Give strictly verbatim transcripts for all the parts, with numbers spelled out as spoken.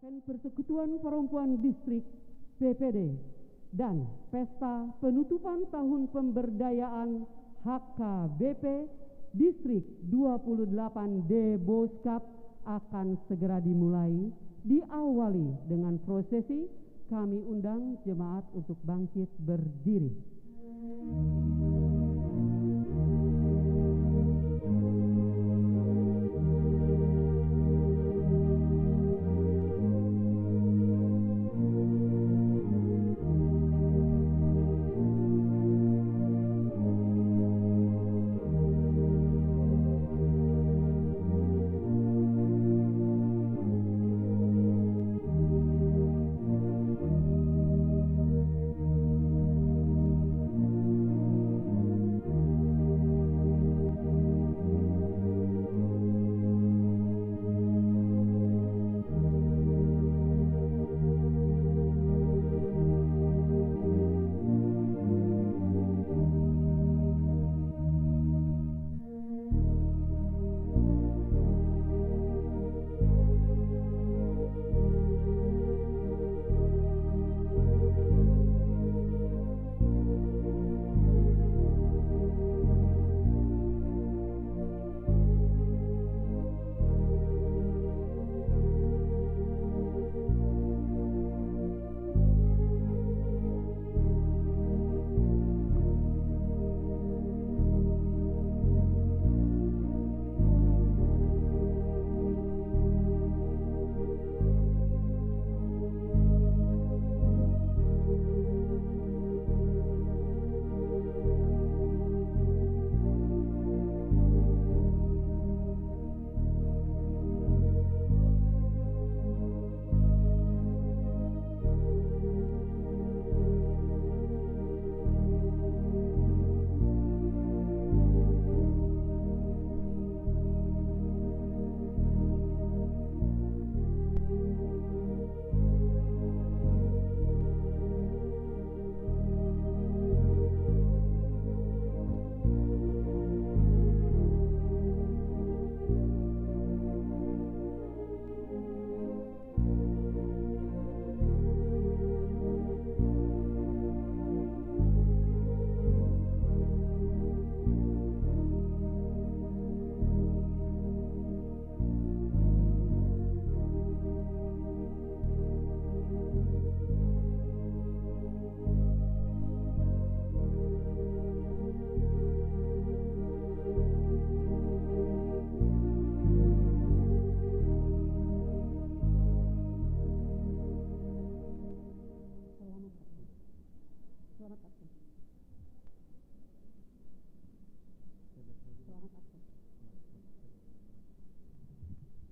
Persekutuan Perempuan Distrik P P D dan pesta penutupan tahun pemberdayaan H K B P Distrik dua puluh delapan Deboskap akan segera dimulai, diawali dengan prosesi. Kami undang jemaat untuk bangkit berdiri.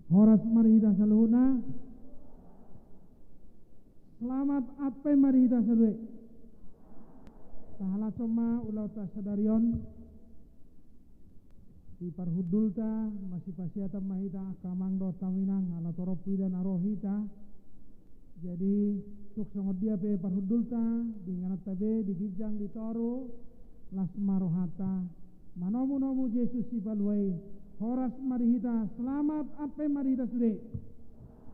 Horas ma di hita saluhutna. Selamat Advent ma di hita saluhutna. Tahalashon ma ulaonta sadari on. Di parhundulta, masipasiatan ma hita angka amang dohot hamu inang, ala torop ida na ro hita. Jadi, tung songon dia pe parhundulta, di ingananta be, di ginjang, di toru, las ma rohanta, manomu-nomu Jesus Sipalua i. Horas ma di hita, selamat Advent ma di hita sude.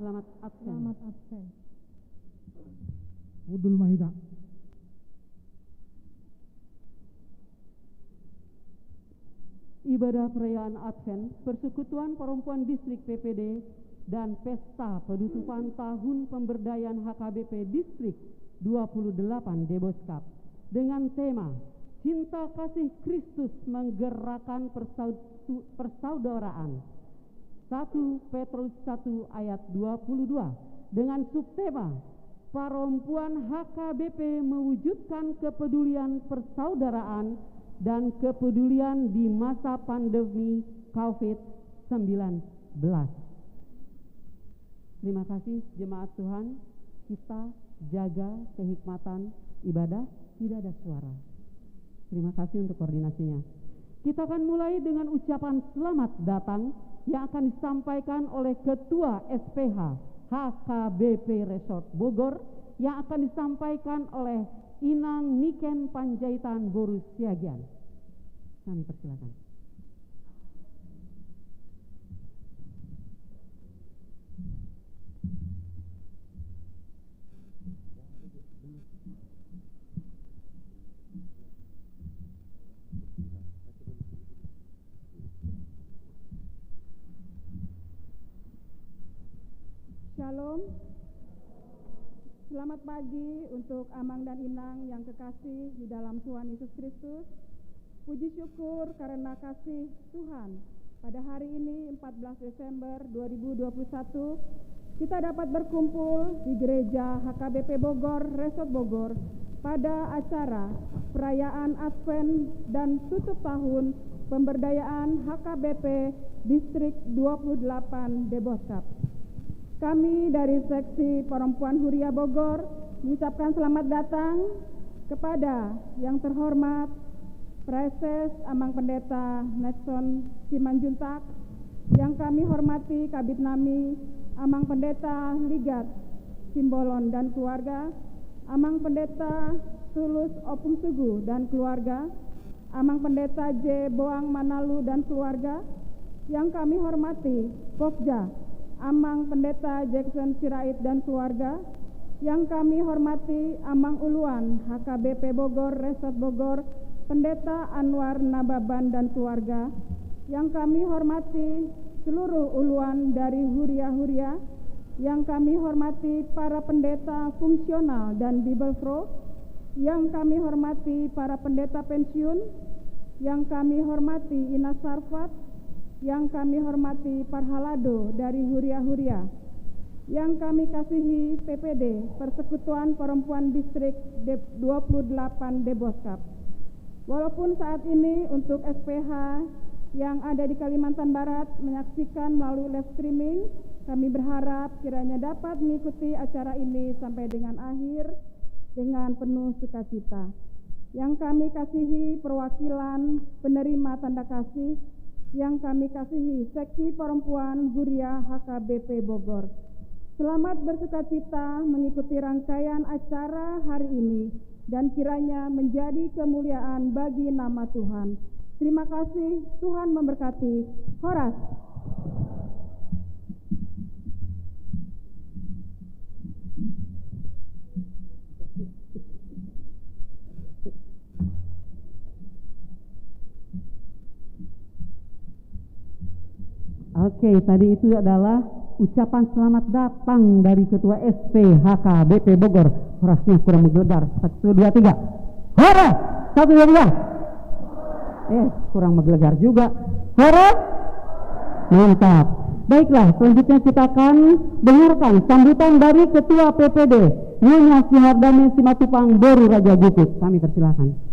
Selamat Advent. Selamat Advent. Hundul ma hita. Ibadah perayaan Advent, Persekutuan Perempuan Distrik P P D, dan pesta penutupan tahun pemberdayaan H K B P Distrik dua puluh delapan Deboskap dengan tema Cinta Kasih Kristus Menggerakkan Persau-, Persaudaraan. Satu Petrus satu ayat dua puluh dua, dengan subtema, Perempuan H K B P mewujudkan kepedulian persaudaraan dan kepedulian di masa pandemi covid sembilan belas. Terima kasih, jemaat Tuhan. Kita jaga kehikmatan ibadah, tidak ada suara. Terima kasih untuk koordinasinya. Kita akan mulai dengan ucapan selamat datang yang akan disampaikan oleh Ketua S P H H K B P Resort Bogor, yang akan disampaikan oleh Inang Niken Panjaitan Boru Siagian. Kami persilakan. Shalom. Selamat pagi untuk Amang dan Inang yang kekasih di dalam Tuhan Yesus Kristus. Puji syukur karena kasih Tuhan, pada hari ini, empat belas Desember dua ribu dua puluh satu, kita dapat berkumpul di Gereja H K B P Bogor, Resort Bogor, pada acara perayaan Advent dan tutup tahun pemberdayaan H K B P Distrik dua puluh delapan Deboskap. Kami dari Seksi Perempuan Huria Bogor mengucapkan selamat datang kepada yang terhormat Praeses Amang Pendeta Nexon Simanjuntak, yang kami hormati Kabid nami Amang Pendeta Ligat Simbolon dan keluarga, Amang Pendeta Tulus Opung Sugu dan keluarga, Amang Pendeta J Boang Manalu dan keluarga, yang kami hormati Pokja, Amang Pendeta Jackson Sirait dan keluarga, yang kami hormati Amang Uluan H K B P Bogor, Resort Bogor, Pendeta Anwar Nababan dan keluarga, yang kami hormati seluruh uluan dari huria-huria, yang kami hormati para pendeta fungsional dan Bibelvrouw, yang kami hormati para pendeta pensiun, yang kami hormati Ina Sarfat, yang kami hormati parhalado dari huria-huria, yang kami kasihi P P D, Persekutuan Perempuan Distrik De-, dua puluh delapan Deboskap. Walaupun saat ini untuk S P H yang ada di Kalimantan Barat menyaksikan melalui live streaming, kami berharap kiranya dapat mengikuti acara ini sampai dengan akhir dengan penuh sukacita. Yang kami kasihi perwakilan penerima tanda kasih, yang kami kasihi Seksi Perempuan Huria H K B P Bogor. Selamat bersukacita mengikuti rangkaian acara hari ini dan kiranya menjadi kemuliaan bagi nama Tuhan. Terima kasih, Tuhan memberkati. Horas. Oke, tadi itu adalah ucapan selamat datang dari Ketua S P H K B P Bogor. Horasnya kurang menggelegar. Satu, dua, tiga. Horas! Satu, dua, tiga. Eh, kurang menggelegar juga. Horas! Mantap. Baiklah, selanjutnya kita akan dengarkan sambutan dari Ketua P P D, Nyonya Sihardame Simatupang, Boru Raja Gusuk. Kami persilakan.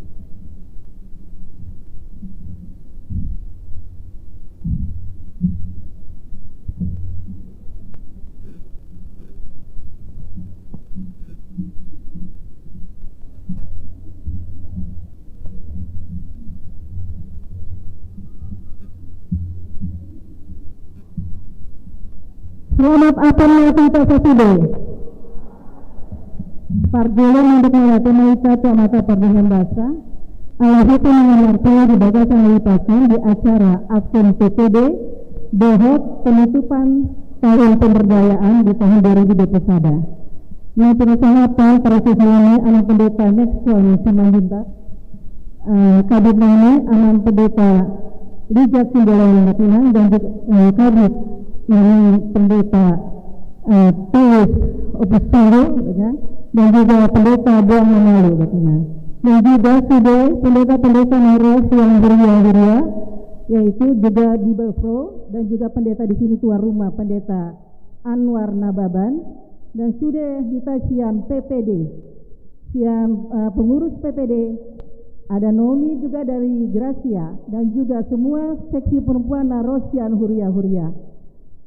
Selamat Advent ma di hita sasude. Parjolo nunga mandok ma hami tu Amanta Pardenggan Basa, ala hita na marpula di bagasan hahipason di acara Advent P P D dohot penutupan tahun pemberdayaan di tahun dua ribu dua puluh sada. Nunga pinasahap Praeses nami Amang Pendeta Nexon Simanjuntak, eh, Kabid nami Amang Pendeta Ligat Simbolon Batinang, dan juga, eh, Kabid nami Pendeta, eh, Tulus Opung Sugu, ya, dan juga Pendeta Boang Manalu Batinang, dan juga sude pendeta-pendeta na ro sian huria-huria, yaitu juga Bibelvrouw, dan juga pendeta di sini, tuan rumah, Pendeta Anwar Nababan, dan sude hita sian P P D, sian, eh, pengurus P P D, ada Nomi juga dari Gracia, dan juga semua seksi perempuan na ro sian huria-huria.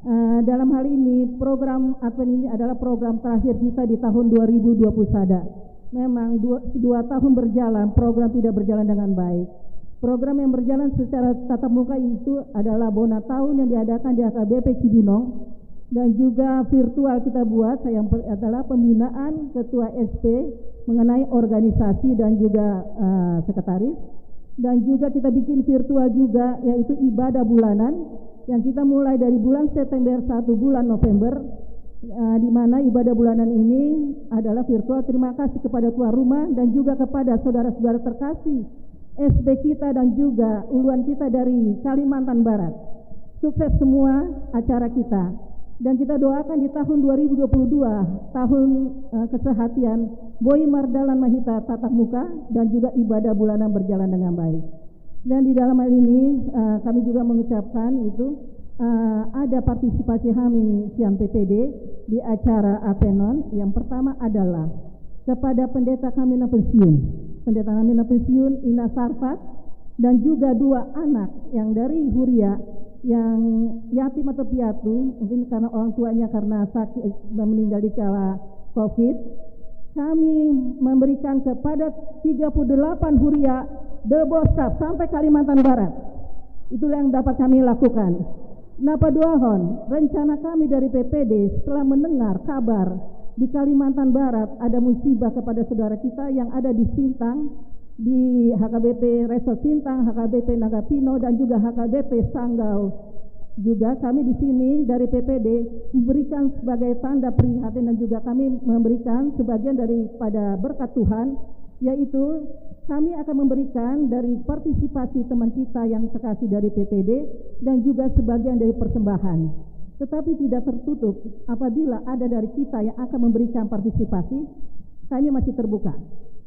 Eh, dalam hal ini, program Advent ini adalah program terakhir kita di tahun dua ribu dua puluh sada. Memang dua, dua tahun berjalan, program tidak berjalan dengan baik. Program yang berjalan secara tatap muka itu adalah Bona Tahu yang diadakan di H K B P Cibinong, dan juga virtual kita buat, yang per-, adalah pembinaan ketua S P mengenai organisasi dan juga, eh, sekretaris. Dan juga kita bikin virtual juga, yaitu ibadah bulanan yang kita mulai dari bulan September satu bulan November, eh, di mana ibadah bulanan ini adalah virtual. Terima kasih kepada tuan rumah dan juga kepada saudara-saudara terkasih S P kita dan juga uluan kita dari Kalimantan Barat. Sukses semua acara kita. Dan kita doakan di tahun dua ribu dua puluh dua, tahun, eh, kesehatian, boi mardalan ma hita tatap muka, dan juga ibadah bulanan berjalan dengan baik. Dan di dalam hal ini, eh, kami juga mengucapkan itu, eh, ada partisipasi kami sian P P D di acara Apenon. Yang pertama adalah kepada pendeta kami na pensiun. Pendeta kami na pensiun, Ina Sarfat, dan juga dua anak yang dari Huria yang yatim atau piatu, mungkin karena orang tuanya karena sakit, meninggal di kala covid, kami memberikan kepada tiga puluh delapan Huria Deboskap sampai Kalimantan Barat. Itulah yang dapat kami lakukan. Na paduahon, rencana kami dari P P D setelah mendengar kabar di Kalimantan Barat ada musibah kepada saudara kita yang ada di Sintang, di H K B P Resort Sintang, H K B P Nagapino, dan juga H K B P Sanggau. Juga kami di sini dari P P D memberikan sebagai tanda prihatin, dan juga kami memberikan sebagian daripada berkat Tuhan, yaitu kami akan memberikan dari partisipasi teman kita yang terkasih dari P P D dan juga sebagian dari persembahan. Tetapi tidak tertutup, apabila ada dari kita yang akan memberikan partisipasi, kami masih terbuka.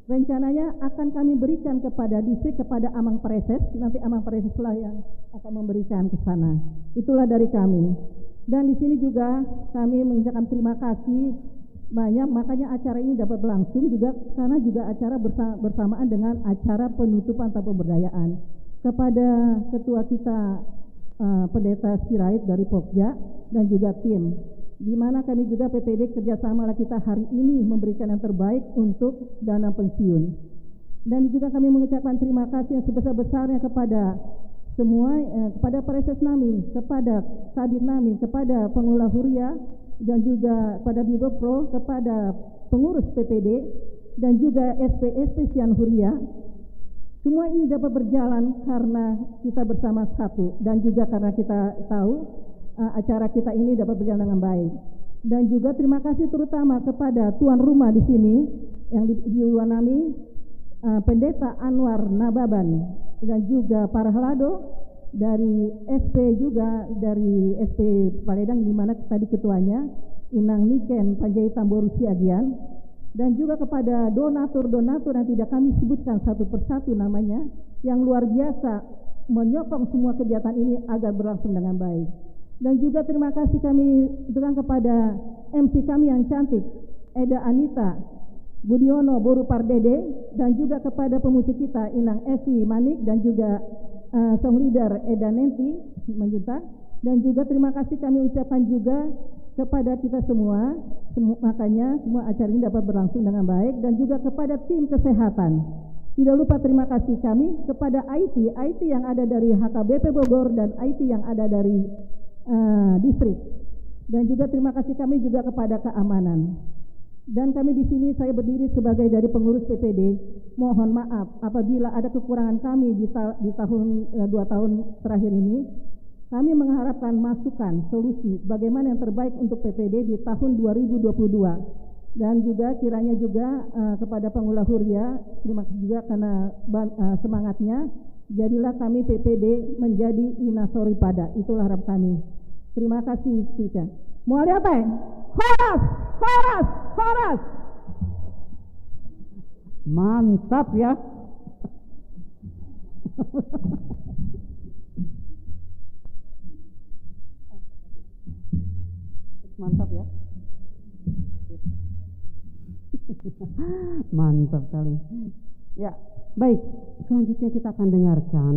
Rencananya akan kami berikan kepada distrik, kepada Amang Praeses, nanti Amang Praeses lah yang akan memberikan ke sana. Itulah dari kami. Dan di sini juga kami mengucapkan terima kasih banyak, makanya acara ini dapat berlangsung juga karena juga acara bersa-, bersamaan dengan acara penutupan atau pemberdayaan. Kepada ketua kita, eh, Pendeta Sirait dari Pokja dan juga tim, di mana kami juga P P D kerjasama lah kita hari ini memberikan yang terbaik untuk dana pensiun. Dan juga kami mengucapkan terima kasih yang sebesar-besarnya kepada semua, eh, kepada praeses nami, kepada kabid nami, kepada pengelola huria, dan juga pada Bibelvrouw, kepada pengurus P P D, dan juga S P S P sian huria. Semua ini dapat berjalan karena kita bersama satu dan juga karena kita tahu, eh, acara kita ini dapat berjalan dengan baik. Dan juga terima kasih terutama kepada tuan rumah di sini yang di, di luar nami, eh, Pendeta Anwar Nababan dan juga Parhalado dari S P juga, dari S P Paledang, di mana tadi ketuanya, Inang Niken Panjaitan boru Siagian, dan juga kepada donatur-donatur yang tidak kami sebutkan satu persatu namanya, yang luar biasa menyokong semua kegiatan ini agar berlangsung dengan baik. Dan juga terima kasih kami ucapkan kepada M C kami yang cantik, Eda Anita Budiono boru Pardede, dan juga kepada pemusik kita, Inang Evi Manik, dan juga, eh, song leader Eda Nenti Manjuntak. Dan juga terima kasih kami ucapkan juga kepada kita semua, semu-, makanya semua acara ini dapat berlangsung dengan baik, dan juga kepada tim kesehatan. Tidak lupa terima kasih kami kepada I T, I T yang ada dari H K B P Bogor dan I T yang ada dari, eh, distrik. Dan juga terima kasih kami juga kepada keamanan. Dan kami di sini, saya berdiri sebagai dari pengurus P P D, mohon maaf apabila ada kekurangan kami di ta-, di tahun, eh, dua tahun terakhir ini. Kami mengharapkan masukan, solusi, bagaimana yang terbaik untuk P P D di tahun dua ribu dua puluh dua. Dan juga kiranya juga, eh, kepada pengelola huria, terima kasih juga karena ban-, eh, semangatnya. Jadilah kami P P D menjadi ina soripada. Itulah harap kami. Terima kasih, Suca. Muali apa? Horas! Horas! Horas! Mantap ya. Mantap ya. Mantap kali. Ya, baik. Selanjutnya kita akan dengarkan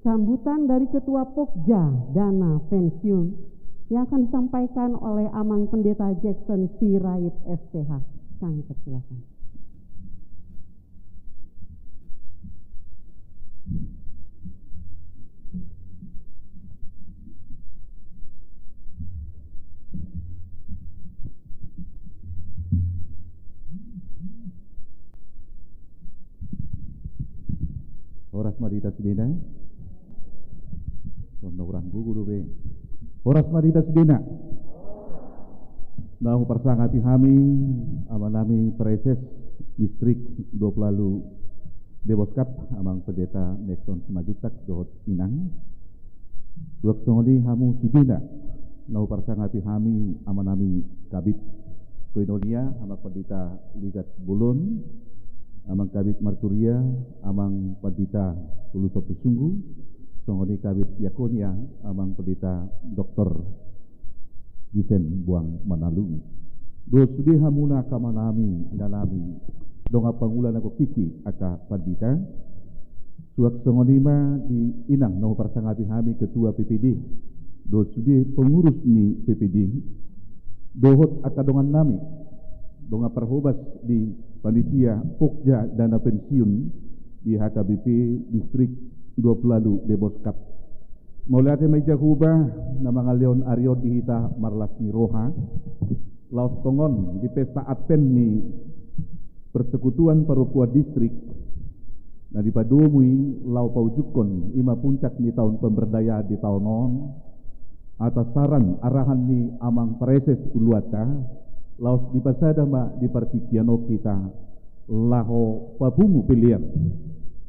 sambutan dari Ketua Pokja Dana Pensiun yang akan disampaikan oleh Amang Pendeta Jackson Sirait, S T H. Kami persilakan. Horas ma di hita sudena. Songon na hurang gogo dope. Horas ma di hita sudena. Na huparsangapi hami, amanami praeses distrik dua pulu ualu Deboskap, Amang Pendeta Nexon Simanjuntak dohot inang. Suang songon i hamu sudena. Na huparsangapi hami amanami Kabid Koinonia, Amang Pandita Ligat Bolon, Amang Kabid Marturia, Amang Pandita Tulus Ompusunggu, songon i Kabid Diakonia, Amang Pandita Doktor Dusen Boang Manalungi. Dohot sude hamuna angka amanami, inanami, dongan pangula na gok tingki angka pandita. Suang songon i ma di inang na huparsangapi hami ketua P P D, dohot sude pengurus ni P P D, dohot angka dongannami, dongan parhobas di panitia pokja dana pensiun di H K B P Distrik Dua Puluh Ualu Deboskap. Mauliate ma i Jahowa na mangalehon ari on di hita marlas ni roha, laos tongon di pesta Advent ni Persekutuan Parompuan Distrik, na dipadomu i laho paujungkon i ma puncak ni taon pemberdayaan di taon on, atas saran arahan ni Amang Praeses Uluanta, laos dipasada ma di partingkian on hita laho papungu pelean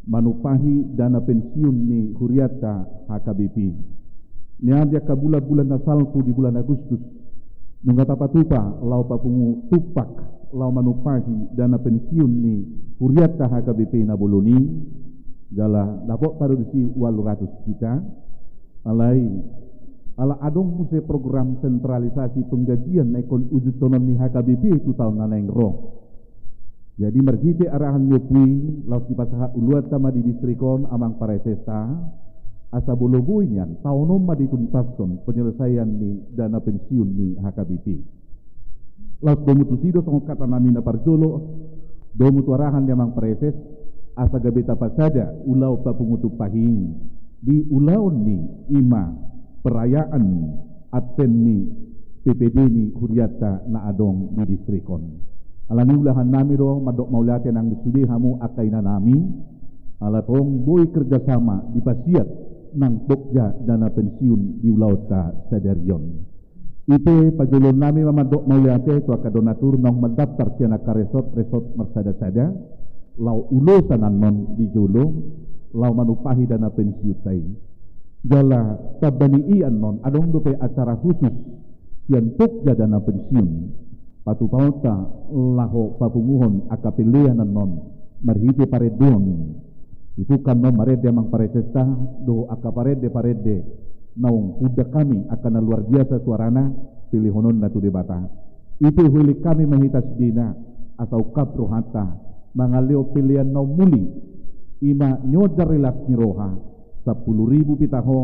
manumpahi dana pensiun ni hurianta H K B P. Nian di angka bulan-bulan na salpu di bulan Agustus, nunga tapatupa laho papungu tumpak laho manumpahi dana pensiun ni hurianta H K B P na bolon i, jala dapot tado disi ualu ratus juta. Alai, ala adong muse program sentralisasi penggajian na ingkon ujuntonon ni H K B P tu taon na naeng ro. Jadi marhite arahan ni ompu i, laos dipasahat uluanta ma di distrik on Amang Praesesta, asa molo boi nian taon on ma dituntaskon penyelesaian ni dana pensiun ni H K B P. Laos domu tusi do songon hatanami na parjolo, domu tu arahan ni Amang Praeses, asa gabe tapasada ulaon papungu tumpak i di ulaon ni i ma perayaan Advent ni P P D ni hurianta na adong di distrik on. Alani i ulahannami do mandok mauliate nang sude hamu angka inanami, ala tong boi kerjasama dipasiat nang pokja dana pensiun di ulaonta sadari on. I pe pajoloonnami ma mandok mauliate tu angka donatur naung mandaftar sian angka resort-resort marsada-sada, laho ulosan annon di jolo, laho manumpahi dana pensiunta i. Jala tamba ni i annon adong dope acara khusus sian pokja dana pensiun, patupaonta laho papunguhon angka pelean annon marhite parendeon. Dipungka annon marende Amang Praesesta dohot angka parende-parende naung huundang hami angka na luar biasa suarana pelehononna tu Debata. I pe huelek hami ma hita sudena asa ungkap rohanta mangalehon pelean na ummuli, i ma nionjar i las ni roha, sampulu ribu pe taho,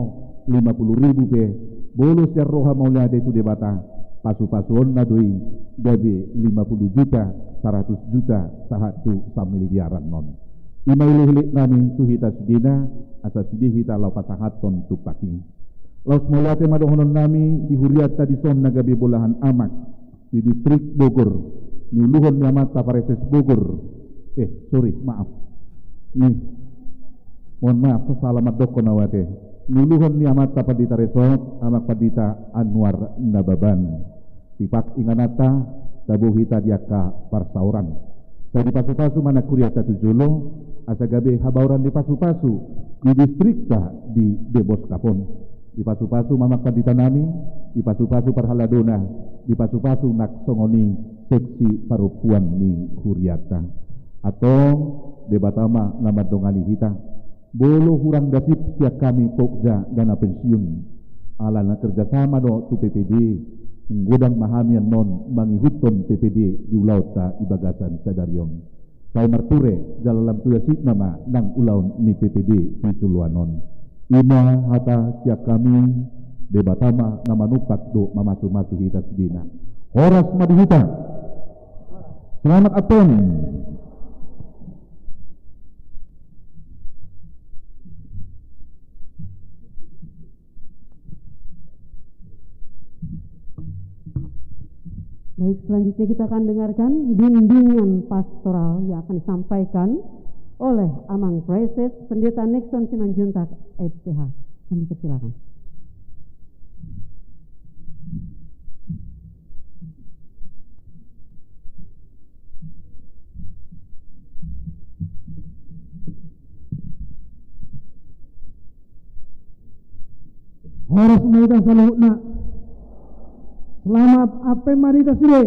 lima pulu ribu pe, molo sian roha mauliate tu Debata, pasu-pasuonna do i gabe lima pulu juta, saratus juta, sahat tu samiliaran non. I ma elek-eleknami tu hita sudena, asa sude hita laho pasahathon tumpak i. Laos mauliate ma dohononnami di hurianta dison na gabe bolahan amak di distrik Bogor, niuluhon ni amanta Praeses Bogor. Eh, sorry, maaf. Ni, mohon maaf, salah mandokkon au ate. Niuluhon ni amanta Pandita Resort, Amang Pandita Anwar Nababan. Tipak ingananta, tabo hita di angka parsaoran. Sai dipasu-pasu ma nang hurianta tu jolo, asa gabe habaoran ni pasu-pasu di distrikta di Deboskap on. Dipasu-pasu ma amang panditanami, dipasu-pasu parhaladona, dipasu-pasu nang songon i seksi parompuan ni hurianta. Antong Debata ma na mandongani hita. Molo hurang dasip sian hami pokja dana pensiun, ala na kerjasama do tu P P D, manggodang ma hami annon mangihuthon P P D di ulaonta di bagasan sadari on. Sai marture jala lam tu dasipna ma nang ulaon ni P P D di joloan on. I ma hata sian hami, Debata ma na manumpak dohot mamasu-masu hita sudena. Horas ma di hita. Selamat Advent. Baik, selanjutnya kita akan dengarkan bimbingan pastoral yang akan disampaikan oleh Amang Praeses Pendeta Nixon Simanjuntak, S P H. Kami persilakan. Horas ma hita saluhutna. Selamat Advent ma di hita sude.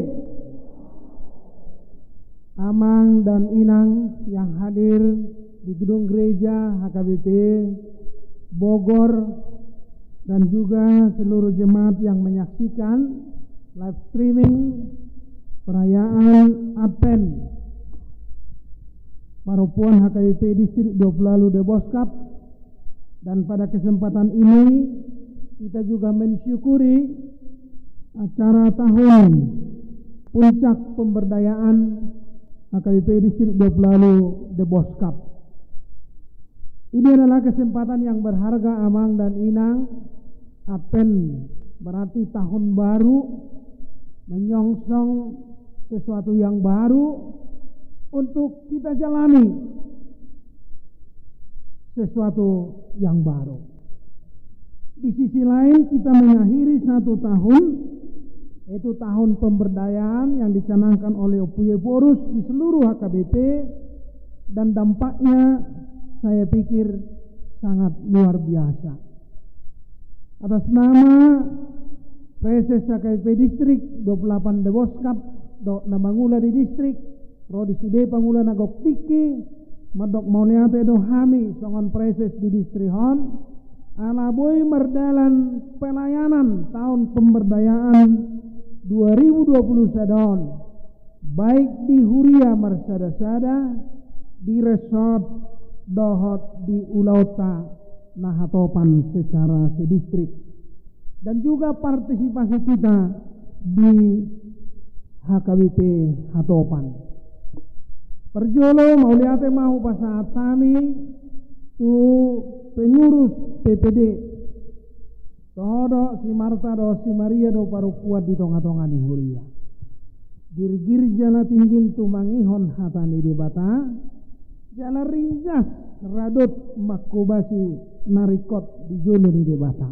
Amang dan inang yang hadir di gedung gereja H K B P Bogor dan juga seluruh jemaat yang menyaksikan live streaming perayaan Advent Parompuan H K B P Distrik dua puluh walu Deboskap. Dan pada kesempatan ini kita juga mensyukuri acara tahun puncak pemberdayaan H K B P Distrik dua puluh walu Deboskap. Ini adalah kesempatan yang berharga, amang dan inang. Advent berarti tahun baru, menyongsong sesuatu yang baru untuk kita jalani sesuatu yang baru. Di sisi lain, kita mengakhiri satu tahun, yaitu tahun pemberdayaan yang dicanangkan oleh Ompu Yephorus di seluruh H K B P, dan dampaknya, saya pikir, sangat luar biasa. Atas nama Praeses H K B P Distrik dua puluh delapan Deboskap dohot na mangula di distrik, ro di sude pangula na gok tingki, mandok mauliate do hami songon praeses di distrik on, ala boi mardalan pelayanan tahun pemberdayaan dua ribu dua puluh sada on, baik di huria marsada-sada, di resort, dohot di ulaonta na hatopan secara sedistrik, dan juga partisipasi kita di H K B P hatopan. Parjolo, mauliate ma hupasahat hami tu pengurus P P D, toho do si Marta dohot si Maria do parompuan di tonga-tonga ni huria. Girgir jala tinggil tumangihon hata ni Debata, jala ringgas radot manghobasi na ringkot di jolo ni Debata.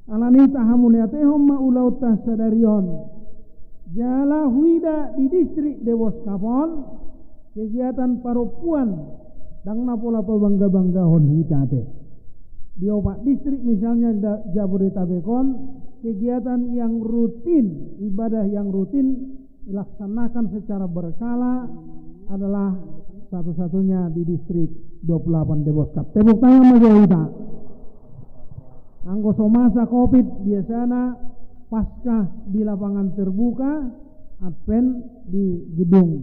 Alani i, tahamauliatehon ma ulaonta sadari on. Jala huida di distrik Deboskap on, kegiatan parompuan ndang na pola pabangga-banggahon hita ate. Di opat distrik, misalnya, da-, Jabodetabek on, kegiatan yang rutin, ibadah yang rutin dilaksanakan secara berkala adalah satu-satunya di distrik dua puluh delapan Deboskap. Tepuk tangan ma jo hita. Anggo so masa covid, biasana Paskah di lapangan terbuka, Advent di gedung.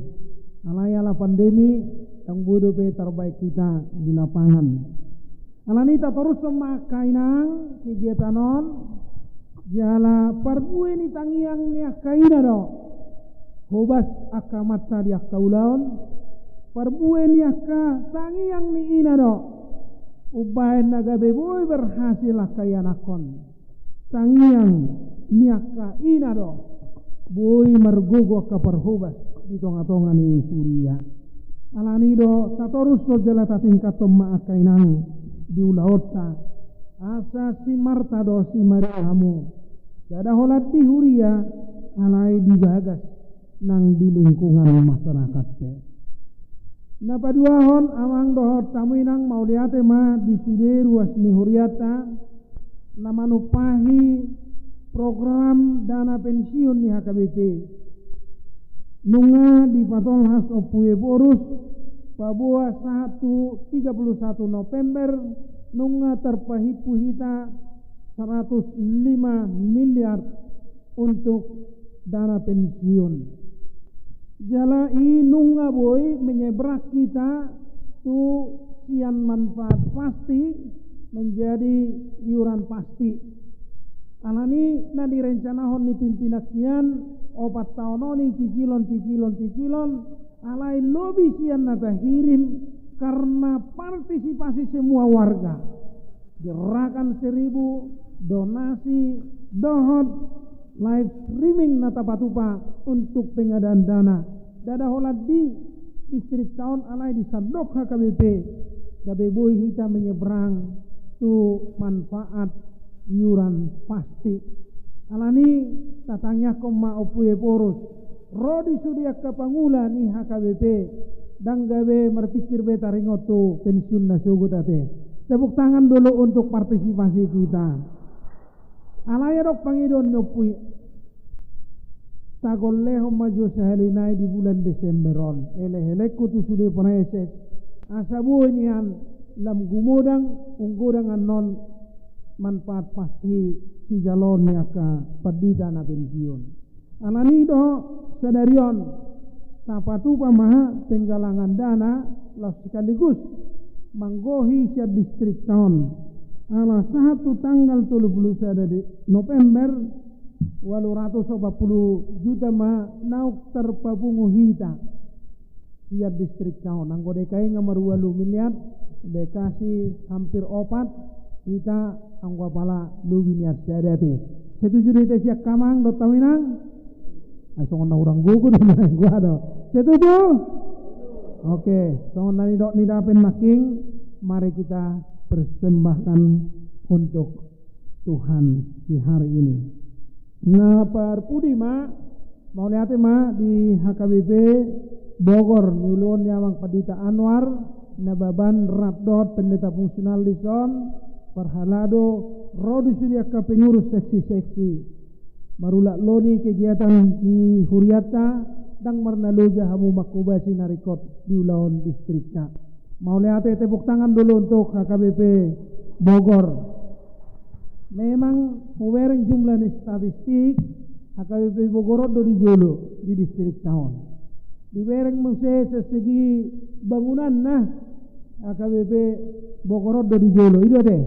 Alai ala pandemi, ndang boi dope tarbaen hita di lapangan. Alani i, tatorushon ma angka inang kegiatan on, jala parbue ni tangiang ni angka ina do hobas angka amanta di angka ulaon, parbue ni angka tangiang ni ina do umbaen na gabe boi berhasil angka ianakhon. Tangiang ni angka ina do boi margogo angka parhobas di tonga-tonga ni huria. Alani i do, tatorushon jala tatingkathon ma angka inang di ulaonta, asa si Marta dohot si Maria hamu, ndada holan di huria, alai di bagas nang di lingkungan masyarakat pe. Na paduahon, amang dohot hamu inang, mauliate ma di sude ruas ni hurianta na manumpahi program dana pensiun ni H K B P. Nunga dipatolhas Ompu Yephorus, paboa sahat tu tiga puluh satu November, nunga tarpahimpu hita seratus lima miliar untuk dana pensiun. Jala i nunga boi menyeberang hita tu sian manfaat pasti menjadi iuran pasti. Alani i, na direncanahon ni pimpinan hian opat taon on i cicilon, cicilon, cicilon, alai lobi sian na tahirim karena partisipasi semua warga. Gerakan Seribu, donasi, dohot live streaming na tapatupa untuk pengadaan dana. Ndada holan di distrikta on, alai di sandok H K B P, gabe boi hita menyeberang tu manfaat iuran pasti. Alani i, tatangiangkon ma Ompu Yephorus, ro di sude angka pangula ni H K B P, ndang gabe marpingkir be taringot tu pensiun na sogot ate. Tepuk tangan dulu untuk partisipasi kita. Alai adong pangidoan ni ompu i. Tagollehon ma jo sahali nai di bulan Desember on. Elehelengku tu sude praeses, asa boi nian lam gumodang, unggodang annon manfaat pasti sijaloon ni angka pandita na pensiun. Alani do sadari on tapatupa ma penggalangan dana laos sekaligus manggohi sian distrikta on. Ala sahat tu tanggal tolu pulu sada di November, ualu ratus opat pulu juta ma naung tarpapungu hita sian distrikta on. Anggo D K I nga marualu miliar, D K S I hampir opat, hita anggo apala lobi ni arsiada te. Setuju do hita sian amang dohot inang? Ai songon na hurang gogo do, hurang gogo do. Setuju? Oke, songon na nidok ni David nangkin, mari kita persembahkan untuk Tuhan di hari ini. Na parpudi ma, mauliate ma di H K B P Bogor, niuluhon ni amang Pandita Anwar Nababan rap dohot pendeta fungsional dison, parhalado ro di sude angka pengurus seksi-seksi. Marulak loni kegiatan di hurianta, ndang marnaloja hamu manghobasi na ringkot di ulaon distrikta. Mauliate, tepuk tangan dulu untuk H K B P Bogor. Memang hubereng jumlah ni statistik, H K B P Bogor on do di jolo di distrikta on. Dibereng muse sian segi bangunanna, H K B P Bogor on do di jolo, i do ate.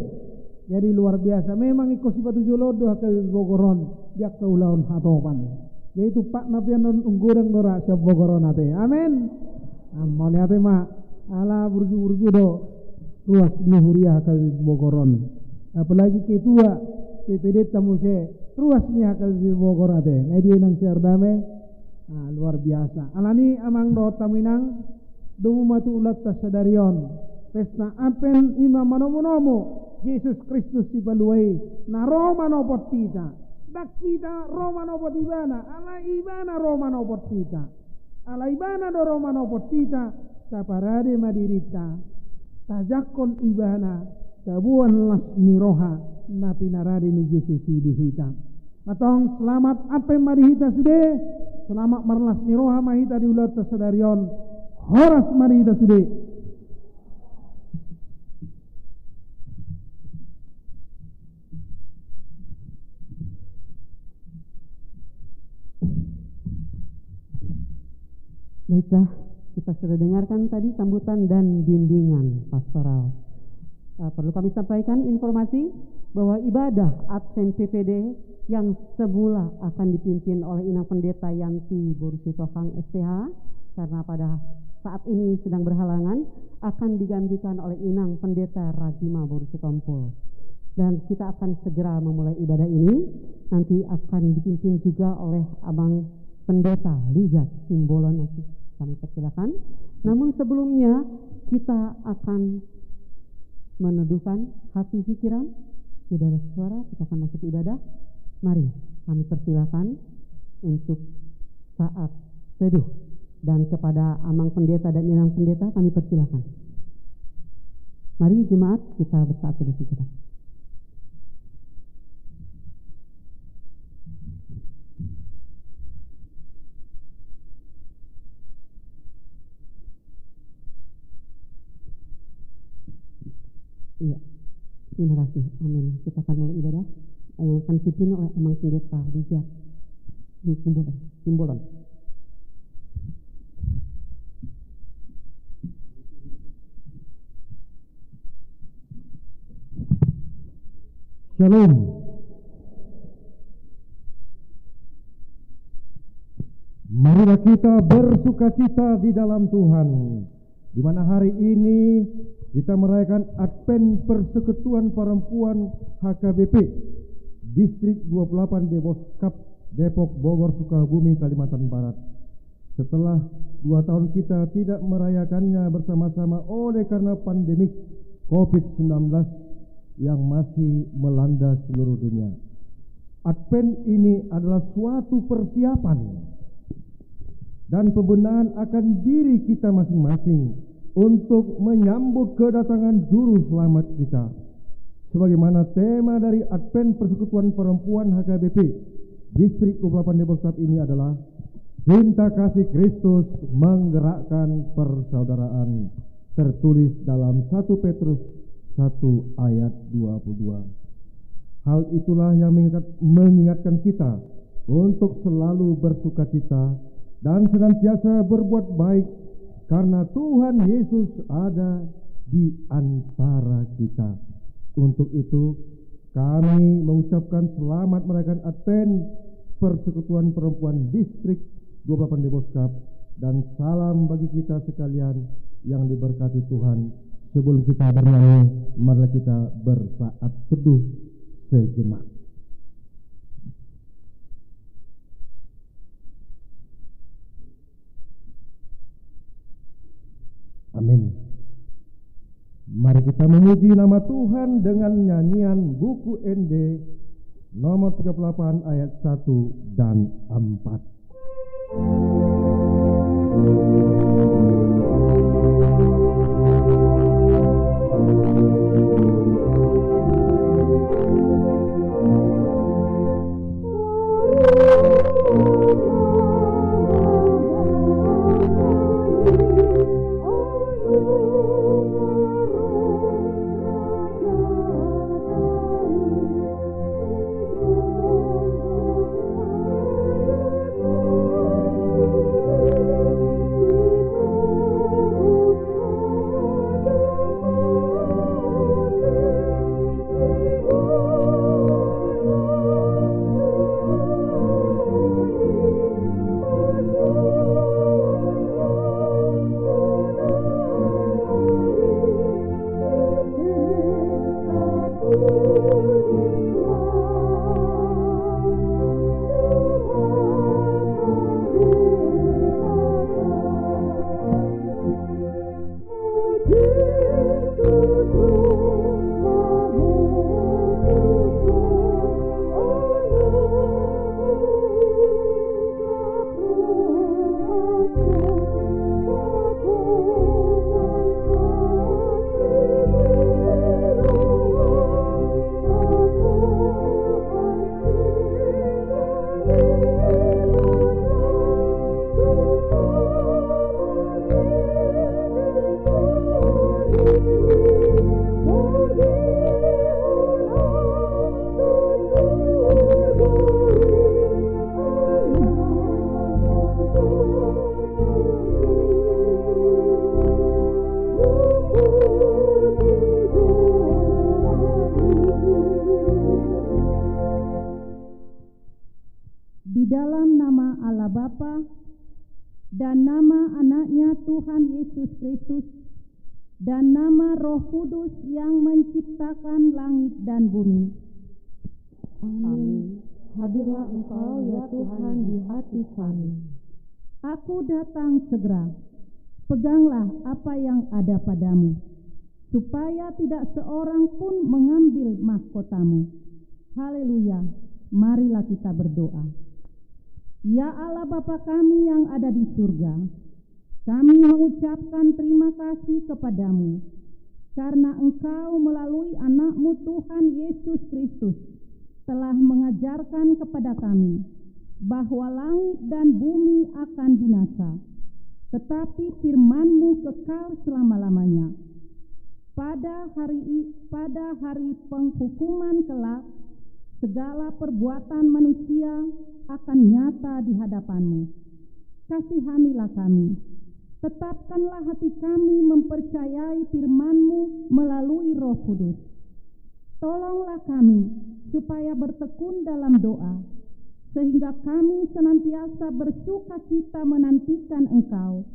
Jadi luar biasa. Memang ingkon sipatu jolo do H K B P Bogor on di angka ulaon hatopan. Jadi tumpakna pe annon unggodang do ra sian Bogor on ate. Amen. Mauliate ma, ala burju-burju do ruas ni huria H K B P Bogor on. Apalagi ketua P P D-ta muse, ruas ni H K B P Bogor ate. Nga dia nang siar dame? Ah, luar biasa. Alani amang dohot hamu inang, domu ma tu ulaonta sadari on. Pesta Advent i ma manomu-nomu Jesus Kristus Sipalua i, na ro manopot hita. Ndang hita ro manopot ibana, alai ibana ro manopot hita. Ala ibana do ro manopot hita, taparade ma dirinta, tajangkon ibana, taboan las ni roha na pinarade ni Jesus i di hita. Antong selamat Advent ma di hita sude, selamat marlas ni roha ma hita di ulaonta sadari on, horas ma di hita sude. Baiklah, kita sudah dengarkan tadi sambutan dan bimbingan pastoral. Eh, perlu kami sampaikan informasi bahwa ibadah Advent P P D yang semula akan dipimpin oleh Inang Pendeta Yanti Boru Sitohang S T H, karena pada saat ini sedang berhalangan, akan digantikan oleh Inang Pendeta Ragima Boru Sitompul. Dan kita akan segera memulai ibadah ini, nanti akan dipimpin juga oleh Abang Pendeta Ligat Simbolon, nanti kami persilakan. Namun sebelumnya, kita akan meneduhkan hati pikiran. Tidak ada suara, kita akan masuk ibadah. Mari, kami persilakan untuk saat teduh. Dan kepada Amang Pendeta dan Inang Pendeta, kami persilakan. Mari jemaat, kita bersaat teduh sejenak. Iya. Terima kasih. Amin. Kita akan mulai ibadah yang akan dipimpin oleh Amang Pendeta Ligat Simbolon. Simbolon. Shalom. Marilah kita bersukacita di dalam Tuhan, di mana hari ini kita merayakan Advent Persekutuan Perempuan H K B P Distrik dua puluh delapan Deboskap, Depok, Bogor, Sukabumi, Kalimantan Barat. Setelah dua tahun kita tidak merayakannya bersama-sama oleh karena pandemik covid sembilan belas yang masih melanda seluruh dunia. Advent ini adalah suatu persiapan dan pembenahan akan diri kita masing-masing untuk menyambut kedatangan Juru Selamat kita. Sebagaimana tema dari Advent Persekutuan Perempuan H K B P, Distrik dua puluh delapan Depok Cup ini adalah cinta kasih Kristus menggerakkan persaudaraan, tertulis dalam satu Petrus satu ayat dua puluh dua. Hal itulah yang mengingat-, mengingatkan kita untuk selalu bersukacita dan senantiasa berbuat baik, karena Tuhan Yesus ada di antara kita. Untuk itu, kami mengucapkan selamat merayakan Advent Persekutuan Perempuan Distrik dua puluh delapan Depok Cup, dan salam bagi kita sekalian yang diberkati Tuhan. Sebelum kita bernyanyi, marilah kita bersaat teduh sejenak. Amin. Mari kita memuji nama Tuhan dengan nyanyian Buku Ende nomor tiga puluh delapan ayat satu dan empat. Di dalam nama Allah Bapa, dan nama Anaknya Tuhan Yesus Kristus, dan nama Roh Kudus yang menciptakan langit dan bumi. Amin. Hadirlah Engkau, ya Tuhan, di hati kami. Aku datang segera. Peganglah apa yang ada padamu, supaya tidak seorang pun mengambil mahkotamu. Haleluya. Marilah kita berdoa. Ya Allah Bapa kami yang ada di surga, kami mengucapkan terima kasih kepadamu karena Engkau melalui Anak-Mu Tuhan Yesus Kristus telah mengajarkan kepada kami bahwa langit dan bumi akan binasa, tetapi firman-Mu kekal selama-lamanya. Pada hari i-, pada hari penghukuman kelak, segala perbuatan manusia akan nyata di hadapan-Mu. Kasihanilah kami. Tetapkanlah hati kami mempercayai firman-Mu melalui Roh Kudus. Tolonglah kami supaya bertekun dalam doa, sehingga kami senantiasa bersukacita menantikan Engkau,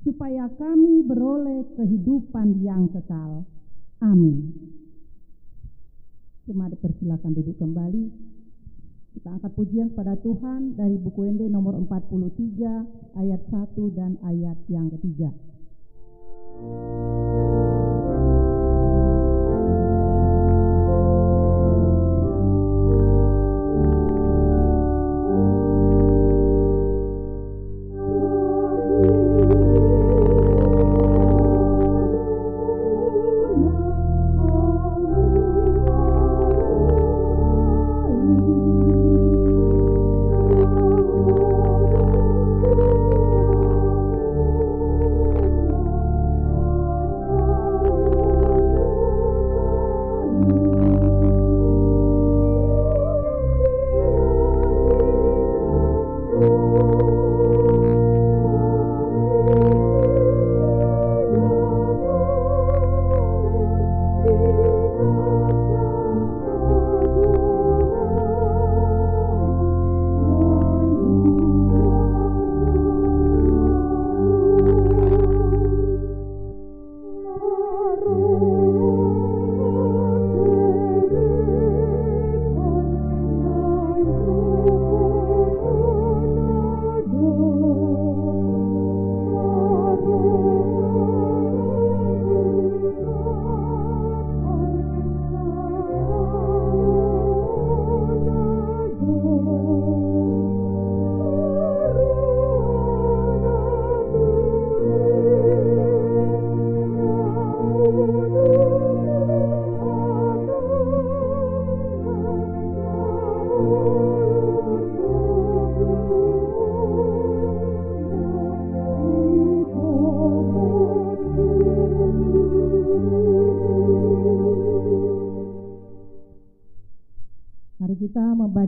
supaya kami beroleh kehidupan yang kekal. Amin. Jemaat dipersilakan duduk kembali. Kita angkat pujian kepada Tuhan dari Buku Ende nomor empat puluh tiga, ayat satu dan ayat yang ketiga.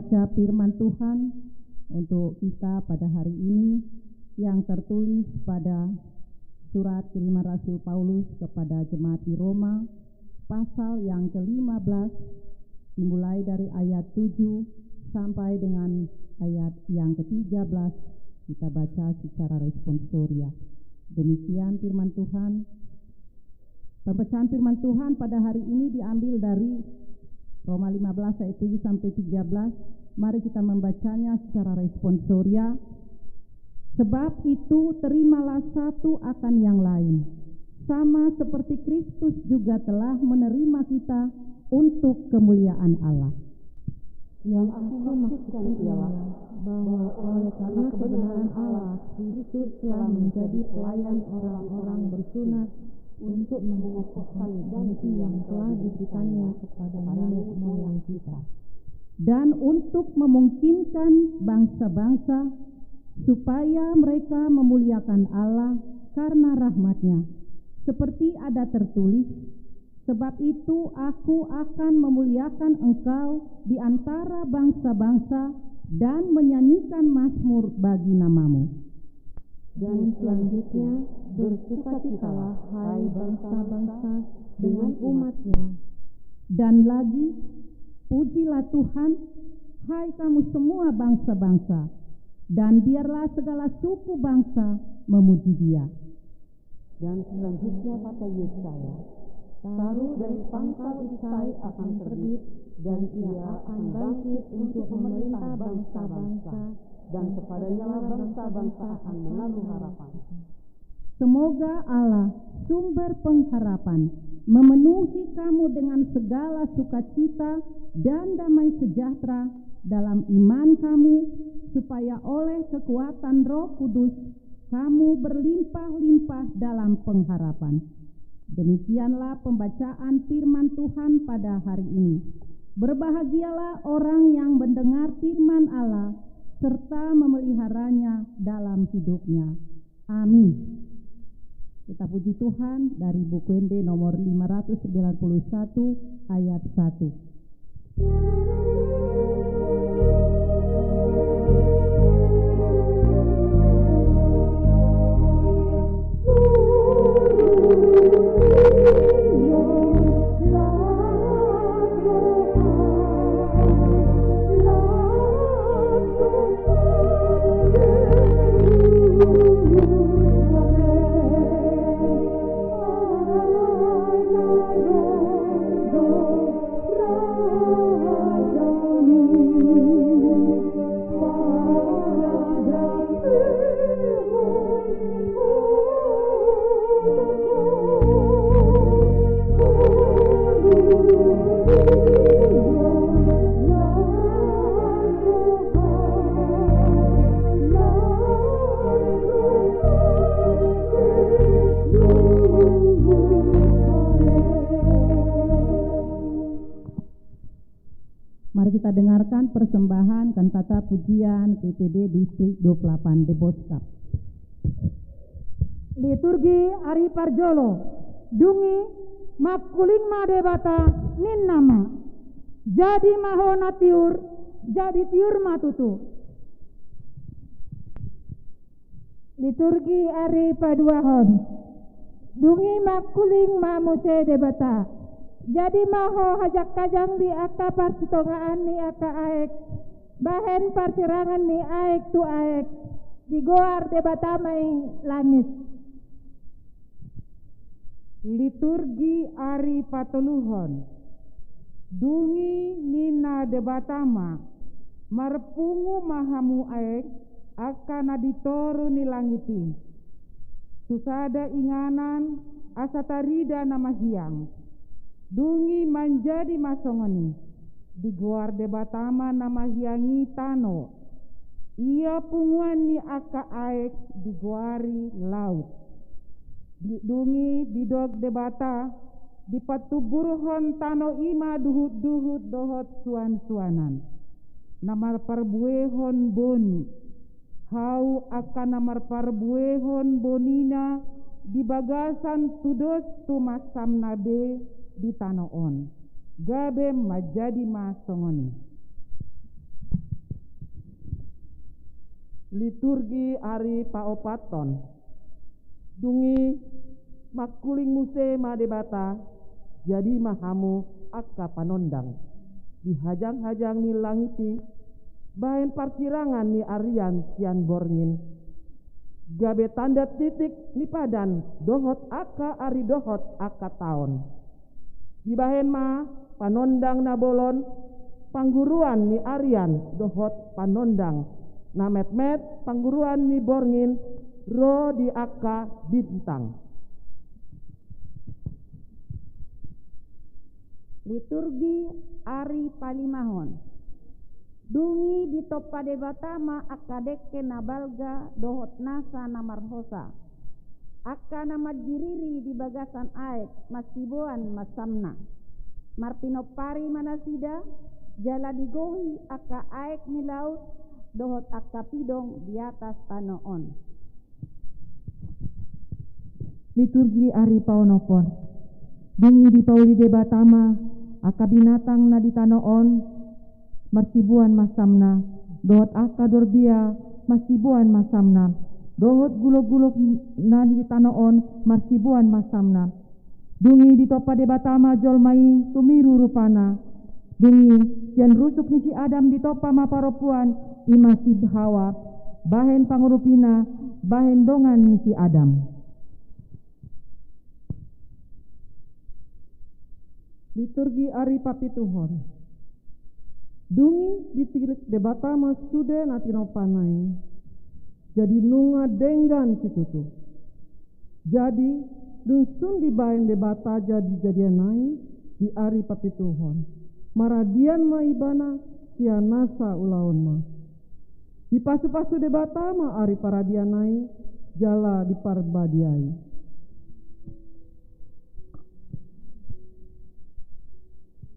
Baca firman Tuhan untuk kita pada hari ini yang tertulis pada surat kiriman Rasul Paulus kepada jemaat di Roma, pasal yang kelima belas, dimulai dari ayat tujuh sampai dengan ayat yang ketiga belas, kita baca secara responsoria. Demikian firman Tuhan. Pembacaan firman Tuhan pada hari ini diambil dari Roma lima belas ayat tujuh sampai tiga belas. Mari kita membacanya secara responsoria. Sebab itu, terimalah satu akan yang lain, sama seperti Kristus juga telah menerima kita untuk kemuliaan Allah. Yang aku maksudkan ialah bahwa oleh karena kebenaran Allah, Kristus telah menjadi pelayan orang-orang bersunat untuk mengokohkan janji yang telah diberikannya kepada nenek moyang kita. Dan untuk memungkinkan bangsa-bangsa supaya mereka memuliakan Allah karena rahmat-Nya. Seperti ada tertulis, "Sebab itu aku akan memuliakan engkau di antara bangsa-bangsa dan menyanyikan mazmur bagi namamu." Dan selanjutnya, bersukacitalah, hai bangsa-bangsa, dengan umat-Nya. Dan lagi, pujilah Tuhan, hai kamu semua bangsa-bangsa, dan biarlah segala suku bangsa memuji Dia. Dan selanjutnya kata Yesaya, "Taruh dari pangkal Isai akan terbit, dan ia akan bangkit untuk memerintah bangsa-bangsa, dan kepadanyalah bangsa-bangsa akan menaruh harapan." Semoga Allah, sumber pengharapan, memenuhi kamu dengan segala sukacita dan damai sejahtera dalam iman kamu, supaya oleh kekuatan Roh Kudus kamu berlimpah-limpah dalam pengharapan. Demikianlah pembacaan firman Tuhan pada hari ini. Berbahagialah orang yang mendengar firman Allah serta memeliharanya dalam hidupnya. Amin. Kita puji Tuhan dari Buku Ende nomor lima ratus sembilan puluh satu ayat satu. Mari kita dengarkan persembahan kantata pujian P P D Distrik dua puluh delapan Deboskap. Liturgi ari parjolo. Dung i mangkuling ma Debata, ninna ma: Jadi ma ho na tiur, jadi tiur ma tutu. Liturgi ari paduahon. Dung i mangkuling ma muse Debata. Jadi ma ho hajang-hajang di angka parsitongaan ni angka aek, bahen parsirangan ni aek tu aek, digoar Debata ma i langit. Liturgi ari patoluhon. Dung i ninna Debata ma: Marpungu ma hamu aek, angka na di toru ni langit i, tu sada inganan, asa tarida na mahiang. Dung i manjadi ma songon i. Digoar Debata ma na mahiang i tano. Ia punguan ni angka aek digoari laut. Di, dung i didok Debata: Dipatuburhon tano i ma duhut-duhut dohot suan-suanan, na marparbuehon boni. Hau angka na marparbuehon bonina di bagasan tudos tumansamna be di tano on. Gabe manjadi ma songon i. Liturgi ari paopathon. Dung i mangkuling muse ma Debata, jadi ma hamu angka panondang di hajang-hajang ni langit i, bahen parsirangan ni arian sian borngin, gabe tanda titik ni padan dohot angka ari dohot angka taon. Dibahen ma panondang na bolon, pangguruan ni arian dohot panondang na metmet, pangguruan ni borngin ro di angka bintang. Liturgi ari palimahon. Dung i ditompa Debata ma angka dengke na balga dohot nasa na marhosa, angka na manjiriri di bagasan aek, marsiboan ma samna. Marpinompari ma nasida, jala digohi angka aek ni laut dohot angka pidong di atas tano on. Liturgi ari paonomhon. Dung i dipauli Debata ma angka binatang na di tano on, marsiboan ma samna, dohot angka dorbia, marsiboan ma samna, dohot gulok-gulok na di tano on, marsiboan ma samna. Dung i ditompa Debata ma jolma i tumiru rupana. Dung i sian rusuk ni si Adam ditompa ma parompuan, i ma si Hawa, bahen pangurupina, bahen dongan ni si Adam. Liturgi ari papituhon. Dung i ditilik Debata ma sude na tinompana i, jadi nunga denggan situtu. Jadi dung sun dibahen Debata jadi-jadianna i di ari papituhon, maradian ma ibana sian nasa ulaonna. Dipasu-pasu Debata ma ari paradianna i jala diparbadiai.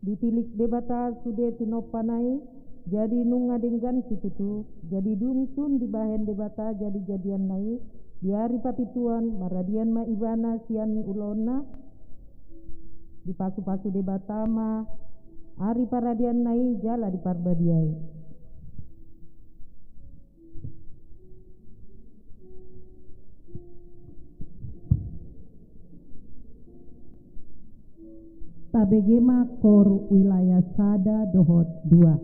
Ditilik Debata sude tinompana i, jadi nunga denggan situtu. Jadi dung sun dibahen Debata jadi-jadianna i di ari papituhon, maradian ma ibana sian ulaonna. Dipasu-pasu Debata ma ari paradianna i jala diparbadiai. Tabege ma Koor wilayah sada dohot dua.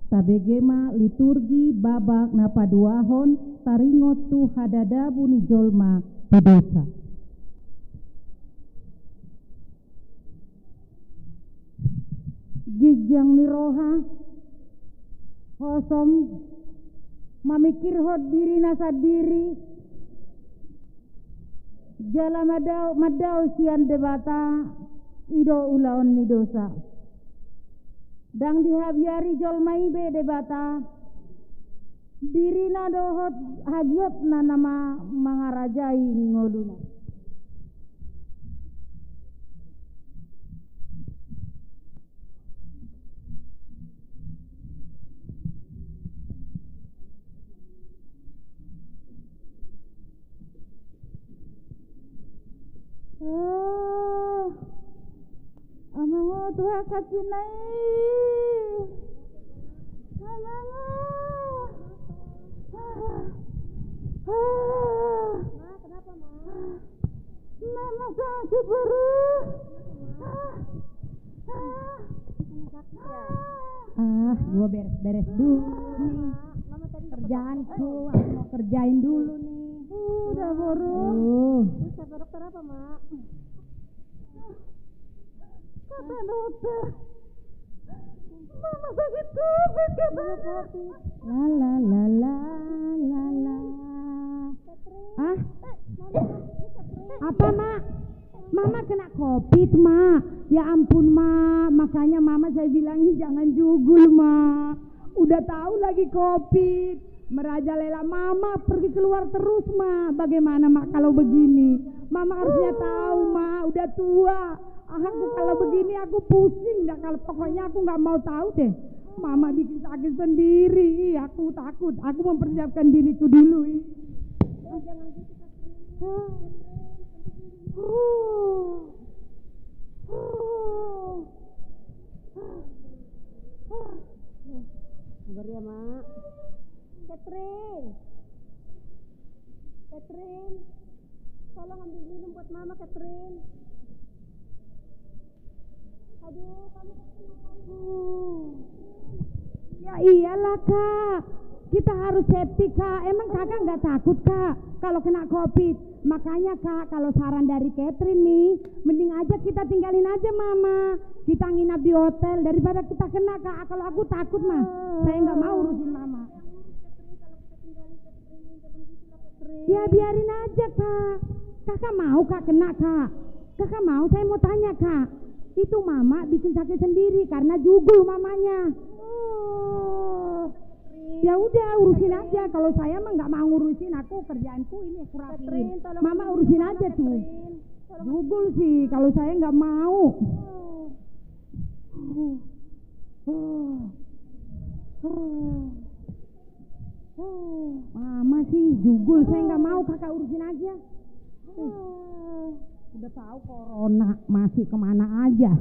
Tabege ma liturgi babak na paduahon taringot tu hadadabu ni jolma tu dosa. Ginjang ni roha, hosom, mamikirhon dirina sandiri, jala mandao, mandao sian Debata, i do ulaon ni dosa. Ndang dihabiari jolma i be Debata, dirina dohot hagiotna na ma-, mangarajai ngoluna. Ah, amang o, Tuhan, kasih nai. Amang o. Ah, ah. Mama sakit, boru. Ah, ah. Ah, gua beres-beres dulu nih. Kerjaanku, aku mau kerjain dulu nih. Udah, boru. Terus kata dokter apa, Mak? Kata dokter, Mama sakit kopi, kata. La, la, la, la, la, la. Ah? Apa, Mak? Mama kena covid, Mak. Ya ampun, Mak. Makanya Mama saya bilangin jangan jugul, Mak. Udah tahu lagi covid. Merajalela Mama pergi keluar terus, Mak. Bagaimana, Mak, kalau begini? Mama harusnya tahu, Mak. Udah tua. Ah, aku kalau begini aku pusing dah. Kalau pokoknya aku nggak mau tahu deh. Mama bikin sakit sendiri. Ih, aku takut. Aku mempersiapkan diriku dulu. Ih. Sabar ya, Mak. Catherine. Catherine. Tolong ambil minum buat Mama, Catherine. Aduh, kamu. Ya iyalah, Kak. Kita harus safety, Kak. Emang Kakak nggak takut, Kak, kalau kena covid? Makanya, Kak, kalau saran dari Catherine nih, mending aja kita tinggalin aja Mama. Kita nginap di hotel daripada kita kena, Kak. Kalau aku takut mah, saya nggak mau urusin Mama. Ya, biarin aja, Kak. Kakak mau, Kak, kena, Kak? Kakak mau? Saya mau tanya, Kak. Itu Mama bikin sakit sendiri karena jugul mamanya. Oh. Ya udah, urusin aja. Kalau saya mah nggak mau ngurusin, aku kerjaanku ini, aku rapiin. Catherine, tolong. Mama urusin aja tuh. Catherine, tolong. Jugul sih, kalau saya nggak mau. Oh. Oh. Oh. Mama sih jugul, saya nggak mau, Kakak urusin aja. Oh. Udah tahu corona masih kemana aja.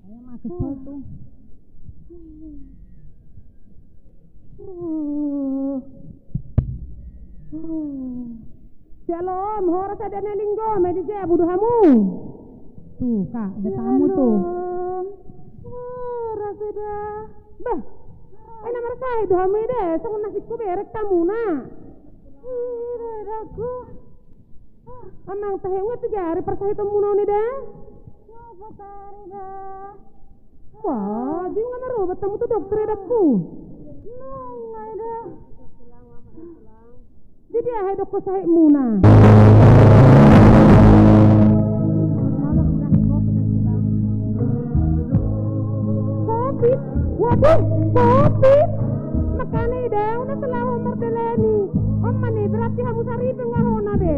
Saya mah kesel tuh. Sialo om, horas eda na linggo, ma di jabu do hamu. Tuh, Kak, ada tamu tuh. Sialo om, horas eda. Bah, ai na marsahit do hamu eda, songon na singkop berek hamuna. Ida, edakku. Amang tahe, nga pe gari parsahitonmuna on eda? Nga pe gari da. Wah, jadi nga marobat hamu tu dokter, edakku? Nunga eda. Jadi aha didok sahitmuna? Covid? Waduh, covid? Makana eda, unang selaho mardalani. On ma ni, berarti hamu saripe nga hona be.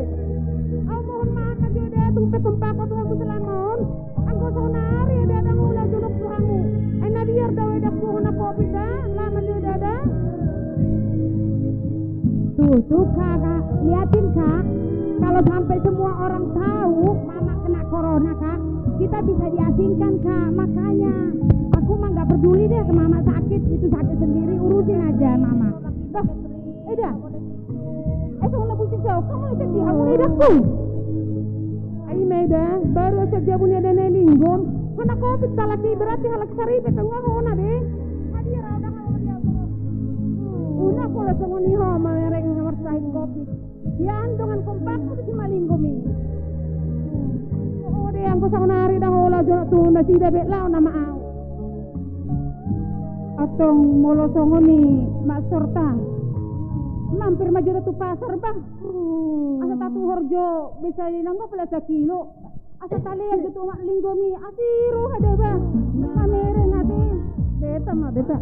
Au mohon maaf ma jo eda, tung pe kompak au tu hamu selama on. Anggo saonari eda, ndang holan jonok tu hamu. Ai na biar do au eda, ku hona covid da, lama jo eda da. Tuh, tuh, Kak, Kak. Liatin, Kak. Kalau sampai semua orang tahu Mama kena corona, Kak, kita bisa diasingkan, Kak. Makanya, aku mah nggak peduli deh ke Mama sakit, itu sakit sendiri, urusin aja Mama. Bah, eda. Eh, songon na bucin siau, kamu lecet di hamu, edakku. Ai ma eda, baru asa jabu ni eda na linggo. Hona covid halak i, berarti halak saripe pe nga hona be. Hadir au da hamu dia. Unang pola songon i ho mamereng marsahit covid. Ia andongan kompakku tu si Malinggo mi. O de, anggo saonari ndang holan jonok tu nasida be, laho nama au. Antong molo songon i ma sorta, mampir ma jo da tu pasar bah. Asa tatuhor jo, bisa i nanggo pala sakilo. Asa talean jo tu Malinggo mi, asi roha da bah. Mamereng ate. Beta ma, beta.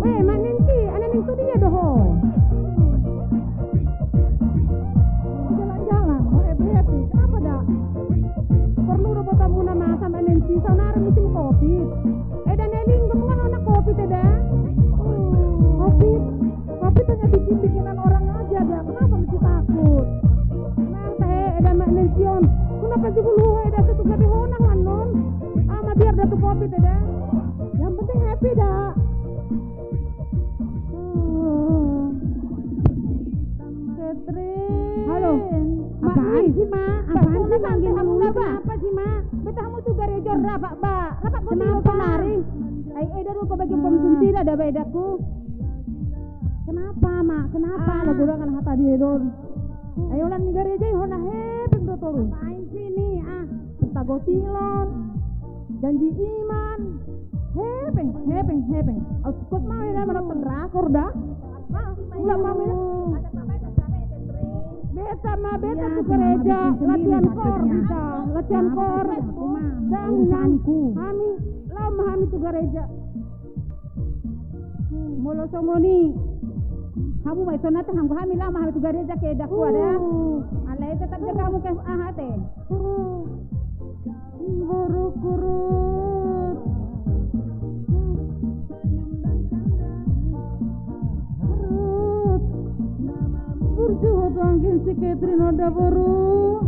Weh, Mak Nensi, Ane Ning tu dia do ho? Jalan-jalan, mau happy-happy. Kenapa dak? Porlu do boto muna masa, Mak Nensi, saonari musim covid. Eda na linggo, mengapa na covid, eda? Covid, covid hanya bikin-bikinan orang aja, dak. Kenapa mesti takut? Nang tahe, eda, Mak Nensi on. Kenapa sih bulu, eda, satu gabe honang lan non? Ama biar dah tu covid, eda. Yang penting happy dak. Catherine. Halo. Apaan sih, Ma? Apaan sih manggil mulu? Kenapa sih, Ma? Beta hamu tu gareja on rapat, ba. Rapat kau tiro kenari. Ai, eda do kau bagi pom tuntina da, ba, edakku. Kenapa, Ma? Kenapa? Lagu orang kan hata dia don. Ai holan ni gareja i hona hepeng do toru. Apaan sih ini, ah? Pesta gotilon. Janji iman. Hepeng, hepeng, hepeng. Au sukut mau eda, mana tendrakor dah. Ulang mau eda. Beta ma, beta tu gareja, latihan kor beta, latihan kor. Dang, dang. Hami, laho ma hami tu gareja. Molo songon i, hamu ma ison ate, anggo hami laho ma hami tu gareja, ke edakku, ada. Alai tetap jaga hamu ke aha ate. Buruk kurut. Si Catherine on da, boru.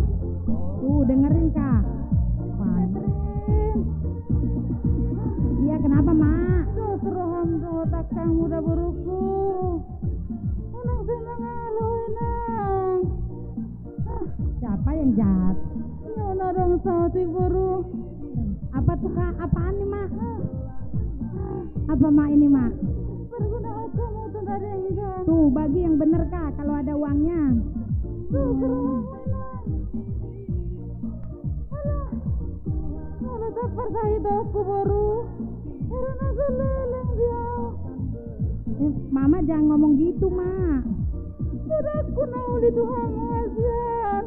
Tuh, dengerin, Kak. Catherine. Iya, kenapa, Mak? Dos roham dohot angkangmu da, boruku. Unang sai mangalo, Inang. Siapa yang jahat? Nona dong saotik, boru. Apa tuh, Kak? Apaan nih, Mak? Apa, Mak, ini, Mak? Perguna oka mu tuh, nggak ada yang jahat. Tuh, bagi yang bener, Kak, kalau ada uangnya. Tuh, ke rumah mana? Alah, mana tak percaya aku, boru. Karena seleleng dia. Eh, Mama jangan ngomong gitu, Mak. Sudah aku nauli Tuhan, kasihan.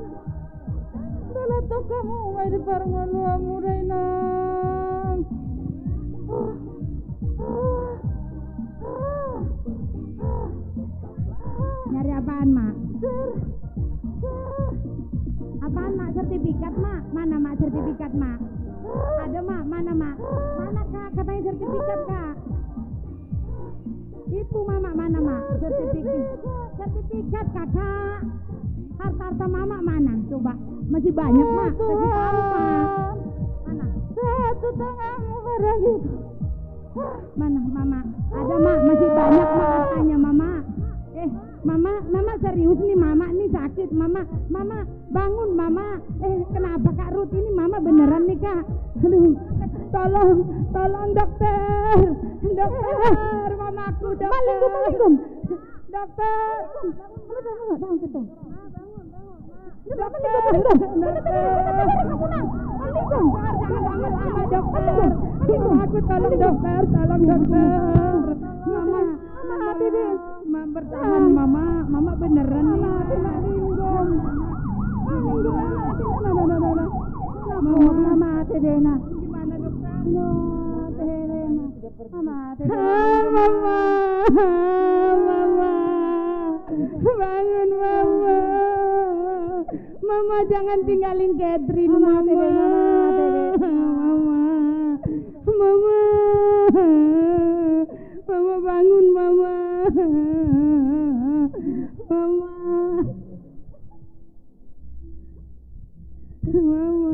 Dalam tokamu, mai di parngoluanmu, Dainang. Nyari apaan, Mak? Apaan, Mak? Sertifikat, Mak? Mana, Mak, sertifikat, Mak? Ada, Mak? Mana, Mak? Mana, Kak? Katanya sertifikat, Kak. Itu, Mama, mana, Mak? Sertifikat. Sertifikat, Kakak. Harta-harta Mama mana? Coba. Masih banyak, Mak. Kasih tahu, Mak. Mana? Satu tanganmu barang itu. Mana, Mama? Ada, Mak. Masih banyak, Mak, hartanya, Mama. Eh, Mama, Mama serius nih, Mama nih sakit, Mama. Mama, bangun, Mama. Eh, kenapa, Kak Ruth? Ini Mama beneran nih, Kak. Aduh, tolong, tolong, dokter. Dokter, mamaku, dokter. Malinggung, malinggung. Dokter. Bangun, bangun, bangun, bangun. Dokter, dokter. Dokter. Mamaku, tolong, dokter, tolong, dokter. Mama, Mama, mati deh. Ma, bertahan, Mama. Mama beneran nih. Mama, mati, mati, Mama. Mama, mati deh, nah. Gimana, dokter? Mama, mati deh, nah. Mama, mati deh. Ah, Mama. Mama. Bangun, Mama. Mama, jangan tinggalin Catherine, Mama. Mama, mati deh, Mama, mati deh. Mama. Mama. Mama, bangun, Mama. Mama. Mama.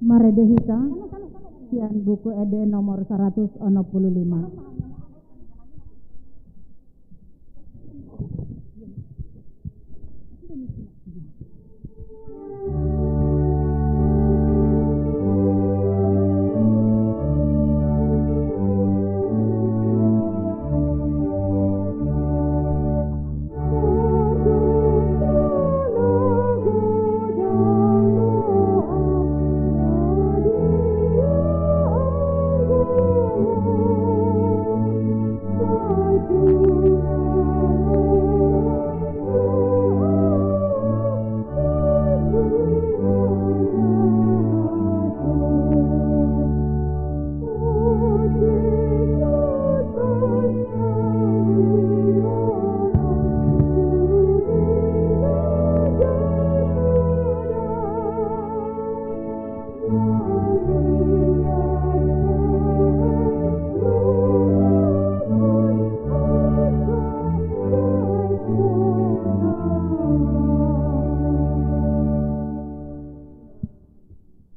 Marende hita sian Buku Ende nomor saratus onom pulu lima.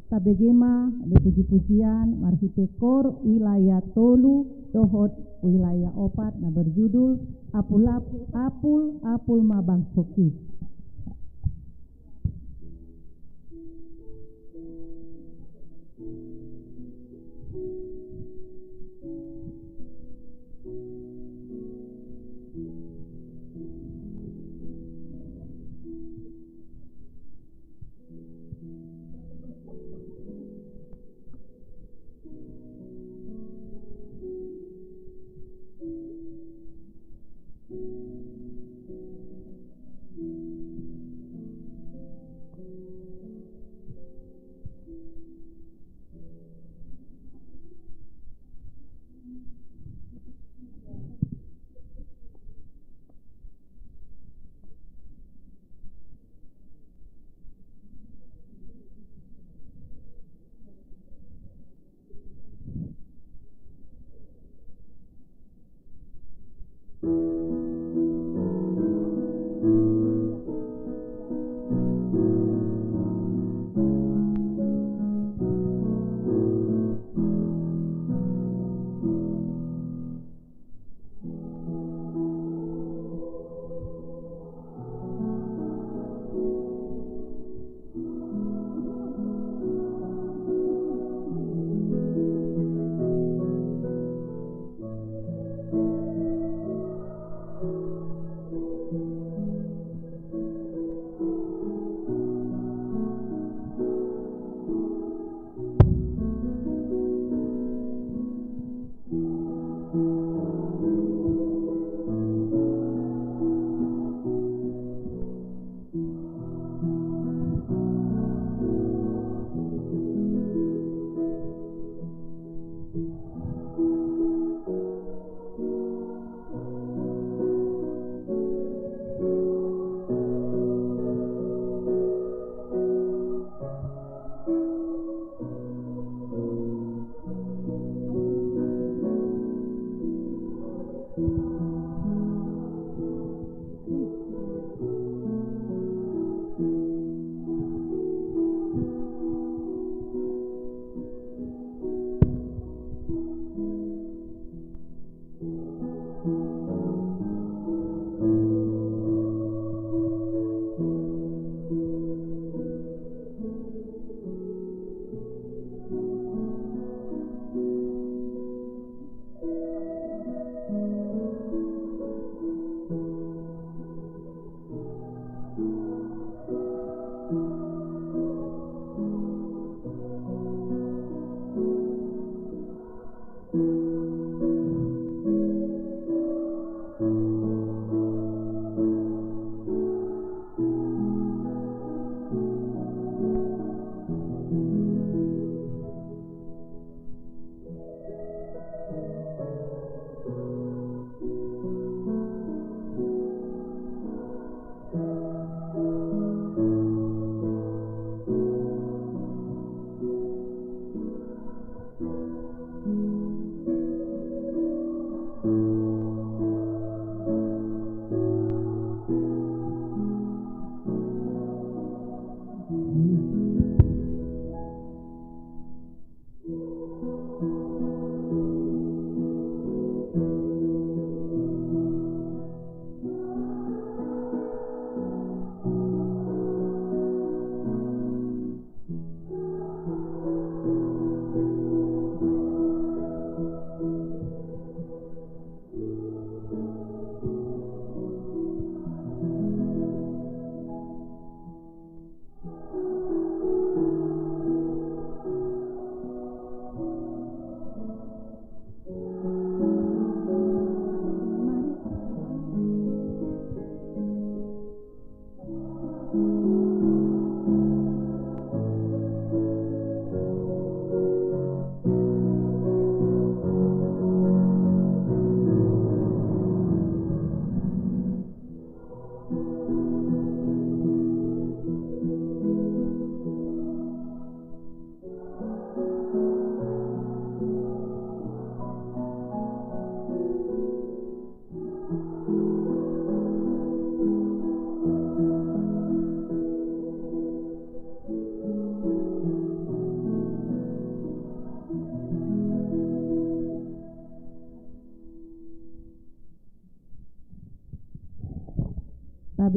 Tabege ma di puji-pujian marhite kor wilayah tolu dohot wilayah opat na berjudul Apul-apul, apul-apul ma bangsongki.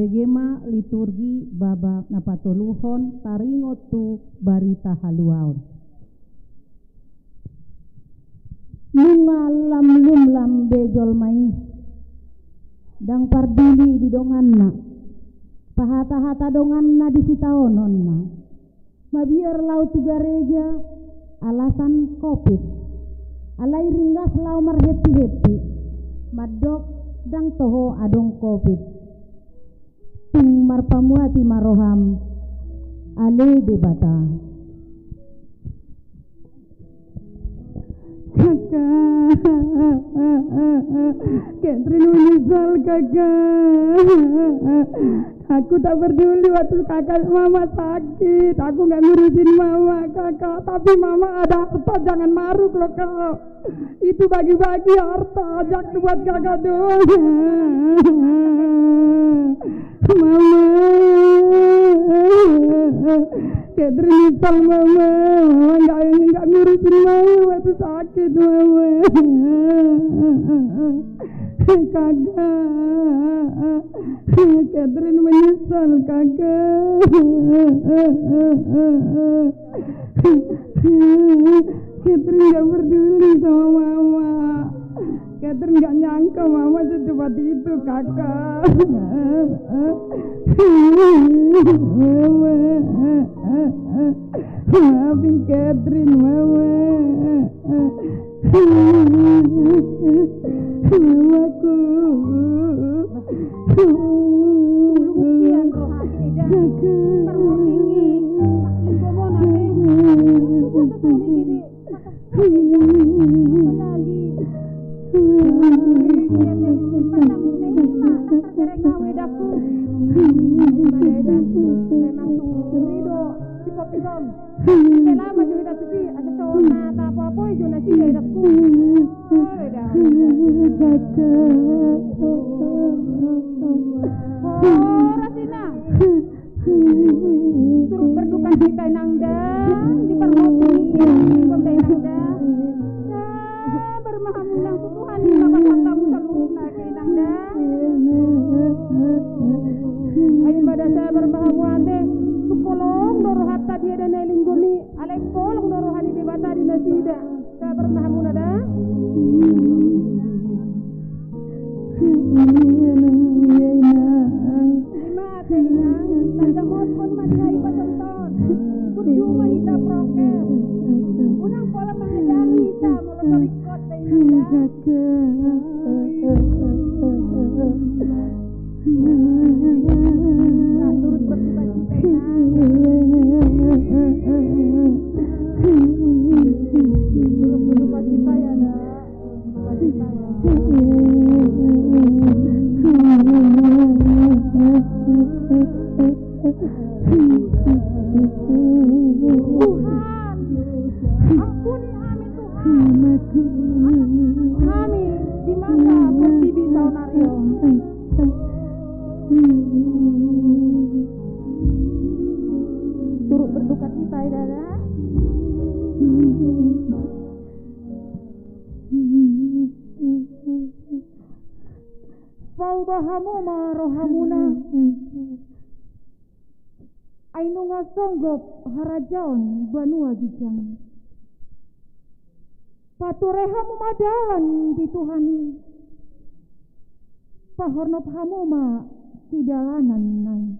Tabege ma liturgi babak na patoluhon taringot tu barita haluaon. Nunga lam lumlam be jolma i, ndang parduli di donganna, pahata-hata donganna di sitaononna. Mabiar laho tu gareja alasan covid. Alai ringgas laho marheppi-heppi, mandok ndang toho adong covid. Tung marpamuati ma roham, ale Debata. Kakak, Catherine menyesal, kakak. Aku tak peduli waktu kakak mama sakit, aku nggak ngurusin mama, kakak. Tapi mama ada harta, jangan maruk loh, kak. Itu bagi-bagi harta, jangan buat kakak doang. Mama, Catherine nyesal, mama. Mama nggak, nggak ngurusin mama waktu sakit, mama. Kakak, Catherine menyesal, kakak. Catherine nggak peduli sama mama. Catherine nggak nyangka mama secepat itu, kakak. Mama, maafin Catherine, mama. Mamaku. Tulung kian roha eda. Parmoting i. Taklim bomo nake. Apalagi. Pandang neima, tak tergereng awe daku. Memang tunggu rido. Sikop ikon. Selama jo hita tusi, asa so na tapoapoi jo nasida, edakku. Horas, Inang. Turut berduka cita, Inang, da. Di parmoting i, Inang, Inang, da. Sabar ma hamu, Inang, tu Tuhan i ma pasahat hamu saluhutna. Ai ma da sabar ma hamu ate, tung holong do rohanta di eda na i linggomi, alai holong do roha ni Debata di nasida. Sabar ma hamu na da. Ima ate, Inang, na jamothon ma di hahipason-pason. Tutu ma hita prokes. Unang pola mangedangi hita molo so ringkot da, Inang, da. Turut berduka cita, Inang. Turut berduka cita ya, Nak. Berduka cita ya. Tuhan, ampuni hami, Tuhan. Hami di masa portibi saonari on. Turut berduka cita ya, Dada. Pauba hamu ma rohamuna. Ai nunga songgop harajaon banua ginjang. Pature hamu ma dalan di Tuhan i. Pahornop hamu ma sidalanan na i.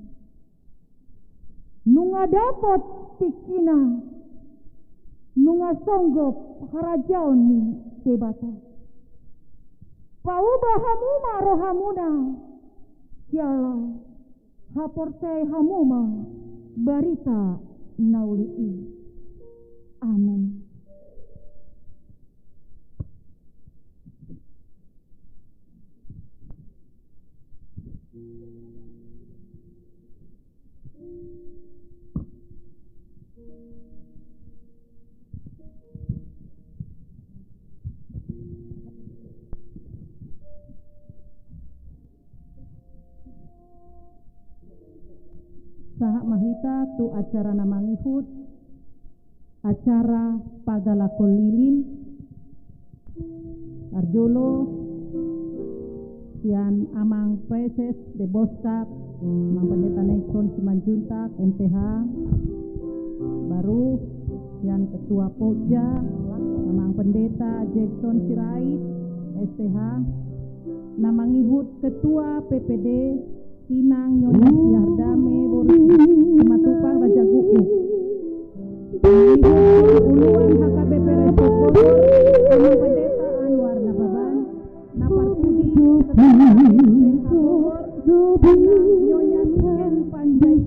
Nunga dapot tingkina, nunga songgop harajaon ni Debata. Pauba hamu ma rohamuna, jala haporseai hamu ma barita na uli i. Amen. Sahat ma hita tu acara na mangihut, acara pagalakon lilin. Parjolo, Sian Amang Praeses de Boskap, Amang Pendeta Nexon Simanjuntak, M T H, baru sian Ketua Pokja, Amang Pendeta Jackson Sirait, S T H, na mangihut Ketua P P D, Inang Nyonya Siardame boru Simatupang Raja Gukguk. Mangihut Uluan H K B P Resort Bogor, Amang Pendeta Anwar Nababan, na parpudi Ketua P H Bogor, Inang Nyonya Niken Panjaitan.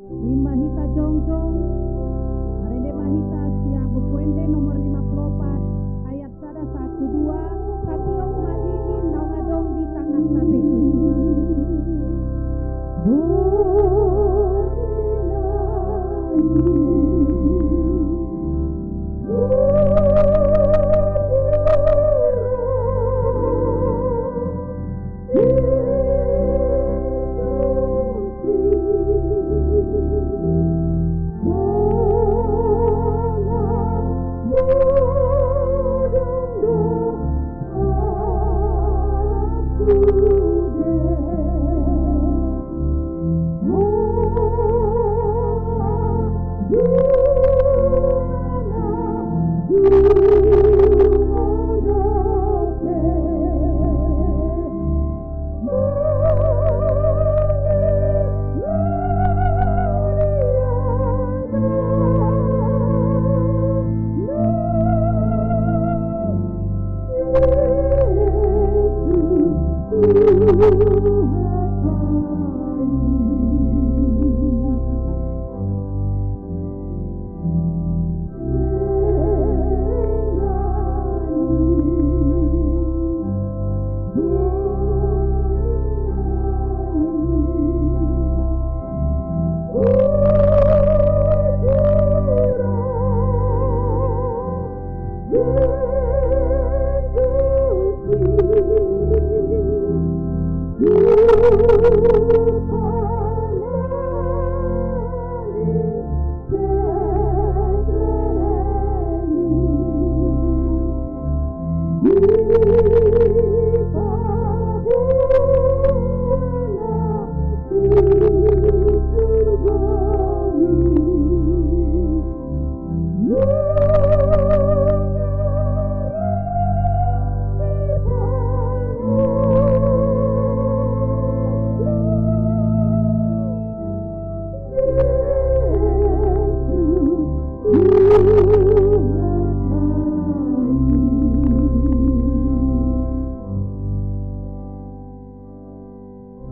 Rimma hita jongjong, marende ma hita sian Buku Ende nomor lima puluh opat, ayat sada sahat tu dua, Patiop ma lilin naung adong di tangan na be.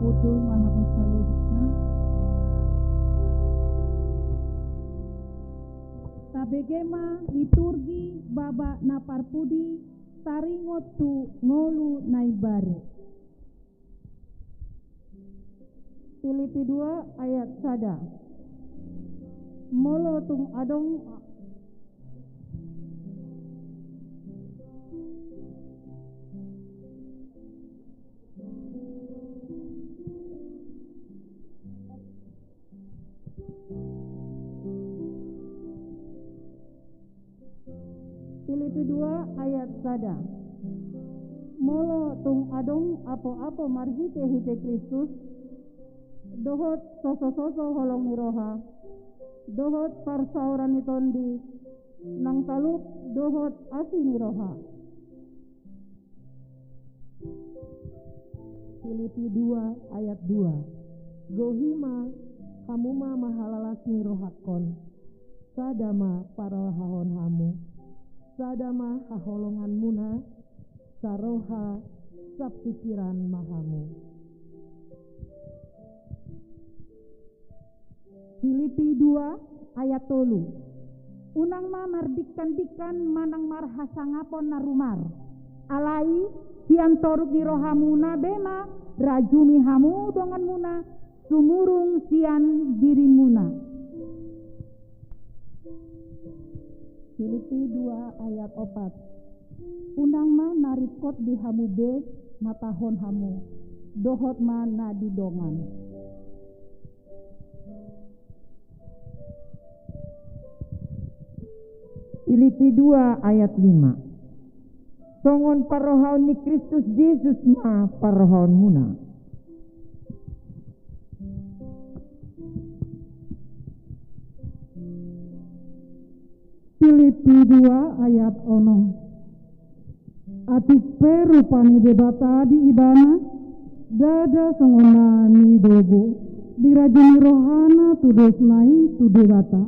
Hundul ma hamu saluhutna. Tabege ma liturgi baba na parpudi taringot tu ngolu na imbaru. Filipi dua ayat sada. Molo tung adong Filipi dua ayat sada. Molo tung adong apo-apo marhite-hite Kristus, dohot soso-soso holong ni roha, dohot parsaoran ni tondi, nang talup dohot asi ni roha. Filipi dua ayat dua. Gohi ma, hamu ma mahalalas ni rohangkon. Sada ma parrohahon hamu. Sada ma haholonganmuna. Saroha, sapingkiran ma hamu. Filipi dua ayat tolu. Unang ma mardingkan-dingkan manang marhasangapon na rumar. Alai sian toruk ni rohamuna be ma rajumi hamu donganmuna, sumurung sian dirimuna. Filipi dua ayat opat. Unang ma na ringkot di hamu be matahon hamu, dohot ma na di dongan. Filipi dua ayat lima. Songon parrohaon ni Kristus Jesus ma parrohaonmuna. Filipi dua ayat onom. Atik pe rupa ni Debata di ibana, ndada songon na nidogo, dirajumi rohana tudosna i tu Debata.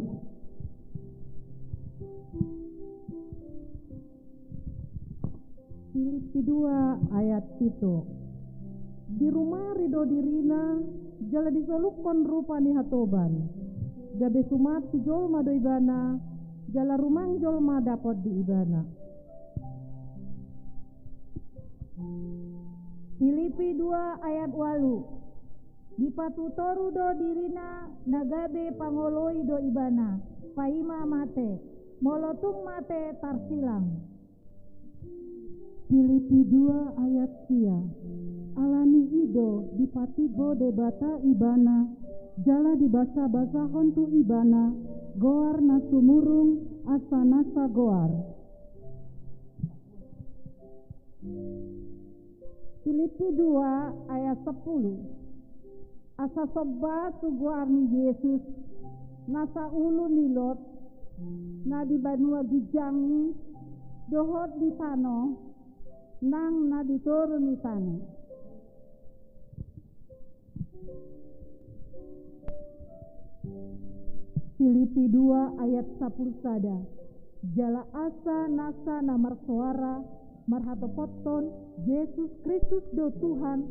Filipi dua ayat pitu. Dirumari do dirina, jala disolukkon rupa ni hatoban. Gabe suman tu jolma do ibana, jala rumang jolma dapot di ibana. Filipi dua ayat ualu. Dipatutoru do dirina na gabe pangoloi do ibana, paima mate, molo tung mate tarsilang. Filipi dua ayat sia. Alani i do dipatimbo Debata ibana, jala dibasabasahon tu ibana goar na sumurung asa nasa goar. Filipi dua ayat sampulu. Asa somba tu goar ni Jesus, nasa ulu ni lot, na di banua ginjang i, dohot di tano, nang na di toru ni tano. Filipi dua ayat sampulu sada. Jala asa nasa na marsoara marhatopothon Jesus Kristus do Tuhan,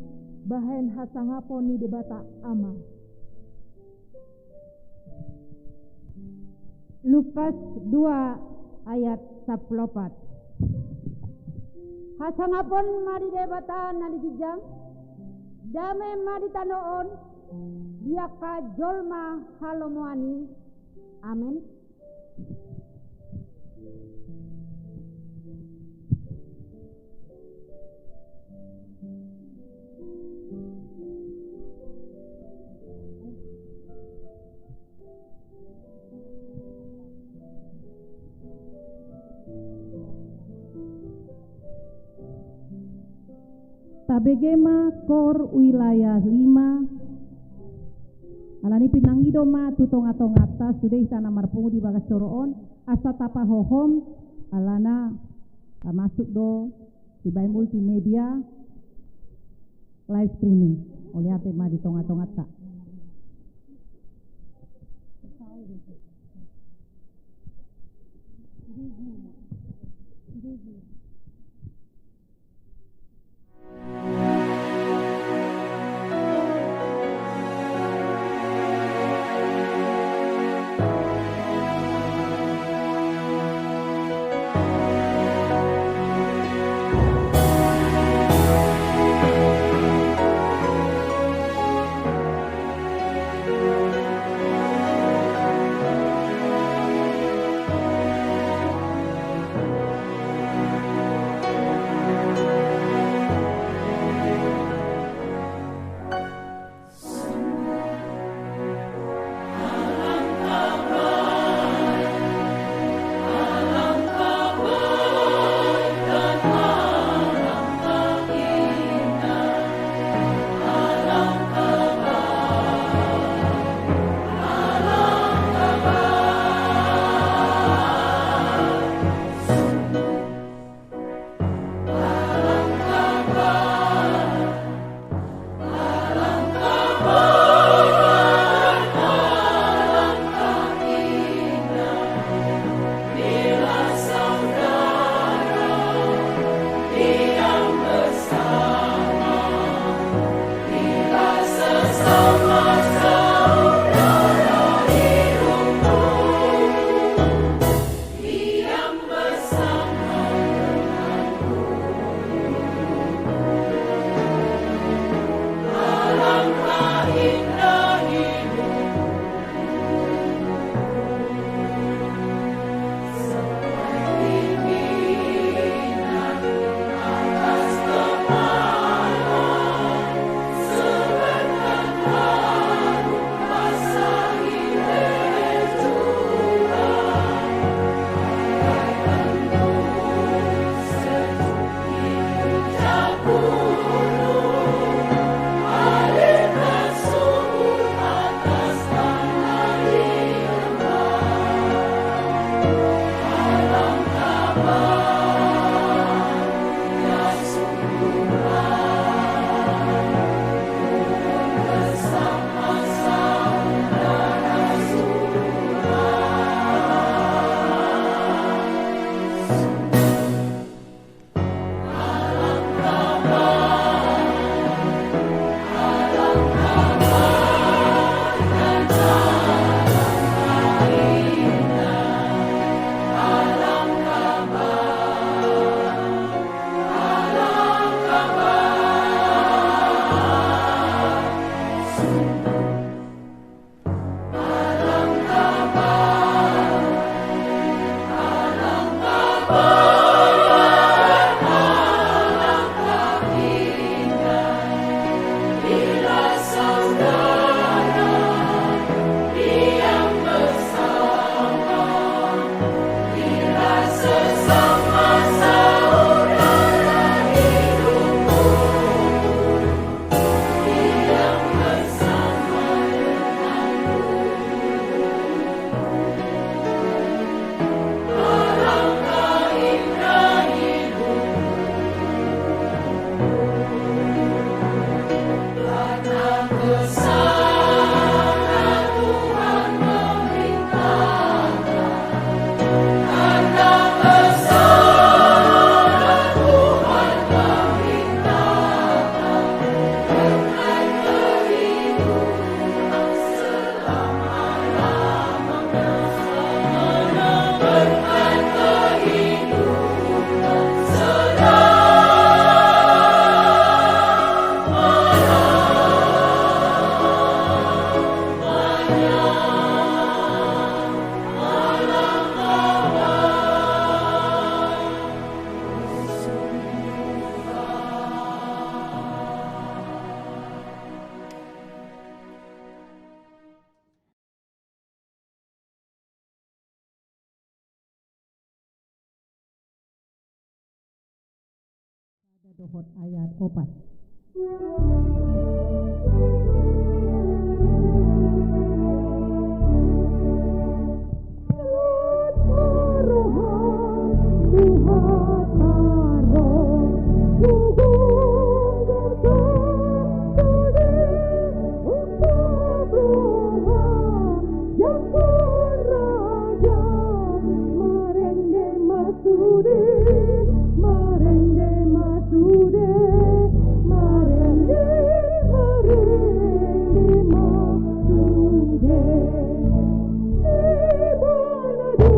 bahen hasangapon ni Debata Ama. Lukas dua ayat sampulu opat. Hasangapon ma di Debata na di ginjang, dame ma di tano on, di angka jolma halomoan i. Amen. Tabege ma kor wilayah lima. Alani pinangido ma tu tongatonganta sude hita na marpungu di bagas joro on, asa tapahohom, alana, ah, masuk do dibaen multimedia live streaming. Mauliate ma di tongatonganta. Dohot ayat opat. Marende ma sude, marende ma sude, marende, marende ma sude. Di bona do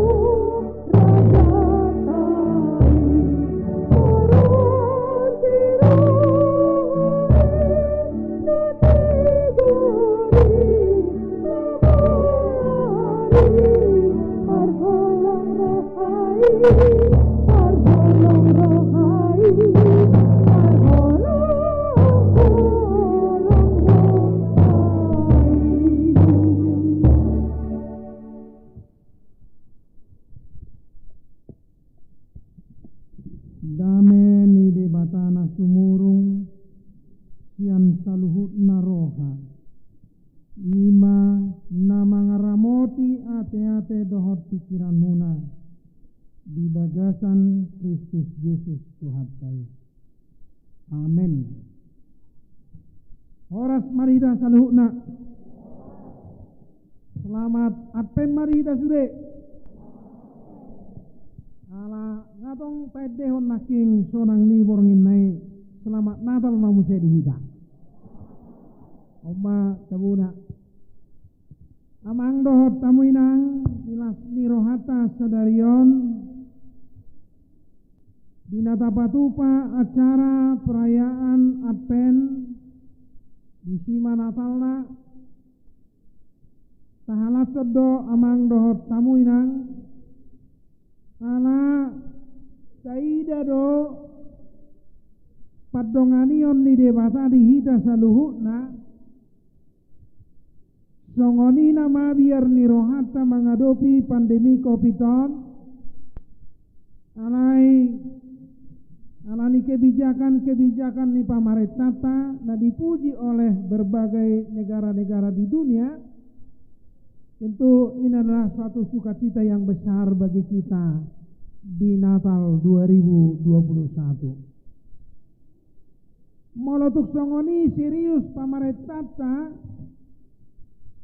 raja tai, marasi roha i. Dame ni Debata na sumurung sian saluhutna roha, i ma na mangaramoti ateate dohot pingkiranmuna di bagasan Kristus Jesus Tuhanta i. Amen. Horas ma di hita saluhutna. Selamat Advent ma di hita sude. Ala nga tong taendehon nangkin sonang ni borngin na i, selamat Natal ma muse di hita. On ma tabona. Amang dohot hamu inang, di las ni rohanta sadari on, di na tapatupa acara perayaan Advent, disi ma Natalna, tahalashon do amang dohot hamu inang, ala taida do pandonganion ni Debata di hita saluhutna, songon i nama biar ni rohanta mangadopi pandemi covid on, alai ala ni kebijakan-kebijakan ni pamarentanta na dipuji oleh berbagai negara-negara di dunia, tentu ini adalah suatu sukacita yang besar bagi kita di Natal dua ribu dua puluh satu. Molo tung songon i serius pamarentanta,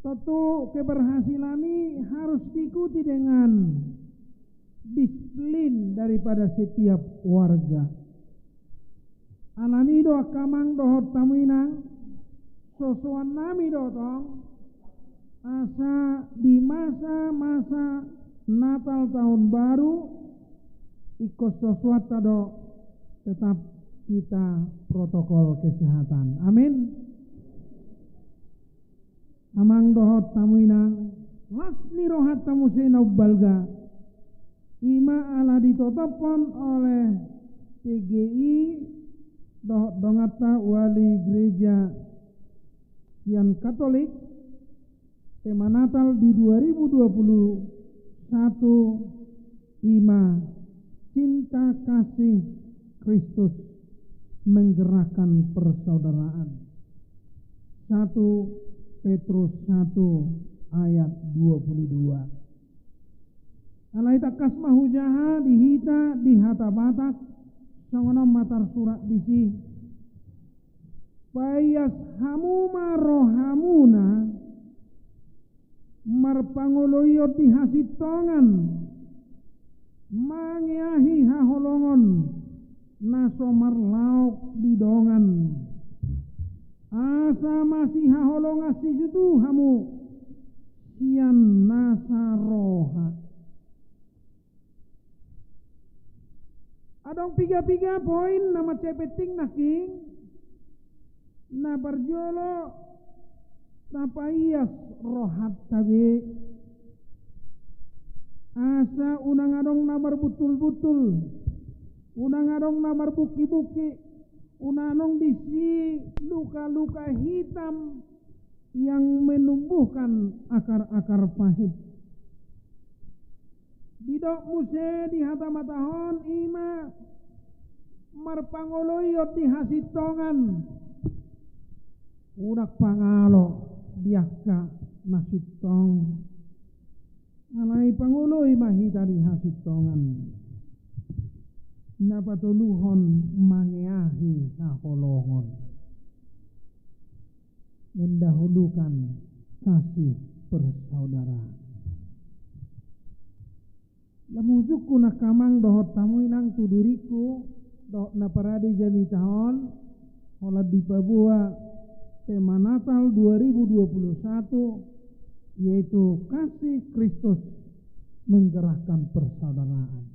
tentu keberhasilan i harus diikuti dengan disiplin daripada setiap warga. Alani do angka amang dohot hamu inang, sosoannami do tong, asa di masa-masa Natal Tahun Baru, ingkon sosoanta do tetap kita protokol kesehatan. Amin. Amang dohot hamu inang, las ni rohanta muse na umbalga, i ma ala ditotophon oleh P G I dohot donganta wali gereja sian Katolik, tema Natal di dua ribu dua puluh satu i ma cinta kasih Kristus menggerakkan persaudaraan. Satu Petrus satu ayat dua puluh dua. Alai tangkas ma hujaha di hita di hata Batak, songon on ma tarsurat disi. Paias hamu ma rohamuna marpangoloion di hasintongan, mangeahi haholongon na so marlaok di dongan, asa masihaholongan situtu hamu sian nasa roha. Adong piga-piga poin na mansai penting nangkin. Na parjolo, tapaias rohanta be, asa unang adong na marbuntul-buntul, unang adong na marbungki-bungki, unang adong disi luka-luka hitam yang menumbuhkan akar-akar pahit. Didok muse di hata Batak on i ma, Marpangoloion di hasintongan. Unang pangalo di angka na sintong. Alai pangoloi ma hita di hasintongan. Na patoluhon, mangeahi haholongon. Mendahulukan kasih persaudaraan. Lam husungkun angka amang dohot hamu inang tu diringku, dohot na parade jamita on, holan dipaboa tema Natal dua ribu dua puluh satu, yaitu kasih Kristus menggerakkan persaudaraan.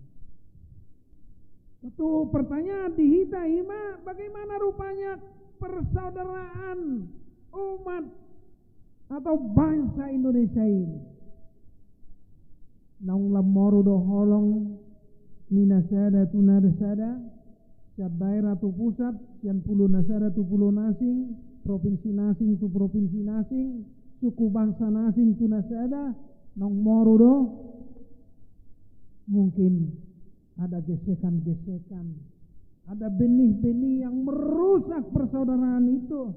Satu pertanyaan di hita ima, bagaimana rupanya persaudaraan umat atau bangsa Indonesia ini? Naung lam moru do holong ni na sada tu na sada, sian daerah tu pusat, sian pulo na sada tu pulo na asing, provinsi na asing tu provinsi na asing, suku bangsa na asing tu na sada, naung moru do? Mungkin ada gesekan-gesekan, ada benih-benih yang merusak persaudaraan itu,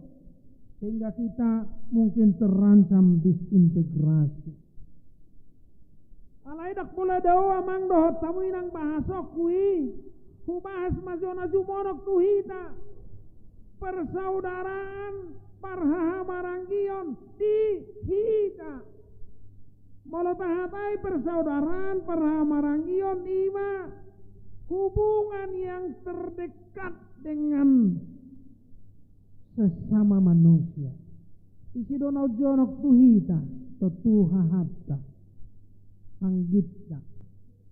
sehingga kita mungkin terancam disintegrasi. Alai ndang pola dao amang dohot hamu inang bahasonku i, hubahas ma jo na jumonok tu hita. Persaudaraan, parhahamaranggion di hita. Molo tahatai persaudaraan, parhahamaranggion ima hubungan yang terdekat dengan sesama manusia. Ise do na jonok tu hita? Tontu hahanta, angginta,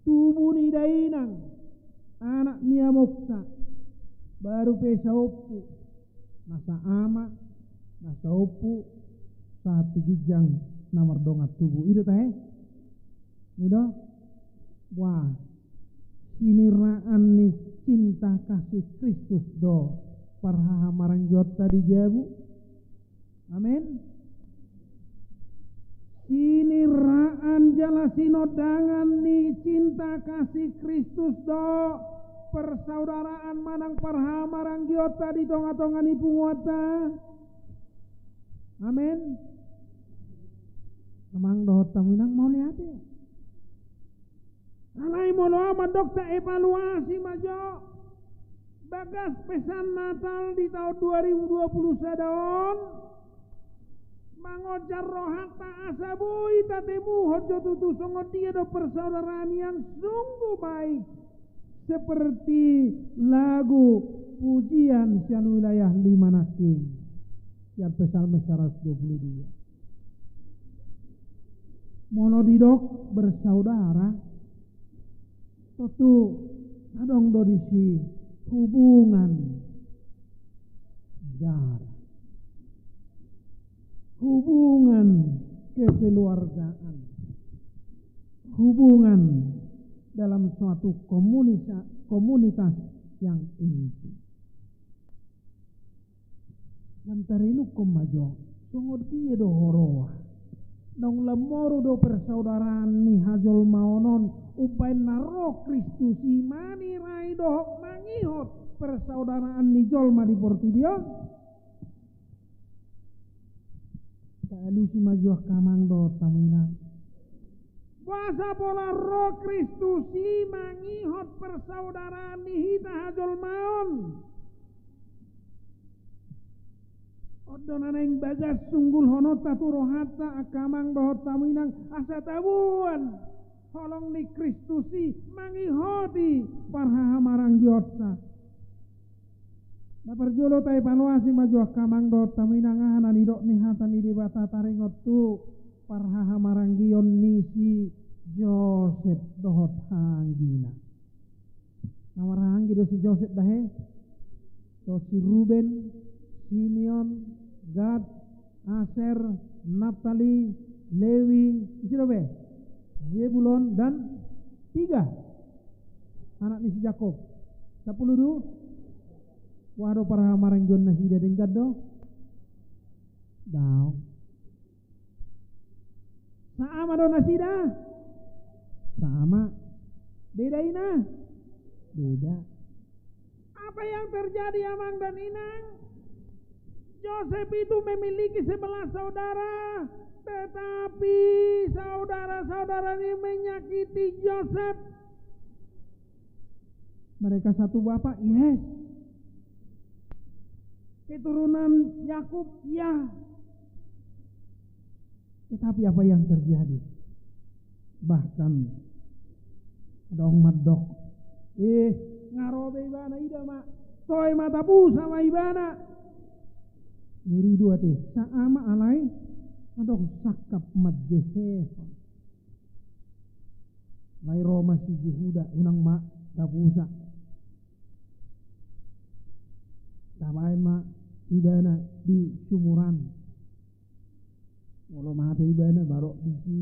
tubu ni dainang, anak ni amongta, baru pe saompu, nasa ama, nasa ompu, sahat tu ginjang na mardongan tubu. I do tahe? I do? Wah, siniraan ni cinta kasih Kristus do parhahamaranggion ta di jabu. Amen. Siniraan jala sinondangan ni cinta kasih Kristus do persaudaraan manang parhahamaranggion ta di tonga-tonga ni punguan ta. Amen. Amang dohot hamu inang mauliate. Alai molo au mandok, taevaluasi ma jo bagas pesan Natal di taon dua ribu dua puluh sada on. Mangonjar rohanta asa boi tatemuhon jo tutu songon dia do persaudaraan yang sungguh baik, seperti lagu pujian sian wilayah lima nangkin, sian Psalmen seratus dua puluh dua. Molo didok bersaudara, tontu adong do disi hubungan darah, hubungan kekeluargaan, hubungan dalam suatu komunisa-, komunitas yang intim. Lam tarenungkon ma jo, songon dia do huroha? Naung lam moru do persaudaraan ni hajolmaon on umbaen na ro Kristus i manirai dohot mangihot persaudaraan ni jolma di portibi on? Taalusi ma jo angka amang dohot hamu inang. Boasa pola ro Kristus i mangihot persaudaraan ni hita hajolmaon? On do na naeng bagas sunggulhononta tu rohanta angka amang dohot hamu inang, asa taboan holong ni Kristus i mangihoti parhahamaranggionta. Na parjolo taevaluasi ma jo angka amang dohot hamu inang, aha na nidok ni hata ni Debata taringot tu parhahamaranggion ni si Josep dohot hahaanggina. Na marhahaanggi do si Josep dahe? Dohot si Ruben, Simeon, Gad, Aser, Naptali, Lewi, ise dope? Zebulon dan tiga anak ni si Jakob. Sampulu dua. Boha do parhahamaranggion nasida, denggan do? Daong. Saama do nasida? Saama. Beda ina? Beda. Apa yang terjadi, Amang dan Inang? Joseph itu memiliki sebelas saudara, tetapi saudara-saudara ini menyakiti Joseph. Mereka satu bapak, yes. Keturunan Yakub, ya. Tetapi apa yang terjadi? Bahkan adong mandok, eh, nga ro be ibana, ida ma, toe ma tapusa ma ibana. Ngeri do ate, sa ama alai adong sangkap manjehehon. Alai ro ma si Jehuda, unang ma tapusa. Tabaen ma ibana di sumuran. Molo mate ibana, barok disi.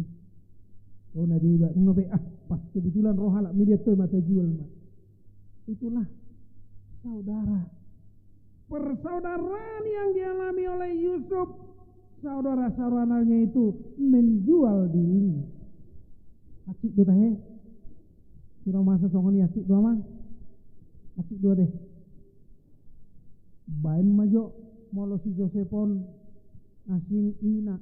Ro na deba, nunga be, ah, pas kebetulan ro halak, media toe ma tajual ma. Itulah saudara. Persaudaraan yang dialami oleh Yusuf, saudara-saudaranya itu menjual dirinya. Asik do tahe. Sira masa songon i, asik do, Amang? Asik do ate. Baen ma jo, molo si Josep on asing ina,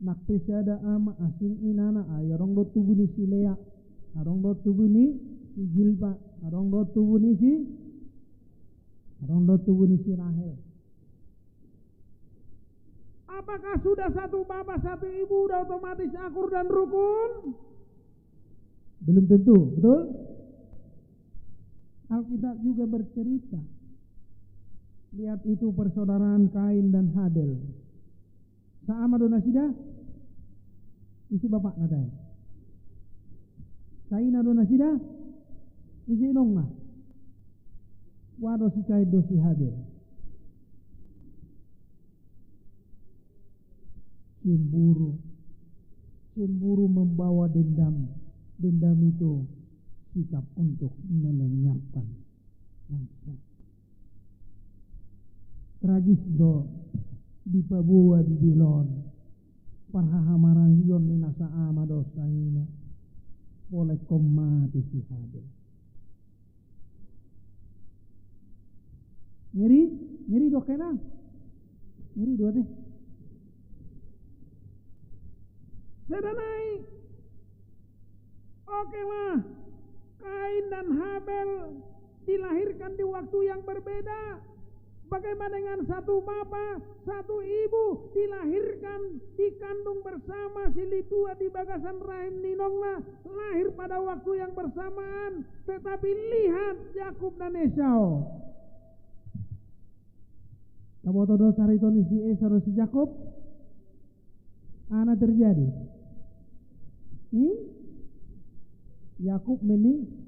nang pe sada ama, asing inana, ai adong do tubu ni si Lea, adong do tubu ni si Jilpa, adong do tubu ni si, adong do tubu ni si Rahel. Apakah sudah satu bapa, satu ibu, udah otomatis akur dan rukun? Belum tentu, betul? Alkitab juga bercerita. Lihat itu persaudaraan Kain dan Habel. Sa ama do nasida? Ise bapakna tahe? Sa ina do nasida? Ise inongna? Ua do si Kain, do si Habel. Cemburu. Cemburu membawa dendam. Dendam itu sikap untuk melenyapkan bangsa. Tragis do dipaboa Bibel on. Parhahamaranggion ni na sa ama dohot sa ina. Pola ingkon mate si Habel. Ngeri, ngeri do kena. Ngeri do ate. Sada nai. Oke lah. Kain dan Habel dilahirkan di waktu yang berbeda. Bagaimana dengan satu bapa, satu ibu dilahirkan, dikandung bersama, silih tua di bagasan rahim ni inongna, lahir pada waktu yang bersamaan, tetapi lihat Yakub dan Esau. Taboto do carito ni si Esau dohot si Yakub? Aha na terjadi? Hmm? Yakub meni-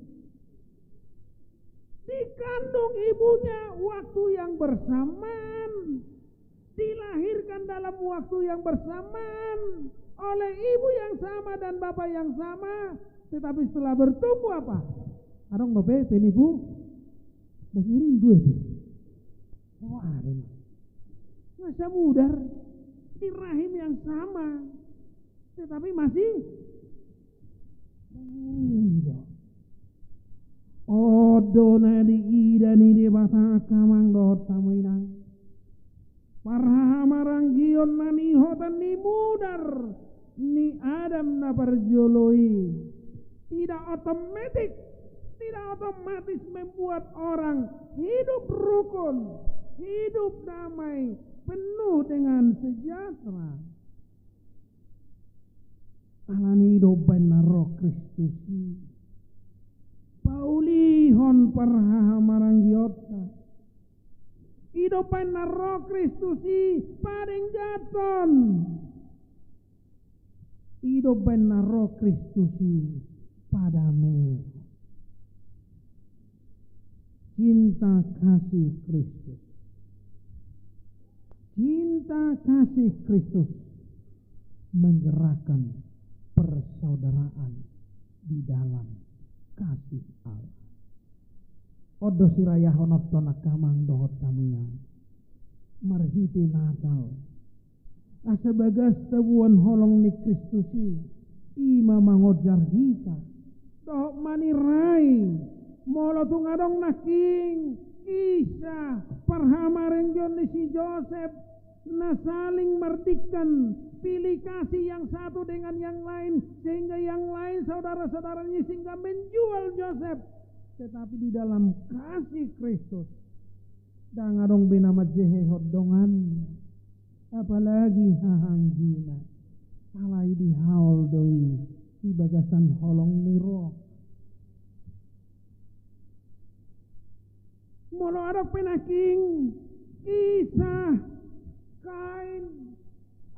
Dikandung ibunya waktu yang bersamaan, dilahirkan dalam waktu yang bersamaan oleh ibu yang sama dan bapak yang sama, tetapi setelah bertumbuh apa? Adong dope penipu? Bagi rindu di. Wah, masa mudar di rahim yang sama. Tetapi masih mangirido. On do na diida ni Debata, angka amang dohot hamu inang. Parhahamaranggion na nihotan ni mudar ni Adam na parjolo i tidak otomatis, tidak otomatis membuat orang hidup rukun, hidup damai, penuh dengan sejahtera. Alani i do umbaen na ro Kristus i paulihon parhahamaranggionta. I do umbaen na ro Kristus i padenggathon. I do umbaen na ro Kristus i padamehon. Cinta kasih Kristus. Cinta kasih Kristus menggerakkan persaudaraan di dalam kasih Allah. On do sirayahononta, angka amang dohot hamu inang, marhite Natal. Asa bagas taboan holong ni Kristus i, i ma mangonjar hita. Dohot manirai, molo tung adong nangkin, i ni si Josep na saling mardingkan, pilih kasih yang satu dengan yang lain, sehingga yang lain saudara-saudaranya sehingga menjual Josep. Tetapi di dalam kasih Kristus, ndang adong be na manjehehon dongan, apalagi hahaanggina. Alai dihaol do i di bagasan holong ni roh. Molo adong pe nangkin kisah Kain,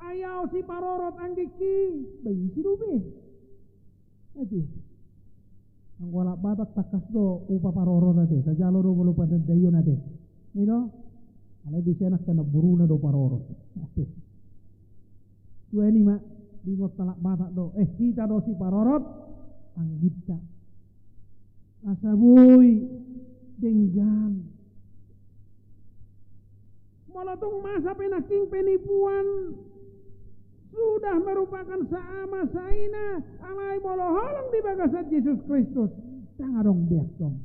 ayao siparorot anggingki, ba ise do be? Ate. Anggo halak Batak tangkas do upa parorot ate, tajalo do molo pandandaion ate. I do? Alai biasana angka namboruna do parorot. Ate. Tua ni ma, diingot halak Batak do. Eh, hita do siparorot angginta. Asa boi denggan. Molo tung masa pe nangkin penipuan sudah merupakan saama saina, alai molo holong di bagasan Jesus Kristus, ndang adong be antong.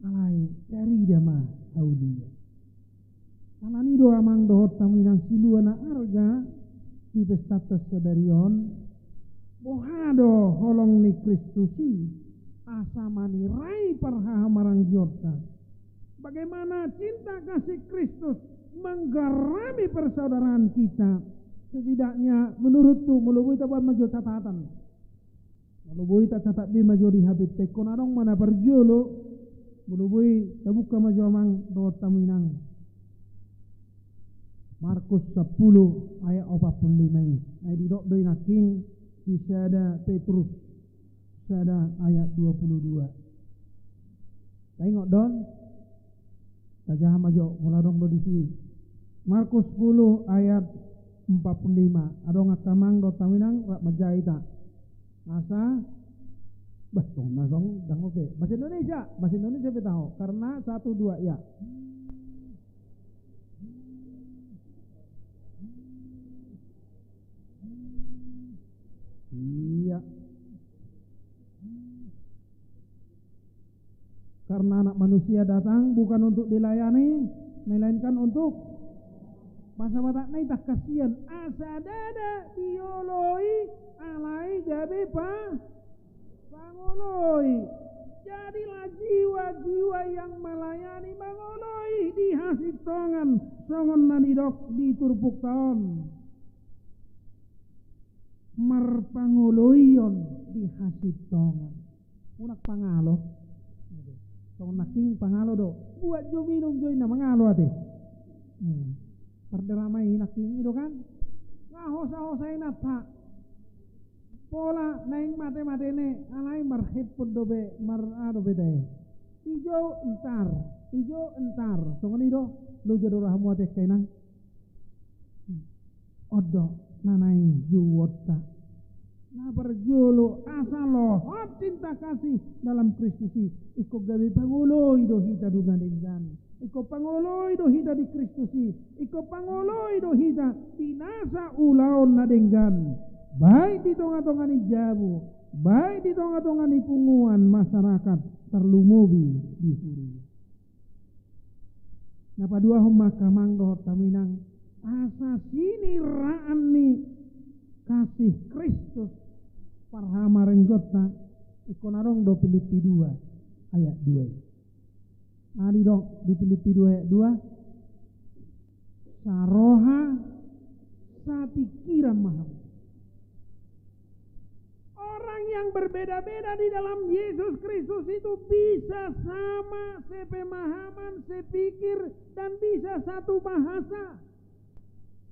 Alai tarida ma haulion. Alani do amang dohot hamu inang silua na arga di pestanta sadari on, boha do holong ni Kristus i asa manirai parhahamarangionta. Bagaimana cinta kasih Kristus menggarami persaudaraan kita? Setidaknya menurutku, molo boi taboan ma jo catatan. Molo boi tacatat be ma jo di H P-ta, ingkon adong ma na parjolo, molo boi tabuka ma jo amang dohot hamu inang. Markus sampulu ayat opat pulu lima i. Ai didok do i nangkin di sada Petrus sada ayat dua pulu dua. Taingot do on? Tajaha ma jo, molo adong do disi. Markus sampulu ayat opat pulu lima. Adong angka amang dohot hamu inang, rap manjaha hita. Asa, bah, songon na songon, ndang ope. Bahasa Indonesia, bahasa Indonesia pe taho. Karena satu, dua, ya. Iya. Karena Anak Manusia datang bukan untuk dilayani, melainkan untuk, bahasa Batakna i tangkas sian, asa ndada dioloi, alai gabe pa-, pangoloi. Jadilah jiwa-jiwa yang melayani, mangoloi di hasintongan, songon na nidok di turpukta on. Marpangoloion di hasintongan. Unang pangalo. Songon nangkin pangalo do. Buat jo minum jo inna mangalo ate. Hmm. Pardera ma i nangkin i do kan. Nga hosa-hosa inanta. Pola naeng mate-mate ne, alai marhepon dope, mar-, aha dope te. Ijo entar, ijo entar. Songon i do, loja do rohamu ate angka inang. On do na naeng jouonta. Na parjolo, asa lohot cinta kasih dalam Kristus i. Ingkon gabe pangoloi do hita tu na denggan. Ingkon pangoloi do hita di Kristus i. Ingkon pangoloi do hita di nasa ulaon na denggan. Baik di tonga-tonga ni jabu, baik di tonga-tonga ni punguan masyarakat, tarlumobi di huria. Na paduahon ma angka amang dohot hamu inang, asa siniraan ni kasih Kristus parhamarenggonta, ingkon adong do Pilippi dua ayat dua i. Aha didok di Pilippi dua ayat dua? Saroha, sapingkiran ma hamu. Orang yang berbeda-beda di dalam Yesus Kristus itu bisa sama sepemahaman, sepikir, dan bisa satu bahasa.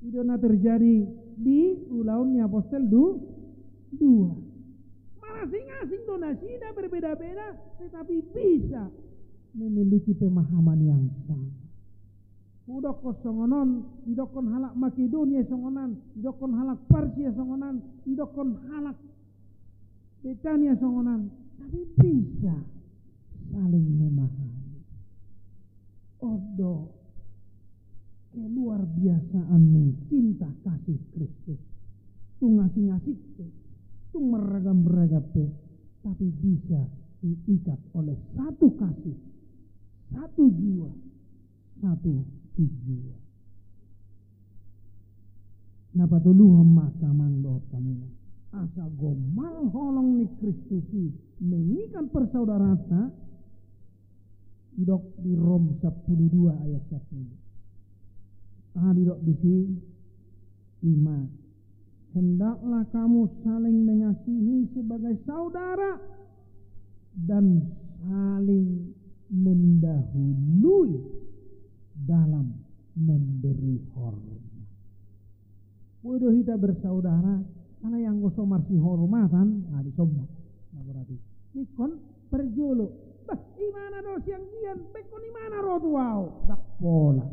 I do na terjadi di Ulaon ni Apostel du-, dua. Marasing-asing do nasida, berbeda-beda, tetapi bisa memiliki pemahaman yang sama. Hudokkon songon on, didokkon halak Makedonia songon an, didokkon halak Parsia songon an, didokkon halak Betania songon an, tapi bisa saling memahami. On do keluar biasaan ni cinta kasih Kristus. Tung asing-asing pe, tung marragam-ragam pe, tapi bisa diikat oleh satu kasih, satu jiwa, satu tujuan. Na patoluhon ma angka amang dohot hamu inang, asa gomar holong ni Kristus i mengikat persaudaranta, didok di Rom sampulu dua ayat sampulu. Aha didok disi? Ima, hendaklah kamu saling mengasihi sebagai saudara dan saling mendahului dalam memberi hormat. Boi do hita bersaudara, alai anggo so marsihormatan, ah, dison ma. Na berarti ingkon parjolo. Bah, imana do sianggian, bah, ingkon imana ro tu ahu. Ndang pola.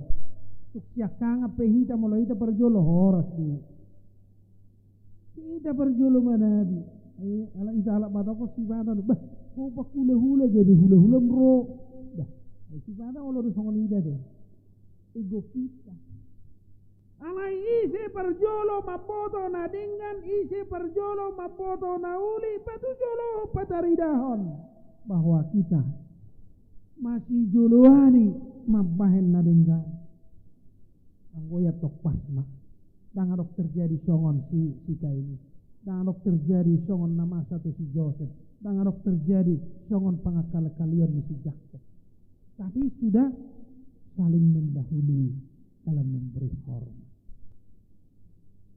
Tung siangkangan pe hita, molo hita parjolo, horas do i. Hita parjolo manabi. Eh, ala hita halak Batak on sipata do. Bah, ho pahulahula, gabe hulahulam ro. Bah, eh, sipata olo do songon i da do. Ego hita. Alai ise parjolo mamboto na denggan, ise parjolo mamboto na uli, patujolo pataridahon bahwa hita masijoloani mambahen na denggan. Anggo i antong pas ma. Ndang adong terjadi songon si, si Kain i. Ndang adong terjadi songon na masa tu si Josep. Ndang adong terjadi songon pangakal-kalion ni si Jakkob. Tapi sudah saling mendahului dalam memberi hormat.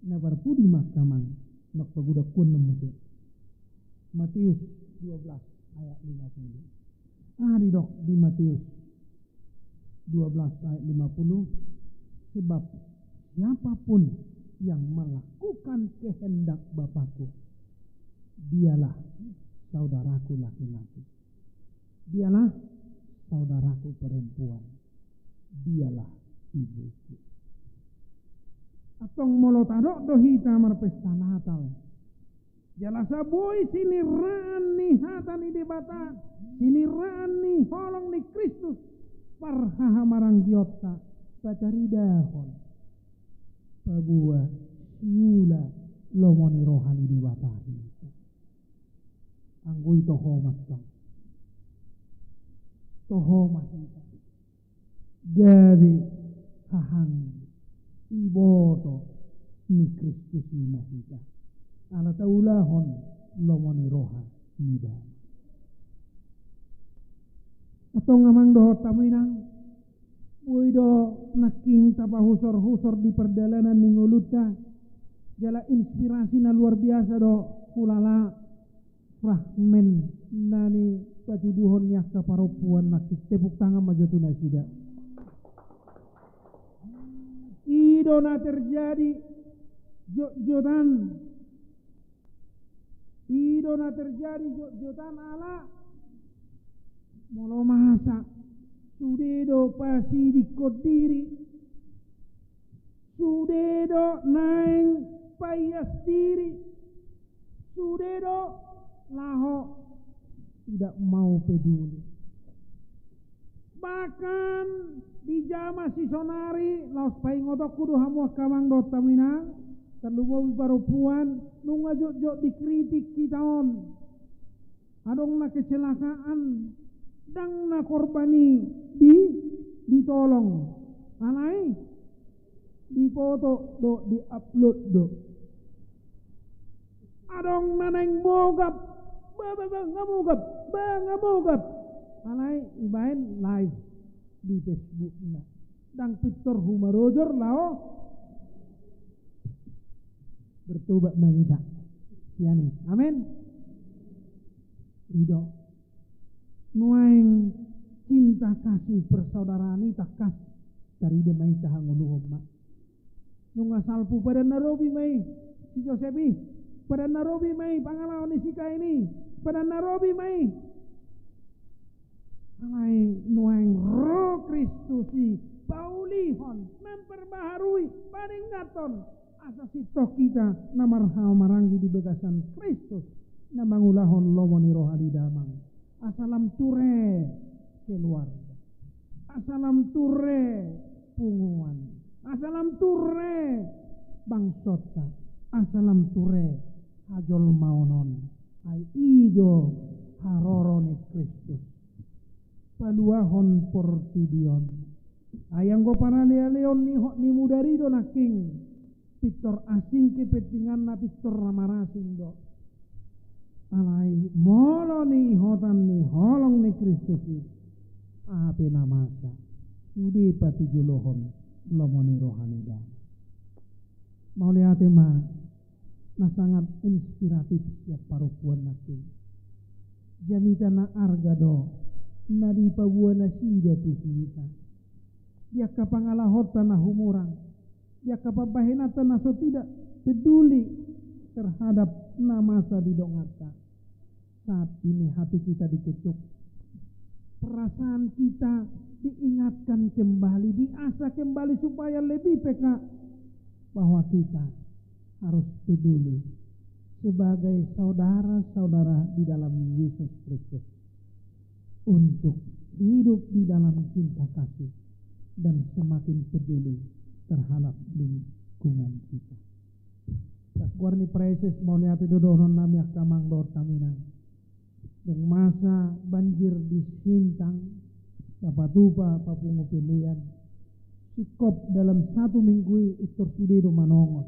Na parpudi ma angka amang, na pagudakkon na muse. Matius dua belas ayat lima puluh. Aha didok di Matius dua belas ayat lima puluh? Sebab siapapun yang melakukan kehendak Bapakku, dialah saudaraku laki-laki. Dialah saudaraku perempuan. Dialah ibuku. Antong molo tadok do hita marpesta Natal, jala so boi siniraan ni hata ni Debata, siniraan ni holong ni Kristus, parhahamarangionta, pataridahon, paboa siula lomo ni roha ni Debata hita. Anggo i toho ma antong. Toho ma hita. Gabe hahang iboto ni Kristus i ma hita. Ala taulahon lomo ni roha ni Debata. Antong amang dohot hamu inang, boi do nangkin tapahusor-husor di pardalanan ni ngolunta, jala inspirasi na luar biasa do hulala fragmen na nipatuduhon ni angka parompuan nangkin. Tepuk tangan ma jo tu nasida. I do na terjadi jotjotan. I do na terjadi jotjotan ala molo masa sude do pasidingkon diri, sude do naeng paias diri, sude do laho tidak mau peduli. Bahkan di jaman sisonari, laos paingotonku do hamu angka amang dohot hamu inang, tarlumobi parompuan, nunga jotjot dikritik hita on. Adong na kecelakaan, ndang na korban i di, ditolong. Alai difoto do, diupload do. Adong na naeng mogap, ba, ba, ba, nga mogap, ba, nga mogap. Alai ibaen live di Facebookna. Ndang pintor humarojor laho bertobat ma hita. Sian i. Amen. I do. Nuaeng cinta kasih persaudaraan i tangkas tarida ma i, tahangoluhon ma. Nunga salpu padan na robi ma i si Josep i, padan na robi ma i pangalaho ni si Kain i, padan na robi ma i. Alai nuaeng ro Kristus i, paulihon, memperbaharui, padenggathon, asa sintong hita na marhahamaranggi di bagasan Kristus, na mangulahon lomo ni roha ni Damang. Asa lam ture keluarga, asa lam ture punguan, asa lam ture bangsonta, asa lam ture hajolmaon on. Ai i do haroro ni Kristus, paluahon portibi on. Ai anggo paralealeon ni hot ni mudar i do nangkin, pintor asing kepentinganna, pintor na marasing do. Alai molo niihuthon ni holong ni Kristus i, aha pe na masa, sude patujolohon lomo ni roha ni Damang. Mauliate ma. Na sangat inspiratif sian parompuan nangkin. Jamita na arga do na dipaboa nasida tu hita. Di angka pangalahonta na humurang, di angka pambahenanta na so tidak peduli terhadap na masa di donganta. Saat ini hati kita diketuk, perasaan kita diingatkan kembali, diasah kembali supaya lebih peka bahwa kita harus peduli sebagai saudara-saudara di dalam Yesus Kristus untuk hidup di dalam cinta kasih dan semakin peduli terhadap lingkungan kita. Las goar ni praeses, mauliate do dohonon nami angka amang dohot hamu inang. Dung masa banjir di Sintang, Sapatupa, papungu pelean, singkop dalam satu minggu i, pintor sude do manongos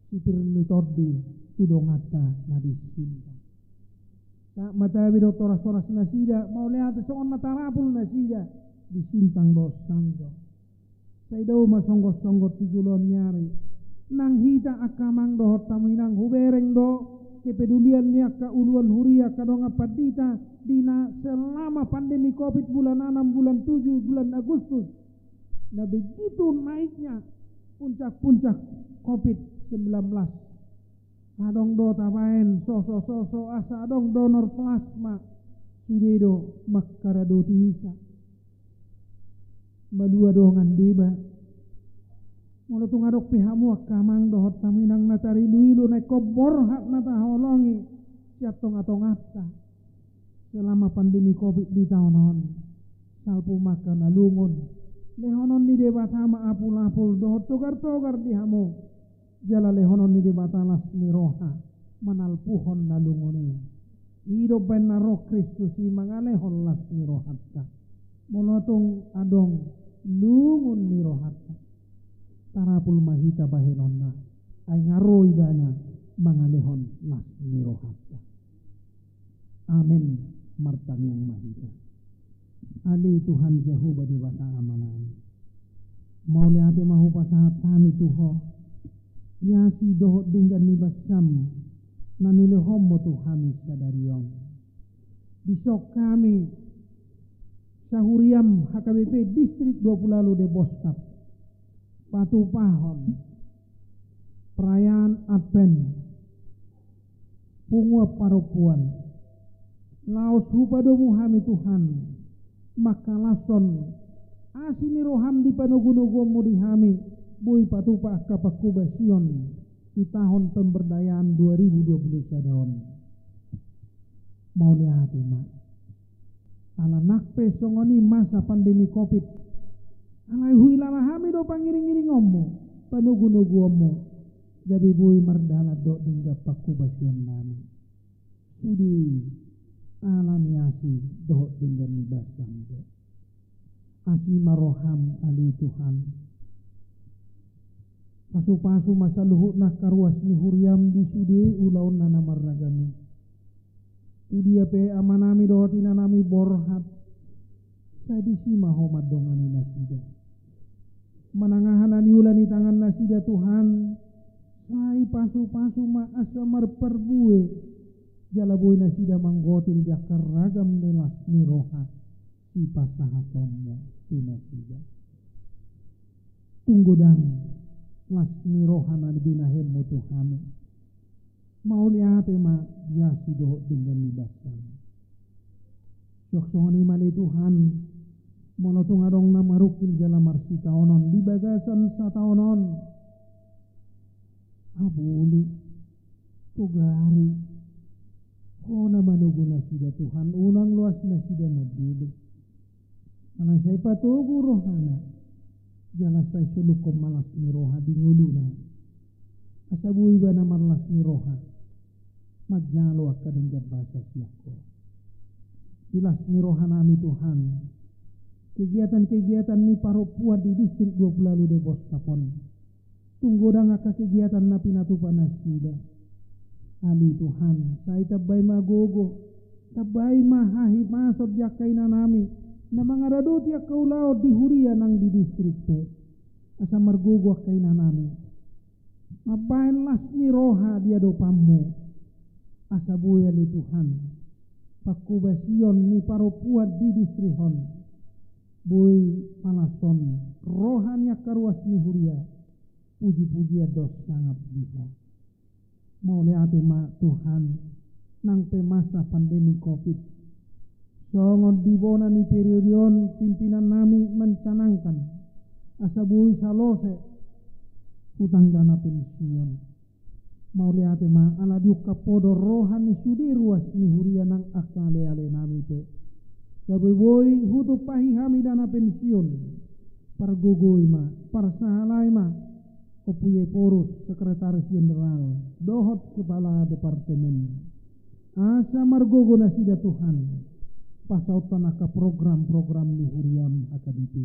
sipir ni tondi tu donganta na di Sintang. Sahat ma tabi dohot horas-horas nasida, mauliate songon na tarapul nasida di Sintang dohot Sanggau. Sai dao ma songgot-songgot tu joloan ni ari. Nang hita angka amang dohot hamu inang, hubereng do kepedulian ni angka uluan huria, angka dongan pandita di na selama pandemi covid bulan anam, bulan tujuh, bulan Agustus, na begitu naiknya puncak-puncak covid sembilan belas. Adong do tabaen soso-soso asa adong donor plasma, sude do mangkaradoti hita. Malua dongan deba. Molo tung adong pe hamu angka amang dohot hamu inang na tarilu-ilu na ingkon borhat na taholongi sian tonga-tonganta selama pandemi covid di taon on, salpu ma angka na lungun. Lehonon ni Debata ma apul-apul dohot togar-togar di hamu. Jala lehonon ni Debata las ni roha manalpuhon na lungun i. I do umbaen na ro Kristus i mangalehon las ni rohanta. Molo tung adong lungun ni rohanta, tarapul ma hita bahenonna, ai nga ro Ibana mangalehon las ni rohanta. Amen. Martangiang ma hita. Ale Tuhan Jahowa Debata Amanami, mauliate ma hupasahat hami tu Ho di asi dohot denggan ni basam na nilehonmu tu hami sadari on. Dison hami sahuriam H K B P Distrik dua puluh ualu Deboskap patupahon perayaan Advent punguan parompuan. Laos hupadomu hami Tuhan mangkalashon asi ni roham di panogunoguonmu di hami, boi patupa angka pangkobasion di tahun pemberdayaan dua ribu dua puluh sada on. Mauliate ma. Ala nang pe songon i masa pandemi covid, alai huhilala hami do pangiring-iringonmu, panogunoguonmu, gabe boi mardalan dohot denggan pangkobasion nami. Sude ala ni asi dohot denggan ni basam do. Asi ma roham ale Tuhan. Pasupasu ma saluhut angka ruas ni huriam di sude ulaonna na marragam i. Tu dia pe amanami dohot inanami borhat, sai disi ma Ho mandongani nasida. Manang aha na niula ni tangan nasida Tuhan, sai pasupasu ma asa marparbue, jala boi nasida manggotil di angka ragam ni las ni roha sipasahatonmu tu nasida. Tung godang las ni roha na binahenmu tu hami. Mauliate ma di asi dohot denggan ni basam. Suang songon i ma ale Tuhan, molo tung adong na marungkil jala marsitaonon di bagasan sataon on, haboli, togari, Ho na manogu nasida Tuhan, unang loas nasida mandele. Ala sai patogu rohana, jala sai solukhon ma las ni roha di ngoluna, asa boi ibana marlas ni roha manjalo angka denggan basa sian Ho. Di las ni rohanami Tuhan, kegiatan-kegiatan ni parompuan di distrik dua pulu ualu Depok Kapon. Tung godang angka kegiatan na pinatupa nasida. Ale Tuhan, sai tambai ma gogo, tambai ma hahipason di angka inanami na mangaradoti angka ulaon di huria nang di distrik pe. Asa margogo angka inanami mambahen las ni roha di adopanmu. Asa boi ale Tuhan, pangkobasion ni parompuan di distrik on boi palashon roha ni angka ruas ni huria, puji-pujian dohot sangap di Ho. Mauliate ma Tuhan, nang pe masa pandemi covid, songon di bona ni periode on pimpinannami mancanangkan asa boi salose hutang dana pensiun. Mauliate ma ala diungkap Ho do roha ni sude ruas ni huria nang angka ale-alenami pe, gabe boi hutumpahi hami dana pensiun. Pargogoi ma, parsahalai ma Ompu Yeporus, Sekretaris Jenderal dohot Kepala Departemen, asa margogo nasida Tuhan pasaothon angka program-program ni huriam H K B P.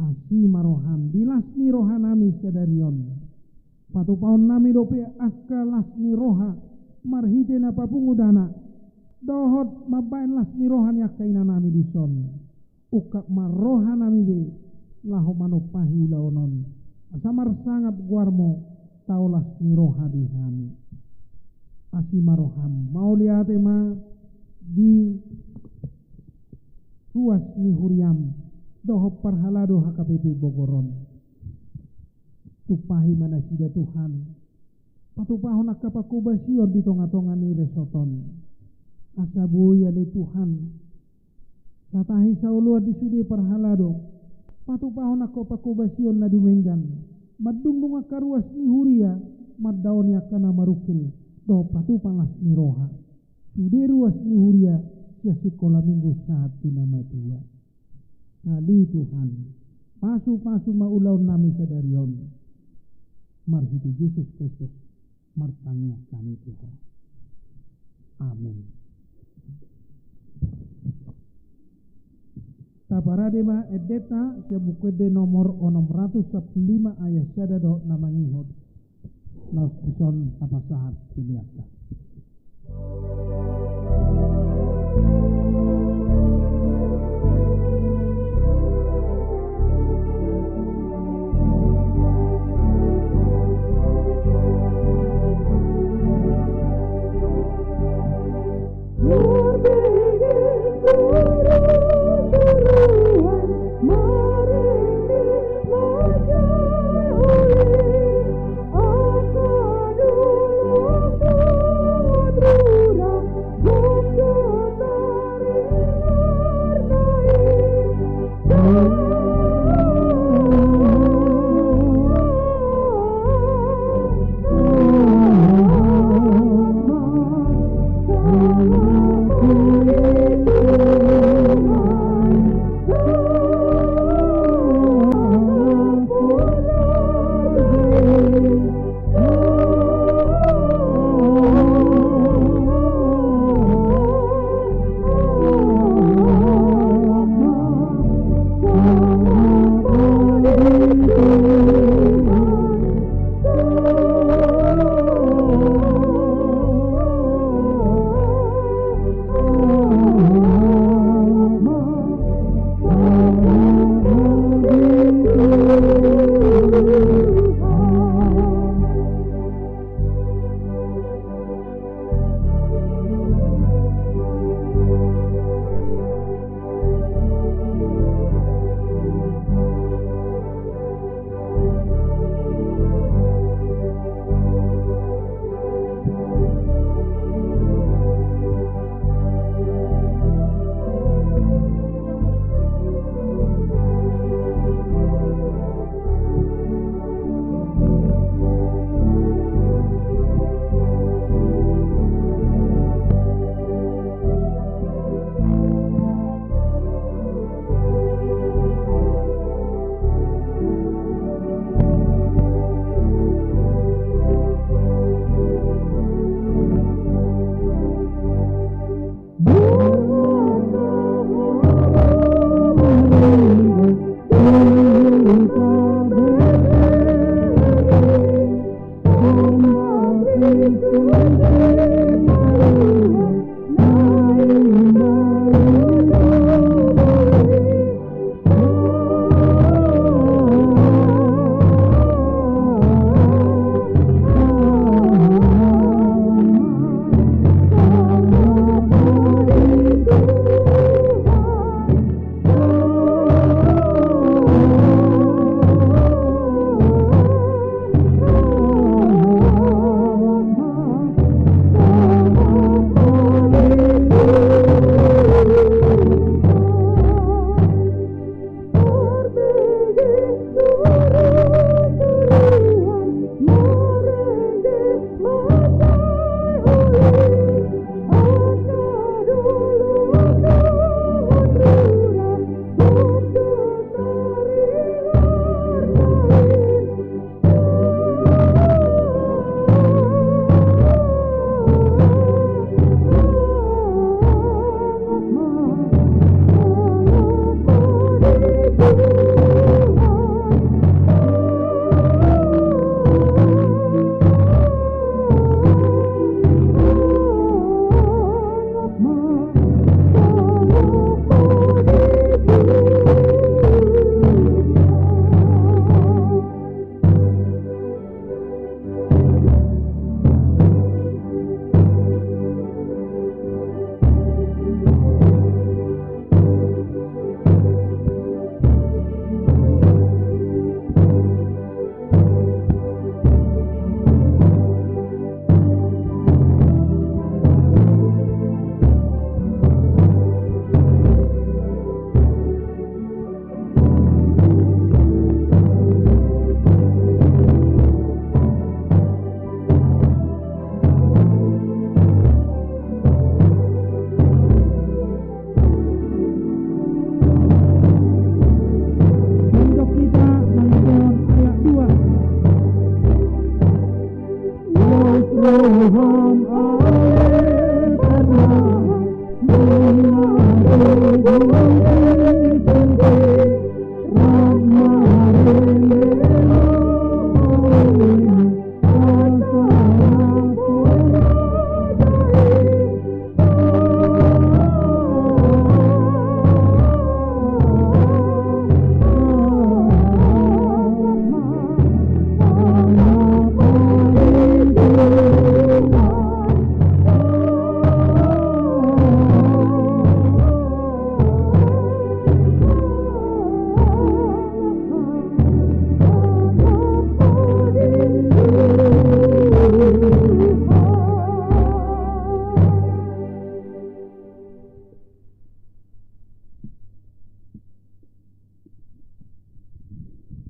Asi ma roham di las ni rohanami sadari on. Patupahonnami dope angka las ni roha marhite na papungu dana dohot mambahen las ni roha ni angka inanami dison. Ungkap ma rohanami be laho manumpahi ulaon on, asa marsangap goarmu tao las ni roha di hami. Asi ma roham, mauliate ma di ruas ni huriam dohot parhalado H K B P Bogor on. Tumpahi ma nasida Tuhan, patupahon angka pangkobasion di tonga-tonga ni resort on. Asa boi ale Tuhan, satahi saoloan di sude parhalado, patupahon angka pangkobasion na dumenggan, mandungdung angka ruas ni huria, mandaoni angka na marungkil, dohot patupa las ni roha sude ruas ni huria, sian sikola minggu sahat tu na matua. Ale Tuhan, pasu-pasu ma ulaonnami sadari on. Marhite Jesus Kristus martangiang hami tu Ho. Amen. Taparade ma endenta sian Buku Ende nomor onom ratus sampulu lima ayat sada dohot na mangihut. Laos dison tapasahat peleanta.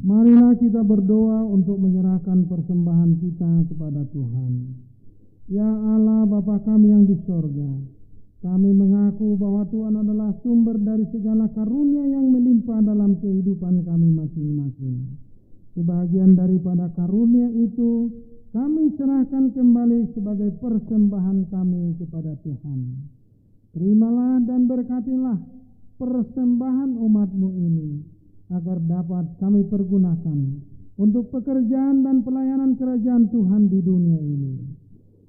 Marilah kita berdoa untuk menyerahkan persembahan kita kepada Tuhan. Ya Allah, Bapa kami yang di sorga, kami mengaku bahwa Tuhan adalah sumber dari segala karunia yang melimpah dalam kehidupan kami masing-masing. Sebagian daripada karunia itu kami serahkan kembali sebagai persembahan kami kepada Tuhan. Terimalah dan berkatilah persembahan umat-Mu ini, agar dapat kami pergunakan untuk pekerjaan dan pelayanan kerajaan Tuhan di dunia ini.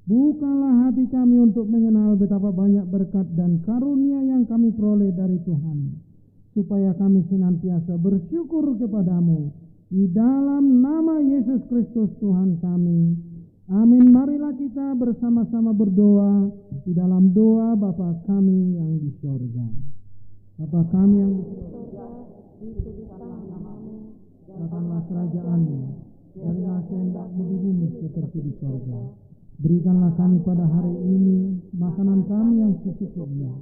Bukalah hati kami untuk mengenal betapa banyak berkat dan karunia yang kami peroleh dari Tuhan, supaya kami senantiasa bersyukur kepada-Mu. Di dalam nama Yesus Kristus Tuhan kami. Amin. Marilah kita bersama-sama berdoa di dalam doa Bapa kami yang di sorga. Bapa kami yang di sorga, dikuduskanlah nama-Mu, datanglah kerajaan-Mu, jadilah kehendak-Mu di bumi seperti di sorga. Berikanlah kami pada hari ini makanan kami yang secukupnya,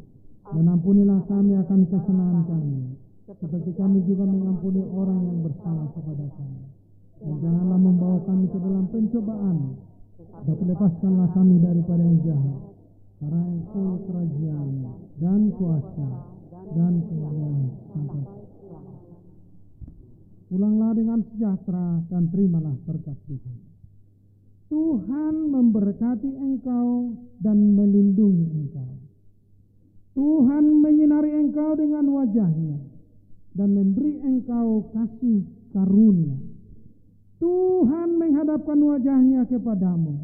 dan ampunilah kami akan kesalahan kami, seperti kami juga mengampuni orang yang bersalah kepada kami. Dan janganlah membawa kami ke dalam pencobaan, tapi lepaskanlah kami daripada yang jahat. Karena Engkau kerajaan dan kuasa dan kemuliaan sampai. Pulanglah dengan sejahtera dan terimalah berkat Tuhan. Tuhan memberkati engkau dan melindungi engkau. Tuhan menyinari engkau dengan wajah-Nya dan memberi engkau kasih karunia. Tuhan menghadapkan wajah-Nya kepadamu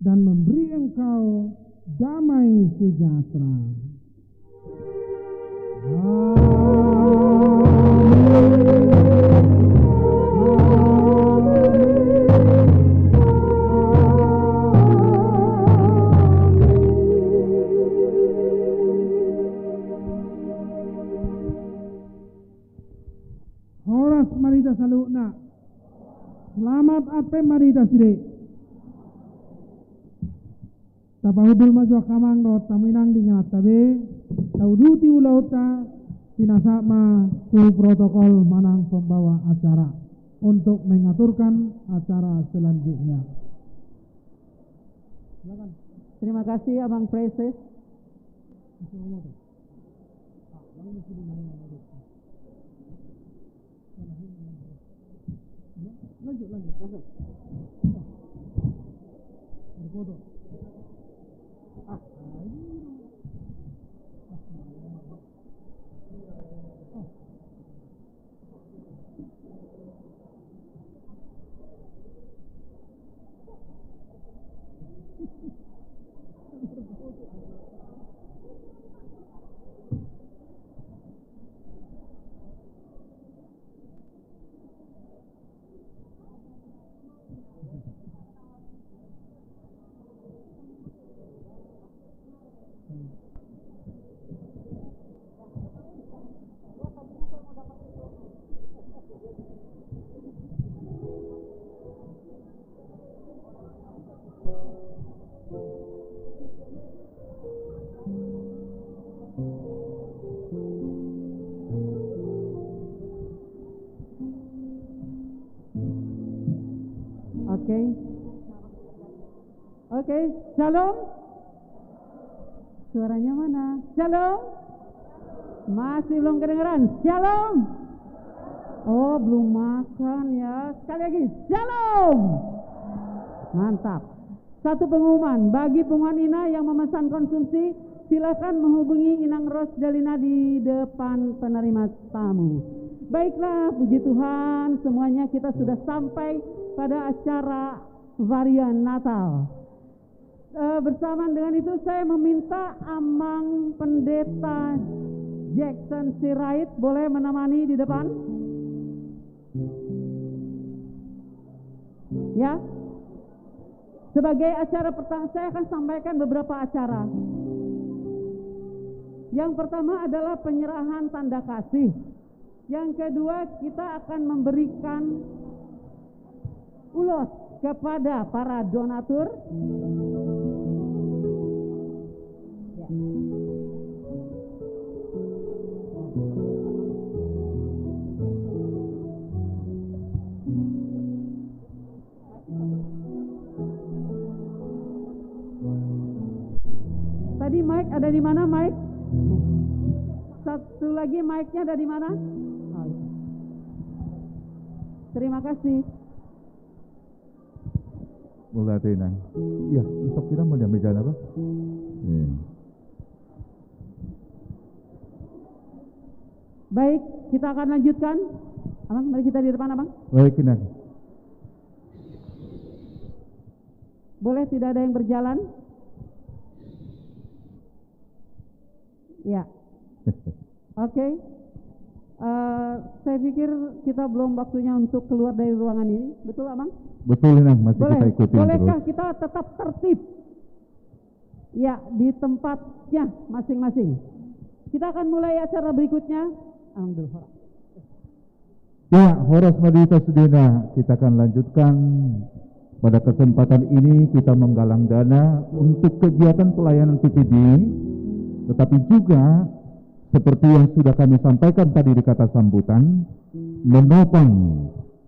dan memberi engkau damai sejahtera. Horas ma di hita saluhutna. Selamat Advent ma di hita sude. Tapahundul ma jo angka amang dohot hamu inang di ingananta be, tauduti ulaonta, pinasahat ma tu protokol manang pembawa acara untuk mengaturkan acara selanjutnya. Silakan. Terima kasih, Abang Preses. Lanjut, lanjut, lanjut. Berfoto. Ah, ini. Oke. Oke, shalom. Suaranya mana? Shalom. Masih belum kedengeran. Shalom. Oh, belum makan ya. Sekali lagi, shalom. Mantap. Satu pengumuman, bagi punguan Ina yang memesan konsumsi, silakan menghubungi Inang Ros Dalina di depan penerima tamu. Baiklah, puji Tuhan, semuanya kita sudah sampai pada acara varian Natal. Eh, bersamaan dengan itu, saya meminta Amang Pendeta Jackson Sirait boleh menemani di depan. Ya. Sebagai acara pertama, saya akan sampaikan beberapa acara. Yang pertama adalah penyerahan tanda kasih. Yang kedua, kita akan memberikan ulos kepada para donatur. Ya. Jadi, mic ada di mana, mic? Satu lagi, mic-nya ada di mana? Oh, iya. Terima kasih. Mulai, Inang. Iya, isok kita mau diambil jalan apa? Iya. Baik, kita akan lanjutkan. Abang, mari kita di depan, Abang. Baik, Inang. Boleh tidak ada yang berjalan? Ya. Oke. Eh, saya pikir kita belum waktunya untuk keluar dari ruangan ini. Betul, Abang? Betul, Inang. Masih Boleh. Kita ikutin Bolehkah terus. Kita tetap tertib? Ya, di tempatnya masing-masing. Kita akan mulai acara berikutnya. Alhamdulillah. Ya, horas ma di hita sudena, kita akan lanjutkan. Pada kesempatan ini kita menggalang dana untuk kegiatan pelayanan P P D, tetapi juga seperti yang sudah kami sampaikan tadi di kata sambutan, menopang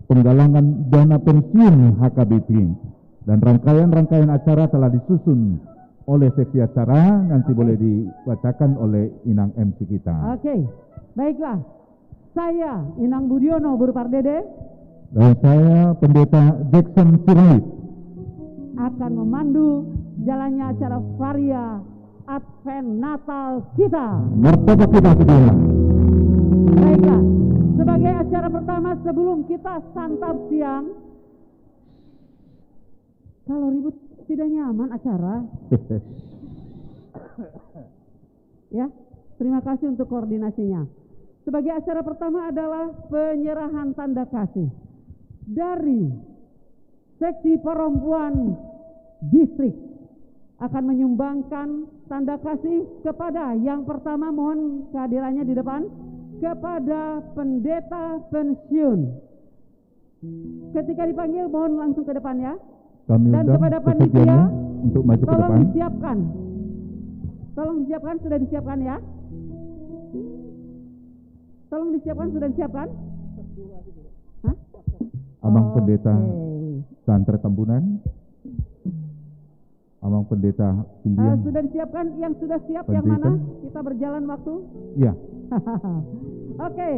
penggalangan dana pensiun H K B P dan rangkaian-rangkaian acara telah disusun oleh seksi acara, nanti Oke. Boleh dibacakan oleh Inang M C kita. Oke, baiklah. Saya, Inang Budiono Boru Pardede. Dan saya, Pendeta Jackson Sirait. Akan memandu jalannya acara Varia Advent Natal kita. Martopik hita, Saudara. Baiklah, sebagai acara pertama sebelum kita santap siang, kalau ribut tidak nyaman acara. Ya, terima kasih untuk koordinasinya. Sebagai acara pertama adalah penyerahan tanda kasih dari seksi perempuan distrik akan menyumbangkan tanda kasih kepada yang pertama, mohon kehadirannya di depan, kepada pendeta pensiun. Ketika dipanggil, mohon langsung ke depan, ya. Kami Dan undang kepada panitia, kesediaannya untuk maju ke tolong depan. Disiapkan. Tolong disiapkan, sudah disiapkan, ya. Tolong disiapkan, sudah disiapkan. Hah? Amang Oke. Pendeta Santre Tambunan. Amang Pendeta William. Eh, sudah disiapkan, yang sudah siap yang mana? Kita berjalan waktu. Iya. Oke.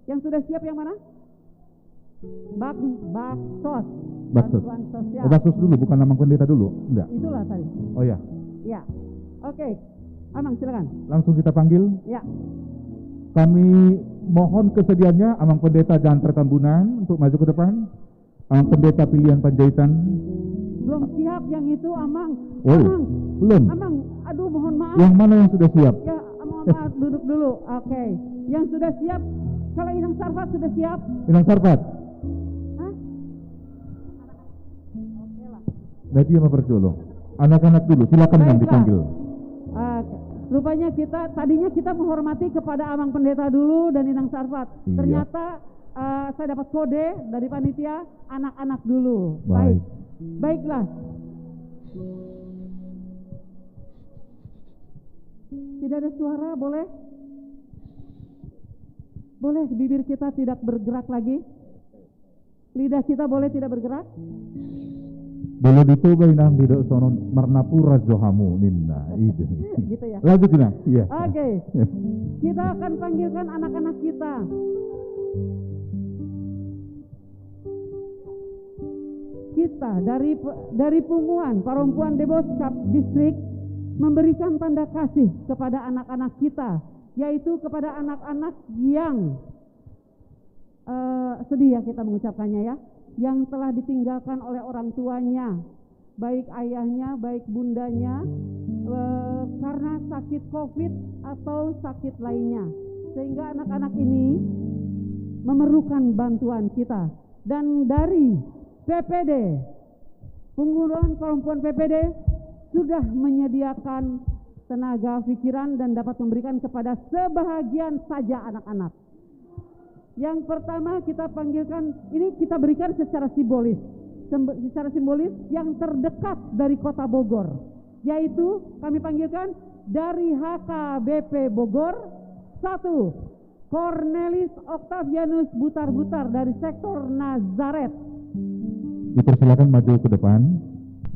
Yang sudah siap yang mana? Bak-, baksos. Baksos. Bantuan sosial. Oh, baksos dulu, bukan Amang Pendeta dulu? Enggak. Itulah tadi. Oh, iya. Iya. Oke. Amang, silakan. Langsung kita panggil. Iya. Kami mohon kesediaannya Amang Pendeta Jantre Tambunan untuk maju ke depan. Amang Pendeta Pilihan Panjaitan. Belum siap yang itu, Amang. Oh, Amang. Belum. Amang, aduh, mohon maaf. Yang mana yang sudah siap? Ya, mohon maaf, duduk dulu. Oke. Yang sudah siap, kalau Inang Sarfat sudah siap? Inang Sarfat. Hah? Oke lah. Nah, dia mau berjolo. Anak-anak dulu, silakan yang Baiklah. Dipanggil. Oke. Rupanya kita, tadinya kita menghormati kepada Amang Pendeta dulu dan Inang Sarfat. Iya. Ternyata, eh, saya dapat kode dari panitia, anak-anak dulu. Baik. Baik. Baiklah. Tidak ada suara, boleh? Boleh bibir kita tidak bergerak lagi? Lidah kita boleh tidak bergerak? Boleh dicoba, Inang, tidak sonon marnapura jo hamu ninna. Itu. Gitu ya? Lanjut, Inang. Iya. Oke. Kita akan panggilkan anak-anak kita. Kita dari, dari punguan Parompuan Deboskap Distrik memberikan tanda kasih kepada anak-anak kita, yaitu kepada anak-anak yang, eh, sedih ya kita mengucapkannya ya, yang telah ditinggalkan oleh orang tuanya, baik ayahnya, baik bundanya, eh, karena sakit covid atau sakit lainnya, sehingga anak-anak ini memerlukan bantuan kita. Dan dari P P D, Punguan Parompuan P P D sudah menyediakan tenaga pikiran dan dapat memberikan kepada sebahagian saja anak-anak. Yang pertama kita panggilkan, ini kita berikan secara simbolis. Semb-, secara simbolis yang terdekat dari Kota Bogor, yaitu kami panggilkan dari H K B P Bogor, satu, Cornelis Octavianus Butar-Butar dari sektor Nazaret. Dipersilakan maju ke depan.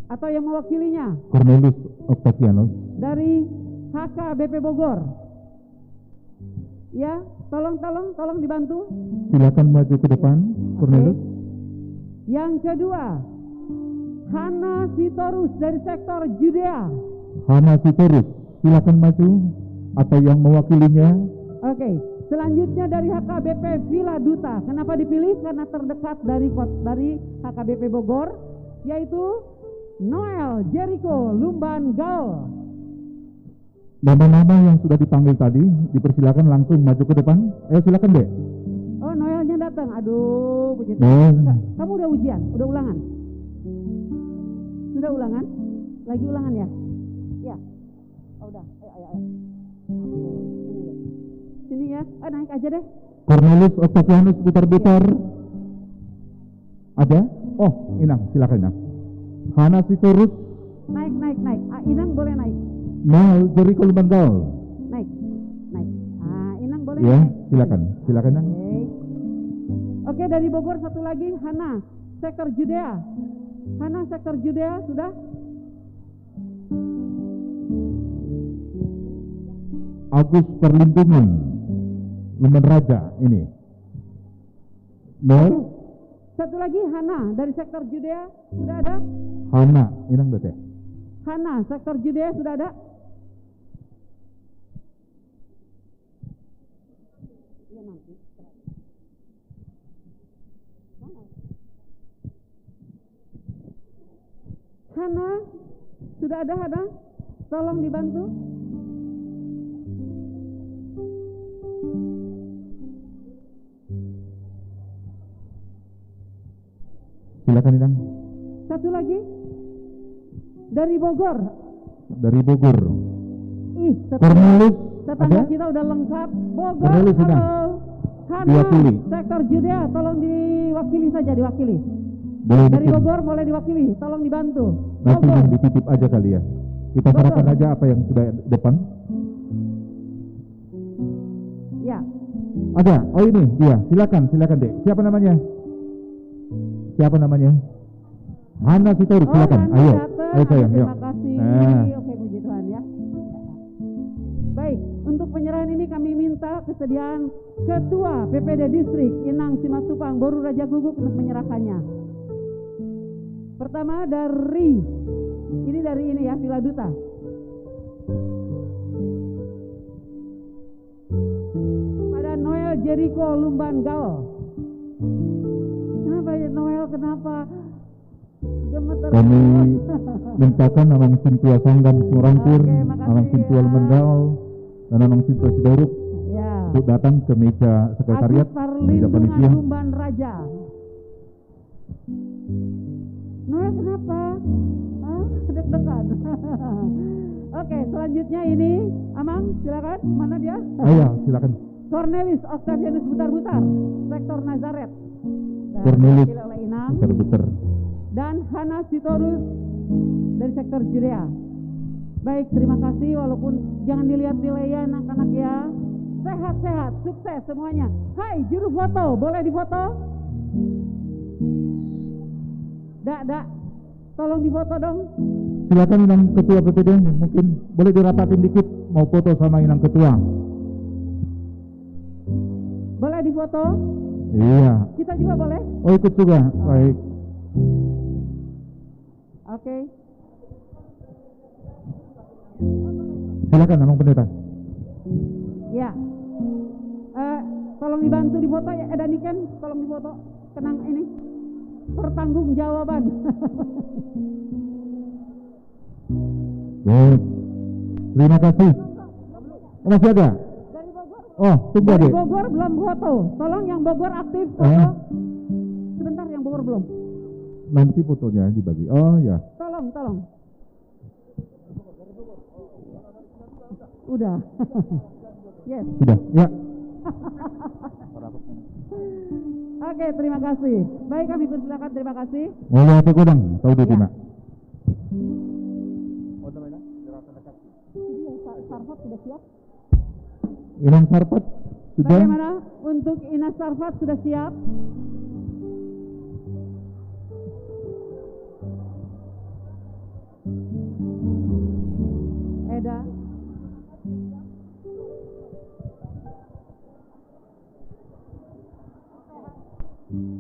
atau yang mewakilinya? Cornelius Octavianus. Dari H K B P Bogor. Ya, tolong, tolong, tolong dibantu. Silakan maju ke depan, oke. Cornelius. Yang kedua, Hana Sitorus dari sektor Judea. Hana Sitorus, silakan maju, atau yang mewakilinya. Oke, selanjutnya dari H K B P Villa Duta. Kenapa dipilih? Karena terdekat dari kot-, dari H K B P Bogor, yaitu Noel Jericho Lumban Gaol. Nama-nama yang sudah dipanggil tadi, dipersilakan langsung maju ke depan. Ayo, silakan, Dek. Oh, Noelnya datang. Aduh, puji Tuhan. Noel. Ka-, kamu udah ujian? Udah ulangan? Sudah ulangan? Lagi ulangan, ya? Ya. Oh, udah. Ayo, ayo, ayo. Oke, sini deh. Sini, ya. Ah, naik aja deh. Cornelius Octavianus, putar-putar. Ada? Oh, Inang, silakan, Inang. Hana Sitorus. Naik, naik, naik. Ah, Inang boleh naik. Noel Jericho Lumban Gaol. Naik, naik. Ah, Inang boleh naik. Ya, silakan. Silakan, Inang. Oke. Oke, dari Bogor satu lagi, Hana, sektor Judea. Hana, sektor Judea, sudah? Agus Perlindungan, Lumban Raja ini. Noel? Satu lagi, Hana dari sektor Judea, sudah ada? Hana, Inang, berarti. Hana, sektor Judea, sudah ada? Iya, nanti. Hana, sudah ada, Hana? Tolong dibantu. Silakan, Inang. Satu lagi. Dari Bogor. Dari Bogor. Ih, tetangga, Cornelius, tetangga ada? Kita udah lengkap. Bogor, Cornelius, Inang. Halo. Hana, diwakili. Sektor Judea, tolong diwakili saja, diwakili. Boleh. Dari Bogor, boleh diwakili, tolong dibantu. Nanti Bogor. Yang dititip aja kali ya. Kita serahkan aja apa yang sudah depan. Ya. Ada. Oh, ini dia. Silakan, silakan, Dek. Siapa namanya? Siapa namanya? Hana Sitorus, oh, silakan. Hana. Ayo. Datang. Ayo, sayang, ayo. Terima kasih. Nah. Oke, puji Tuhan ya. Baik, untuk penyerahan ini kami minta kesediaan Ketua P P D Distrik, Inang Simatupang, Boru Raja Guguk, untuk menyerahkannya. Pertama dari, ini dari ini ya, Villa Duta. Pada Noel Jericho Lumban Gaol. Kenapa ya Noel, kenapa? Gemeter. Kami mintakan Amang Sintua Sanggan Sumorangkir, oke, makasih, Amang Sintua ya. Lumban Gaol, dan Amang Sintua Sidauruk, ya, untuk datang ke meja sekretariat, Agus Parlindungan, meja panitia. Lumban Raja. Noel, kenapa? Ah, deg-degan. Oke, selanjutnya ini, Amang, silakan. Mana dia? Ayo, silakan. Cornelius Octavianus Butar-Butar, sektor Nazaret. Nah, Cornelius diwakili oleh Inang. Butar-Butar. Dan Hana Sitorus dari sektor Judea. Baik, terima kasih. Walaupun jangan dilihat nilainya, anak-anak ya. Sehat-sehat, sukses semuanya. Hai, juru foto, boleh difoto? Dak, dak. Tolong difoto dong. Silakan Inang Ketua P P D, mungkin boleh dirapatin dikit, mau foto sama Inang Ketua. Boleh difoto? Iya. Kita juga boleh? Oh, ikut juga. Oh. Baik. Oke. Silakan, Amang Pendeta. Ya. Eh, tolong dibantu difoto ya, eh, Daniken, tolong difoto. Kenang ini. Pertanggungjawaban. Baik. Terima kasih. Oh, masih ada? Oh, tunggu, Dek. Dari Bogor belum foto. Tolong yang Bogor aktif foto. Eh? Sebentar, yang Bogor belum. Nanti fotonya dibagi. Oh, ya. Tolong, tolong. Udah. Yes. Sudah, ya. Oke, terima kasih. Baik, kami persilakan. Terima kasih. Mau lihat aku dong, tahu di mana? Ya. Ini Sa-, Sarfat sudah siap? Inang Sarfat sudah? Bagaimana untuk Inang Sarfat, sudah siap?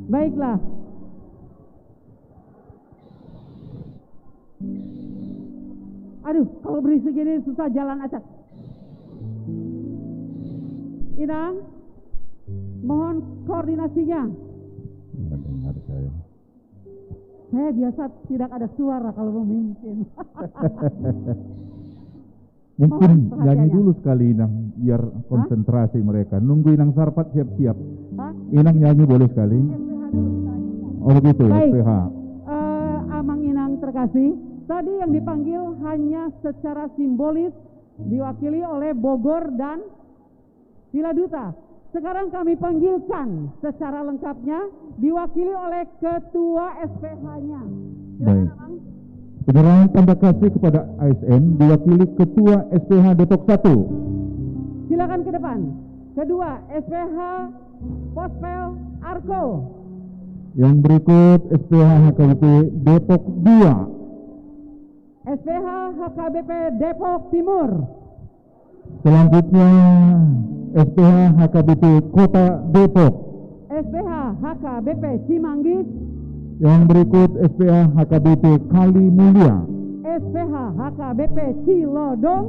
Baiklah. Aduh, kalau berisik ini susah jalan, acak. Inang, mohon koordinasinya. Nggak dengar saya. Saya biasa tidak ada suara kalau memimpin. Mungkin nyanyi dulu sekali, Inang, biar konsentrasi mereka. Nunggu Inang Sarpat siap-siap. Hah? Inang nyanyi boleh sekali? S P H dulu kita nyanyi. Oh, begitu, baik. S P H. Eh, Amang Inang terkasih, tadi yang dipanggil hanya secara simbolis, diwakili oleh Bogor dan Villa Duta. Sekarang kami panggilkan secara lengkapnya, diwakili oleh Ketua S P H-nya. Silakan, baik. Abang. Penyerahan tanda kasih kepada A S M diwakili Ketua S P H Depok satu. Silakan ke depan. Kedua, S P H Pospel Arko. Yang berikut, S P H H K B P Depok dua. S P H H K B P Depok Timur. Selanjutnya, S P H H K B P Kota Depok. S P H H K B P Cimanggis. Yang berikut, S P H H K B P Kalimulia. S P H H K B P Cilodong.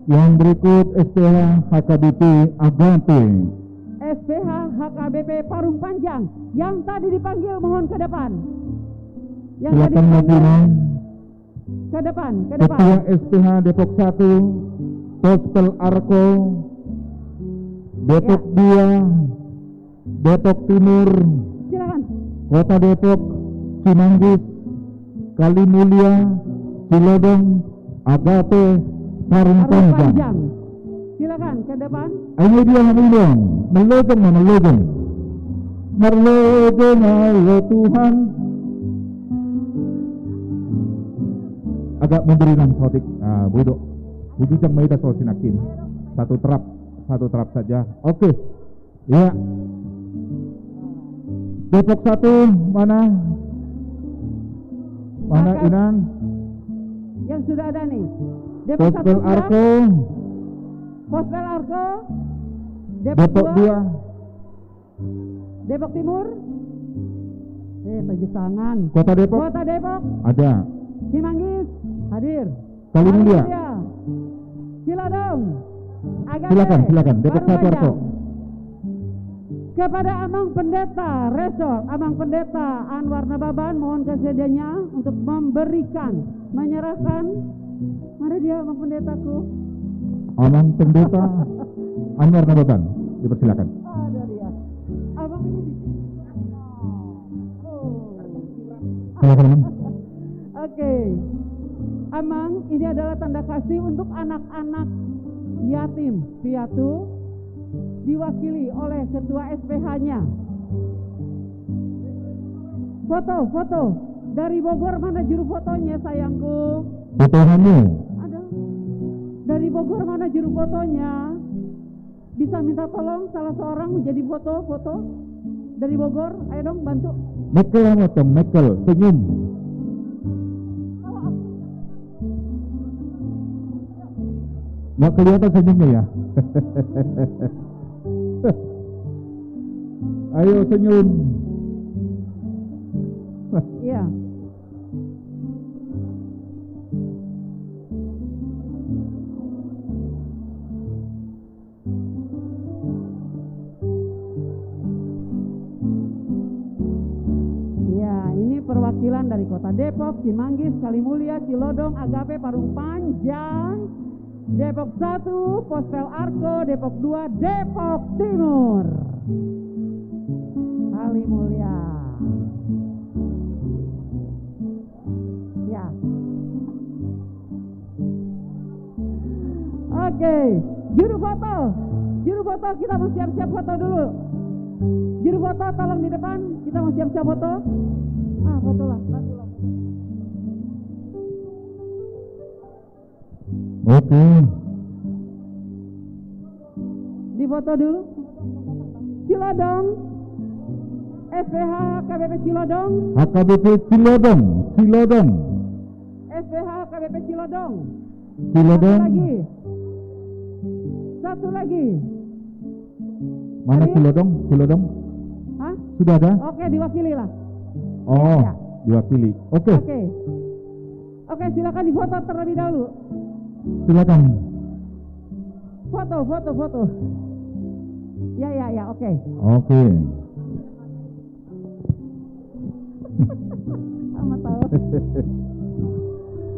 Yang berikut, S P H H K B P Agate. S P H H K B P Parung Panjang. Yang tadi dipanggil, mohon ke depan. Yang tadi dipanggil. Silakan maju, Bang. Ke depan, ke depan. Ketua S P H Depok satu, Pospel Arko, Depok dua, Depok Timur, silakan. Kota Depok, Cimanggis, Kalimulia, Cilodong, Agate, Parung Panjang. Silakan ke depan. Ayo dia hami dong. Marlojong ma, marlojong. Marlojong ma, ya Tuhan. Agak mundur, Inang, saotik. Ah, boi do. Bujijang ma ita so sinangkin. Satu trap, satu trap saja. Oke. Ya. Depok satu, mana? Mana, Inang? Yang sudah ada nih. Depok satu, Pospel Arko. Pospel Arko. Depok dua. Depok Timur. Eh, tunjuk tangan. Kota Depok. Kota Depok. Ada. Cimanggis. Hadir. Kalimulia. Kalimulia. Cilodong. Agate. Silakan, silakan. Depok satu, Arko. Kepada Amang Pendeta Resort, Amang Pendeta Anwar Nababan, mohon kesediaannya untuk memberikan, menyerahkan. Mana dia, Amang Pendetaku? Amang Pendeta Anwar Nababan, dipersilakan. Ada dia. Abang ini di sini. Oh. Silakan, Amang. Oke. Amang, ini adalah tanda kasih untuk anak-anak yatim piatu, diwakili oleh ketua S P H-nya. Foto, foto. Dari Bogor mana juru fotonya, sayangku? Foto kamu. Ada. Dari Bogor mana juru fotonya? Bisa minta tolong salah seorang menjadi foto, foto dari Bogor, ayo dong bantu. Michael apa tuh? Michael, senyum. Nggak kelihatan senyumnya ya? Ayo senyum. Iya. Ya, ini perwakilan dari Kota Depok, Cimanggis, Kalimulia, Cilodong, Agate, Parung Panjang, Depok satu, Pospel Arko, Depok dua, Depok Timur. Kalimulia. Ya. Oke, juru foto, juru foto, kita mau siap-siap foto dulu. Juru foto, tolong di depan, kita mau siap-siap foto. Ah, foto lah, bantu lah. Oke. Difoto dulu. Cilodong. S P H H K B P Cilodong. H K B P Cilodong, Cilodong. S P H H K B P Cilodong. Satu lagi. Satu lagi. Mana Silodong? Silodong? Hah? Sudah ada? Oke, diwakili lah. Oh, ya, ya, diwakili. Oke. Oke. Oke, silakan difoto terlebih dahulu. Silakan. Foto, foto, foto. Ya, ya, ya, oke. Oke. Sama tahu.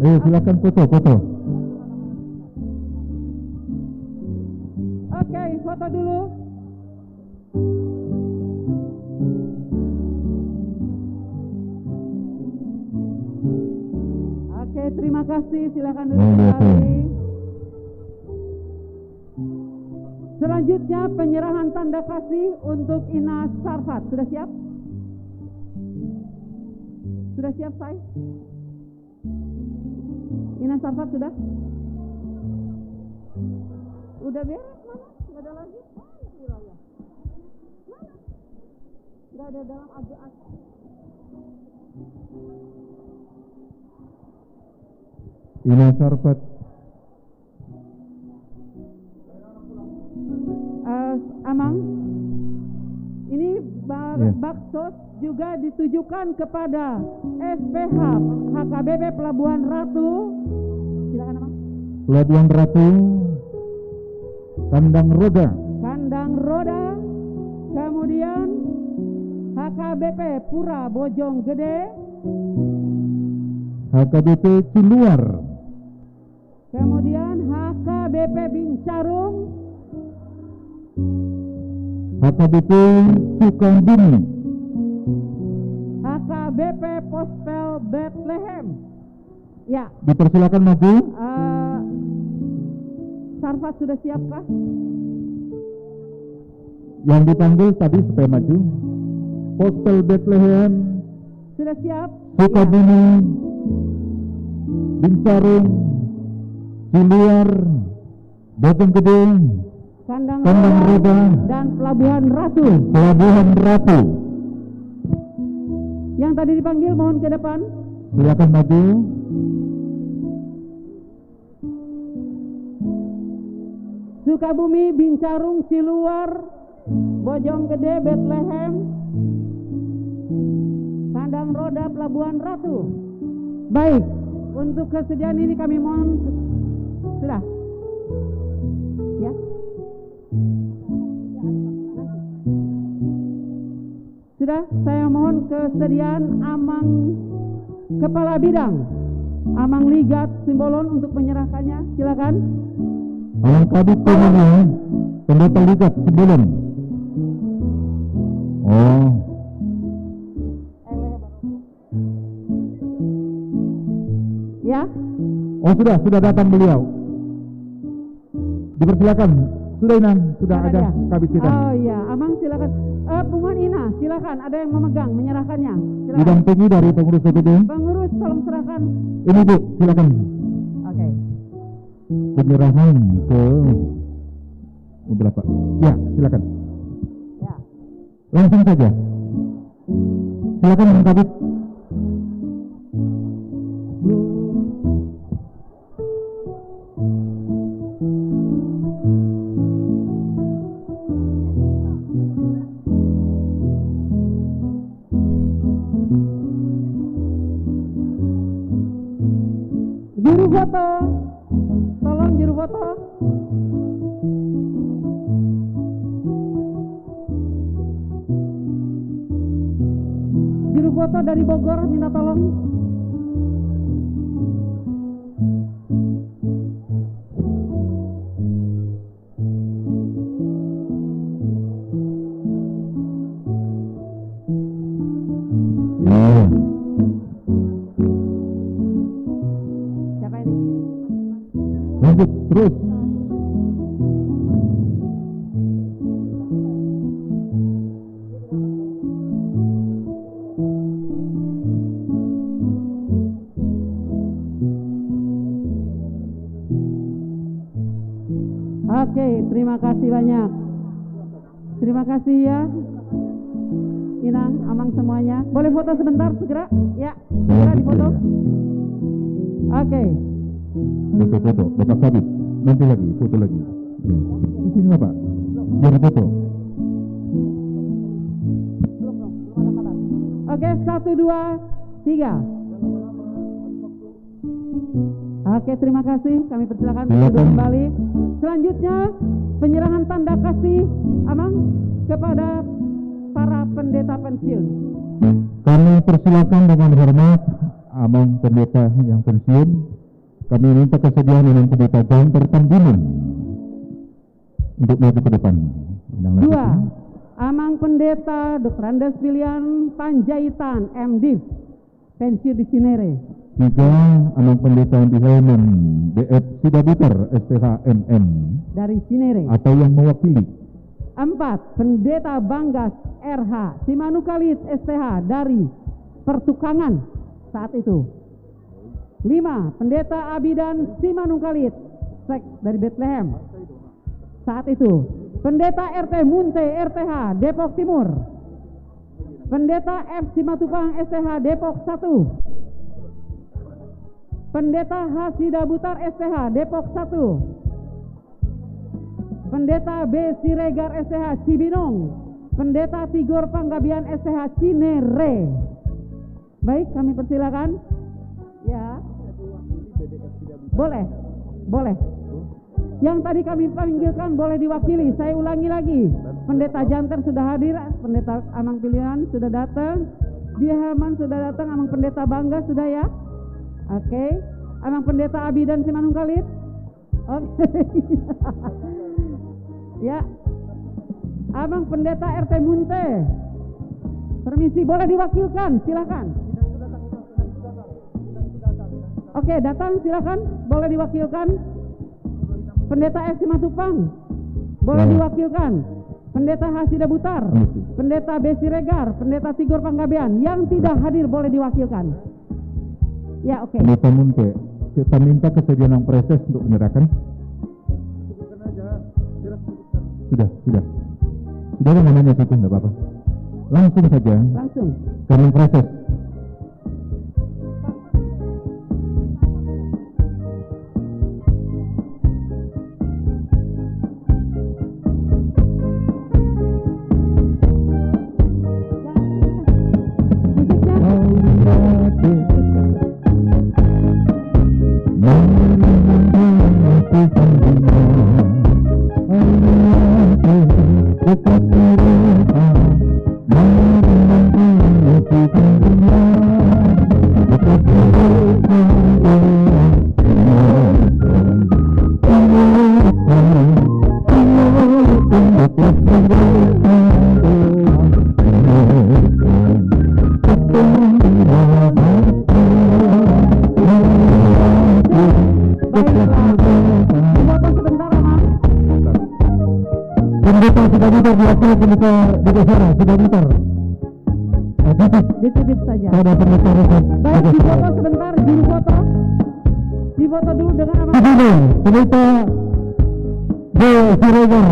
Eh, silakan foto, foto. Oke, foto dulu. Oke, terima kasih. Silakan duduk kembali. Selanjutnya, penyerahan tanda kasih untuk Ina Sarfat. Sudah siap? Sudah siap, Say? Ina Sarfat sudah? Udah beres, mana? Nggak ada lagi? Oh, ya, iya, iya. Mana? Nggak ada dalam ag-, ag- Ina Sarfat. Eh, Amang, ini ba-, iya, baksos juga ditujukan kepada S P H H K B P Pelabuhan Ratu. Silakan, Amang. Pelabuhan Ratu, Kandang Roda. Kandang Roda, kemudian H K B P Pura Bojonggede. H K B P Ciluar. Kemudian H K B P Bincarung. H K B P Sukabumi. H K B P Pospel Betlehem. Ya. Dipersilakan maju. Eh, Sarfat sudah siapkah? Yang dipanggil tadi supaya maju. Pospel Betlehem. Sudah siap? Sukabumi, ya. Bincarung, Ciluar, Bojonggede, Kandang Roda, dan Pelabuhan Ratu. Pelabuhan Ratu. Yang tadi dipanggil mohon ke depan. Silakan maju. Sukabumi, Bincarung, Ciluar, Bojonggede, Betlehem, Kandang Roda, Pelabuhan Ratu. Baik, untuk kesediaan ini kami mohon su-, sudah. Ya. Sudah, saya mohon kesediaan Amang Kepala Bidang, Amang Ligat Simbolon untuk menyerahkannya. Silakan. Amang Kabid Pemilihan, Pendeta Ligat Simbolon. Oh. Ya. Oh, sudah, sudah datang beliau. Dipersilakan. Sudah, Inang, sudah ada kabid kita. Oh iya, Amang silakan. Eh, Punguan Ina, silakan. Ada yang memegang, menyerahkannya. Silakan. Didampingi dari pengurus P P D. Pengurus, tolong serahkan. Ini, Bu, silakan. Oke. Penyerahan ke berapa? Ya, silakan. Ya. Langsung saja. Silakan, Bang Kabid. Juru foto. Tolong, juru foto. Juru foto dari Bogor, minta tolong. Iya. Siapa ini? Lanjut, terus. Oke, terima kasih banyak. Terima kasih ya, Inang, Amang semuanya. Boleh foto sebentar, segera? Ya, segera difoto. Oke. Foto, foto, Bapak Kabid. Nanti lagi, foto lagi. Iya. Di sini, Bapak. Biar foto. Oke, satu, dua, tiga. Oke, terima kasih. Kami persilakan untuk duduk kembali. Selanjutnya, penyerahan tanda kasih, Amang, kepada para pendeta pensiun. Kami persilakan dengan hormat, Amang Pendeta yang pensiun. Kami minta kesediaan Amang Pendeta John Pertambunan untuk maju ke depan. Dua, Amang Pendeta Doktor Andes Pilihan Panjaitan, M Div, pensiun di Cinere. Tiga, Amang Pendeta Andi Helman, D F Sidabutar, S T H, M M. Dari Cinere. Atau yang mewakili. Empat, Pendeta Banggas, R H, Simanukalit, S T H, dari Pertukangan saat itu. Lima, Pendeta Abidan Simanungkalit, sek dari Betlehem. Saat itu, Pendeta R T Munte, R T H, Depok Timur. Pendeta F Simatupang, S T H, Depok satu. Pendeta H Sidabutar, S T H, Depok satu. Pendeta B Siregar, S T H, Cibinong. Pendeta Tigor Panggabean, S T H, Cinere. Baik, kami persilakan. Ya. Boleh. Boleh. Yang tadi kami panggilkan boleh diwakili. Saya ulangi lagi. Pendeta Janter sudah hadir, Pendeta Amang Pilihan sudah datang. Bihaman sudah datang, Amang Pendeta Bangga sudah ya. Oke. Amang Pendeta Abidan Simanungkalit. Oke. Ya. Amang Pendeta R T Munte. Permisi, boleh diwakilkan, silakan. Oke, datang, silakan, boleh diwakilkan. Pendeta F Simatupang, boleh diwakilkan. Pendeta H Sidabutar, Pendeta B Siregar, Pendeta Tigor Panggabean, yang tidak hadir boleh diwakilkan. Ya, oke. Pendeta Munte, kita minta kesediaan Amang Praeses untuk menyerahkan. Sudah, sudah. Sudah ada namanya, cukup, nggak apa-apa. Langsung saja. Langsung. Ke Amang Praeses. Baiklah. Difoto sebentar, Amang. Pendeta Sidabutar, diwakili Pendeta Dede Sara, Sidabutar. Eh, titip. Dititip saja. Pada Pendeta Rosa. Baik, difoto sebentar, juru foto. Difoto dulu dengan Amang. Di sini, Pendeta B Siregar.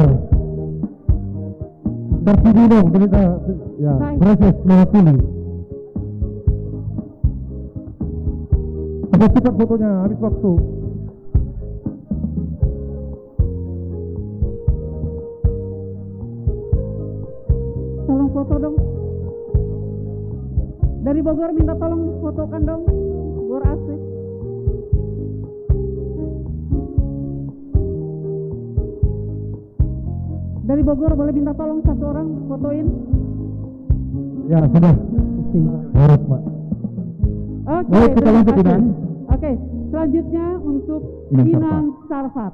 Dari sini dong, Pendeta, ya, Praeses mewakili. Cepat-cepat fotonya, habis waktu. Tolong foto dong. Dari Bogor minta tolong fotokan dong. Bogor asik. Dari Bogor boleh minta tolong satu orang fotoin? Ya, sudah. Pusing, Pak. Harus, Pak. Oke, baik, kita terima lanjut, kasih. Inang. Oke, selanjutnya untuk Inang Inang Sarfat. Sarfat.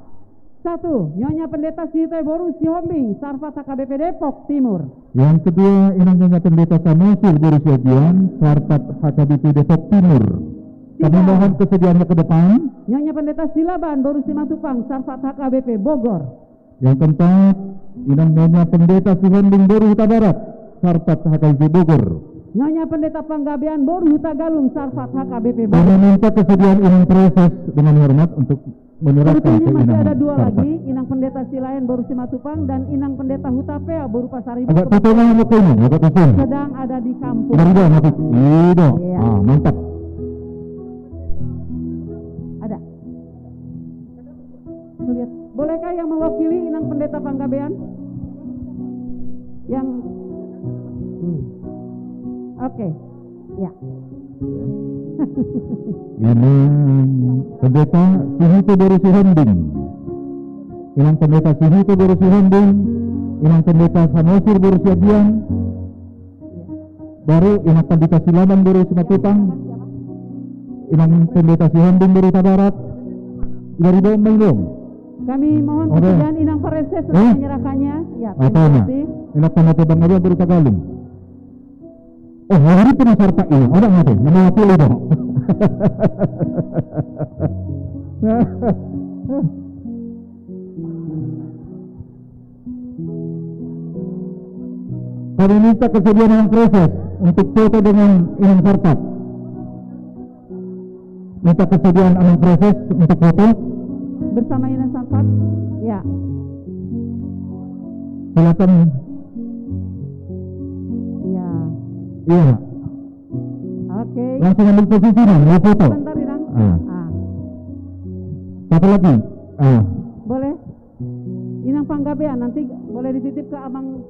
Satu, Nyonya Pendeta Sihite boru Sihombing, Sarfat H K B P Depok Timur. Yang kedua, Inang Nyonya Pendeta Samosir boru Siagian, Sarfat H K B P Depok Timur. Kami mohon kesediaannya ke depan. Tiga, Nyonya Pendeta Silaban boru Simatupang, Sarfat H K B P Bogor. Yang keempat, Inang Nyonya Pendeta Sihombing boru Hutabarat, Sarfat H K B P Bogor. Nyonya Pendeta Panggabean boru Hutagalung, Sarfat H K B P Bogor. Kami minta kesediaan Inang Praeses dengan hormat untuk menyerahkan ke Inang Sarfat. Sebetulnya masih ada dua lagi, Inang Pendeta Silaen boru Simatupang dan Inang Pendeta Hutapea boru Pasaribu. Agak foto lagi, agak foto. Sedang ada di kampung. Dari mana, Pak? Iya. Ah, mantap. Ada. Bolehkah yang mewakili Inang Pendeta Panggabean? Yang, hmm. Oke, ya. Inang Pendeta Sihito boru Sihombing. Inang Pendeta Sihito boru Sihombing. Inang Pendeta Samosir boru Siabian. Baru Inang Pandita Silaban boru Simatupang, Inang Pendeta Sihombing boru Hutabarat, dari Bombay dong. Kami mohon kesediaan Inang Pareses untuk menyerahkannya. Ya, terima kasih. Inang Pendeta Bang Abang boru Tagalung. Oh, hari penasaran Pak ini, orang apa? Nama apa itu? Kami minta kesediaan Amang Praeses untuk foto dengan Inang Sarpat. Minta kesediaan Amang Praeses untuk foto. Bersama Inang Sarpat. Ya. Silakan. Ya. Iya. Oke. Langsung ambil posisi, Nang, mau foto. Sebentar, Inang. Ah. Ah. Satu lagi. Ah. Boleh. Inang Panggabean, nanti boleh dititip ke Amang.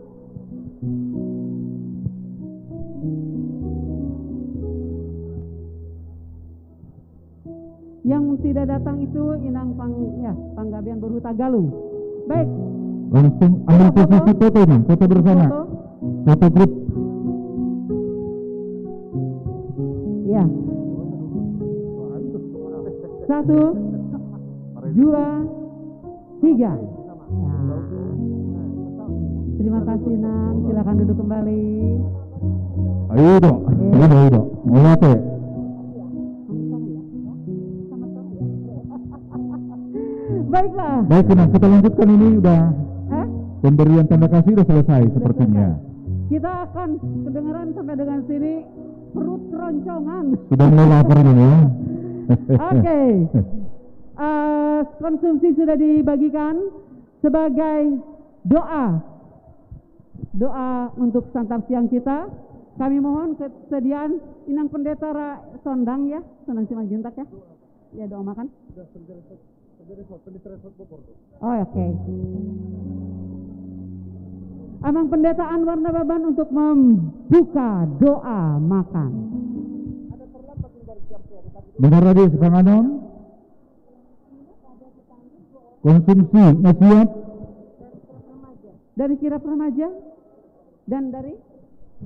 Yang tidak datang itu Inang Pang-, ya, Panggabean boru Hutagalung. Baik. Langsung ambil posisi foto, Inang, foto bersama. Foto. Foto grup. Ya. Satu, dua, tiga. Ya. Terima kasih, Nang. Silakan duduk kembali. Ayo, Dok. Iya. Ayo, Dok. Mau apa? Baiklah. Baik, Inang, kita lanjutkan ini udah. Hah? Pemberian tanda kasih udah selesai sepertinya. Kita akan kedengeran sampai dengan sini, perut keroncongan. Sudah mulai lapar ini, ya. Oke. Eh, konsumsi sudah dibagikan. Sebagai doa, doa untuk santap siang kita, kami mohon kesediaan Inang Pendeta Ra-, Sondang, ya, Sondang Simanjuntak, ya. Ya, doa makan. Oh, oke. Amang Pendeta Anwar Nababan untuk membuka doa makan. Benar tadi, sepanganon. Konsumsi, na siap. Dari Kirap Remaja dan dari?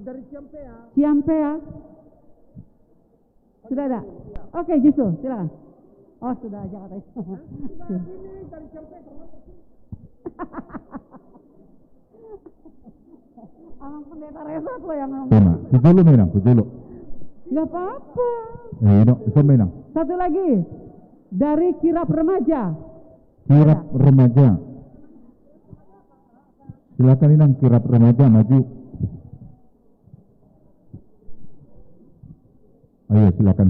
Dari Ciampea. Ciampea. Sudah ada? Oke, Justru, silakan. Oh, sudah aja katanya. Amang Pendeta Resort lo yang ngomong. Terima. Pujolo, Inang, pujolo. Nggak apa-apa. Eh, Inang, bisa, Inang. Satu lagi. Dari Kirap Remaja. Kirap Remaja. Silakan, Inang, Kirap Remaja maju. Ayo, silakan.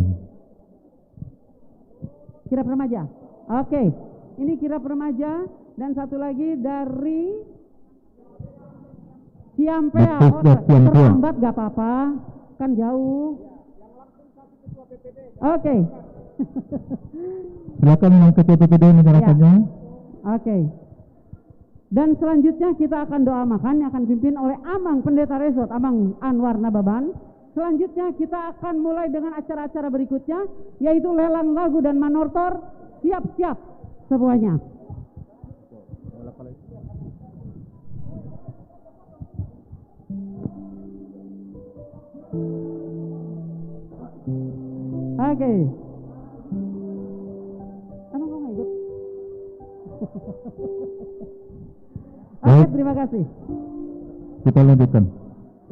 Kirap Remaja. Oke. Ini Kirap Remaja dan satu lagi dari Ciampea. Oh, ter-, terlambat gak apa-apa. Kan jauh. Oke. Silakan, Inang, Ketua P P D menyerahkannya. Ya. Oke. Dan selanjutnya kita akan doa makan yang akan dipimpin oleh Amang Pendeta Resort, Amang Anwar Nababan. Selanjutnya kita akan mulai dengan acara-acara berikutnya, yaitu lelang lagu dan manortor. Siap-siap semuanya. Oke. Emang kau nggak ikut? Oke, baik. Terima kasih. Kita lanjutkan.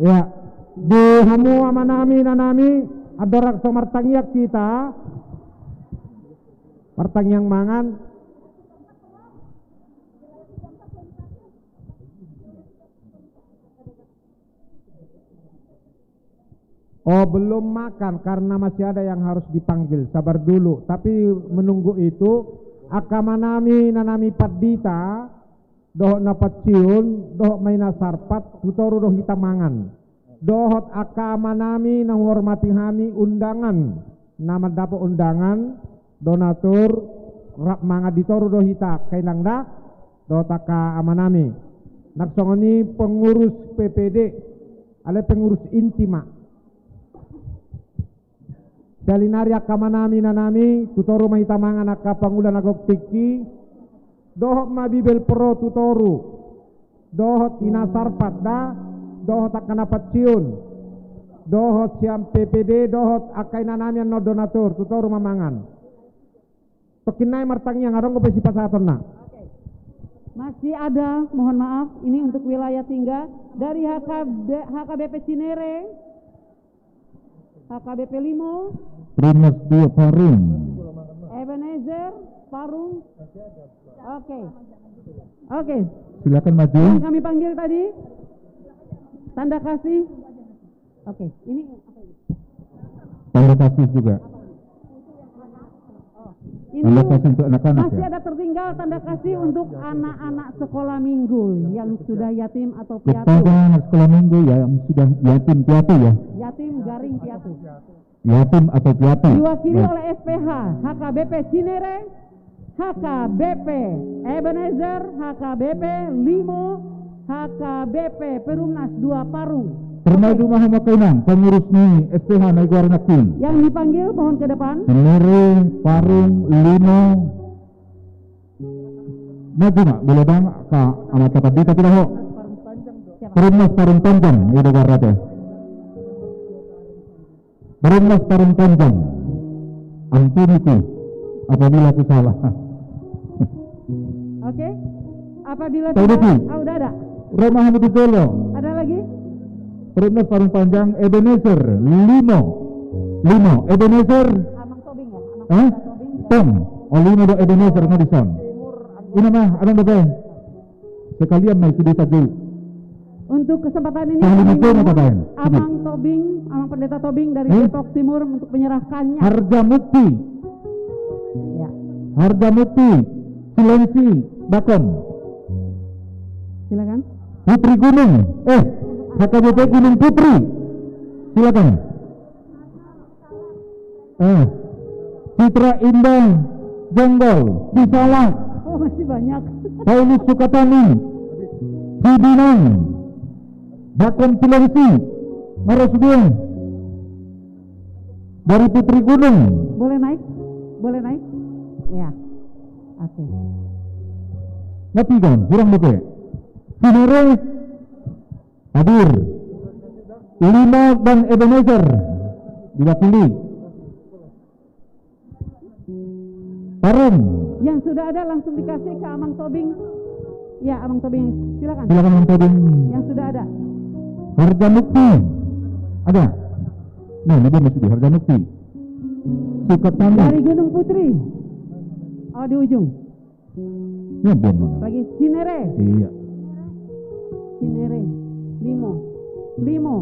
Ya, di hamu amanami, inanami, andorang so martangiang hita, martangiang mangan. Oh, belum makan karena masih ada yang harus dipanggil. Sabar dulu. Tapi menunggu itu, angka amanami, inanami pandita, dohot na pensiun, dohot ma ina sarpat, tu toru do hita mangan. Dohot angka amanami na huhormati hami, undangan, na mandapot undangan, donatur, rap mangan di toru do hita, angka inang da. dohot angka amanami. Nang songon i pengurus P P D, alai pengurus inti ma. Siala ni ari angka amanami, inanami, tu toru ma hita mangan angka pangula na gok tingki, dohot ma Bibelvrouw tu toru, dohot ina sarpat da, dohot angka na pensiun, dohot sian P P D, dohot angka inanami annon donatur, tu toru ma mangan. Tongkin nai martangiang, adong dope sipasahatonna. Oke. Masih ada, mohon maaf, ini untuk wilayah Tingga, dari H K B, H K B P Cinere, H K B P Limo, Perumnas dua Parung. Ebenezer, Parung. Oke. Oke. Silakan maju. Yang kami panggil tadi, tanda kasih. Oke, ini apa ini? Tanda kasih juga. Ini tanda kasih untuk anak-anak, masih ya? Ada tertinggal tanda kasih untuk anak-anak sekolah minggu yang sudah yatim atau piatu. Kepada anak sekolah minggu yang sudah yatim piatu, ya. Yatim garing piatu. Yatim atau piatu. Diwakili, baik, oleh S P H, H K B P Cinere, H K B P Ebenezer, H K B P Limo, H K B P Perumnas dua Parung. Termaju ma hamu angka inang, pengurus ni S P H na i goarna king. Yang dipanggil mohon ke depan. Cinere, Parung, Limo. Maju ma, boleh bang, ka Amanta Pandita, tidak ho. Siapa? Perumnas Parung Panjang, i do goarna te. Perumnas Parung Panjang. Ampuni ku apabila ku salah. Oke. Apabila tidak, ah, udah ada. Ro ma hamu tu jolo. Ada lagi? Perumnas Parung Panjang, Ebenezer, Limo. Limo, Ebenezer. Amang Tobing ya? Amang, eh? Tobing ya? Tong. Oh, Limo do Ebenezer, nggak bisa. Ina ma, adong dope. Sekalian ma i sude sajo. Untuk kesempatan ini, Amang Tobing, Amang Pendeta Tobing dari Depok Timur untuk menyerahkannya. Harjamukti. Ya. Harjamukti Cilengsi Bakom. Silakan. Putri Gunung, eh, H K B P Gunung Putri. Silakan. Eh, Citra Indah Jonggol, Cisalak. Oh, masih banyak. Paulus Sukatani, Cibinong, Bakom Cilengsi, Marosudin, dari Putri Gunung. Boleh naik? Boleh naik? Ya. Oke. Matikan, kurang dope. Cinere, hadir. Limo dan Ebenezer diwakili. Parung. Yang sudah ada langsung dikasih ke Amang Tobing. Ya, Amang Tobing, silakan. Silakan, Amang Tobing. Yang sudah ada. Harjamukti. Ada. Nah, ini dia masih di Harjamukti. Sukatani. Dari Gunung Putri. Oh, di ujung. Ya, bon, bon. Lagi Cinere. Iya. Cinere. Limo. Limo.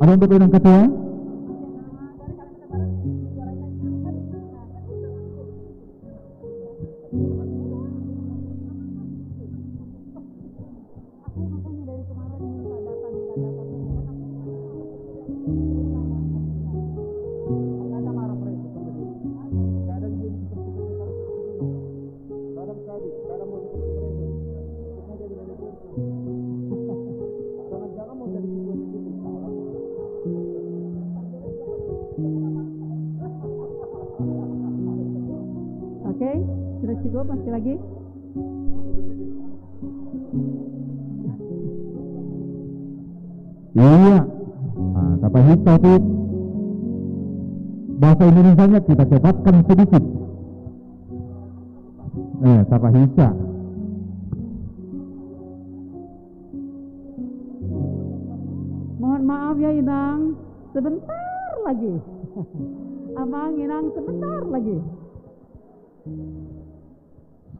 Ada untuk yang ketua? Aku makanya dari kemarin minta data, minta data, terus kan aku nggak ada. Nggak ada marah mereka sama dia. Nggak ada yang jadi seperti itu, harus seperti itu. Nggak ada kali, nggak ada mau seperti mereka. Kita jadi dari itu. Jangan-jangan mau jadi seperti itu, salah. Oke, sudah cukup, masih lagi? Iya. Nah, tapahisa tu bahasa Indonesianya kita cepatkan sedikit. Eh, tapahisa. Mohon maaf ya, Inang, sebentar lagi. Amang, Inang, sebentar lagi.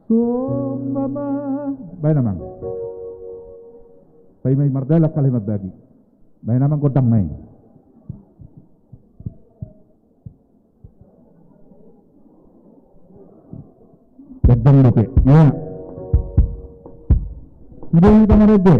Sumbama. Baen, Amang. Paima i mardalan, alai marbagi. Baen, Amang, gondang ma i. Gondang dope. Iya. Sudah kita marende.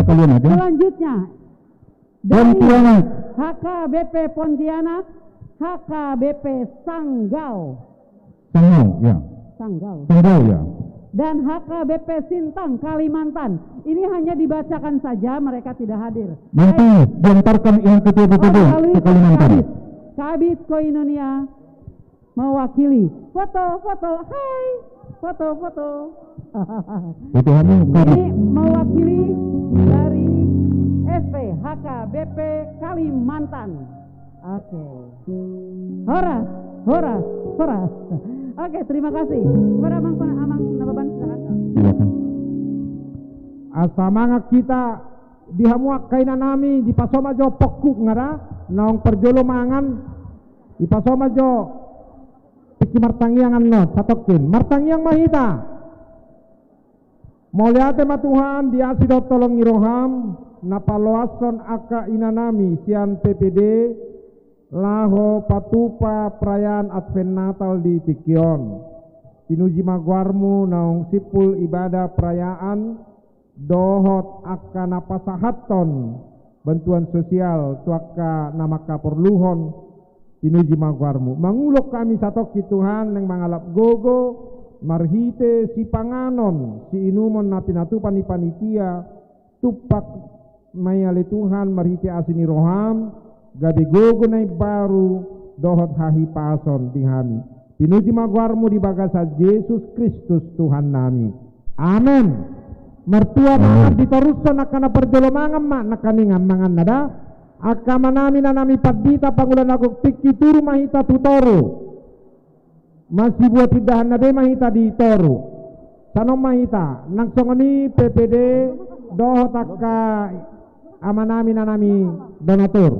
Kalian aja. Selanjutnya, dari Pontianak. H K B P Pontianak, H K B P Sanggau. Sanggau, ya. Sanggau. Sanggau, ya. Dan H K B P Sintang, Kalimantan. Ini hanya dibacakan saja, mereka tidak hadir. Nanti diantarkan yang ketua B P D ke Kalimantan. Oh, melalui Kabid. Kabid Koinonia mewakili. Foto, foto, hai. Foto, foto. Foto anu, ini mewakili dari S P H K B P Kalimantan. Oke. Horas, horas, horas. Oke, terima kasih. Kepada Amang, Amang Nababan, silakan. Silakan. Asa mangan hita di hamu angka inanami, dipasoma jo pongkuk nga da, naung parjolo mangan, dipasoma jo tingki martangiang annon, satongkin. Martangiang ma hita. Mauliate ma Tuhan, di asi dohot holong ni roham, na paloashon angka inanami sian P P D, laho patupa perayaan Advent Natal di tingki on. Pinuji ma goarmu naung simpul ibadah perayaan, dohot angka na pasahathon bantuan sosial tu angka na mangkaporluhon, pinuji ma goarmu. Mangulon hami satongkin Tuhan, naeng mangalap gogo, marhite sipanganon, siinumon na pinatupa ni panitia, tumpak ma i ale Tuhan, marhite asi ni roham, gabe gogo na imbaru, dohot hahipason di hami. Pinuji ma goarmu di bagasan Jesus Kristus Tuhannami. Amen. Martua mangan. Amen. Ditorushon angka na parjolo mangan ma, nangkaningan mangan na da. Angka amanami, inanami pandita, pangula na gok, tingki turu ma hita tu toru. Masibuat indahan na be ma hita di toru. Sanon ma hita, nang songon i P P D, dohot angka amanami, inanami donatur.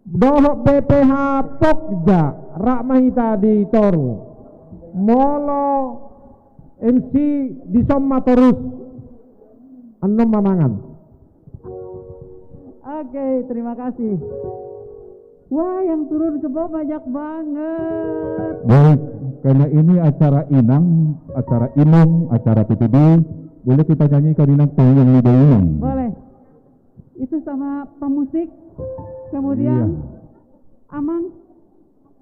Dohot B P H Pokja, rap ma hita di toru. Molo M C dison ma torus. Annon ma mangan. Oke, terima kasih. Wah, yang turun ke bawah banyak banget. Baik, karena ini acara inang, acara inong, acara P P D, boleh kita nyanyikan inang, tayung ni da inang. Boleh. Itu sama pemusik, kemudian, iya, Amang.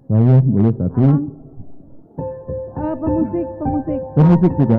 Saya boleh satu. Amang. Eh, pemusik, pemusik. Pemusik juga.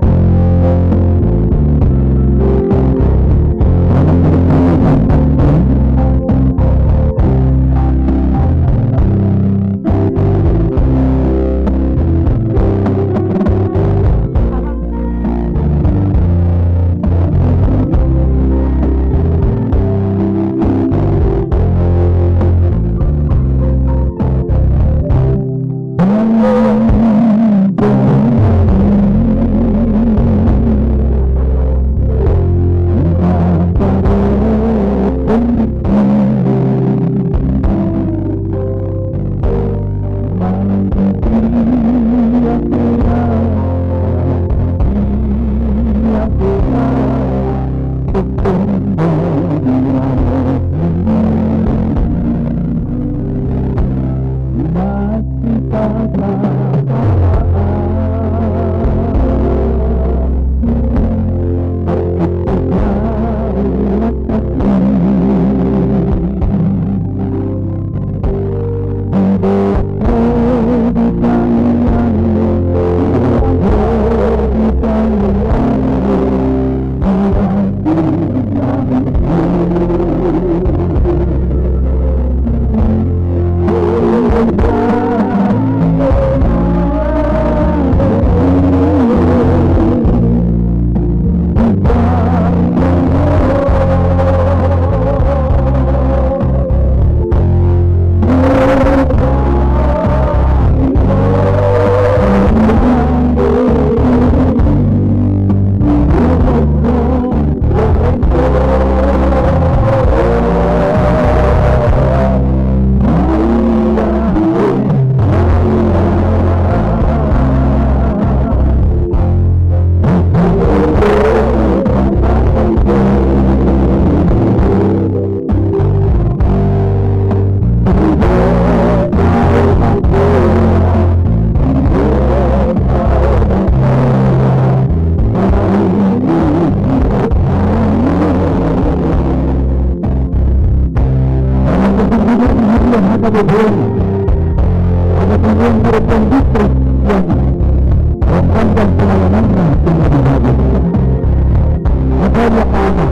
Kabupaten, ada pengurus distrik yang memandang pelayanannya dengan baik. Makanya anak.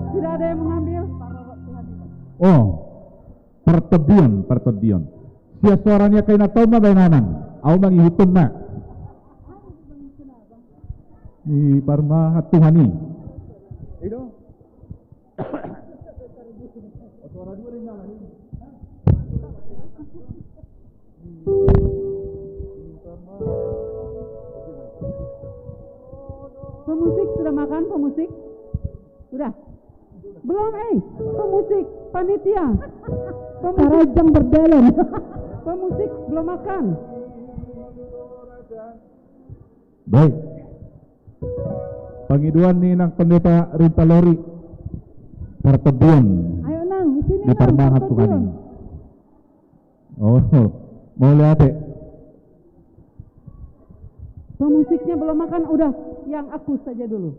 Tidak ada yang mengambil. Oh, partondion, partondion. Sian suara ni angka i na tau ma baen anan. Au mangihuthon ma. Diparmahan Tuhan i. Pemusik sudah makan, pemusik? Sudah? Belum, eh. Pemusik, panitia. Pemusik. Karajang berdalan. Pemusik belum makan. Baik. Pangidoan ni nang Pendeta Rinta Lori. Partondion. Ayo, Nang, sini, Nang, partondion. Diparmahan Tuhan i. Oh, mauliate. Pemusiknya belum makan, udah, yang aku saja dulu.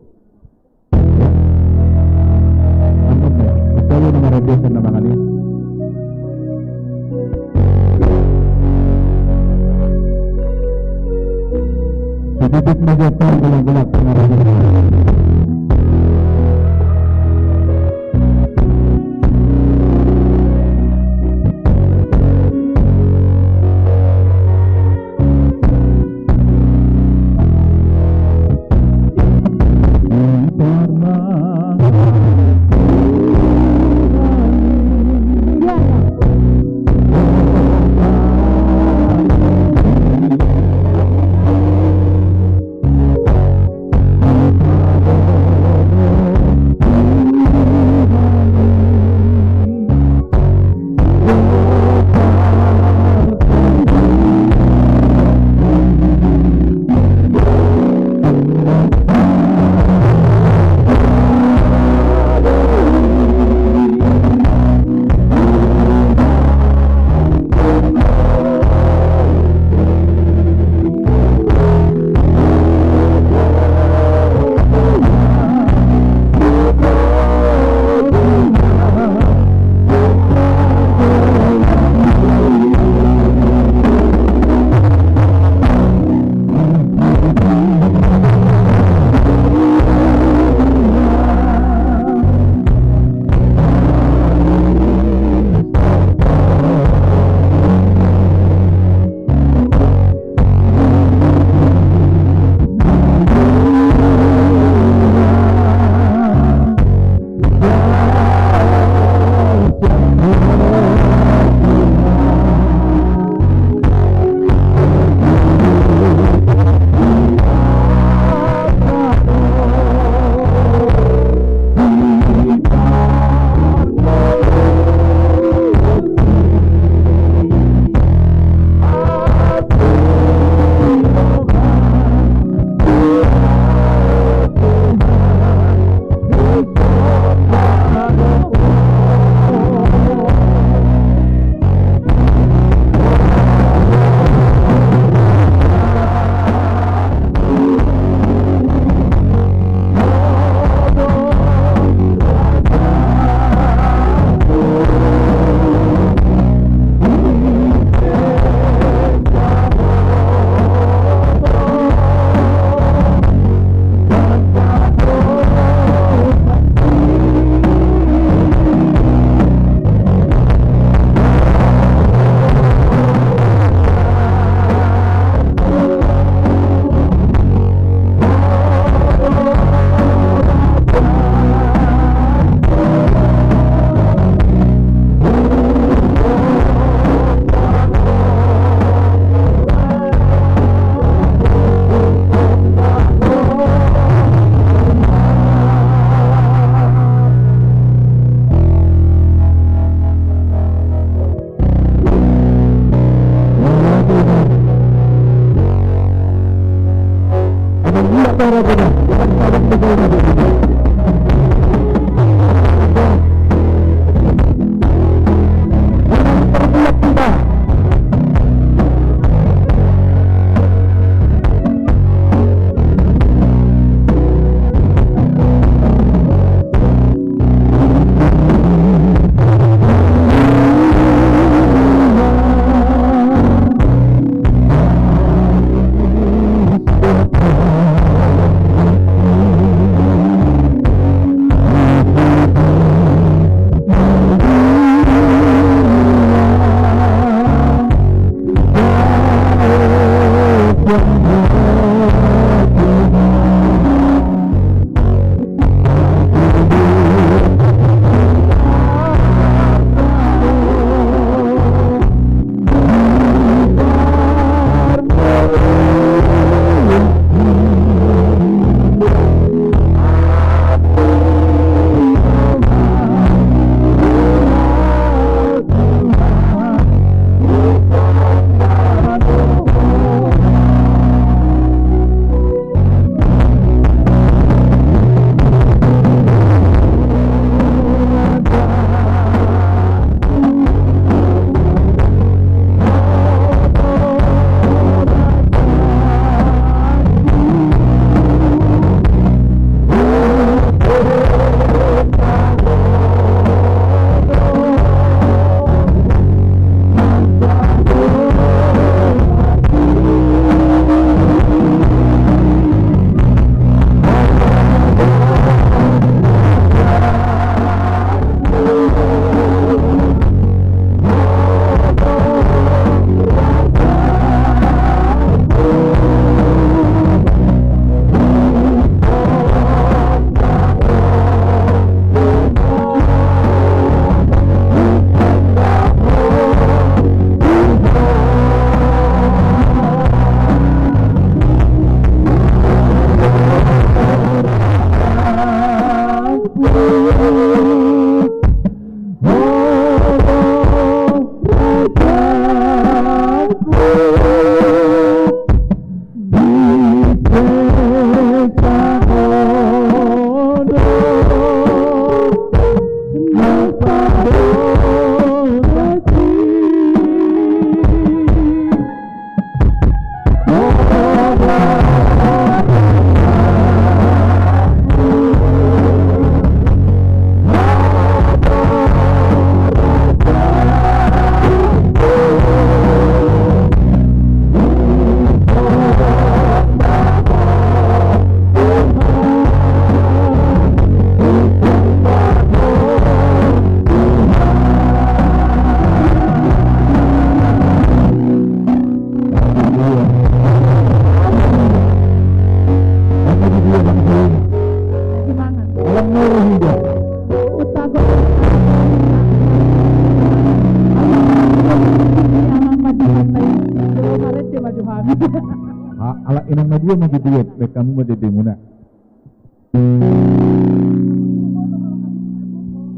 Ala inang na dua ma di duet, baen hamu ma dendemuna.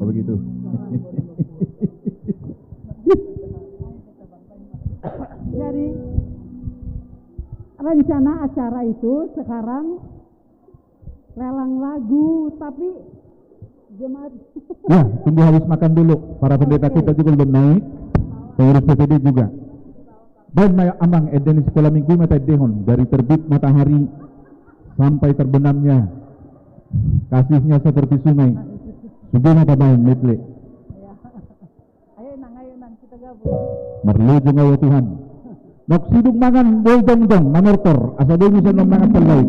Oh, begitu. Jadi, rencana acara itu sekarang lelang lagu, tapi jemaat. Ya, tunggu habis makan dulu. Para pendeta kita juga belum naik. Pengurus P P D juga. Baen ma amang, ende ni sikola minggu ma taendehon, dari terbit matahari sampai terbenamnya kasihnya seperti sungai. Sude ma tabaen, medley. Ayo, Nang, ayo, Nang, kita gabung. Marlojong ahu Tuhan. Nunga sidung mangan, boi jongjong, manortor, asa boi muse na mangan pallai.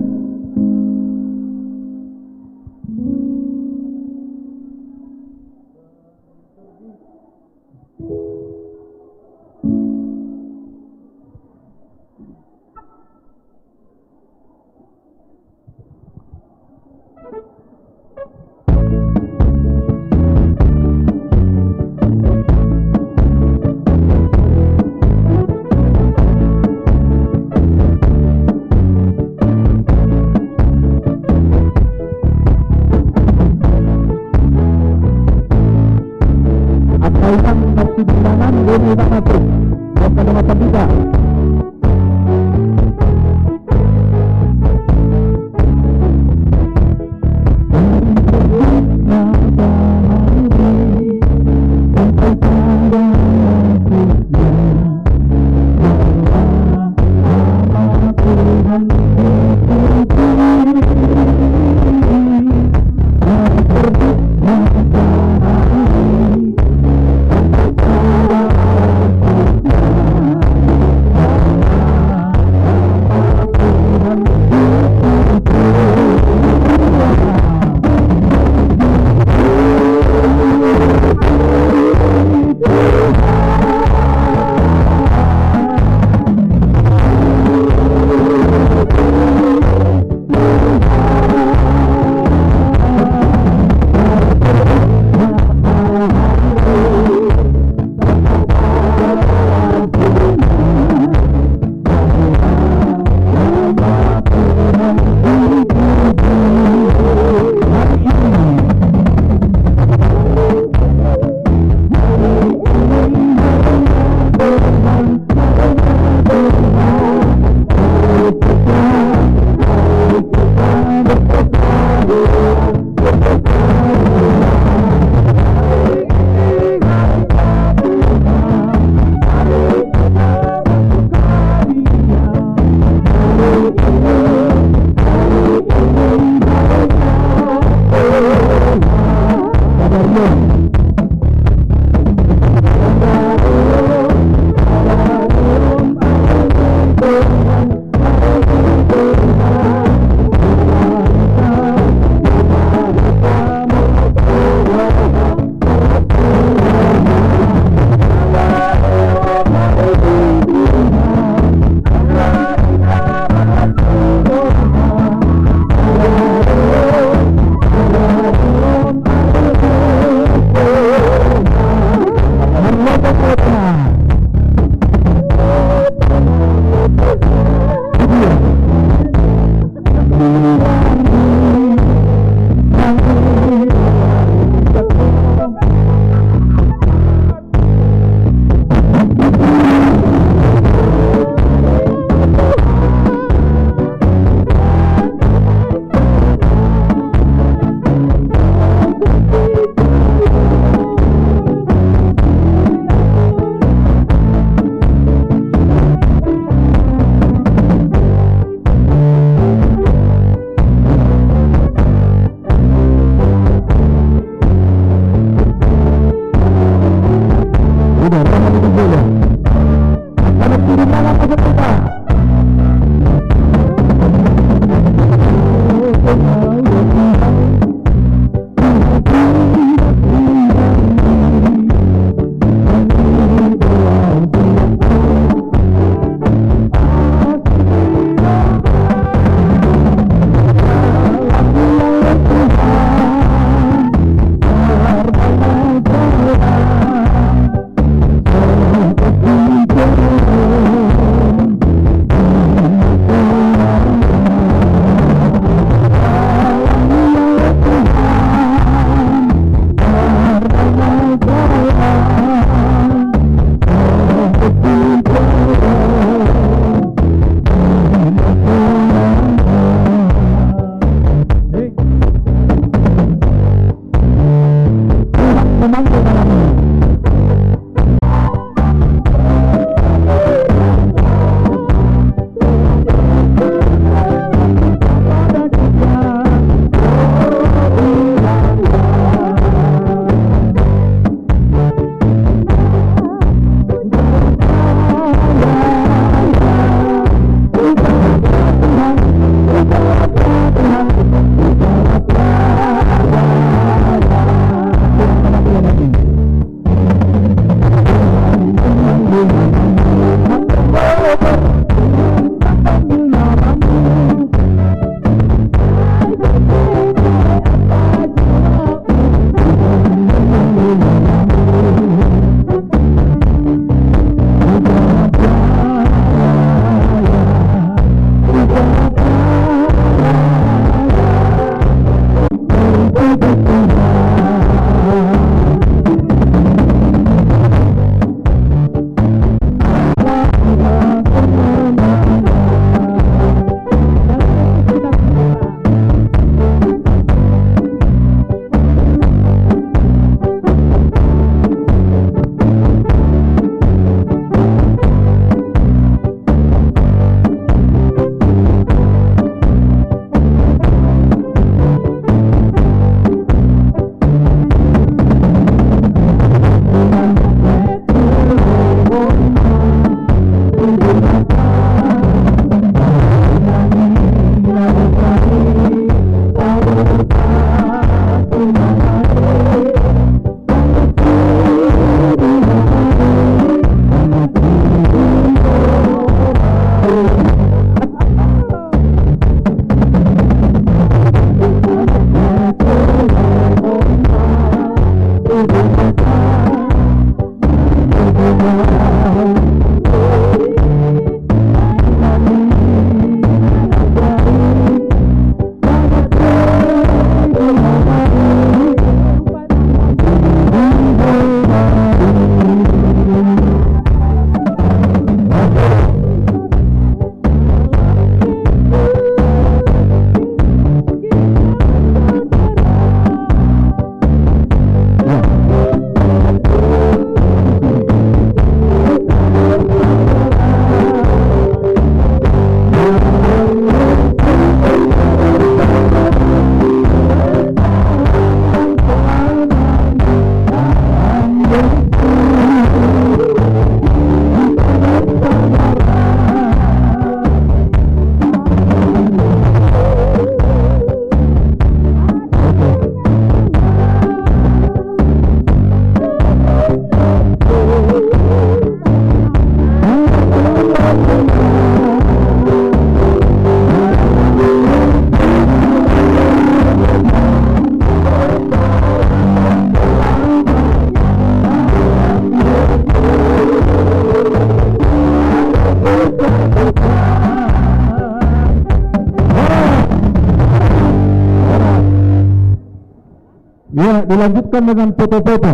Dilanjutkan dengan foto-foto.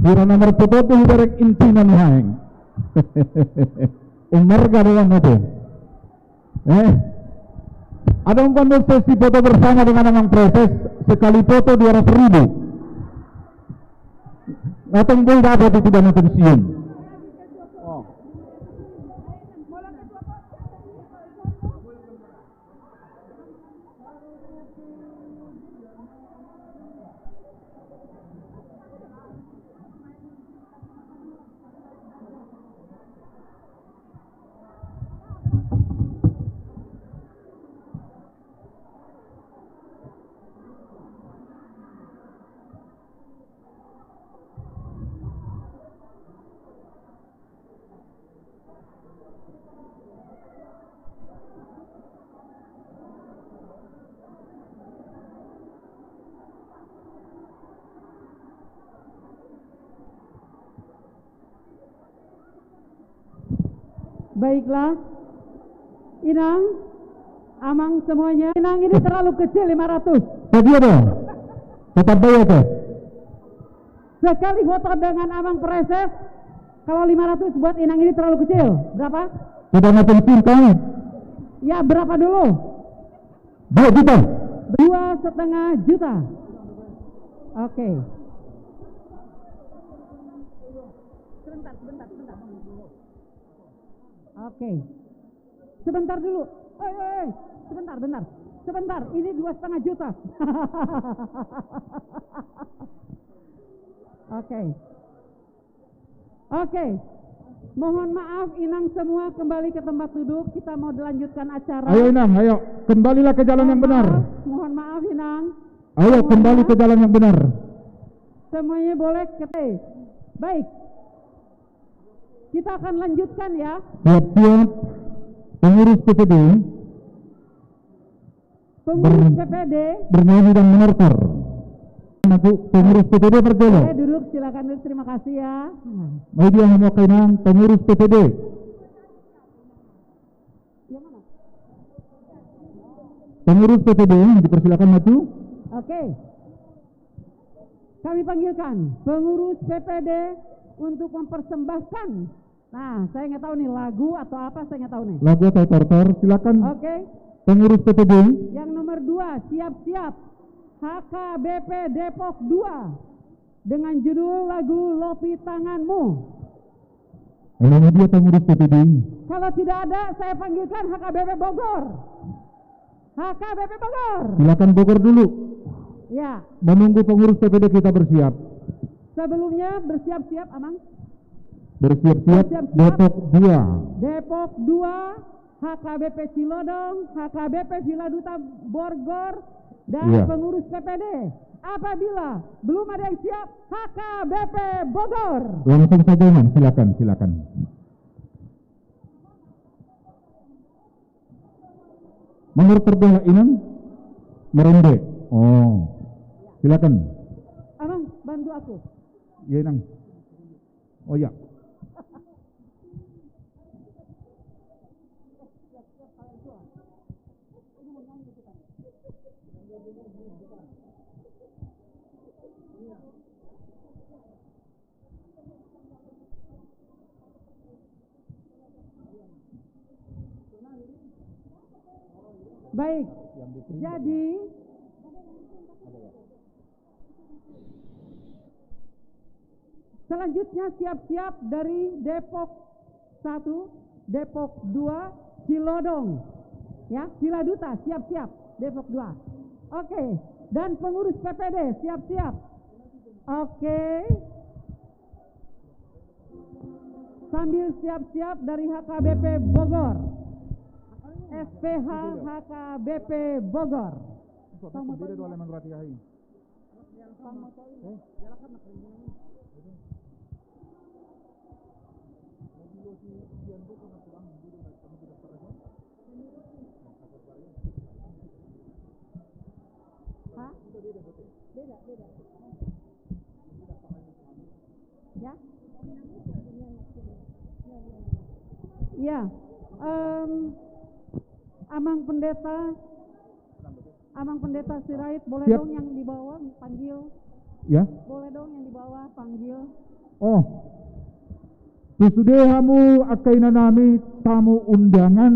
Hira na marfoto tu hubereng intina nuaeng. Ummarga doang ate. Eh. Adong kan sesi foto bersama dengan Amang Praeses, sekali foto dua ratus ribu. Atau boleh dapat itu dana pensiun. Oh. Baiklah. Inang, Amang semuanya. Inang ini terlalu kecil, lima ratus. Sadia do? Tetap bayar, Teh. Sekali foto dengan Amang Praeses, kalau lima ratus buat Inang ini terlalu kecil. Berapa? Sudah nggak pensiun kami. Ya, berapa dulu? Dua juta. Dua setengah juta. Oke. Sebentar, sebentar, sebentar. Oke. Sebentar dulu. Oi, oi, oi. Sebentar, bentar. Sebentar, ini dua setengah juta. Oke. Oke. Mohon maaf, Inang semua kembali ke tempat duduk. Kita mau dilanjutkan acara. Ayo, Inang, ayo. Kembalilah ke jalan yang benar. Mohon maaf, mohon maaf, Inang. Ayo, semuanya. Kembali ke jalan yang benar. Semuanya boleh, kete. Baik. Kita akan lanjutkan, ya. Siap-siap pengurus P P D. Pengurus P P D. Bernyanyi dan menortor. Aku pengurus P P D Margolo. Oke, duduk, silakan duduk. Terima kasih, ya. Ayo dia, mau ke Inang, pengurus P P D. Yang mana? Pengurus P P D, dipersilakan maju. Oke. Kami panggilkan pengurus P P D untuk mempersembahkan. Nah, saya nggak tahu nih lagu atau apa, saya nggak tahu nih. Lagu atau tortor, silakan. Oke. Pengurus P P D. Yang nomor dua, siap-siap. H K B P Depok dua. Dengan judul lagu Lopi Tanganmu. Kalau dia pengurus P P D. Kalau tidak ada, saya panggilkan H K B P Bogor. H K B P Bogor. Silakan Bogor dulu. Ya. Menunggu pengurus P P D kita bersiap. Sebelumnya bersiap-siap, Amang. Bersiap-siap, bersiap-siap. Depok dua. Depok dua, H K B P Cilodong, H K B P Villa Duta Bogor, dan, iya, pengurus P P D. Apabila belum ada yang siap, H K B P Bogor. Langsung saja, Imam. Silakan, silakan. Nomor terbelah Inang, meronde. Oh, silakan. Abang, bantu aku. Iya, Inang. Oh, iya. Baik, jadi selanjutnya siap-siap dari Depok satu, Depok dua, Cilodong. Ya, Villa Duta, siap-siap, Depok dua. Oke, dan pengurus P P D, siap-siap. Oke. Sambil siap-siap dari H K B P Bogor. S P H H K B P Bogor. Hah? Beda, beda. Ya? Ya, em, Amang Pendeta, Amang Pendeta Sirait, boleh Siap. dong yang di bawah panggil? Ya. Boleh dong yang di bawah panggil? Oh. Tu sude hamu angka inanami tamu undangan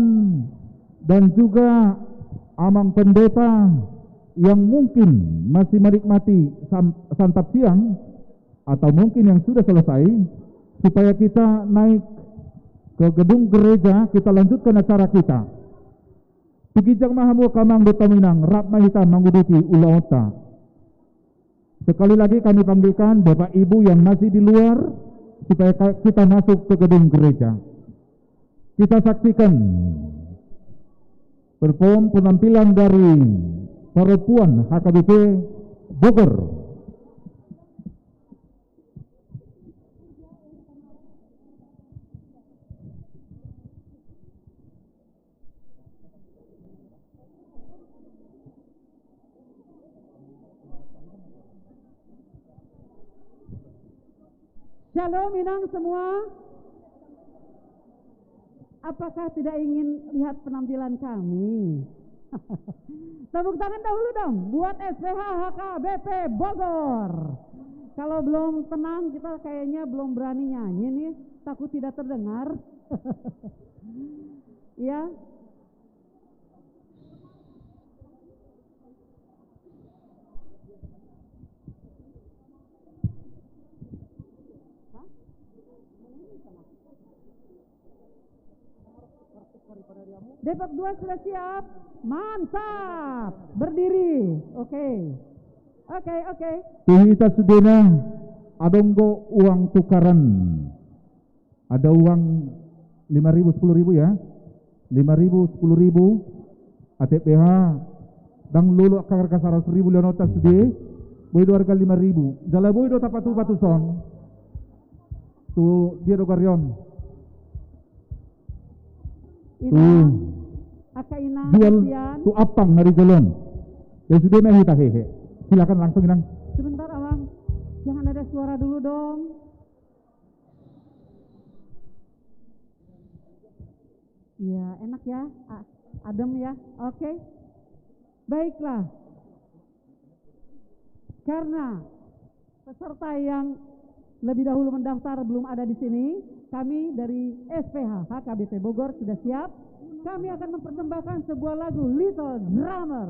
dan juga Amang Pendeta yang mungkin masih menikmati sam-, santap siang, atau mungkin yang sudah selesai, supaya kita naik ke gedung gereja, kita lanjutkan acara kita. Tu ginjang ma hamu angka amang dohot inang, rap ma hita manguduti ulaonta. Sekali lagi kami panggilkan Bapak Ibu yang masih di luar, supaya ka-, kita masuk ke gedung gereja. Kita saksikan perform penampilan dari perempuan H K B P Bogor. Shalom, Inang semua. Apakah tidak ingin lihat penampilan kami? Tepuk tangan dahulu dong buat S P H H K B P Bogor. Kalau belum tenang, kita kayaknya belum berani nyanyi nih, takut tidak terdengar. Ya. Depok dua sudah siap? Mantap. Berdiri. Oke. Oke, oke. Tu hita sudena, adong do uang tukaran. Ada uang lima ribu, sepuluh ribu ya. Lima ribu, sepuluh ribu, A T P H, ndang lolo angka harga saratus ribu lehononta sude, boi do harga lima ribu. Jala boi do tapatupa tuson. Tu dia do garion. Inang, angka inang, jual sian. Tu ampang na di jolo on. Ya sudah, mari kita hehe. Silakan langsung, Inang. Sebentar, Amang. Jangan ada suara dulu dong. Iya, enak ya. A-, adem ya. Oke. Baiklah. Karena peserta yang lebih dahulu mendaftar belum ada di sini, kami dari S P H H K B P Bogor sudah siap. Kami akan mempersembahkan sebuah lagu Little Drummer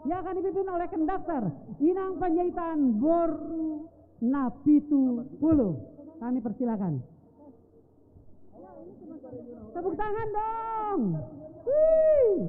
yang akan dipimpin oleh konduktor Inang Panjaitan Boru Napitu Pulu. Kami persilakan. Tepuk tangan dong. Wih.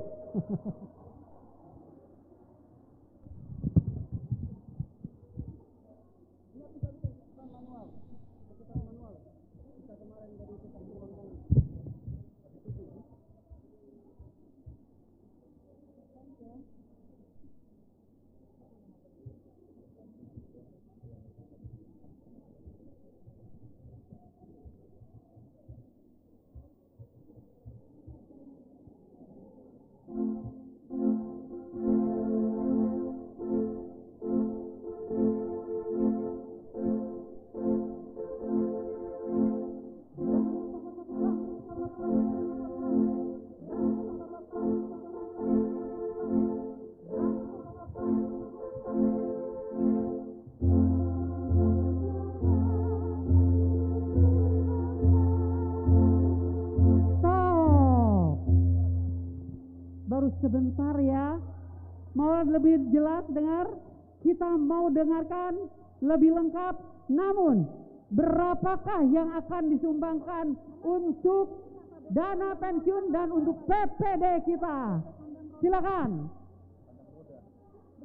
Stop. Baru sebentar ya. Mau lebih jelas dengar? Kita mau dengarkan lebih lengkap. Namun, berapakah yang akan disumbangkan untuk dana pensiun dan untuk P P D kita? Silakan.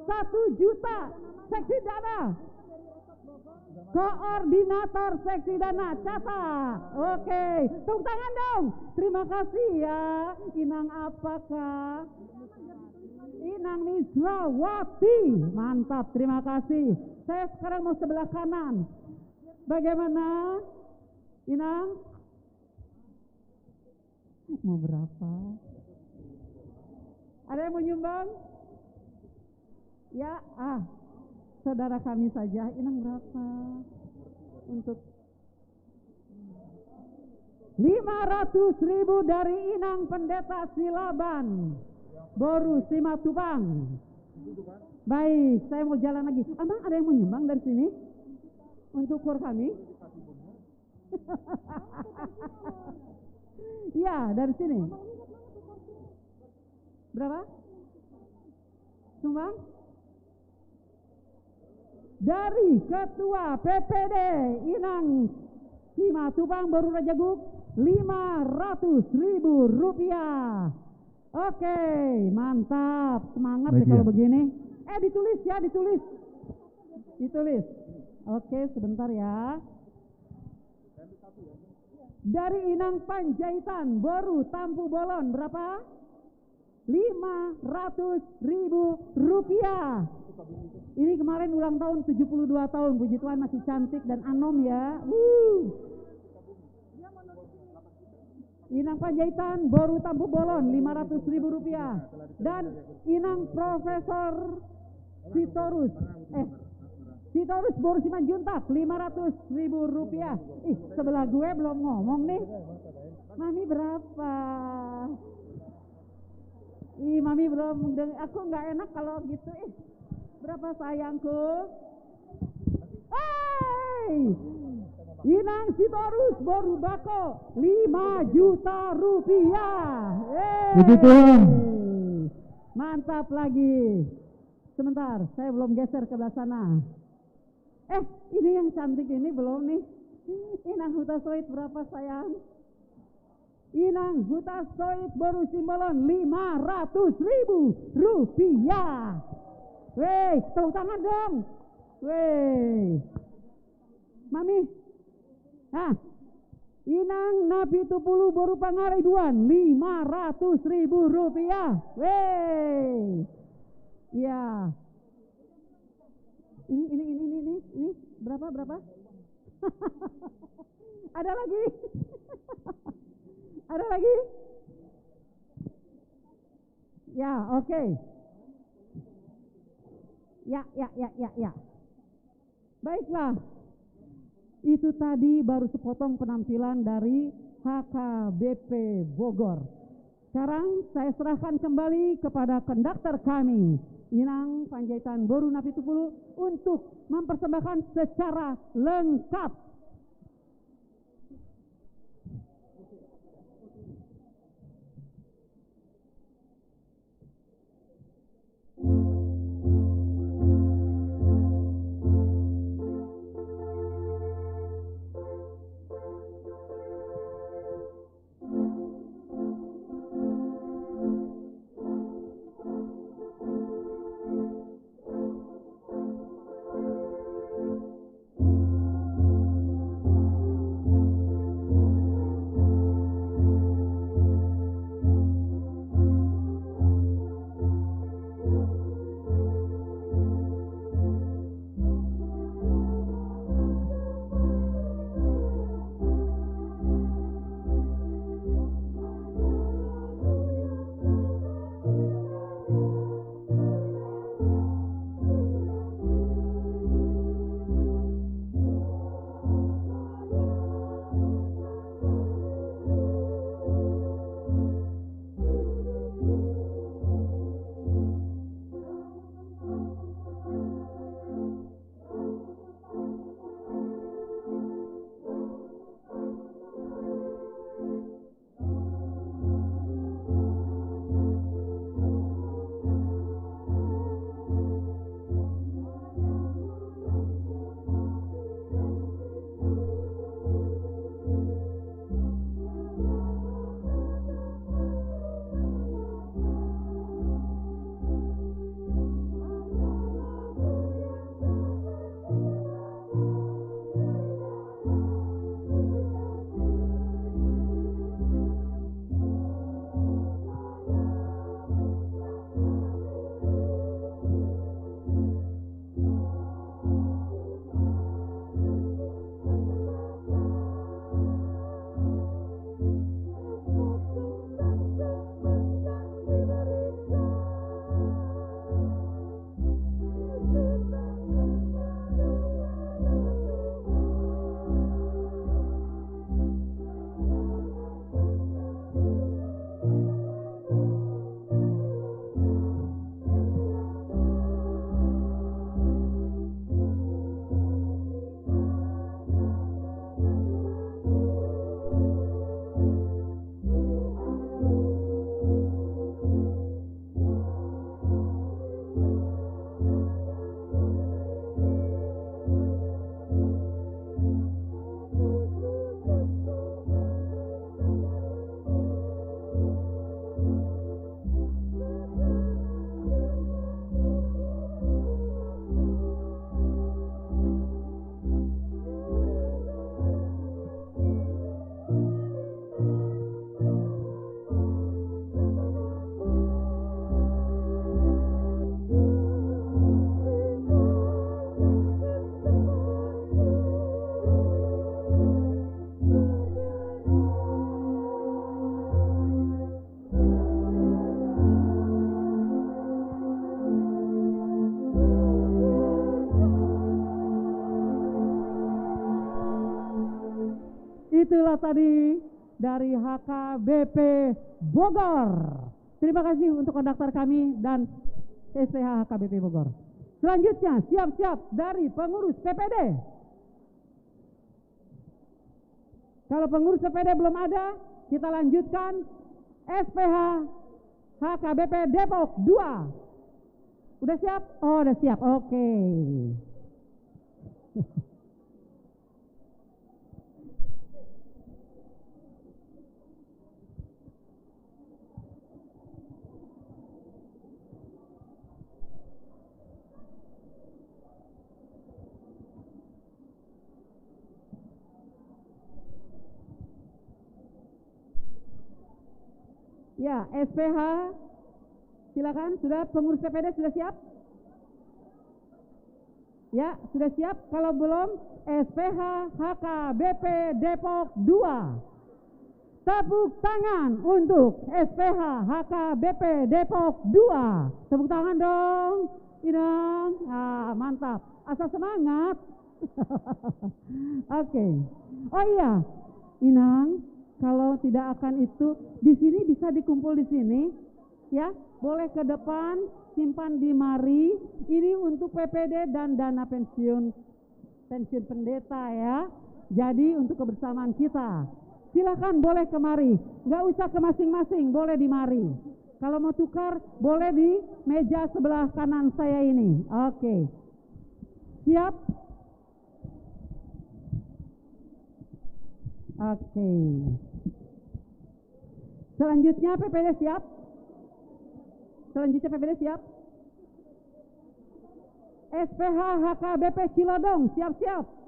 Satu juta, seksi dana. Koordinator seksi dana, catat. Oke, tepuk tangan dong. Terima kasih ya, Inang apakah? Inang Misrawati. Mantap, terima kasih. Saya sekarang mau sebelah kanan. Bagaimana, Inang? Mau berapa? Ada yang mau nyumbang? Ya, ah, saudara kami saja, Inang berapa? Untuk lima ratus ribu dari Inang Pendeta Silaban, Boru Simatupang. Baik, saya mau jalan lagi. Abang, ada yang mau nyumbang dari sini? Untuk kur kami? Iya, dari sini. Berapa? Sumbang? Dari Ketua P P D Inang Simatupang Boru Rajaguk, lima ratus ribu rupiah. Oke, mantap. Semangat ya kalau begini. Eh, ditulis ya, ditulis. Ditulis. Oke, sebentar ya. Dari Inang Panjaitan, Boru Tampubolon, berapa? Lima ratus ribu rupiah. Ini kemarin ulang tahun, tujuh puluh dua tahun. Puji Tuhan, masih cantik dan anom ya. Wuh. Inang Panjaitan, Boru Tampubolon, lima ratus ribu rupiah. Dan Inang Profesor Sitorus, eh, Sitorus Boru Simanjuntak, lima ratus ribu rupiah. Ih, sebelah gue belum ngomong nih. Mami berapa? Ih, Mami belum deng-, aku nggak enak kalau gitu. Ih, berapa sayangku? Hei! Inang Sitorus Boru Bako, lima juta rupiah. Yeay. Puji Tuhan. Mantap lagi. Sebentar, saya belum geser ke belah sana. Eh, ini yang cantik ini belum nih. Inang Hutasoit berapa, sayang? Inang Hutasoit Boru Simbolon, lima ratus ribu rupiah. Weh, tepuk tangan dong. Weh. Mami. Ah. Inang Napitupulu Boru Pangaribuan, lima ratus ribu rupiah. Weh. Iya. Ini, ini, ini, ini, ini, ini. Berapa, berapa? Ada lagi? Ada lagi? Ya, oke. Ya, ya, ya, ya, ya. Baiklah. Itu tadi baru sepotong penampilan dari H K B P Bogor. Sekarang saya serahkan kembali kepada konduktor kami, Inang Panjaitan Boru Napitupulu, untuk mempersembahkan secara lengkap. tadi dari H K B P Bogor. Terima kasih untuk konduktor kami dan S P H H K B P Bogor. Selanjutnya, siap-siap dari pengurus P P D. Kalau pengurus P P D belum ada, kita lanjutkan S P H H K B P Depok dua. Udah siap? Oh, udah siap. Oke. Ya, S P H, silakan, sudah, pengurus P P D sudah siap? Ya, sudah siap? Kalau belum, S P H H K B P Depok dua. Tepuk tangan untuk S P H H K B P Depok dua. Tepuk tangan dong, Inang. Ah, mantap. Asal semangat. Oke. Oh iya, Inang, kalau tidak akan itu, di sini bisa dikumpul di sini, ya. Boleh ke depan, simpan di mari. Ini untuk P P D dan dana pensiun, pensiun pendeta, ya. Jadi untuk kebersamaan kita. Silakan, boleh kemari. Nggak usah ke masing-masing, boleh di mari. Kalau mau tukar, boleh di meja sebelah kanan saya ini. Oke. Siap? Oke. Selanjutnya P P D siap? Selanjutnya P P D siap? S P H H K B P Cilodong, siap-siap.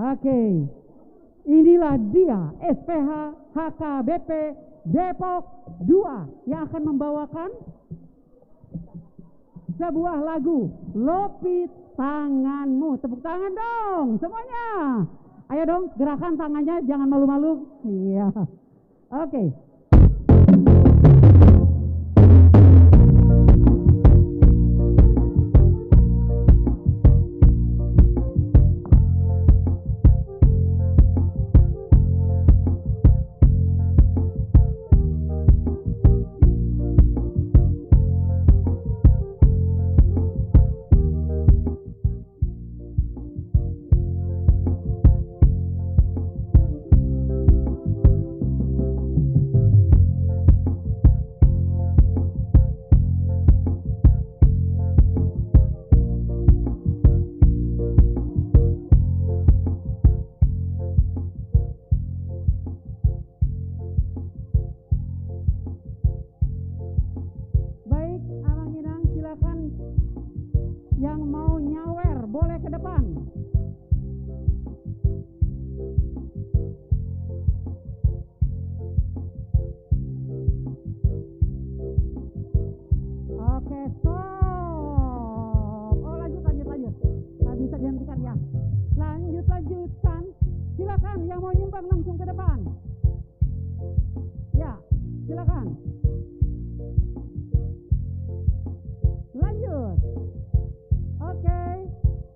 Oke, inilah dia S P H H K B P Depok dua yang akan membawakan sebuah lagu, Lopi Tanganmu. Tepuk tangan dong semuanya. Ayo dong, gerakan tangannya, jangan malu-malu. Iya. Oke. Baik, Amang Inang, silakan yang mau nyawer, boleh ke depan. Oke, stop. Oh, lanjut, lanjut, lanjut. Nggak bisa dihentikan, ya. Lanjut, lanjutkan. Silakan, yang mau nyumbang langsung ke depan. Ya, silakan. Lanjut. Oke,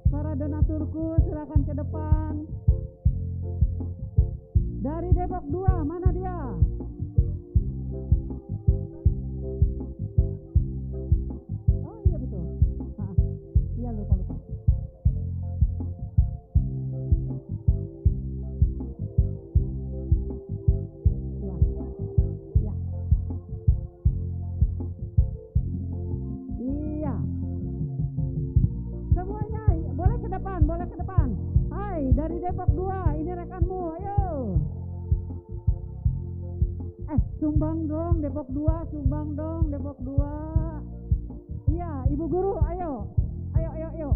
para donaturku, silakan ke depan. Dari Depok dua, mana dia? Oh, iya, betul. Ha, iya, lupa, lupa. Iya. Iya. Iya. Semuanya, boleh ke depan, boleh ke depan. Hai, dari Depok dua, ini rekanmu, ayo. Eh, sumbang dong, Depok dua, sumbang dong, Depok dua. Iya, Ibu Guru, ayo. Ayo, ayo, ayo.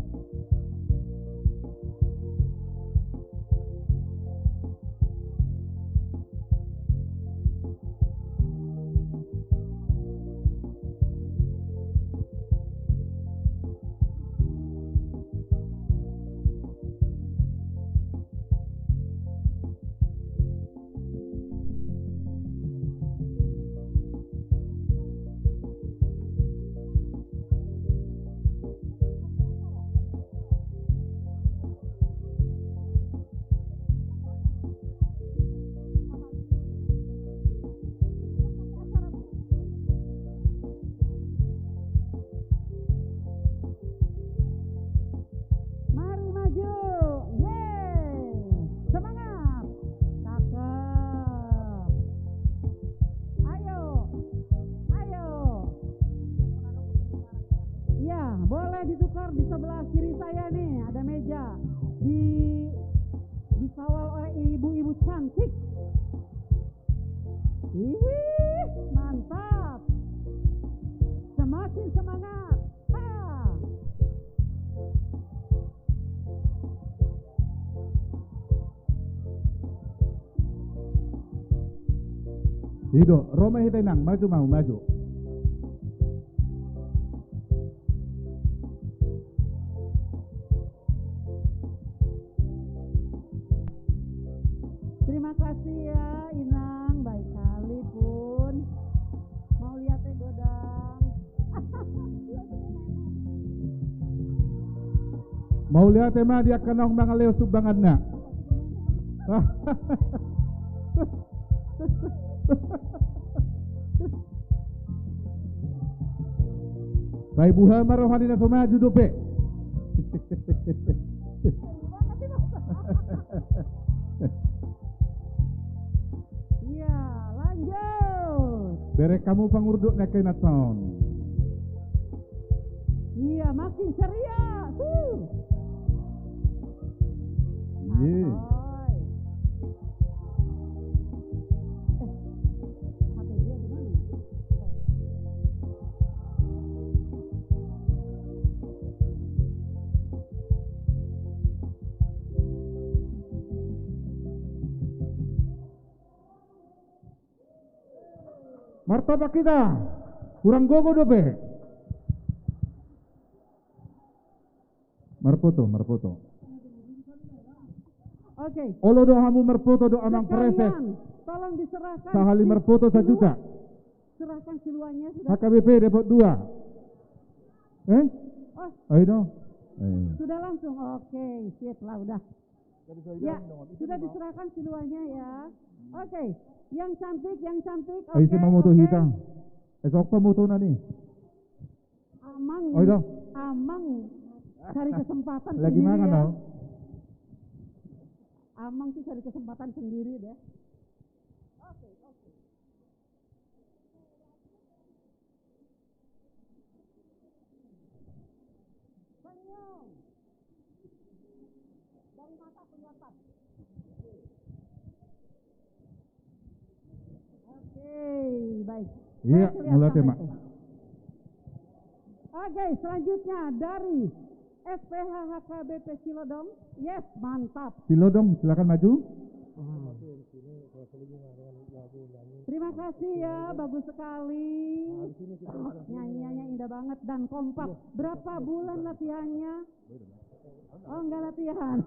I do, ro ma hita, Inang, maju ma hamu, maju. Terima kasih ya, Inang, baik sekali pun. Mauliate godang. Mauliate ma di angka naung mangalehon sumbanganna. Sai buha ma roha ni na so maju dope. Iya, lanjut. Bereng hamu pangurdot na kena sound. Iya, makin ceria. Huh. Iya. Santai. Eh, H P gua di mana? Martopak hita. Hurang gogo dope. Marfoto, marfoto. Oke. Olo do hamu marfoto dohot amang preses. Sekalian, tolong diserahkan. Sahali si-, marfoto sajuta. Serahkan siluannya sudah. H K B P dapot dua. Eh? Oh. Ayo dong. Eh. Sudah langsung. Oke, sip lah udah. Ya, sudah diserahkan siluannya ya. Oke, yang cantik, yang cantik. Ayo, oke, si mamoto oke. Hita. Eh, sok pamotona nih. Amang, ayo dong. Amang cari kesempatan lagi sendiri mangan, ya. Tau. Amang tuh cari kesempatan sendiri deh. Oke, oke. Senyum. Dari mata kelihatan. Oke, baik. Iya, saya kelihatan mulai tema itu. Oke, selanjutnya dari S P H H K B P Cilodong. Yes, mantap. Cilodong, silakan maju. Hmm. Terima kasih ya, bagus sekali. Nyanyiannya indah banget dan kompak. Berapa bulan latihannya? Oh, enggak latihan.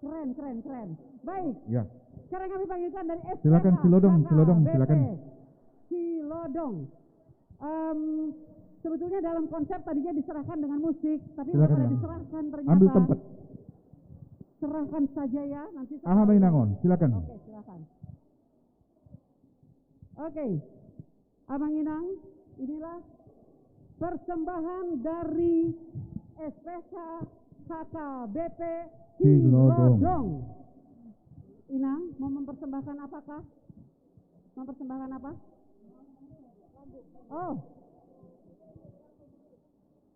Keren, keren, keren. Baik. Ya. Sekarang kami panggilkan dari S P H H K B P Cilodong, silakan. Em, sebetulnya dalam konsep tadinya diserahkan dengan musik, tapi belum ada diserahkan ternyata. Silakan, Inang. Ambil tempat. Serahkan saja ya, nanti. Aha, setelah Inang on, silakan. Oke, silakan. Oke, Amang Inang, inilah persembahan dari S P H H K B P Cilodong. Cilodong. Inang, mau mempersembahkan apakah? Mempersembahkan apa? Oh.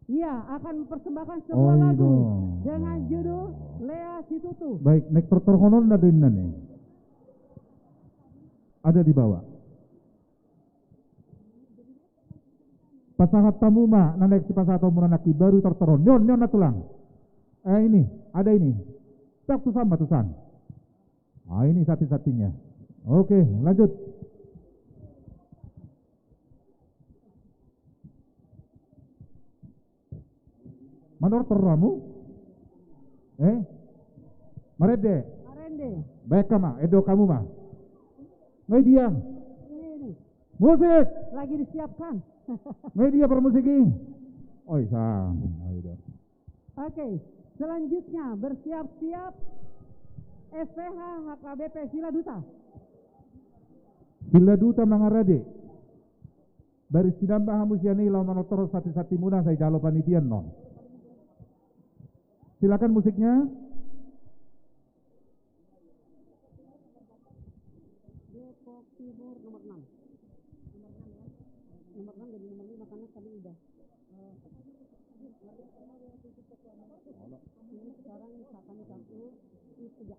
Iya, akan mempersembahkan sebuah lagu dengan judul Lea Situtu. Baik, naeng tortorhononna do inna nih. Ada di bawah. Pasahat hamu ma, na naeng sipasahat hamu na nangkin baru tortorhon. Ni on, ni on na tulang. Eh, ini, ada ini. Tok, tusan ma, tusan. Ah, ini sati-satinya. Oke, lanjut. Manortor hamu? Eh? Marende? Marende. Baik ma, endok hamu ma. Ngai dia? Ini, ini. Musik! Lagi disiapkan. Ngai dia parmusik i? Oi, sang. Ayo dong. Oke, selanjutnya bersiap-siap S P H H K B P Villa Duta. Villa Duta mangarade. Baris sinamba hamu sian i laho manortor sati-satimuna sai jalo panitia non. Silakan musiknya. Depok Timur nomor enam. Nomor enam ya. Nomor enam jadi nomor lima karena tadi udah. Eh, ini sekarang misalkan satu, ini tiga.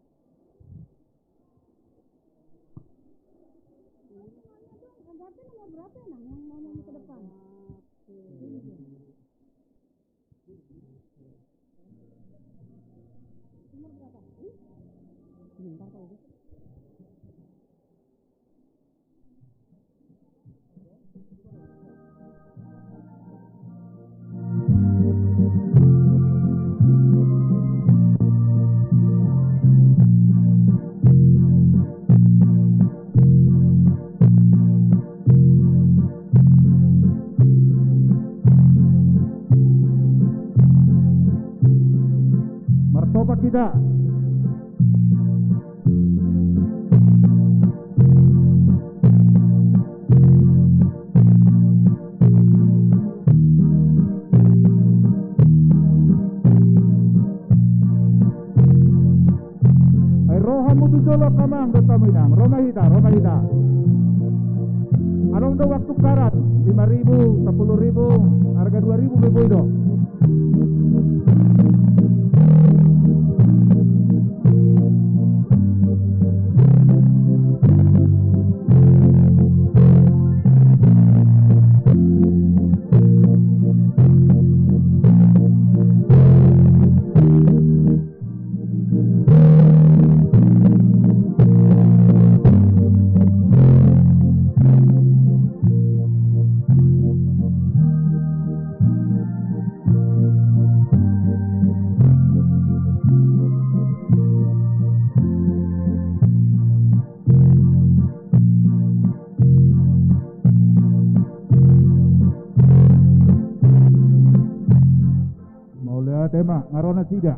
Ganti nomor berapa ya, Nang, yang mau ke depan? Ini dia. Nomor berapa? Ini? Sebentar, Pak Agus. Hita. Ai ro hamu tu jolo, amang dohot hamu inang, ro ma hita, ro ma hita. Adong do uang tukaran, lima ribu, sepuluh ribu, harga dua ribu pe boi do. Mauliate ma, nga ro nasida.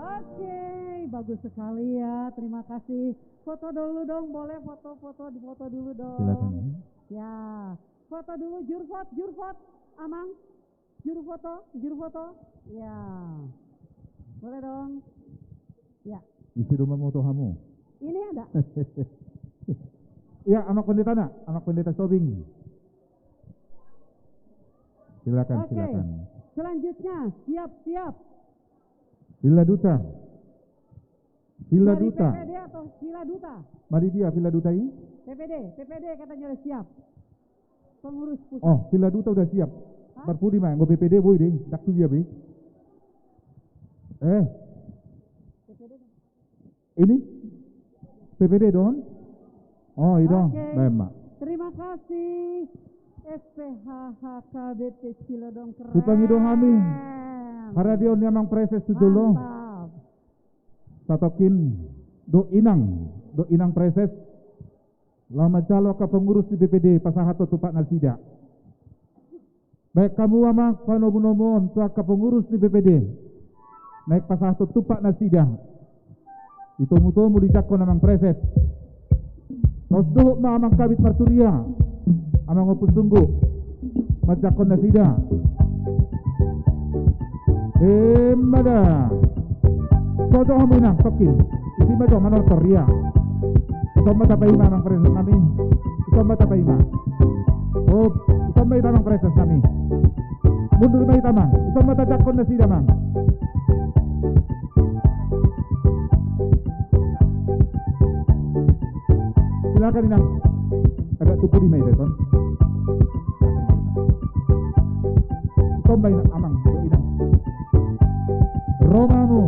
Oke, bagus sekali ya. Terima kasih. Foto dulu dong, boleh foto-foto, difoto dulu dong. Silakan. Ya, foto dulu, jurfot, jurfot, amang. Juru foto, juru foto. Ya. Boleh dong. Ya. Ise do mamoto hamu? Ini ada. Ya, Amang Pendeta na, Amang Pendeta Sobing. Silakan, oke, silakan. Selanjutnya, siap, siap. Villa Duta. Villa Duta. Dari P P D atau Villa Duta? Mari dia Villa Duta i? P P D, P P D katanya udah siap. Pengurus pusat. Oh, Villa Duta udah siap. Hah? Parpudi ma, anggo P P D boi deh, dak tu dia be. Eh. P P D dong. Ini? P P D dong? Oh, i dong. Oke. Baen ma. Terima kasih. S P H H K B P Cilodong, keren. Hupangido hami. Haradeon ni Amang Preses tu jolo. Mantap. Satongkin do inang, do inang Preses. Laho manjalo angka pengurus ni P P D pasahathon tumpak nasida. Baen hamu amang panomunomuon tu angka pengurus ni P P D. Naeng pasahathon tumpak nasida. Ditomutomu dijangkon Amang Preses. Laos dohot ma Amang Kabid Parturia, Amang Ompung Sunggu, manjangkon nasida. Emma da. Sojo hamu inang, tokkin. Isi ma jo manortor ia. Ison ma tapaima amang preses nami. Ison ma tapaima. Oh, ison ma hita amang preses nami. Mundur ma hita amang. Ison ma tajangkon nasida amang. Silakan inang. Agak tuku di meja, Ton. Ison ma inang, amang, inang. Ro ma hamu.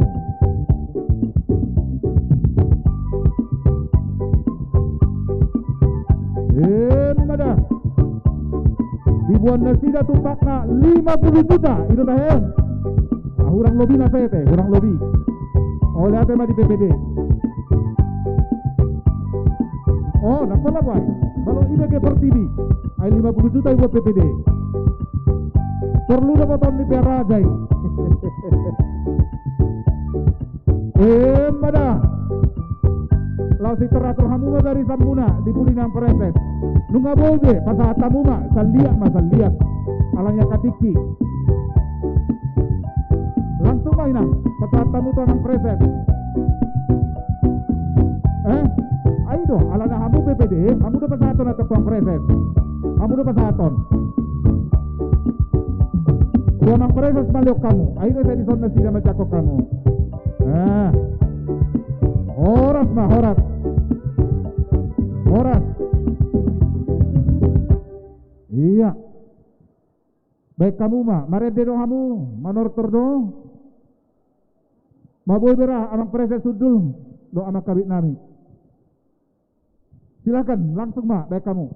Emma da. Diboan nasida tumpakna lima puluh juta, i do tahe. Ah, hurang lobi na sete, hurang lobi. Mauliate ma di P P D. Oh, ndang pola boa. Molo i B G Pertiwi. Ai lima puluh juta diboan P P D. Porlu do poton ni P R A jai. Emma da. Laos diteratur hamu ma barisanmuna di pudi ni amang preses. Nunga boi be, pasahat hamu ma, saliat ma, saliat. Alani angka tingki. Langsung ma inang, pasahat hamu tu amang preses. Eh, ai do, alana hamu P P D, hamu do pasahaton antong tu amang preses. Hamu do pasahaton. Tu amang preses ma lehon hamu. Ai do sai dison nasida manjangkon hamu. Ah. Horas ma, horas. Horas. Ia. Baen hamu ma, marende do hamu, manortor do. Ma boi be ra amang preses hundul dohot amang kabid nami. Silakan, langsung ma, baen hamu.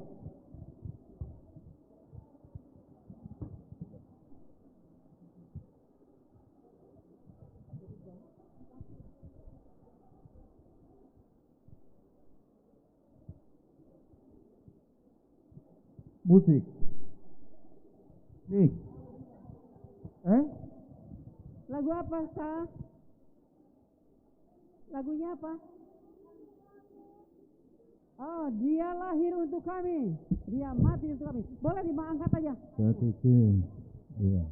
Musik. Mik. Eh? Lagu apa, Sa? Lagunya apa? Oh, dia lahir untuk kami. Dia mati untuk kami. Boleh diangkat aja. Satu, C. Iya.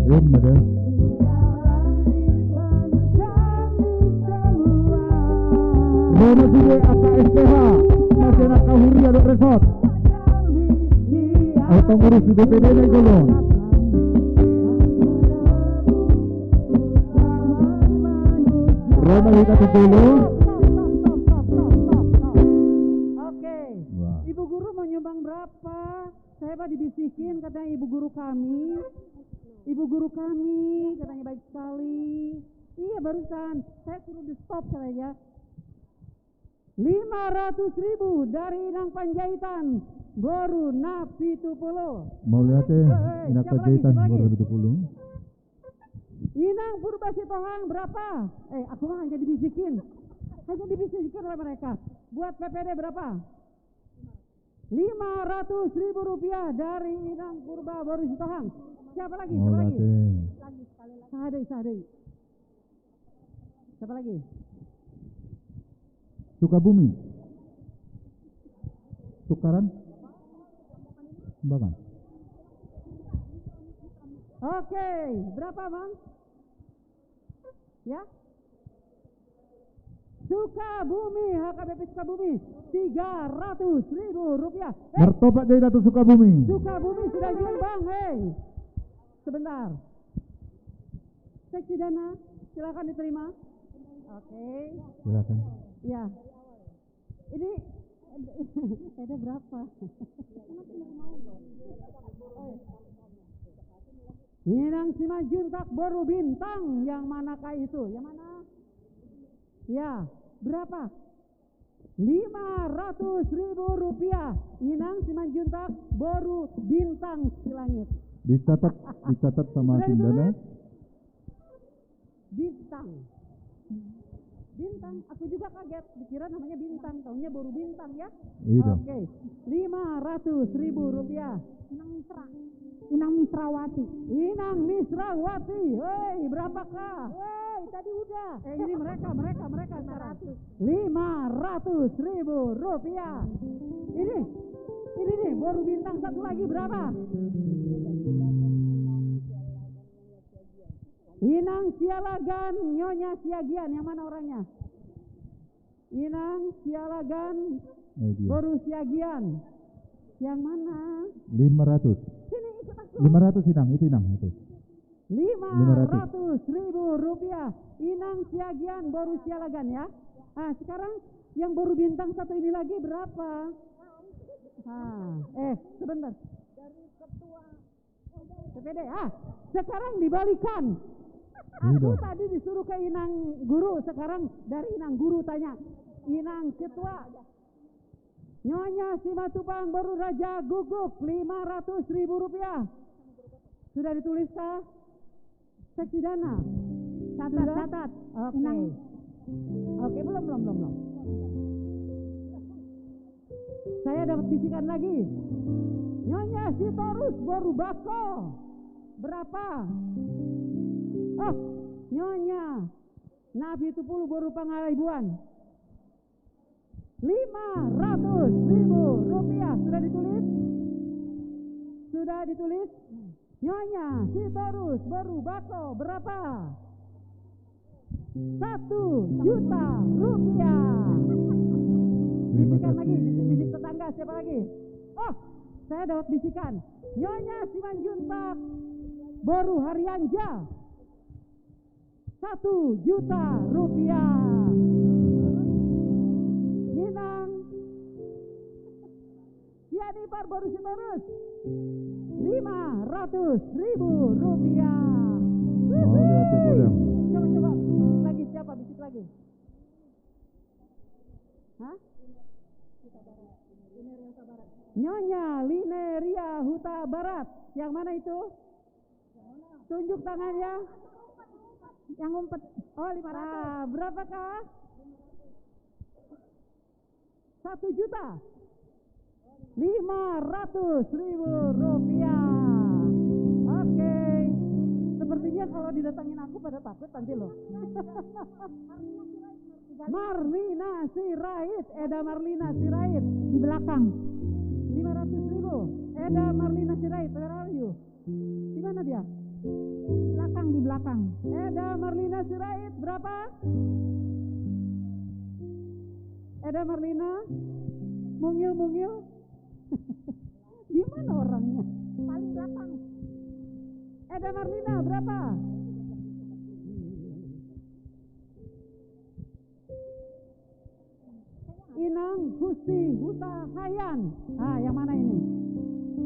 Emma da. Ro ma sude angka S T H, na sian angka huria dohot resort. Ai pengurus di D P D na i jolo on. Ro ma hita tu jolo. Oke. Wah. Ibu guru mau nyumbang berapa? Saya, Pak, dibisikin katanya ibu guru kami. Ibu guru kami katanya baik sekali. Iya, barusan saya suruh di stop katanya. Lima ratus ribu dari Inang Panjaitan, boru na pitu pulu. Mauliate, eh, eh, Inang Panjaitan, boru na pitu pulu. Inang Purba Sitohang berapa? Eh, aku mah hanya dibisikin. Hanya dibisikin oleh mereka. Buat P P D berapa? Lima ratus ribu rupiah dari Inang Purba boru Sitohang. Siapa lagi? Siapa lagi? Mauliate. Sahadei, sahadei. Siapa lagi? Sukabumi. Tukaran. Bahkan. Oke, berapa, Bang? Ya? Sukabumi, H K B P Sukabumi, tiga ratus ribu rupiah. Eh, martopak jai da tu Sukabumi. Sukabumi sudah nyumbang, hei. Sebentar. Seksi dana, silakan diterima. Oke. Silakan. Ya. Ini ada berapa? Inang Simanjuntak boru Bintang, yang manakah itu? Yang mana? Ya, berapa? Lima ratus ribu rupiah. Inang Simanjuntak, boru Bintang Silangit. Dicatat, dicatat sama Sindana. Bintang. Bintang, aku juga kaget, dikira namanya Bintang, taunya boru Bintang ya. Iya. Oke, lima ratus ribu rupiah. Inang Misra. Inang Misrawati. Inang Misrawati, hei, berapakah? Hei, tadi udah. Eh, ini mereka, mereka, mereka sekarang. Lima ratus. Lima ratus ribu rupiah. Ini, ini nih, boru Bintang satu lagi berapa? Inang Sialagan, Nyonya Siagian, yang mana orangnya? Inang Sialagan, boru Siagian. Yang mana? Lima ratus. Sini, ikut aku. Lima ratus, Inang, itu, Inang, itu. Lima ratus ribu rupiah. Inang Siagian, boru Sialagan ya. Ah, sekarang yang boru Bintang satu ini lagi berapa? Ah, eh, sebentar. Dari ketua P P D. Ah, sekarang dibalikan. Aku tadi disuruh ke Inang Guru, sekarang dari Inang Guru tanya. Inang Ketua. Nyonya Simatupang, boru Raja Guguk, lima ratus ribu rupiah. Sudah ditulis kah? Seksi dana. Catat, catat. Oke. Oke, belum, belum, belum, belum. Saya dapat bisikan lagi. Nyonya Sitorus, boru Bako. Berapa? Oh, Nyonya Napi Tupulu, boru Pangaribuan. Lima ratus ribu rupiah. Sudah ditulis? Sudah ditulis? Nyonya Sitorus, boru Bako, berapa? Satu juta rupiah. Bisikan lagi, bisik-bisik tetangga, siapa lagi? Oh, saya dapat bisikan. Nyonya Simanjuntak, boru Harianja. Satu juta rupiah. Inang Sianipar, boru Sitorus, lima ratus ribu rupiah. Coba, coba, bisik lagi, siapa? Bisik lagi. Hah? Nyonya Lineria Hutabarat. Yang mana itu? Tunjuk tangannya. Yang ngumpet. Oh, lima ratus. Ah, berapakah? Satu juta lima ratus ribu rupiah. Oke. Sepertinya kalau didatangin aku pada takut nanti loh. Marlina Sirait, Eda Marlina Sirait. Di belakang. Lima ratus ribu. Eda Marlina Sirait, where are you? Di mana dia? Belakang, di belakang. Eda Marlina Sirait, berapa? Eda Marlina? Mungil, mungil. Di mana orangnya? Paling belakang. Eda Marlina, berapa? Inang Husti Hutahayan. Ah, yang mana ini?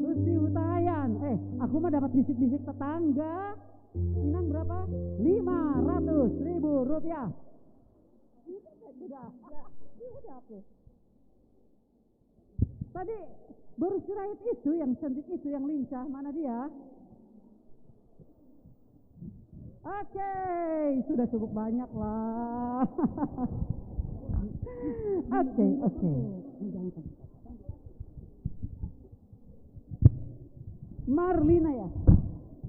Husti Hutahayan. Eh, aku mah dapat bisik-bisik tetangga. Inang berapa? Lima ratus ribu rupiah. Udah, udah aku. Tadi boru Sirait itu yang cantik itu, yang lincah, mana dia? Oke, sudah cukup banyak lah. Oke, oke. Marlina ya.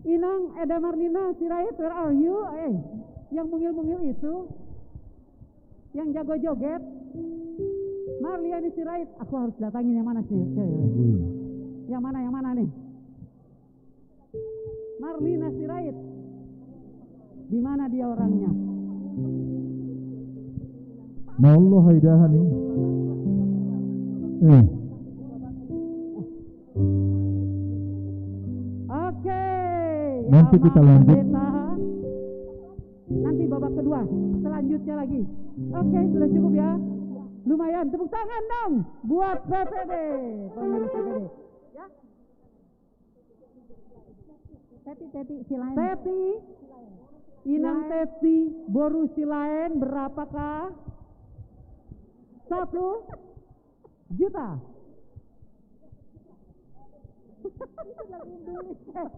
Inang Eda Marlina Sirait, where are you? Eh, yang mungil-mungil itu. Yang jago joget, Marliani Sirait. Aku harus datangin yang mana sih? Yang mana, yang mana nih? Marlina Sirait. Di mana dia orangnya? Mauliate, hai dah nih. Eh. Oke. Nanti kita lanjut. Nanti babak kedua, selanjutnya lagi. Oke, sudah cukup ya. Lumayan, tepuk tangan dong buat P P D, pengurus P P D. Ya. Teti, Teti, Silaen. Teti, Inang Teti, boru Silaen, berapakah? Satu juta. Eh,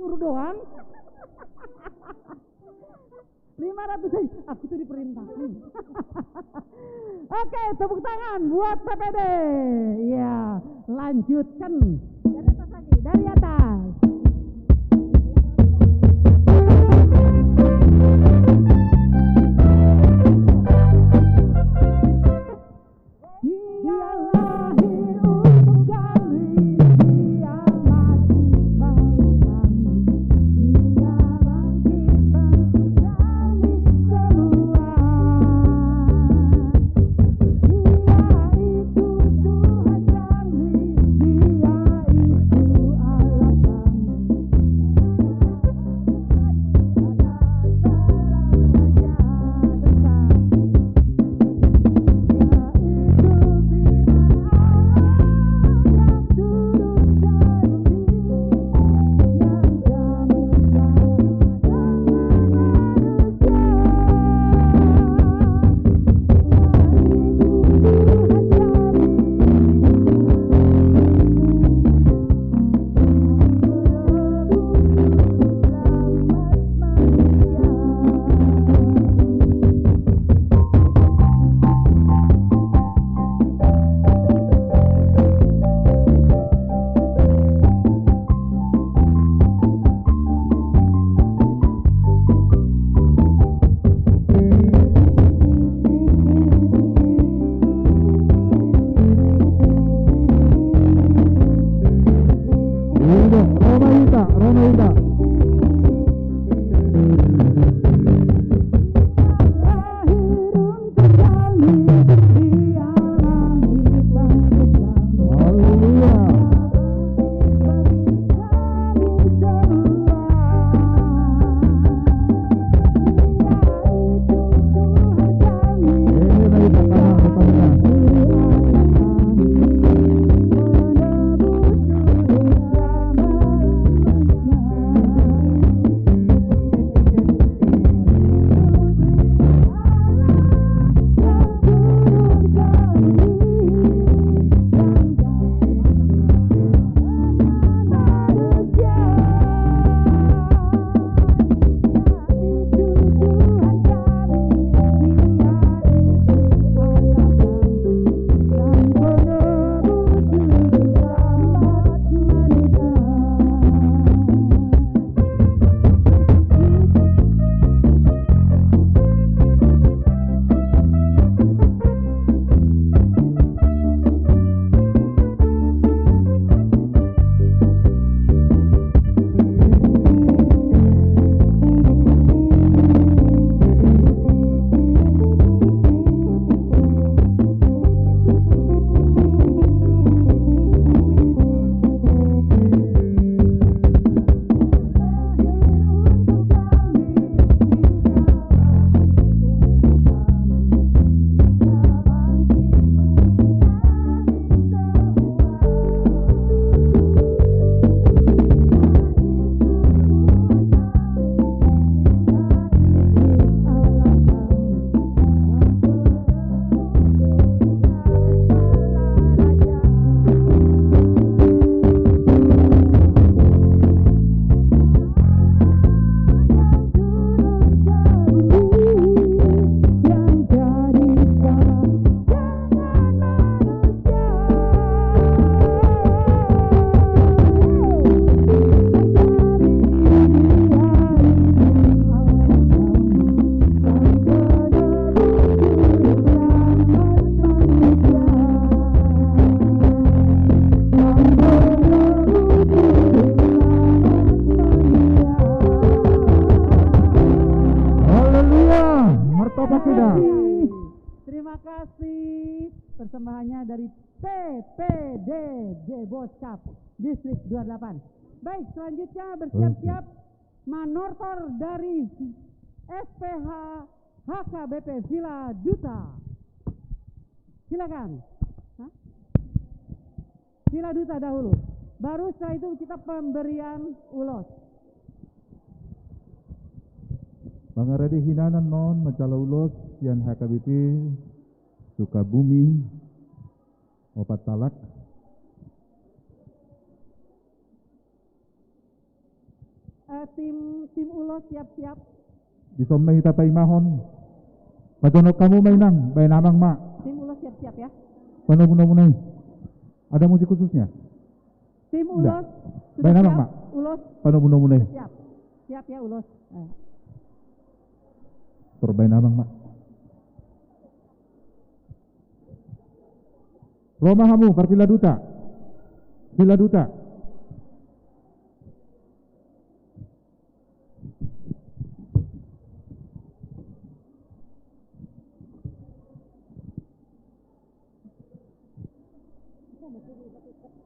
suruh doang. Lima ratus, eh, aku tuh diperintahkan. Oke, tepuk tangan buat P P D. Iya, lanjutkan. Dari atas lagi, dari atas. Udah, ro ma hita, ro ma hita. Haleluya. Haleluya. Martopos hita. Terima kasih. Persembahannya dari P P D J Boskap Distrik dua delapan. Baik, selanjutnya bersiap-siap manortor dari S P H H K B P Villa Duta. Silakan. Hah? Villa Duta dahulu. Baru setelah itu kita pemberian ulos. Mangarade hinan annon manjalo ulos sian H K B P Sukabumi, opat halak. Eh, tim, tim Ulos siap-siap. Dison ma hita paimahon. Pajonok hamu ma, Inang, baen amang ma. Tim Ulos siap-siap ya. Panomu-nomu nai. Ada musik khususnya? Tim Ulos sudah siap? Baen amang ma. Ulos. Panomu-nomu nai. Siap. Siap ya, Ulos. Eh. Tor baen amang ma. Ro ma hamu, par Villa Duta. Villa Duta.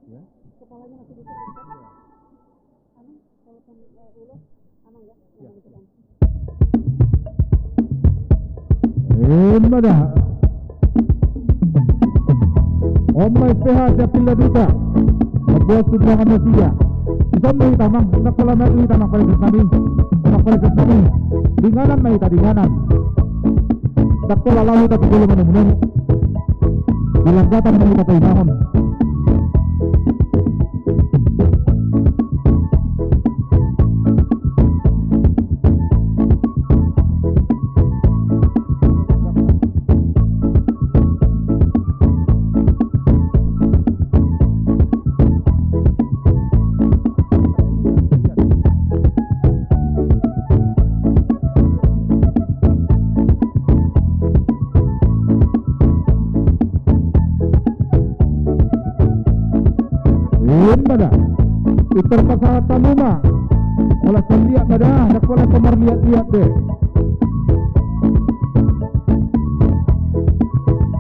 Ya. Kepalanya masih bisa. Iya. Anu, telepon, eh, Ulos, aman ya? Iya. Yang gitu kan. Emma da. On ma S P H sian Villa Duta. Mamboan sumbangan nasida. Dison ma hita, Amang. Ndang pola mari hita, Amang, pala gas nami. Amang, pala gas nami. Di inganan ma hita, di inganan. Ndang pola lalu hita tu jolo manomu-nomu. Di langgatan ma hita paimahon. Emma da. Pintor pasahat hamu ma. Holan so liat ma da, ndang pola so marliat-liat be.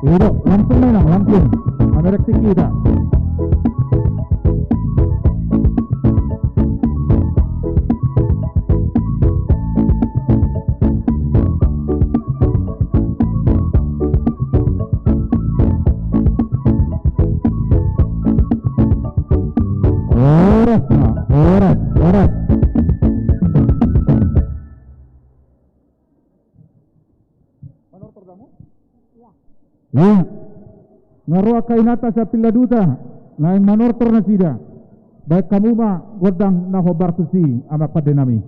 I do, langsung ma, Inang, langsung. Mamerek tingki hita. Horas ma, horas, horas. Manortor do hamu? Iya. Nga ro angka inanta sian Villa Duta, naeng manortor nasida. Baen hamu ma gondang na hombar tusi, Amang pande nami.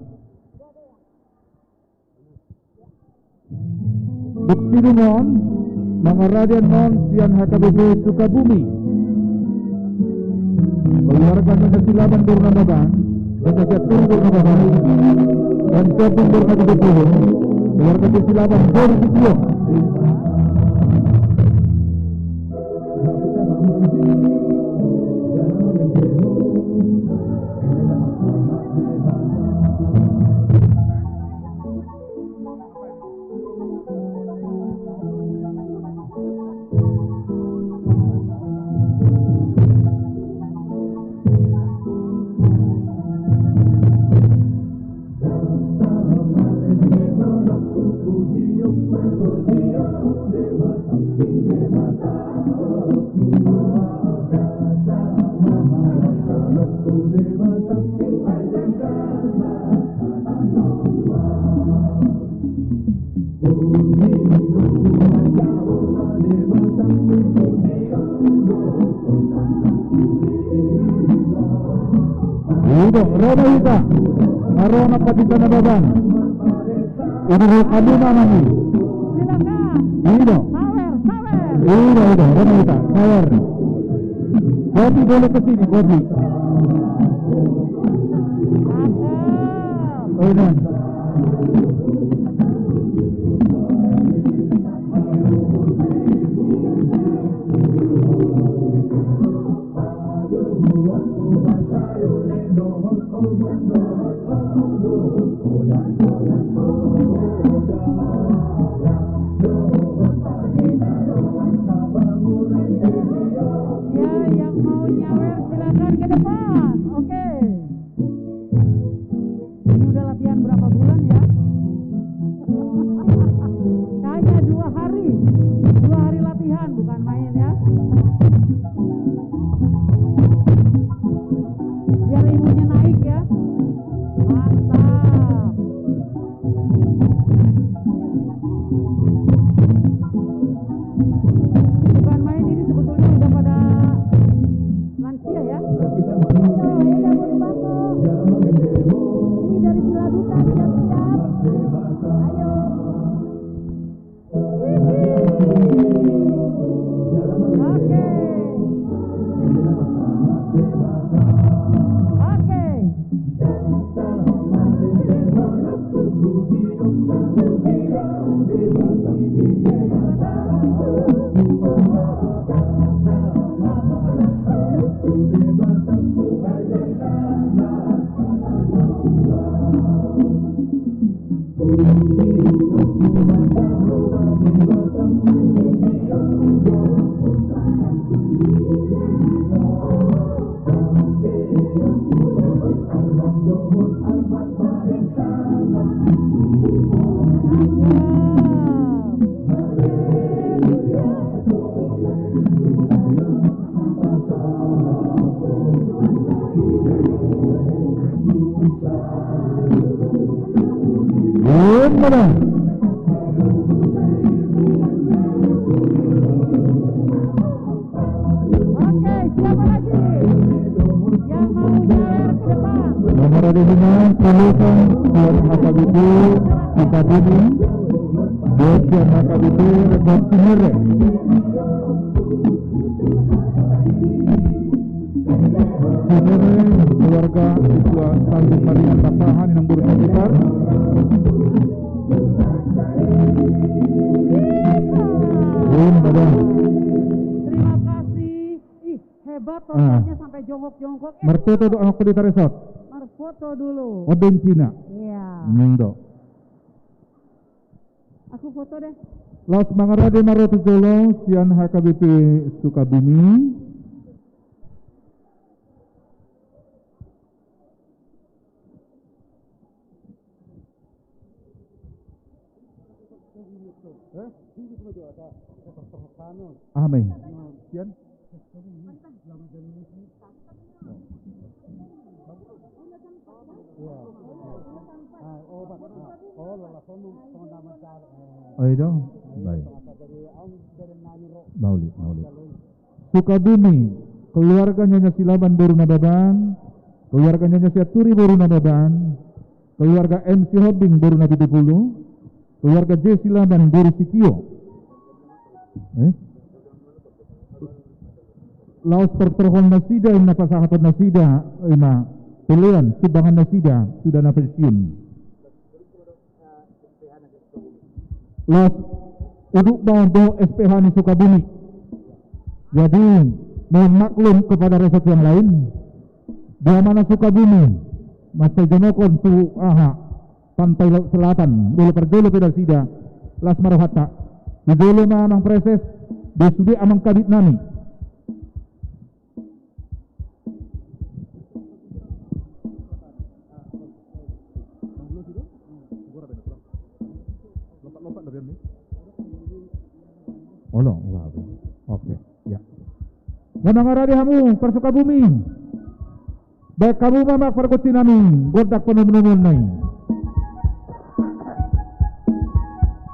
Dung sidung on, mangarade annon sian H K B P Sukabumi. Keluarga Nona Silaban Dorna Maban, Nona Siatur Dorna Maban, dan Siatur Dorna Kebetulan, keluarga Silaban Dorna Kebetulan. I do, ro ma hita. Ro ma Pandita Nababan. Udur hamu ma nami. Silakan. I do. Sawer, sawer. I do, i do, ro ma hita. Sawer. Kopi boleh ke sini, kopi. Mantap. Enak. Ya, yang mau nyawer silakan ke depan. Oke. Ini udah latihan berapa bulan ya? Hanya dua hari. Dua hari latihan, bukan main ya. Biar imunnya naik ya. Mantap. Ini dari Ciladukan, siap-siap. Ayo. Hihi. Oke. Oke. Belum ada. Oke, siapa lagi yang mau jalan ke depan? Nomor ada di sini, silakan tuan H K B P Sukabumi, buat tuan H K B P Rekor Cinere. Cinere, keluarga siswa Tanjung Maringan Pasahan, Inang Boru Saputar. Belum ada. Terima kasih. Ih, hebat, ah, tontonnya sampai jongkok-jongkok. Eh, marfoto do, aku ditaresot. Marfoto dulu. Oh, bencina. Iya. Neng do. Aku foto deh. Laos mangarade ma ro tu jolo sian H K B P Sukabumi. Aha ma i? Sian? Oh, i do? Baik. Mauli, mauli. Sukabumi, keluarga Nyonya Silaban boru Nababan, keluarga Nyonya Sianturi boru Nababan, keluarga M Sihombing boru Napitupulu, keluarga J Silaban boru Sitio. Eh? Laos tortorhon nasida, i ma pasahaton nasida, i ma pelean sumbangan nasida tu dana pensiun. Laos uduk ma dohot S P H ni Sukabumi. Jadi, mohon maklum kepada resort yang lain, di mana Sukabumi mansai jonokon tu aha, Pantai Laut Selatan, molo parjolo pe nasida, laos ma rohanta. Di jolo ma amang preses, di sude amang kabit nami. Olo, oke, ya. Nga mangarade hamu, parsukabumi. Baen hamu ma, amang pargonsi nami, gondang panomunomuon nai.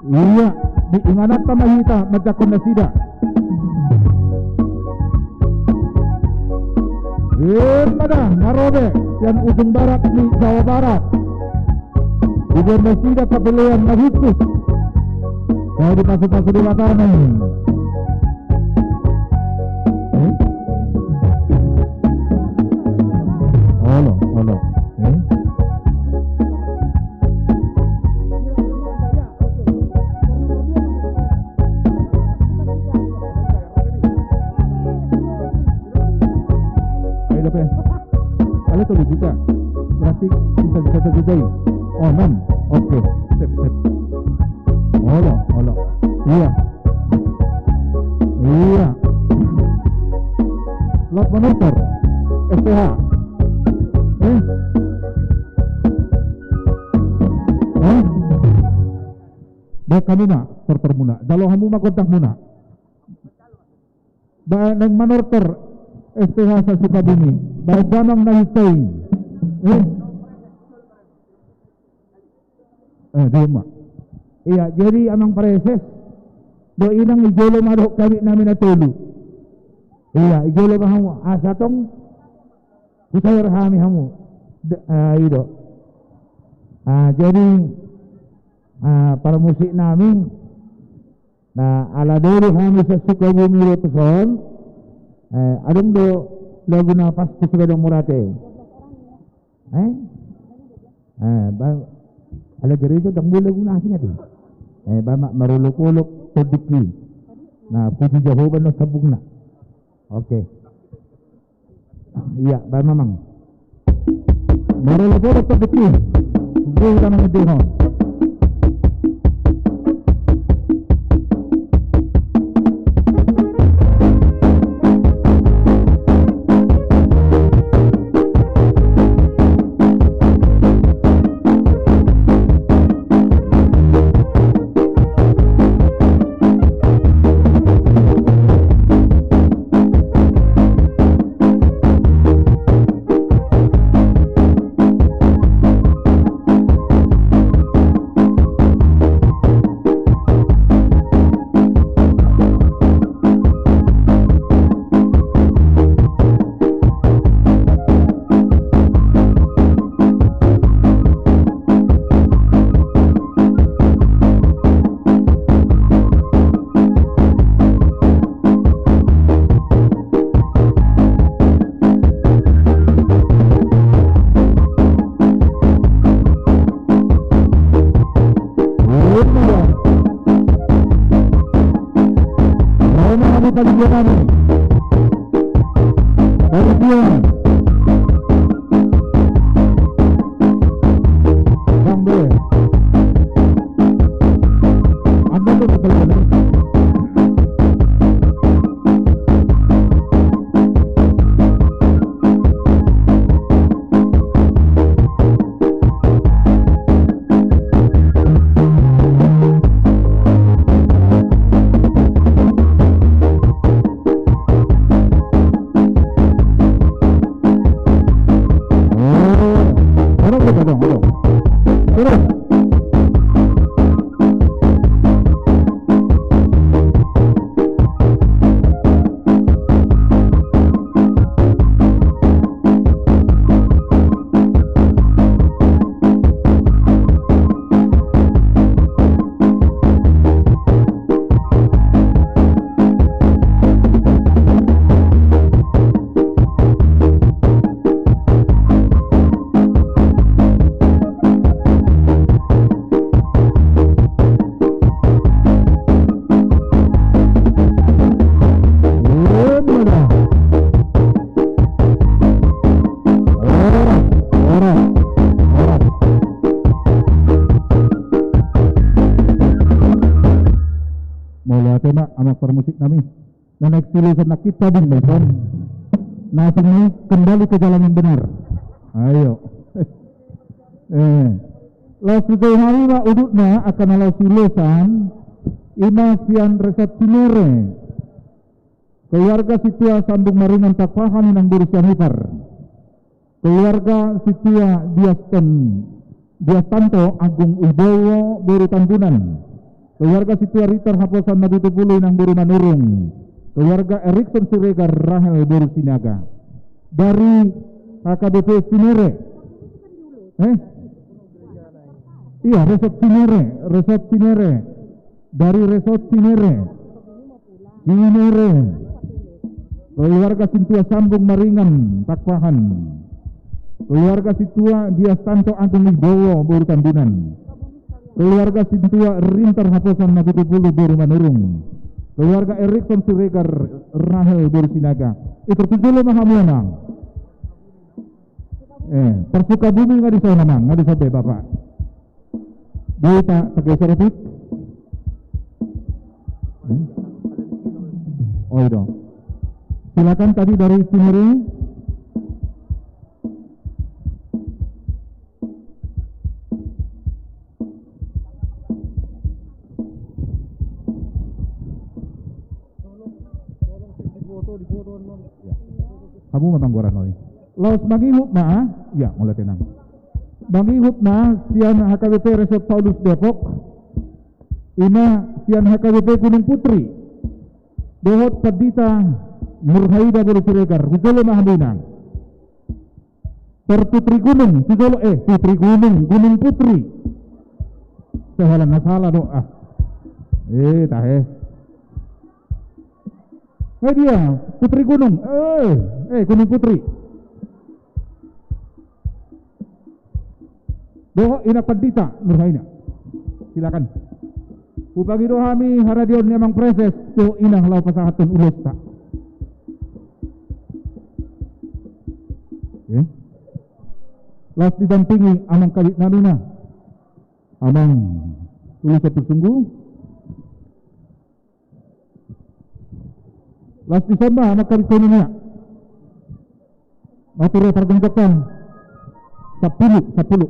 Ia, di ingananta ma hita manjangkon nasida. Emma da, nga ro be sian ujung barat ni Jawa Barat. Diboan nasida pelean na khusus. Sai dipasupasu Debata ma i. Eh? Olo, olo. Eh? Ayo, dope. Kalau tolu juta, berarti bisa, bisa satu juta i. Oh, enam. Oke, sip, sip. Olo, olo. Ia. Ia. Laos manortor. S P H. Eh? Eh? Baen hamu ma tortormuna. Jalo hamu ma gondangmuna. Ba naeng manortor S P H sa-Sukabumi. Baen damang na hinsai. Eh? Eh, dua ma. Ia, jadi amang preses, dohot inang, di jolo ma dohot kabit nami na tolu. Ia, di jolo ma hamu, asa tong husaor hami hamu. Ah, i do. Ah, jadi, ah, parmusik nami, na ala doli hami sian Sukabumi do tuson, eh, adong do lagu na pas tu Sigadong Murate. Eh? Eh, ba-, ala gereja dang boi lagu na asing ate. Eh, ba ma-, marolopolop tondingki. Na, puji Jahowa do sambungna. Oke. Ia, ba mamang. Marolopolop tondingki. Boi hita mangidehon. Mauliate ma amang parmusik nami. Na naeng siulosan nangkin tading ma ison. Na asing nai kembali ke jalan yang benar. Ayo. Eh. Laos tu hami ma udutna angka na laos siulosan, ima sian Resort Cinere. Keluarga sintua sambung maringan Pakpahan, Inang boru Sianipar. Keluarga sintua Dias Tan-, Dias Tanto, Agung Wibowo boru Tambunan. Keluarga sintua Ritar Haposan Natupulu, Inang boru Manurung. Keluarga Erikson Siregar, Rahel boru Sinaga. Dari H K B P Cinere. Eh? Iya, Resort Cinere, Resort Cinere. Dari Resort Cinere. Cinere. Keluarga sintua sambung maringan Pakpahan. Keluarga sintua Dias Tanto, Agung Wibowo boru Tambunan. Keluarga sintua Ritar Haposan Natupulu boru Manurung. Keluarga Erikson Siregar, Rahel boru Sinaga. Itu tujuh lima hamu, Amang. Eh, par Sukabumi nga dison, Amang, nga dison be, Bapak. Beta, pakai serepit. Hmm? Oh, itu. Silakan tadi dari Cinere. Hamu ma panggoaran nami. Laos mangihut ma, ya, mulai tenang. Mangihut ma sian H K B P Resort Paulus Depok, ima sian H K B P Gunung Putri, dohot Pandita Nurhaida boru Siregar, hujolo ma hamu, Inang. Tor Putri Gunung, tu jolo, eh, Putri Gunung, Gunung Putri. Sahala na sala do, ah. Eh, tahe. Eh, dia, Putri Gunung. Eh, eh, Gunung Putri. Dohot Inang Pandita Nurhaina. Silakan. Hupangido hami haradeon ni Amang Praeses tu Inang laho pasahathon ulosta. Eh? Laos didampingi amang kabit nami na, Amang Tulus Satu Sunggu. Laos dison ma amang kabit koinonia. Mature pargonjokta. Sampulu, sampulu.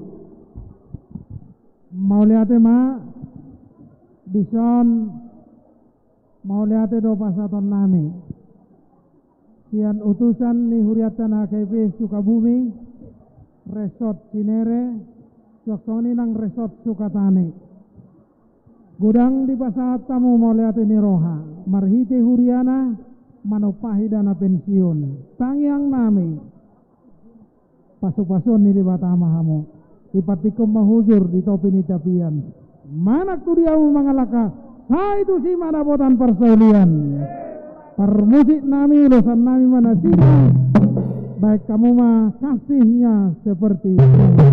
Mauliate ma, dison mauliate do pasahaton nami. Sian utusan ni hurianta na H K I P Sukabumi, Resort Cinere, suang songon i nang Resort Sukatani. Godang dipasahat hamu mauliate ni roha, marhite huriana manumpahi dana pensiun. Tangiang nami, pasupasuon ni Debata ma hamu. Dipantikkon ma hujur di topi ni tapian. Manang tu dia hamu mangalangka, sai tusi ma dapotan parsaulian. Parmusik nami, ulosan nami ma nasida. Baen hamu ma Kasihnya Seperti Sungai.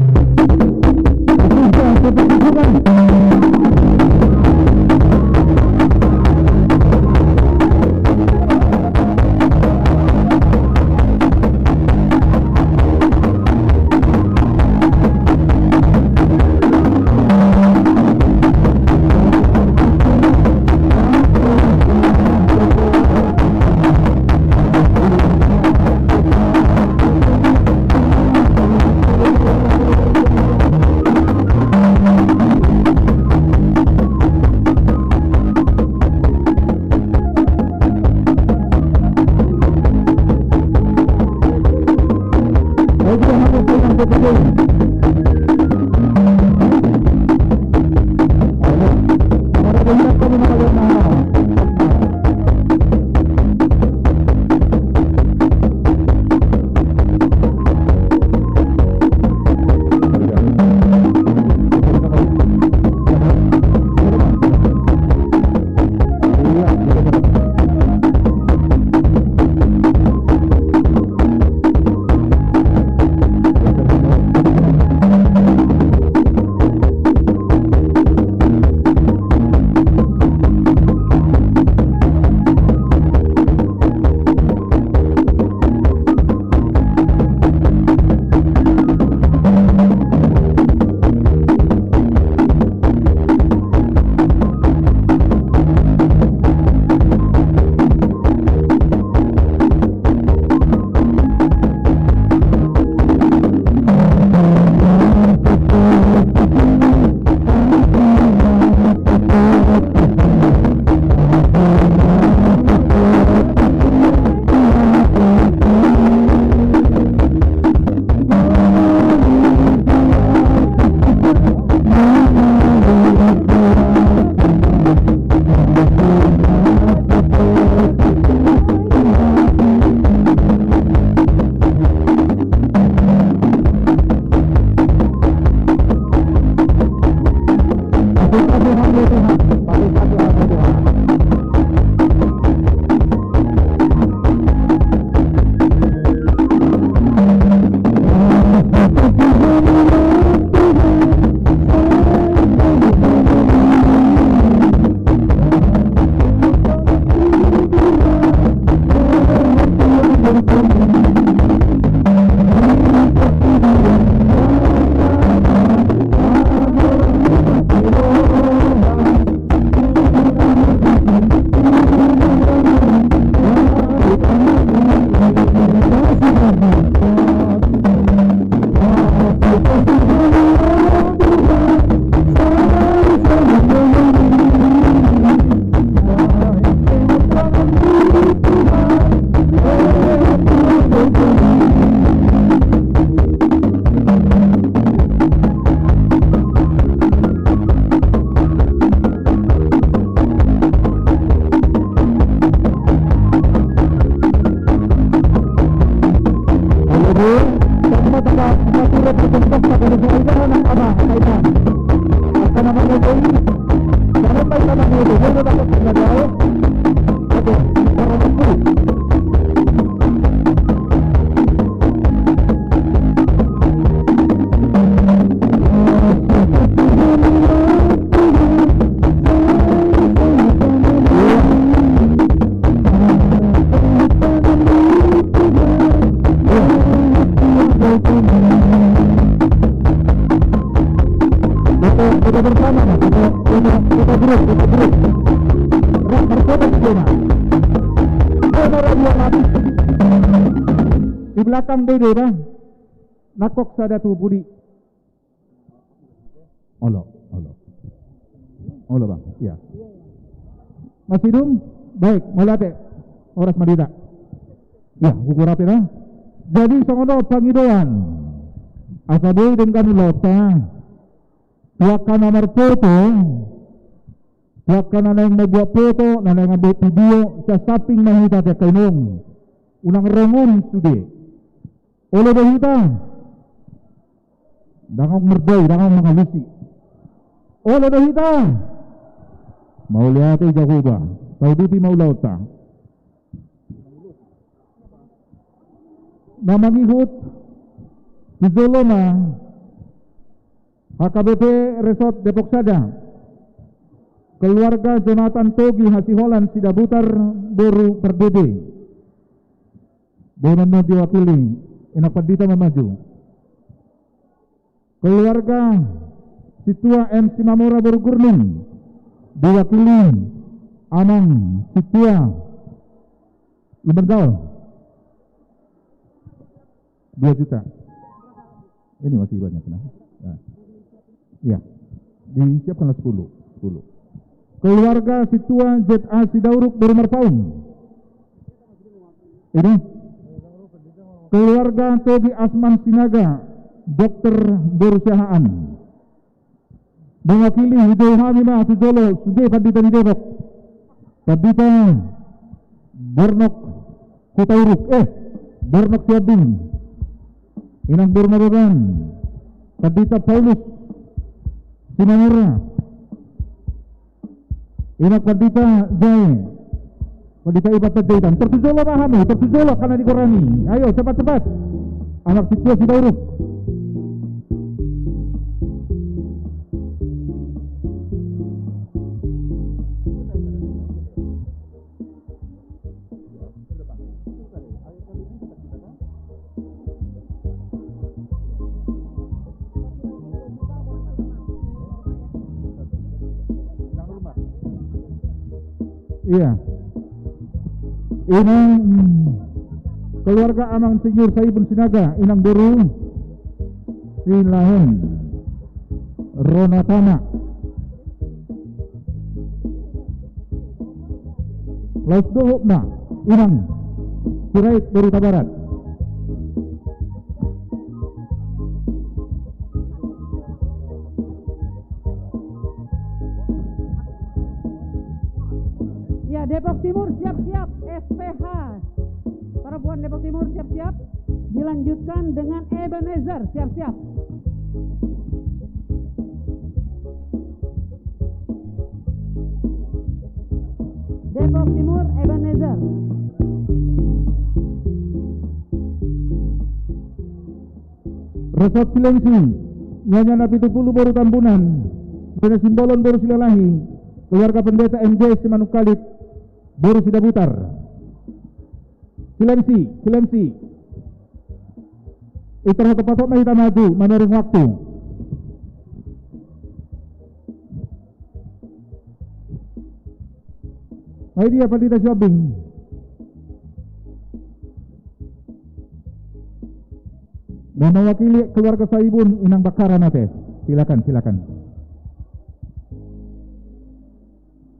Kasihnya Seperti Sungai. Foto, foto bersama, Mas. Foto, foto, foto grup, foto grup. Rak, berfoto di sana. Foto radio mati. Di belakang dede, Bang. Nangkok sada tu pudi. Olo, olo. Olo, Bang. Iya. Masih dum? Baik, mauliate. Horas ma di hita. Iya, hugohi rapi, nah. Jadi, songon on pangidoan. Asa boi denggan ulaonta. Tu angka na marfoto. Tu angka na naeng mambuat foto, na naeng mambuat video, sasamping ma hita tu angka inong. Unang rongon sude. Olo do hita. Ndang adong mardai, ndang adong mangalusi. Olo do hita. Mauliate Jahowa. Tauduti ma ulaonta. Na mangihut tu jolo ma H K B P Resort Depok Sada. Keluarga Jonathan Togi Hasiholan Sidabutar boru Pardede. Boru na diwakili, Inang Pandita ma maju. Keluarga Sintua M Simamora boru Gurnun, diwakili Amang Sintua Lumban Gaol. Dua juta. Ini masih banyak, nah. Nah. Iya. Disiapkanlah sepuluh. Sepuluh. Keluarga Sintua Z A Sidauruk boru Marpaung. Ini. Keluarga Togi Asman Sinaga, dokter boru Siahaan. Mewakili, hujou hami ma tu jolo, sude pandita ni Depok. Pandita Bornok Hutauruk, eh, Bornok Sihombing. Inang boru Nababan. Pandita Paulus Simamora. Inang Pandita Jae. Pandita Iban Panjaitan. Tor tu jolo ma hamu, tor tu jolo, karena dikorani. Ayo, cepat-cepat. Anak Sintua Sidauruk. Iya. Inang, keluarga Amang Insinyur Saibun Sinaga, Inang boru Silahen. Rona tama. Laos dohot ma, Inang Sirait boru Tabarat. Ya, Depok Timur siap-siap, S P H. Perempuan Depok Timur siap-siap. Dilanjutkan dengan Ebenezer, siap-siap. Depok Timur, Ebenezer. Resort Cilengsi, Nyonya Napitupulu boru Tambunan, Nyonya Simbolon boru Silalahi, keluarga Pendeta M J Simanungkalit boru Sidabutar. Cilengsi, Cilengsi. Iter hatop-hatop ma hita maju, mamereng waktu. Ai dia Pandita Sihombing. Na mewakili keluarga Saibun, Inang Bakara mate. Silakan, silakan.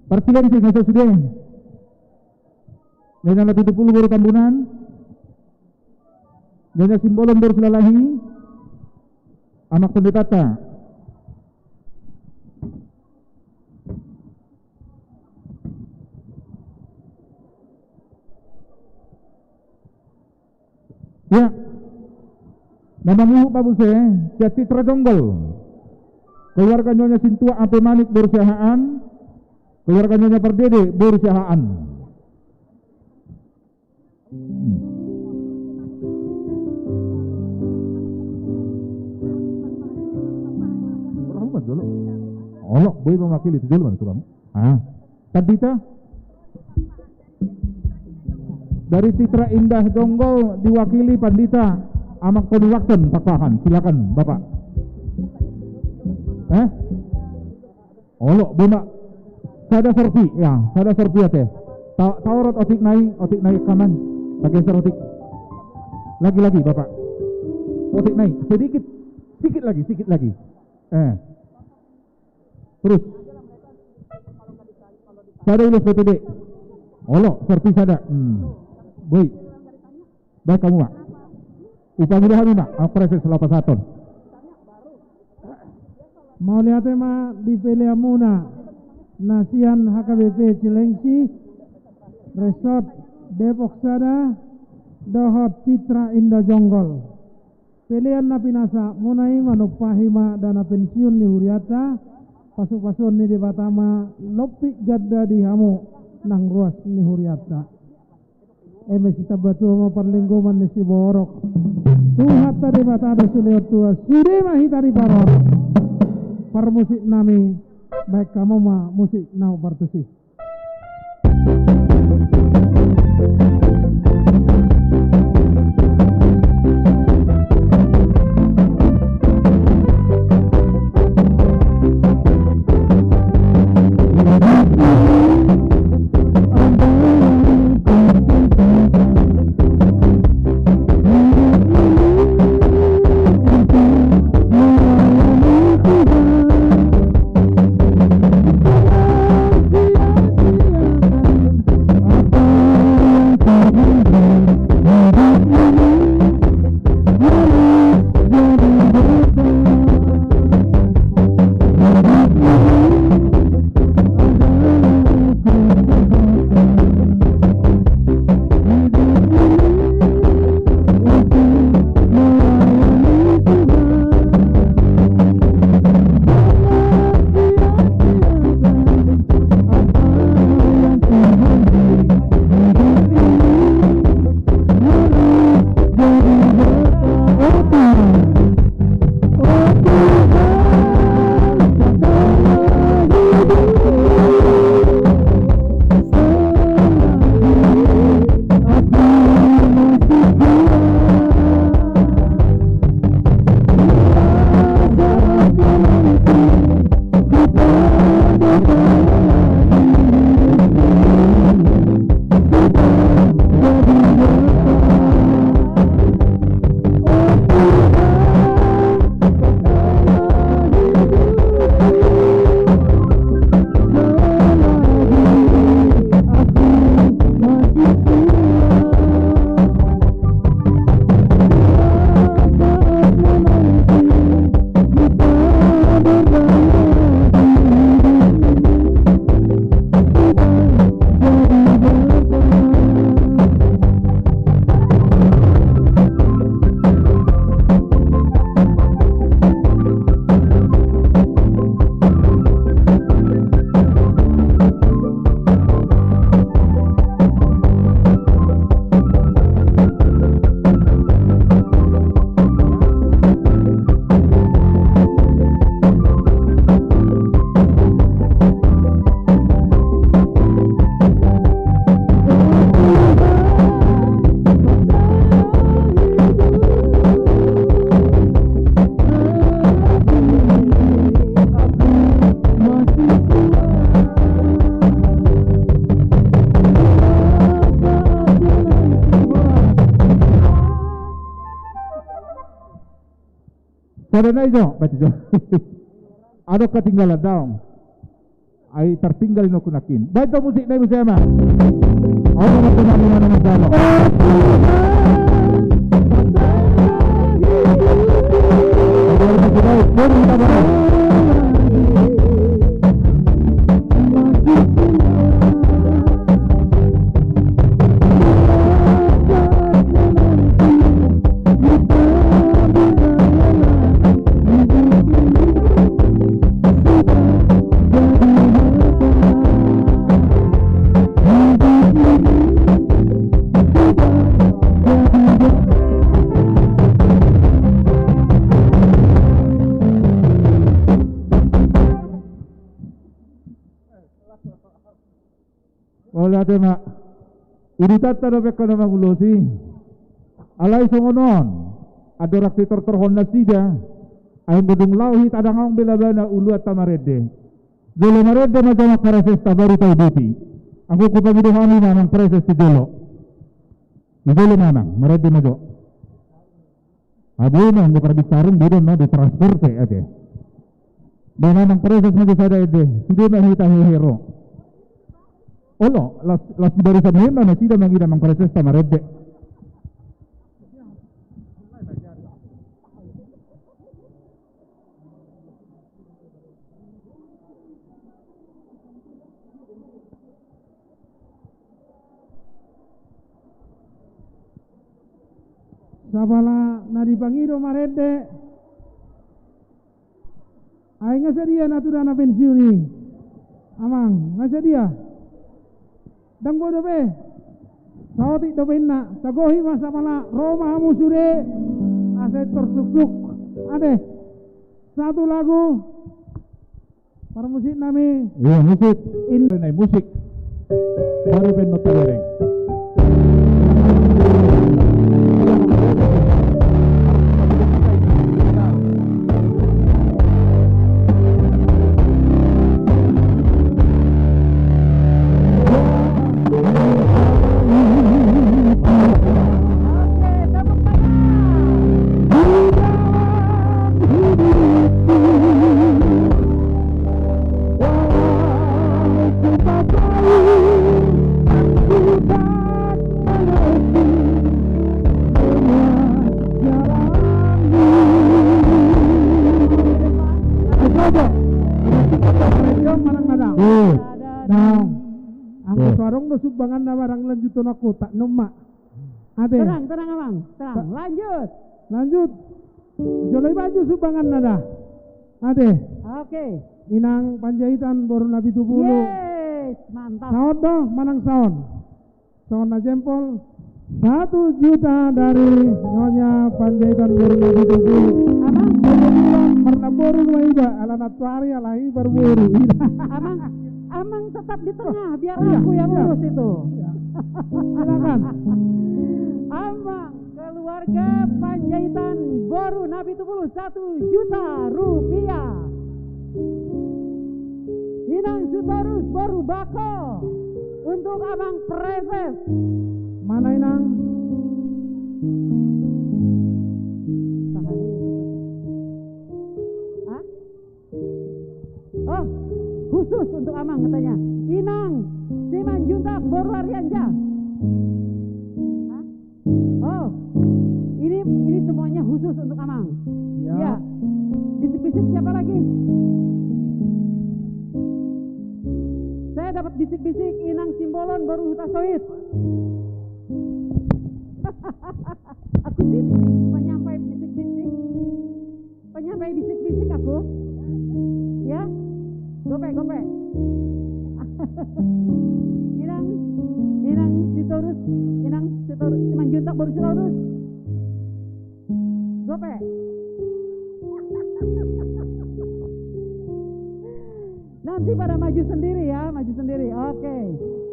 Parsileng si, nggak usah sudah. Nyonya Napitupulu boru Tambunan. Nyonya Simbolon boru Silalahi. Anak pendetata. Ya. Na manguhut ma muse, sian Citra Jonggol. Keluarga Nyonya Sintua Ape Manik boru Siahaan. Keluarga Nyonya Pardede boru Siahaan. Hmm. Ora, bukan jolo. Olo, boi mewakili tu jolo, mana tukang? Ah. Pandita? Dari Citra Indah Jonggol diwakili Pandita Amang Tony Watson, Pakpahan. Silakan, Bapak. Eh? Olo, boi ma. Sada sorpi, ya, sada sorpi ate. Ta-, taorot otik nai, otik nai kaman. Pageser otik. Lagi, lagi, Bapak. Otik nai, sedikit. Sikit lagi, sikit lagi. Eh. Terus. Sada ulos B P D. Olo, sorpi sada. Hmm. Boi. Baen hamu ma. Upa milo hami ma, Amang Praeses, laho pasahathon. Mauliate ma di peleanmuna na sian H K B P Cilengsi, Resort Depok Sada, dohot Citra Indah Jonggol. Pelean na pinasahonmuna i manumpahi ma dana pensiun ni hurianta, pasupasuon ni Debata ma lompit ganda di hamu nang ruas ni hurianta. Eme sitambatua ma parlinggoman ni siborok. Tuhanta Debata do silehon tua, sude ma hita diparorot. Parmusik nami, baen hamu ma musik na partusi. Sada nai jo, berarti jo. Adong ketinggalan daong. Ai tertinggal inokku nangkin. Baen do musik nai muse ma. Ayo, teman-teman, mana Mas Dano? Ate ma. Udutanta dope angka na mangulosi. Alai songon on, andorang sitortorhon nasida, ai molo dung laho hita dang adong be labana uluanta marende. Jolo marende ma jo amang presesta baru tauduti. Anggo hupangido hami ma amang preses tu jolo. Tu jolo ma amang, marende ma jo. Abui ma, anggo parbintaran boi do na ditransfer pe ate. Baen amang preses ma jo sada ende, sude ma hita hehe ro. Olo, las, las di barisan i ma nasida mangido amang presesta marende. Sapala na dipangido marende. Ai nga sadia na tuda na pensiun i. Amang, nga sadia. Dang boi dope. Saotik dope inna, tagohi ma sapala, ro ma hamu sude. Asa i torsuksuk. Ate. Satu lagu. Parmusik nami. Iya, musik. In- Nai musik. Baru band nota bereng. Anggo so adong do sumbangan na barang lanjuton aku tak noma. Ate. Tenang, tenang, Amang. Tenang. Lanjut. Lanjut. Jolo i baju sumbangan na da. Ate. Oke. Inang Panjaitan boru Napitupulu. Yes, mantap. Saon do, manang saon. Saon na jempol. Satu juta dari Nyonya Panjaitan boru Napitupulu. Amang. Kebetulan marnamboru ma iba, ala nantuari, ala i baru boru. Amang, Amang tetap di tengah, biar aku yang urus itu. Iya. Silakan. Amang, keluarga Panjaitan boru Napitupulu, satu juta rupiah. Inang Sitorus boru Bako untuk Amang Preses. Mana Inang? Tahan. Hah? Oh, khusus untuk Amang katanya. Inang Simanjuntak boru Arianja. Hah? Oh, ini, ini semuanya khusus untuk Amang. Ya. Ya. Bisik-bisik siapa lagi? Saya dapat bisik-bisik Inang Simbolon boru Hutasoit. Aku sih penyampai bisik-bisik. Penyampai bisik-bisik aku. Ya. Gope, gope. Inang, Inang Sitorus, Inang Sitorus, Simanjuntak boru Sitorus. Gope. Nanti pada maju sendiri ya, maju sendiri. Oke.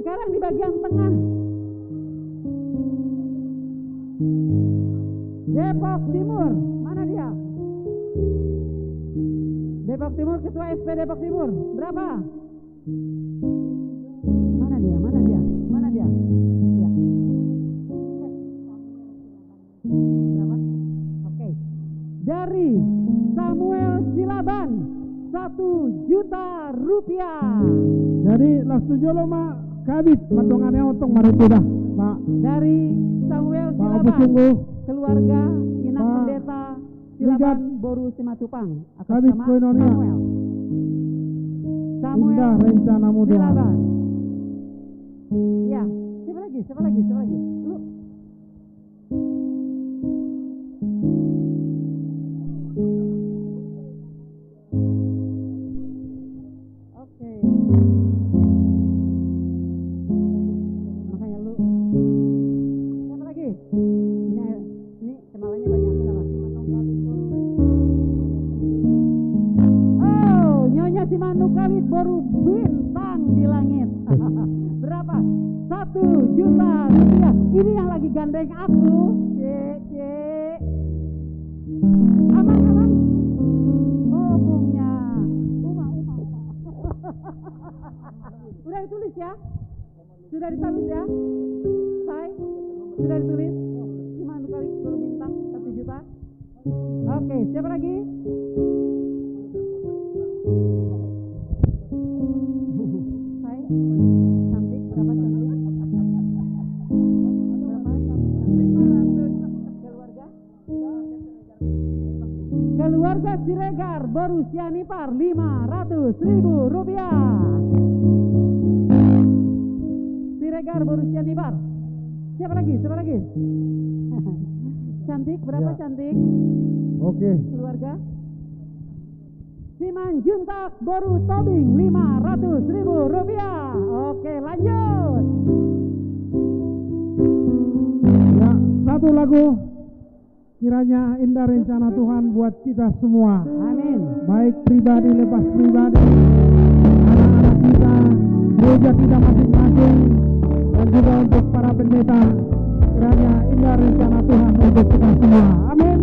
Sekarang di bagian tengah. Depok Timur, mana dia? Depok Timur, Ketua S P Depok Timur. Berapa? Mana dia? Mana dia? Mana dia? Ya. Berapa? Oke. Dari Samuel Silaban, satu juta rupiah. Jadi, las tu jolo ma, Kabid, mandongani au tong marende da, Pak. Dari Samuel Silaban, keluarga Inang Pendeta Silaban boru Simatupang. Atas nama Samuel. Indah rencanamu, Tuhan. Silaban. Ya, siapa lagi? Siapa lagi? Siapa lagi? Lu. Oke. Makanya lu. Siapa lagi? Ini, ini kenalannya banyak, siapa? Oh, Nyonya Simanungkalit boru Bintang di Langit. Berapa? Satu juta rupiah. Ini yang lagi gandeng aku. Cek, cek. Aman, aman. Oh, punya. Uma, uma, uma. Udah ditulis ya? Sudah ditulis ya? Say, sudah ditulis? Simanungkalit boru Bintang, satu juta. Oke, siapa lagi? Say, cantik, berapa cantik? Berapa cantik? Lima ratus. Keluarga? Keluarga Siregar boru Sianipar, lima ratus ribu rupiah. Siregar boru Sianipar. Siapa lagi? Siapa lagi? Cantik, berapa? Ya. Cantik? Oke. Keluarga. Simanjuntak boru Tobing, lima ratus ribu rupiah. Oke, lanjut. Ya, satu lagu. Kiranya indah rencana Tuhan buat kita semua. Amin. Baik pribadi lepas pribadi, anak-anak kita, gereja kita masing-masing, dan juga untuk para pendeta. Kiranya indah rencana Tuhan untuk kita semua. Amin.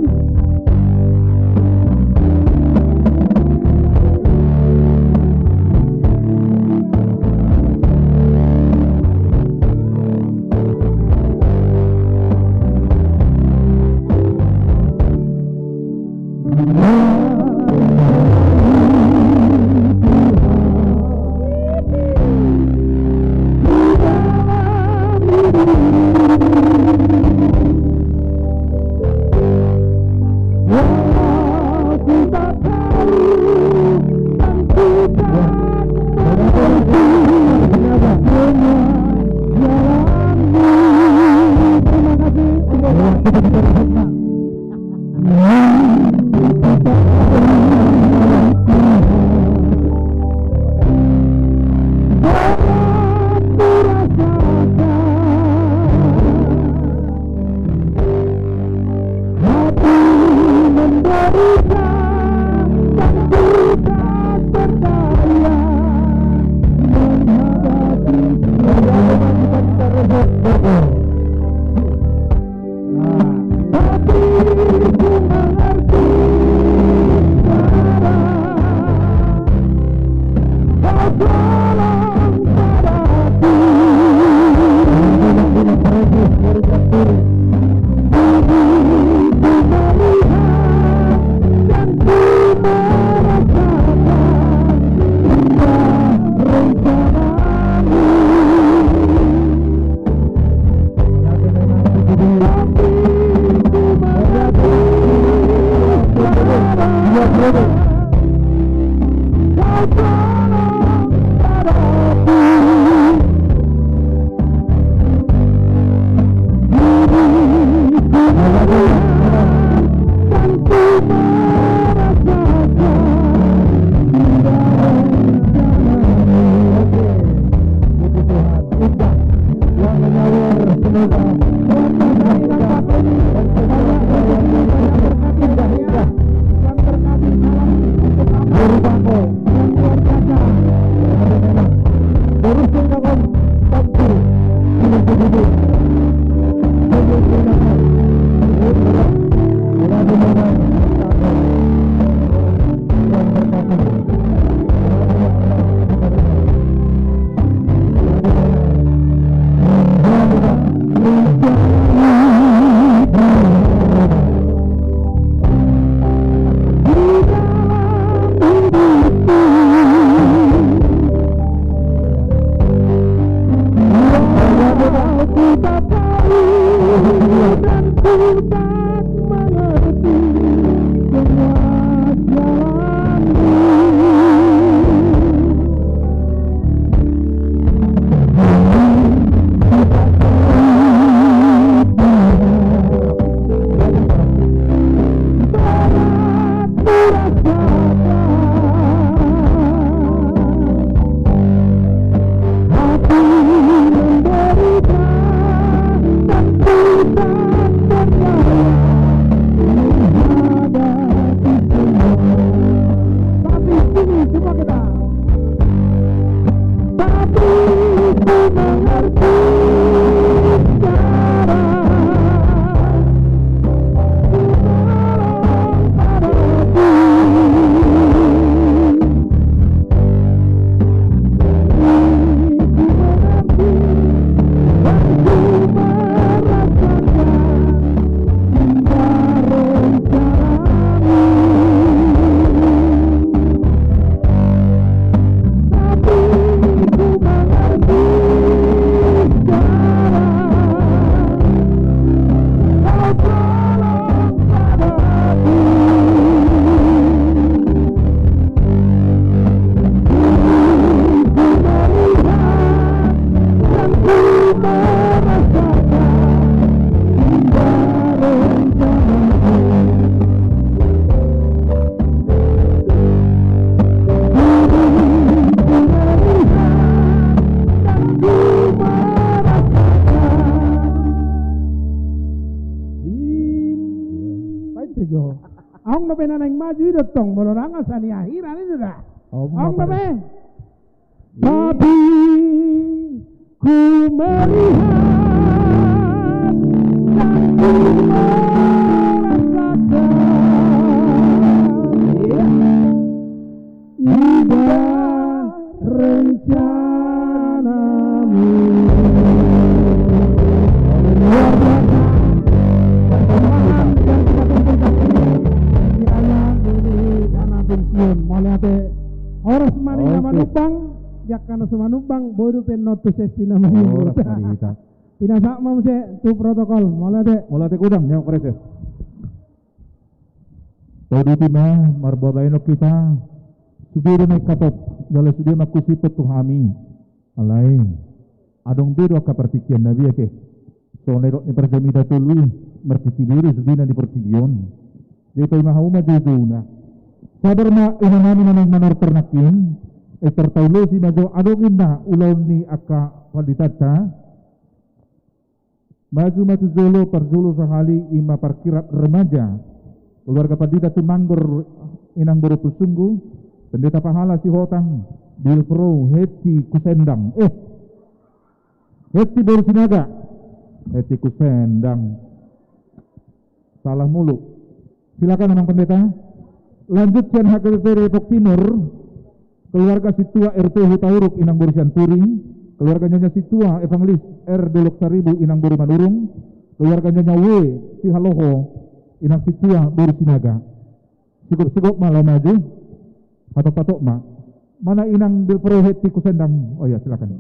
Aung dope na naeng maju i do tong, molo ndang asa ni akhiran i do da. Aung dope. Tapi ku melihat dan ku merasakan indah rencanamu. Luar biasa. Yang kita tunggu-tunggu. Kiranya ini karena pensiun, mauliate. Horas ma di na manubang, jala na so manubang, bodu pe nontu sesi nama ini. Horas ma di hita. Pinasahat ma muse tu protokol, mauliate. Mauliate godang, yang preses. Tauduti ma, marboa bahenon hita, sude do na ingkatop, jala sude ma husiput tu hami. Alai, adong be do angka partingkian na biasa. Songon na didok ni parjamita tolu i, martingki be do sude na di portibi on. Jadi paima hamu ma joujouna. Sabar ma inanami na naeng manortor nangkin, eh, tartaulusi ma jo adong inna ulaon ni angka panditanta. Maju ma tu jolo, parjolo sahali ima parkirap remaja. Keluarga Pandita Tumanggor, inang boru Pusunggu, Pendeta Pahala Sihotang, Bilvro Heti Kusendang. Eh, Heti boru Sinaga. Heti Kusendang. Salah mulu. Silakan, Amang Pendeta. Lanjut sian H K B P Depok Timur, keluarga Sintua R P Hutauruk, inang boru Sianturi, keluarga Nyonya Sintua Evangelis R Dolok Saribu, inang boru Manurung, keluarga Nyonya W Sihaloho, inang Sintua boru Sinaga. Sigop-sigop ma laho maju, patok-patok ma. Mana inang Bilvro Heti Kusendang? Oh ya, silakan.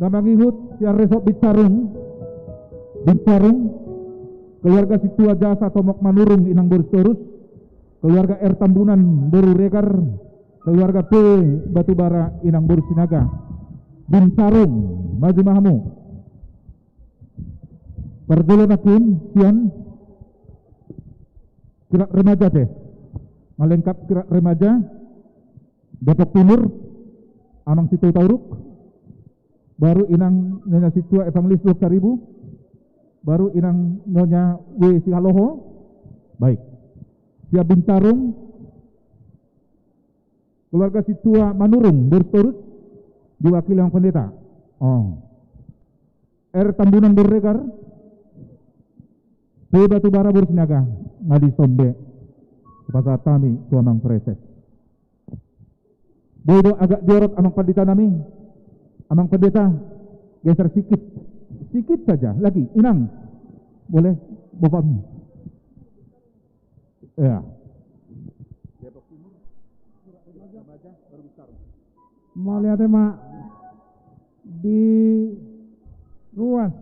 Na mangihut sian Resort Bincarung, Bincarung, keluarga Sintua Jasa Tomok Manurung, inang boru Sitorus, keluarga R Tambunan boru Regar, keluarga P Batubara, inang boru Sinaga. Bincarung, maju ma hamu. Parjolo nangkin sian kirap remaja te. Malengkap kirap remaja Depok Timur, Amang Sintua Hutauruk, baru inang Nyonya Sintua Evangelis Dolok Saribu, baru inang Nyonya W Sihaloho. Baik. Sian Bincarung, keluarga Sintua Manurung boru Sitorus, diwakili Amang Pendeta. Oh. R Tambunan boru Regar, P Batubara boru Sinaga, nga dison be. Pasahat hami tu Amang Preses. Boi do agak diorot Amang Pandita nami. Amang Pendeta, geser sikit. Sikit saja, lagi, inang. Boleh, Bapak. Ya. Mauliate ma di ruas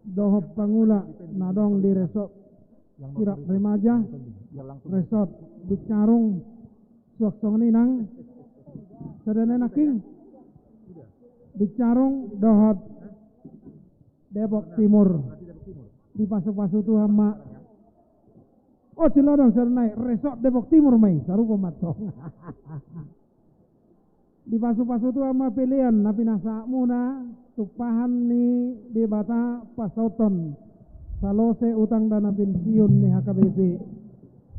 dohot pangula na adong di Resort Kirap Remaja, Resort Bincarung, suang songon i nang sude nangkin Bincarung dohot Depok Timur. Dipasupasu Tuhan ma. Cilodong, Sernai, Resort Depok Timur ma i, sarupa mantong. Dipasupasu Tuhan ma pelean na pinasahatmuna, tumpahan ni Debata pasahathon salose utang dana pensiun ni H K B P.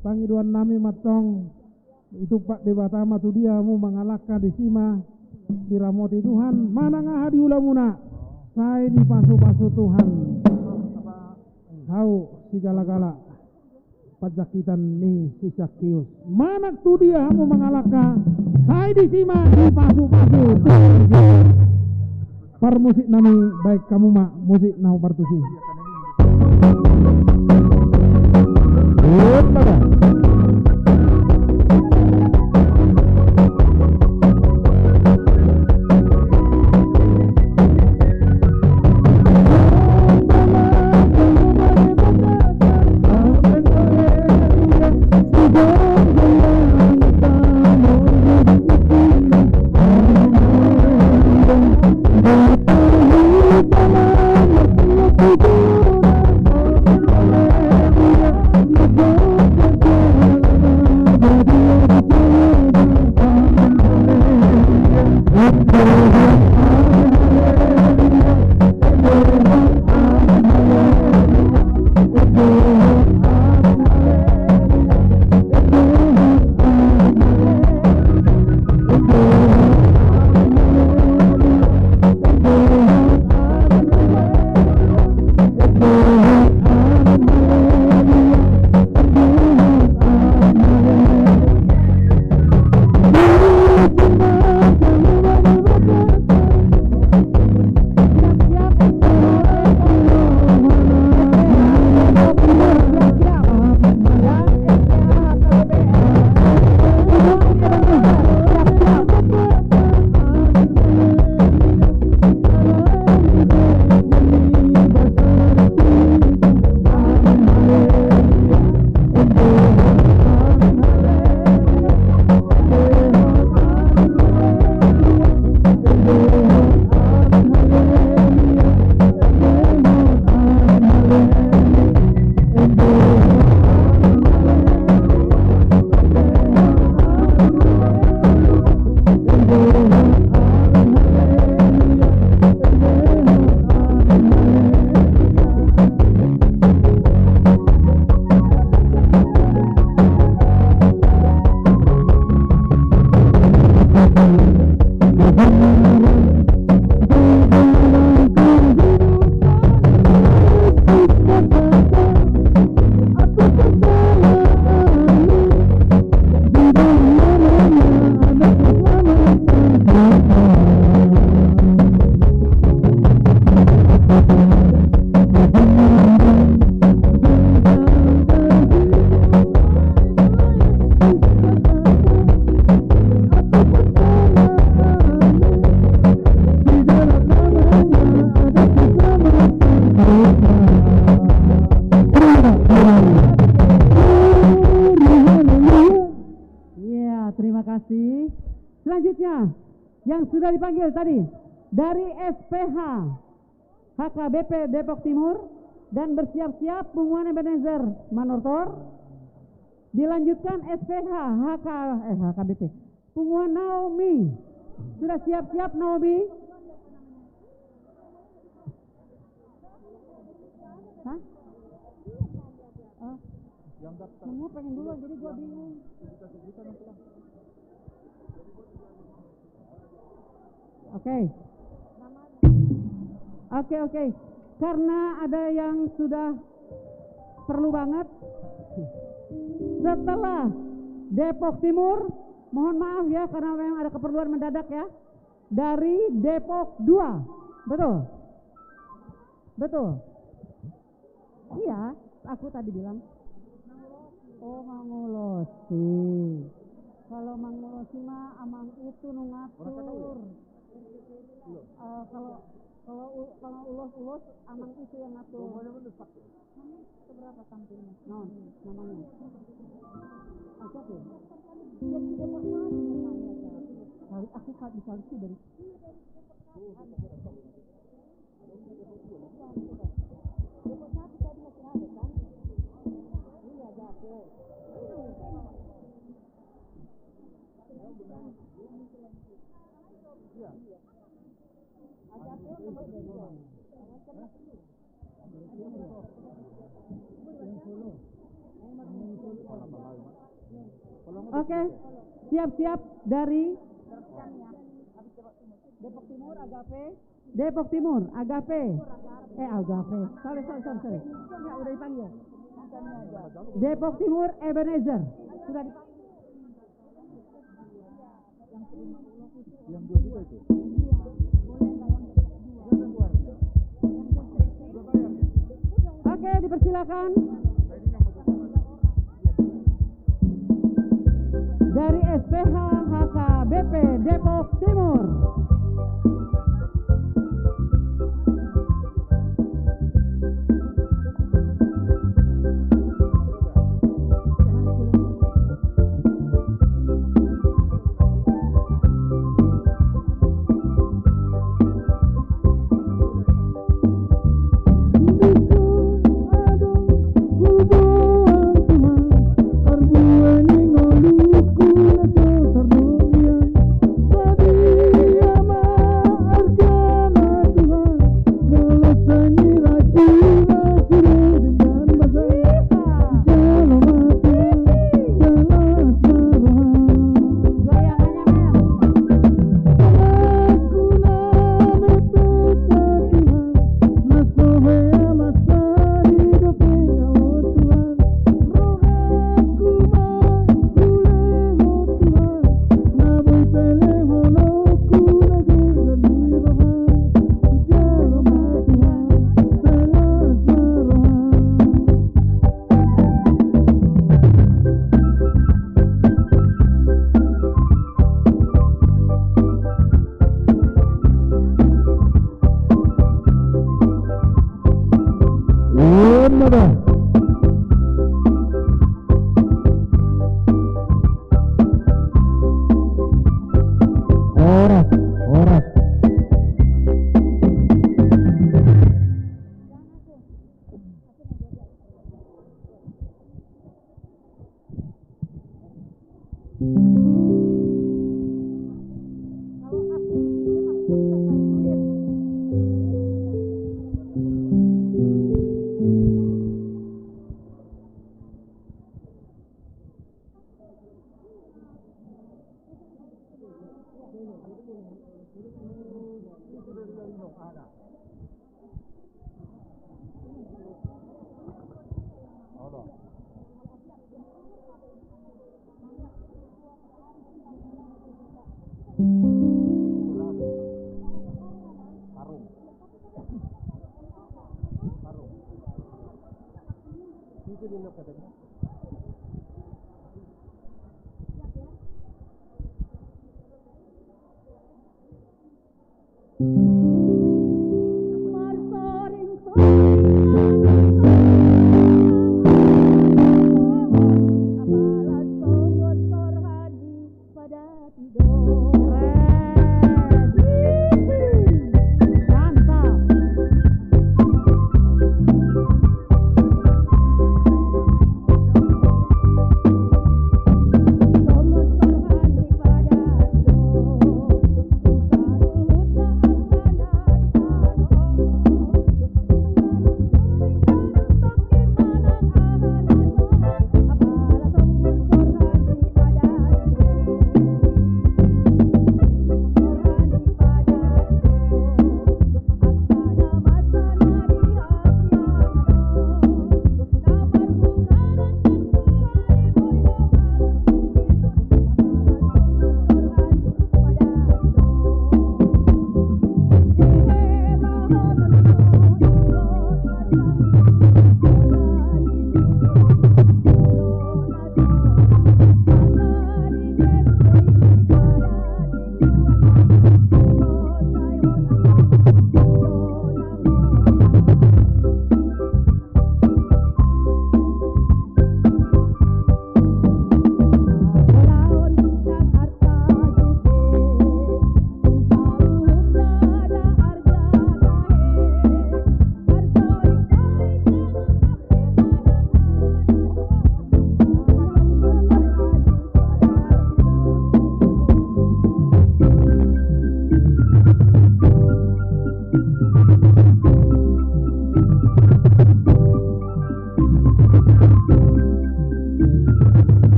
Pangidoan nami mantong, ditumpak Debata ma tu dia hamu mangalangka, disi ma diramoti Tuhan, manang aha diulamuna, sai dipasupasu Tuhan. Hau sigalagala panjangkitan ni si Sakius. Manang tu dia hamu mangalangka, sai disi ma dipasupasu. Parmusik nami, baen hamu ma musik na partusi. Iya, terima kasih. Selanjutnya, yang sudah dipanggil tadi dari S P H H K B P Depok Timur dan bersiap-siap punguan Ebenezer Manortor. Dilanjutkan S P H H K, eh, H K B P. Punguan Naomi. Sudah siap-siap, Naomi? Hah? Oh. Semua pengen duluan, jadi gua bingung. Oke. Oke, oke. Karena ada yang sudah perlu banget. Setelah Depok Timur, mohon maaf ya, karena memang ada keperluan mendadak ya. Dari Depok dua. Betul? Betul. Iya, aku tadi bilang. Oh, mangulosi. Kalau mangulosi mah amang itu nu ngatur. Eh, kalau, kalau u-, kalau ulos-ulos, amang itu yang ngatur. Seberapa tampilnya? Non, namanya. Ah, siapa ya? Kali aku, Kak, di Kali dari Oke, siap-siap dari Depok Timur, Agape. Depok Timur, Agape. Eh, Agape. Sorry, sorry, sorry, sorry. Udah dipanggil. Depok Timur, Ebenezer. Sudah dipanggil. Yang dua juga itu. Oke, dipersilakan. Dari S P H H K B P Depok Timur. Horas, horas.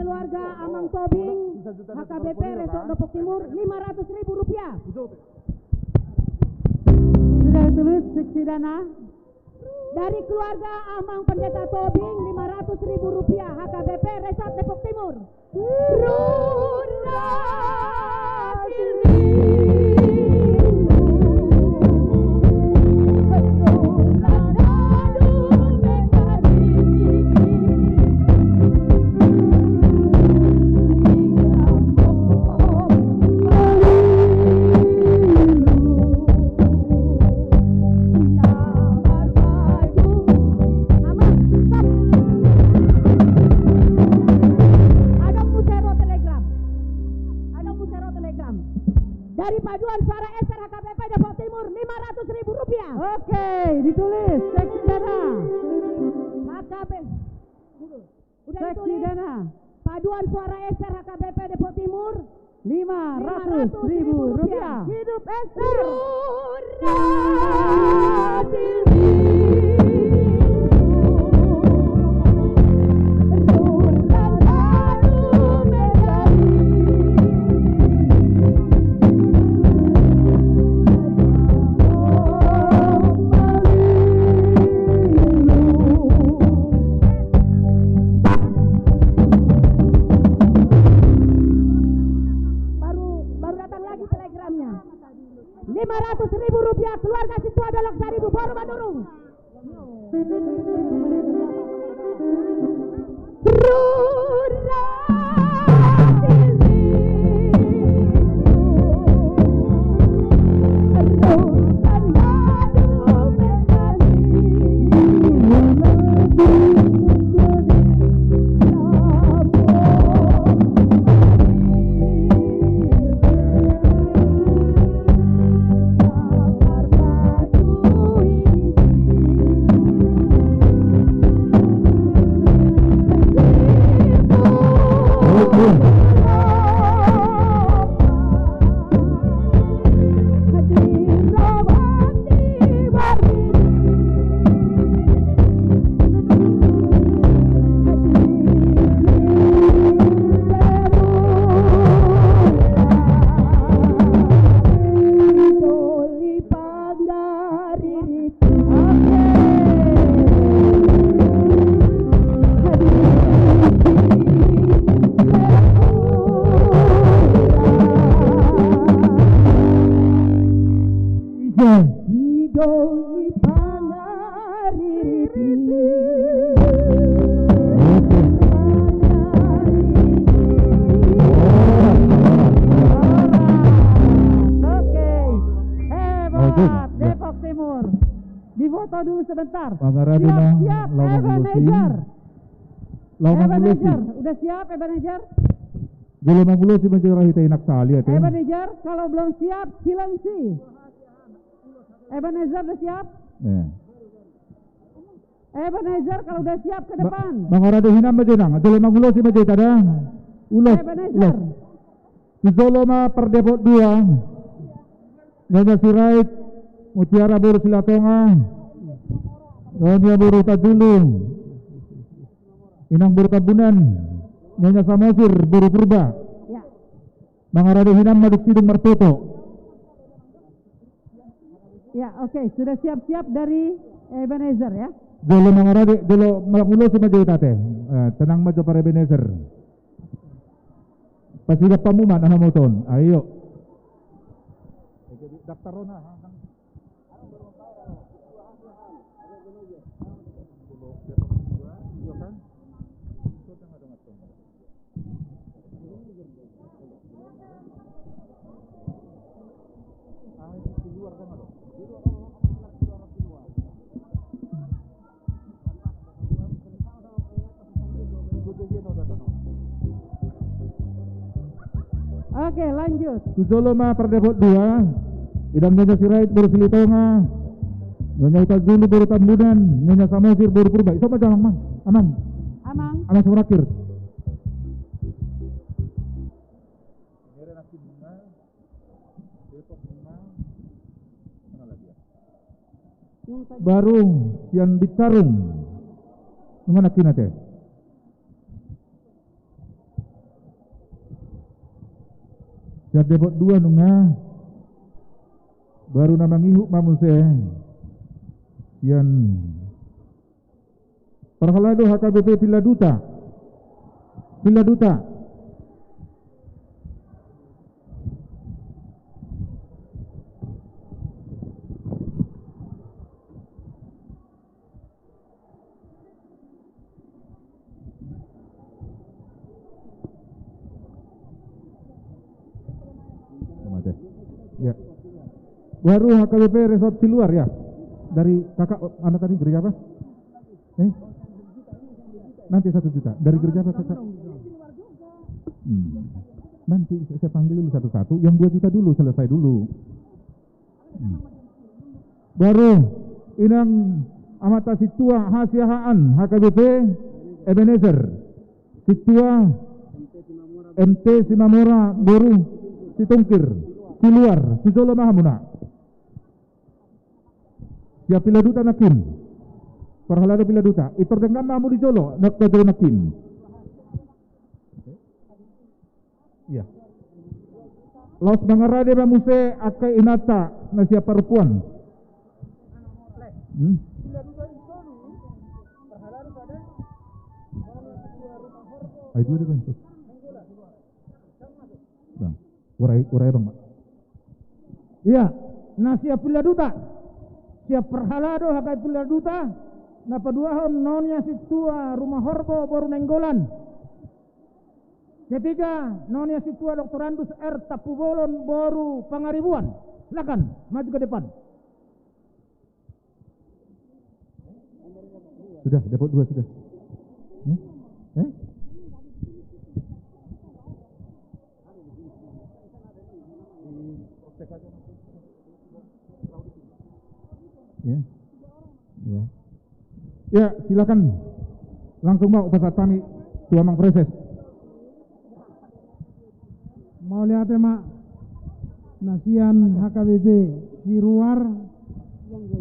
Keluarga Amang Tobing, H K B P Resort Depok Timur, lima ratus ribu rupiah. Sudah ditulis, seksi dana. Dari keluarga Amang Pendeta Tobing, lima ratus ribu rupiah, H K B P Resort Depok Timur. Amang, stop. Adong muse ro telegram. Adong muse ro telegram. Dari Paduan Suara Ester H K B P Depok Timur, lima ratus ribu rupiah. Oke, ditulis, seksi dana. H K B P. Udah ditulis. Seksi dana. Paduan Suara Ester H K B P Depok Timur, lima ratus ribu rupiah. Hidup Ester. Baru, baru datang lagi telegramnya. Lima ratus ribu rupiah, keluarga Situa Dolok Saribu, Boru Madurung. Oke. Oke. Hebat. Oke, ya. Depok Timur. Difoto dulu sebentar. Siap, siap, Ebenezer. Ebenezer, udah siap, Ebenezer? Jolo mangulosi ma jo hita, inang sahali ate. Ebenezer, kalau belum siap, silengsi. Ebenezer, udah siap? Iya. Ebenezer, kalau udah siap, ke depan. Mangarade hinan ma jo, inang. Jolo mangulosi ma jo hita da. Ulos, Ebenezer. Ulos. Tu jolo ma pardepot dua. Nyonya Sirait, Mutiara boru Silatonga. Nyonya boru Tanjulu. Inang boru Tambunan. Nyonya Samosir boru Purba. Ya. Mangarade hinan ma dung sidung marfoto. Ya, oke, sudah siap-siap dari Ebenezer, ya. Jolo mangarade, jolo mangulosi ma jo hita ate. Eh, tenang ma jo, Pak Ebenezer. Pasidang hamu ma na hamu ton. Ayo. Daftar on, ha. Oke, lanjut. Tu jolo ma pardepot dua. Inang Nyonya Sirait boru Silitonga. Nyonya Hutajulu boru Tambunan. Nyonya Samosir boru Purba. Iso ma jo, Amang, Mang. Amang. Amang. Amang Sumarakir. Baru sian Bitarung. Nunga nangkin ate. Sian Depok dua nunga. Baru na mangihut ma muse sian parhalado H K B P Villa Duta. Villa Duta. Mate. Ya. Baru H K B P Resort Siluar, ya. Dari kakak, oh, anak tadi gereja apa? Eh? Nanti satu juta. Dari gereja apa, kakak? Hmm. Nanti saya panggil dulu satu-satu. Yang dua juta dulu, selesai dulu. Hmm. Baru inang amanta sintua hasiahaan H K B P Ebenezer, sintua M T Simamora boru Situngkir, Siluar, tu jolo ma hamuna. Sian Villa Duta nangkin. Parhalado Villa Duta. Pintor denggan ma hamu di jolo, nang tu jolo nangkin. Iya. Laos mangarade ma muse angka inanta na sian parompuan. Hmm? Ai dua deba. Bang, urai, urai bang, Pak. Iya, na sian Villa Duta. Sian parhalado H K B P Villa Duta. Na paduahon Nonia Sintua Ruma Horbo boru Nainggolan. Ketiga, Nonia Sintua Doktorandus R Tampubolon boru Pangaribuan. Silakan, maju ke depan. Sudah, Depok dua sudah. Hmm? Eh? Ya. Ya. Ya, silakan. Langsung ma hupasahat hami tu Amang Praeses. Mauliate ma na sian H K B P Siluar,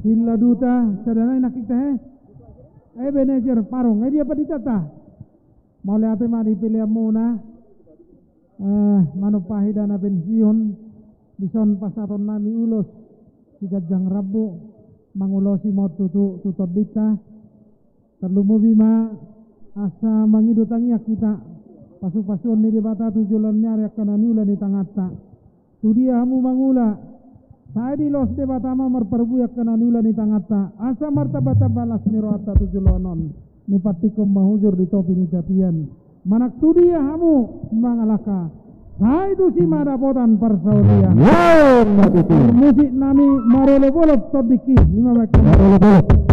Villa Duta, sada nai nangkin tahe. Ebenezer Parung, eh, dia panditanta. Mauliate ma di peleanmuna. Eh, manumpahi dana pensiun, dison pasahaton nami ulos siganjang rambu, mangulosi ma on tutu tu tondinta. Tarlumobi ma asa mangido tangiang hita, pasupasuon ni Debata tu joloan ni ari angka na niula ni tanganta. Tudia hamu mangula, sai dilos Debata ma marparbue angka na niula ni tanganta, asa martambatamba las ni rohanta tu joloan on. Nipantikhon ma hujur di topi ni tapian. Manang tudia hamu mangalangka, sai tusi ma dapotan parsaulian. Laos ma tutu. Musik nami marolopolop tondingki, ima baik. Marolopolop.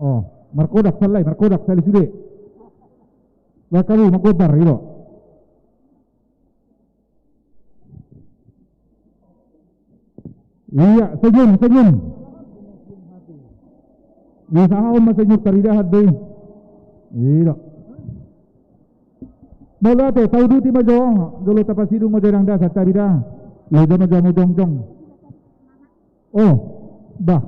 Oh, markodak, sallai, markodak, sali sude. Bahen hamu, manggobar, i do. Iya, senyum, senyum. Diusahahon ma senyum, taridahan do i. I do. Molo ate, tauduti ma jo, jolo tapasidung ma jo inang da, santabi da. Loja ma jo hamu jongjong. Oh, bah.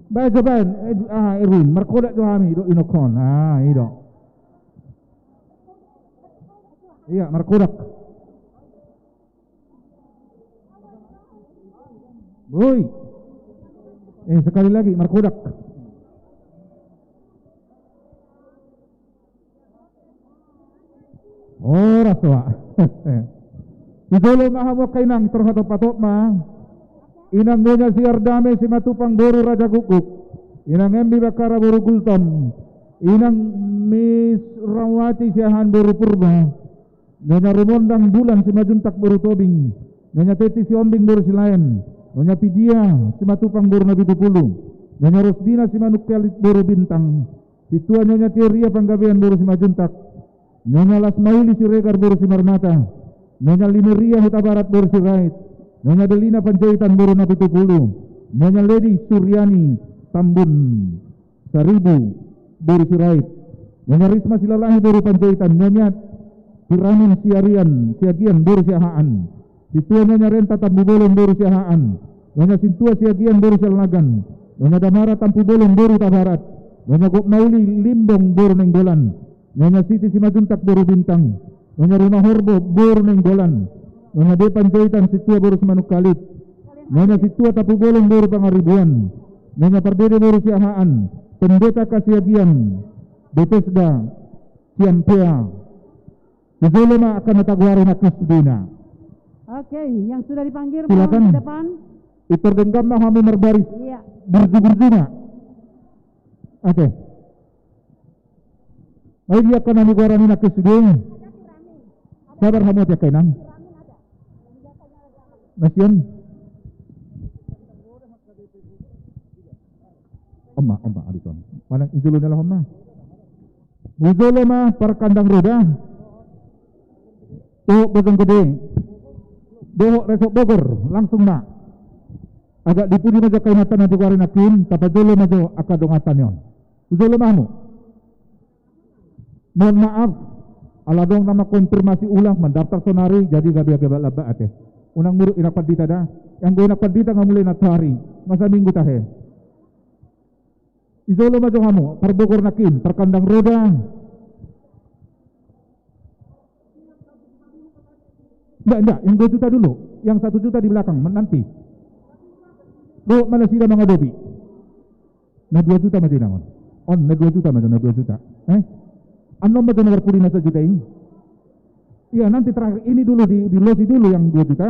Bahen jo, bahen, eh, aha, Erwin, markodak jo hami, do, inokon. Ah, i do. Iya, markodak. Woi. Eh, sekali lagi, markodak. Horas, wa. Hujolo ma hamu angka inang, tarhatop-hatop ma. Inang Nyonya Siardame Simatupang boru Raja Gukguk. Inang Embi Bakkara boru Gultom. Inang Misrawati Siahaan boru Purba. Nyonya Rumondang Bulan Simajuntak boru Tobing. Nyonya Teti Siombing boru Silaen. Nyonya Pidia Simatupang boru Napitupulu. Nyonya Rosdina Simanungkalit boru Bintang. Sintua Nyonya Teoria Panggabean boru Simajuntak. Nyonya Lasmauli Siregar boru Simarmata. Nyonya Limeria Hutabarat boru Sirait. Nyonya Delina Panjaitan boru Napitupulu. Nyonya Ledi Suryani Tambun Saribu boru Sirait. Nyonya Risma Silalahi boru Panjaitan. Nyonya Piramin Siarian Siagian boru Siahaan. Sintua Nyonya Renta Tampubolon boru Siahaan. Nyonya Sintua Siagian boru Sialnagan. Nyonya Damara Tampubolon boru Hutabarat. Nyonya Gopmauli Limbong boru Nainggolan. Nyonya Siti Simajuntak boru Bintang. Nyonya Rumahorbo boru Nainggolan. Nyonya De Panjaitan Sintua boru Simanungkalit. Nyonya Sintua Tampubolon boru Pangaribuan. Nyonya Pardede boru Siahaan. Pendeta Kasiagian. Betesda Siampea. Hujolo ma angka na tagoari nangkin sudena. Oke, yang sudah dipanggil mohon ke depan. Silakan. Pintor denggan ma hamu marbaris. Iya. Burju-burju ma. Oke. Ai dia angka na tagoari nangkin sude. Sabar hamu ate angka inang. Nasian. Oma, oma, abis on. Manang hujolo ni laho ma. Hujolo ma Parkandang Roda. Dohot Bojonggede. Dohot Resort Bogor, langsung ma. Agak di pudi ma jo angka inanta na tagoari nangkin, tapajolo ma jo angka donganta ni on. Hujolo ma hamu. Mohon maaf, ala adong na mangkonfirmasi ulang mandaftar sonari, jadi gabe gabe lambak ate. Unang muruk inang pandita da. Anggo inang pandita nga mulai nantoari, nga saminggu tahe. Hujolo ma jo hamu, Parbogor nangkin, Parkandang Roda. Nggak, nggak, yang dua juta dulu. Yang satu juta di belakang, nanti. Dohot ma nasida mangadopi. Na dua juta ma jo inang on. On, na dua juta ma jo, na dua juta. Eh? Annon ma jo na marpudi na sajuta i. Iya, nanti terakhir ini dulu, di, dilosi dulu yang dua juta.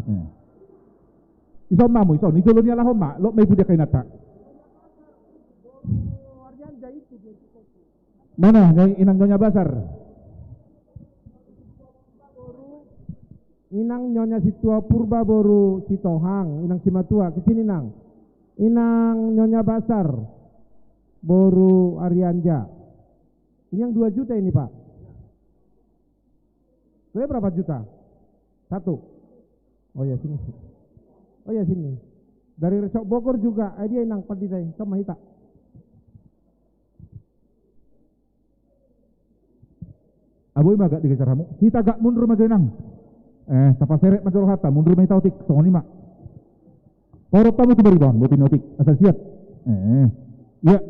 Eh. Ison ma hamu, ison. Hujolo ni laho ma, lot ma i pudi angka inanta. Mana, Nyonya, inang Nyonya Basar? Inang Nyonya Sintua Purba boru Sitohang, inang Simatua, ke sini, Nang. Inang Nyonya Basar, boru Arianja. Ini yang dua juta ini, Pak. Sudah berapa juta? Satu. Oh ya, sini. Oh ya, sini. Dari Resort Bogor juga, eh, dia inang pandita, sama hita. Aboi ma agak digeser hamu. Hita agak mundur ma jo inang. Eh, tapaseret ma jo rohanta, mundur ma hita otik, songon i ma. Paurop hamu tu bariba on, botima otik, asal siap. Eh, iya.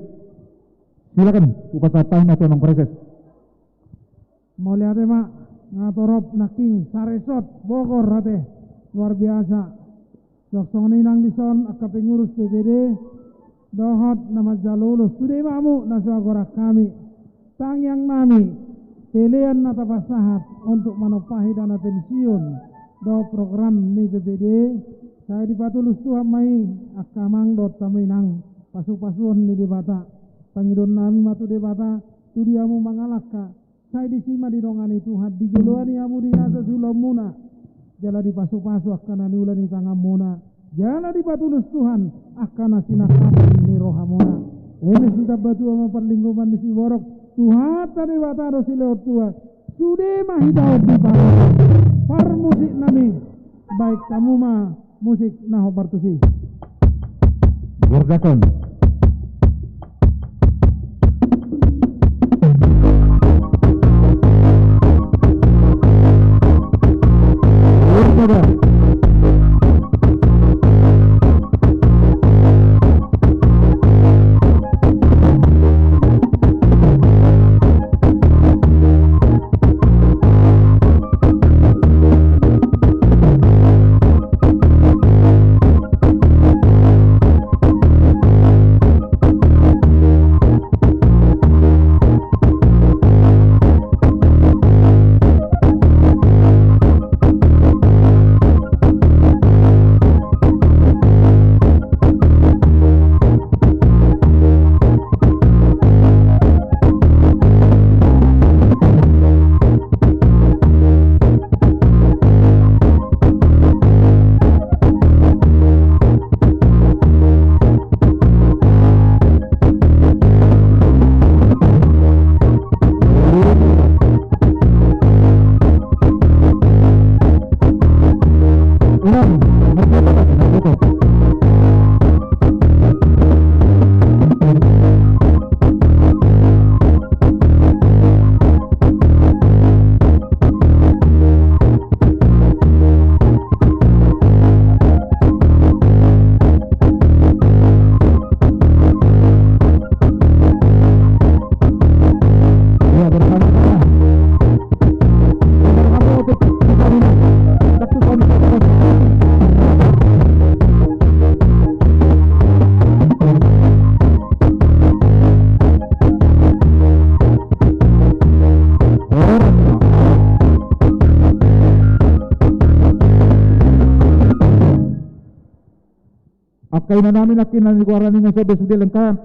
Silakan, hupasahat hami ma tu Amang Praeses. Mauliate ma, nga torop nangkin saresort Bogor ate. Luar biasa. Suang songon i nang dison angka pengurus P P D, dohot na manjalo ulos, sude ma hamu na so agorahon hami. Tangiang nami, pelean na tapasahat untuk manumpahi dana pensiun dohot program ni P P D, sai dipatulus Tuhan ma i, angka amang dohot hamu inang, pasu-pasuon ni Debata. Pangidoan nami ma tu Debata, tu dia hamu mangalangka, sai disi ma didongani Tuhan, dijoloani hamu di nasa siulaonmuna, jala dipasu-pasu angka na niula ni tanganmuna, jala dipatulus Tuhan angka na sinangkapan ni rohamuna. Eme sitambatua ma parlinggoman ni siborok, Tuhanta Debata do silehon tua. Sude ma hita on di parmusik nami. Baen hamu ma musik na hombar tusi. Gorjakon. Angka inanami nangkin na nigoaran i nga sobe sude lengkap.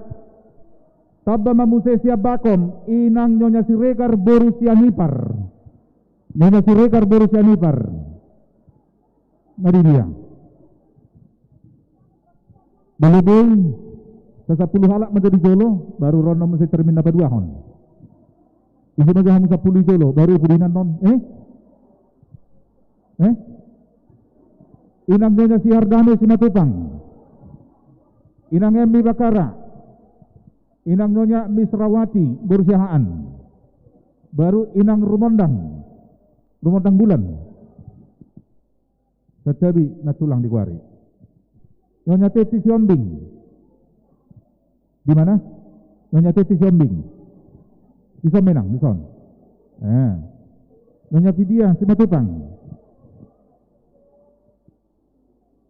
Tamba ma muse sian bakom, inang Nyonya Siregar boru Sianipar. Nyonya Siregar boru Sianipar. Nga di dia. Boleh boi, sa sapuluh halak ma jo di jolo, baru ro annon muse termin na paduahon. Ise ma jo hamu sapuluh di jolo, baru i pudi annon, eh? Eh? Inang Nyonya Sihardame Simatupang. Inang Emmi Bakara. Inang Nyonya Misrawati boru Siahaan. Baru Inang Rumondang. Rumondang Bulan. Santabi na tulang di kuari. Nyonya Teti Siombing. Di mana? Nyonya Teti Siombing. Dison ma inang, dison. Eh. Nyonya Pidia Simatupang.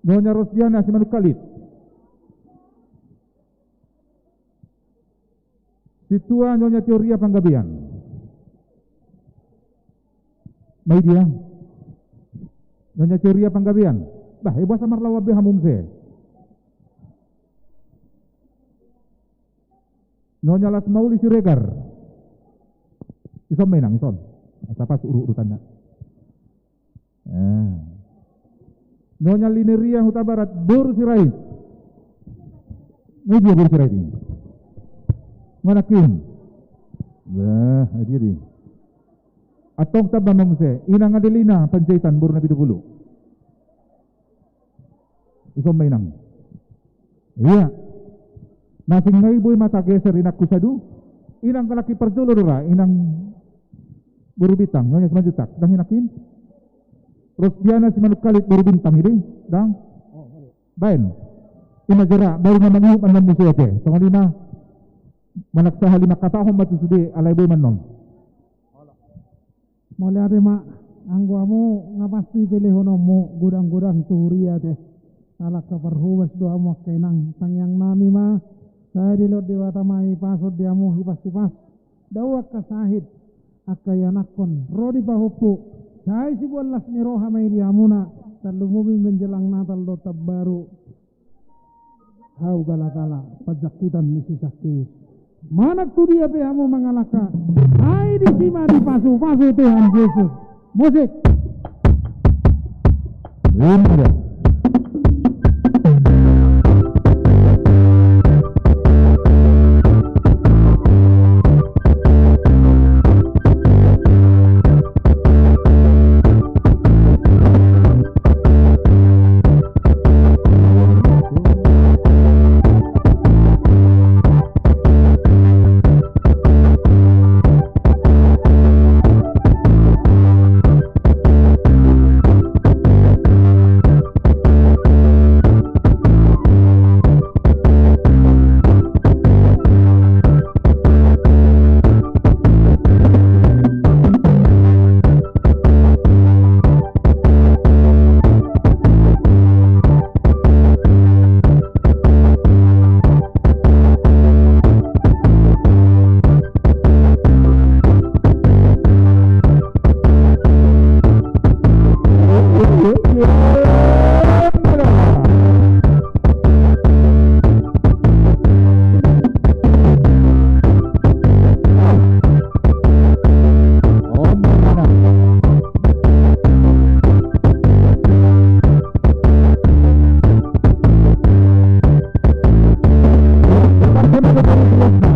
Nyonya Rosdiana Simanungkalit. Sintua Nyonya Teoria Panggabean. Mai dia. Nyonya Teoria Panggabean. Bah, e boasa marlawan be hamu muse. Nyonya Lasmauli Siregar. Ison ma inang, ison. Asa pas urut-urutanna. Eh. Nyonya Lineria Hutabarat boru Sirait. Nga dia boru Sirait i? Nga nangkin. Bah, dia di. Antong tamba ma muse, Inang Adelina Panjaitan boru Napitupulu. Ison ma inang. Ia. Na asing nai boi ma tageser inangku sadu. Inang halak i parjolo do ra, inang boru Bintang, Nyonya Simanjuntak, ndang i nangkin? Rosdiana Simanungkalit boru Bintang i do i, ndang? Baen. I ma jala, baru na mangihut ma annon muse oke. Songon i ma, manang sahali mangkatahon ma tu sude, alai boi ma annon. Mauliate ma, anggo hamu nga pasti pelehononmu godang-godang tu huria te. Alana parhobas do hamu angka inang, tangiang nami ma, sai dilehon Debata ma hipashon di hamu hipas-hipas. Dao angka sahit, angka ianakhon, ro di pahompu, sai siboan las ni roha ma i di hamuna, tarlumobi menjelang Natal dohot taon baru. Hau galagala, panjangkitan ni si Sakeus. Manang tu dia pe hamu mangalangka, ai disi ma dipasu-pasu Tuhan Jesus. Musik. Indah.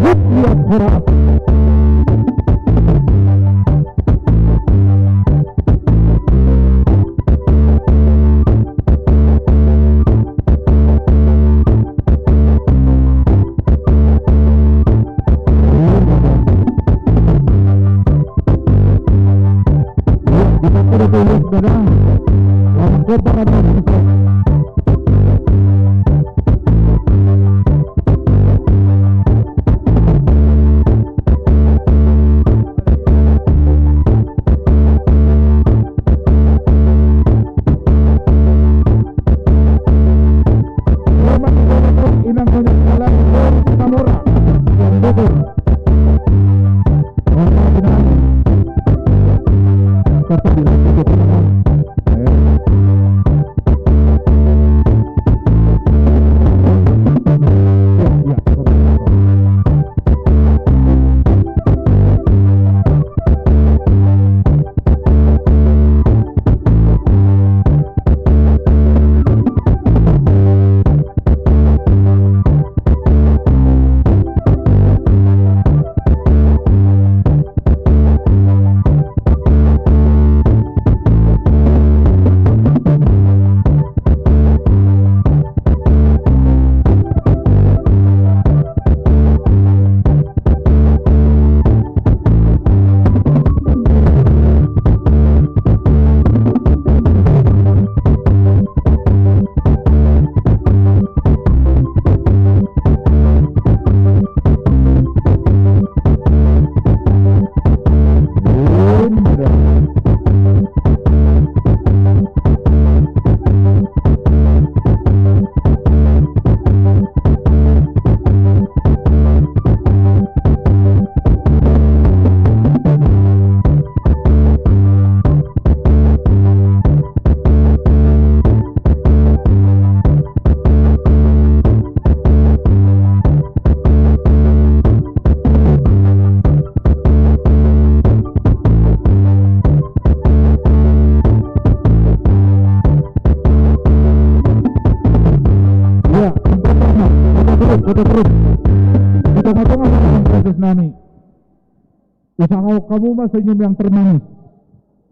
Hut, liat horas. Terus. Di tengah-tengah proses nami. Usaha hamu ma senyum yang termanis.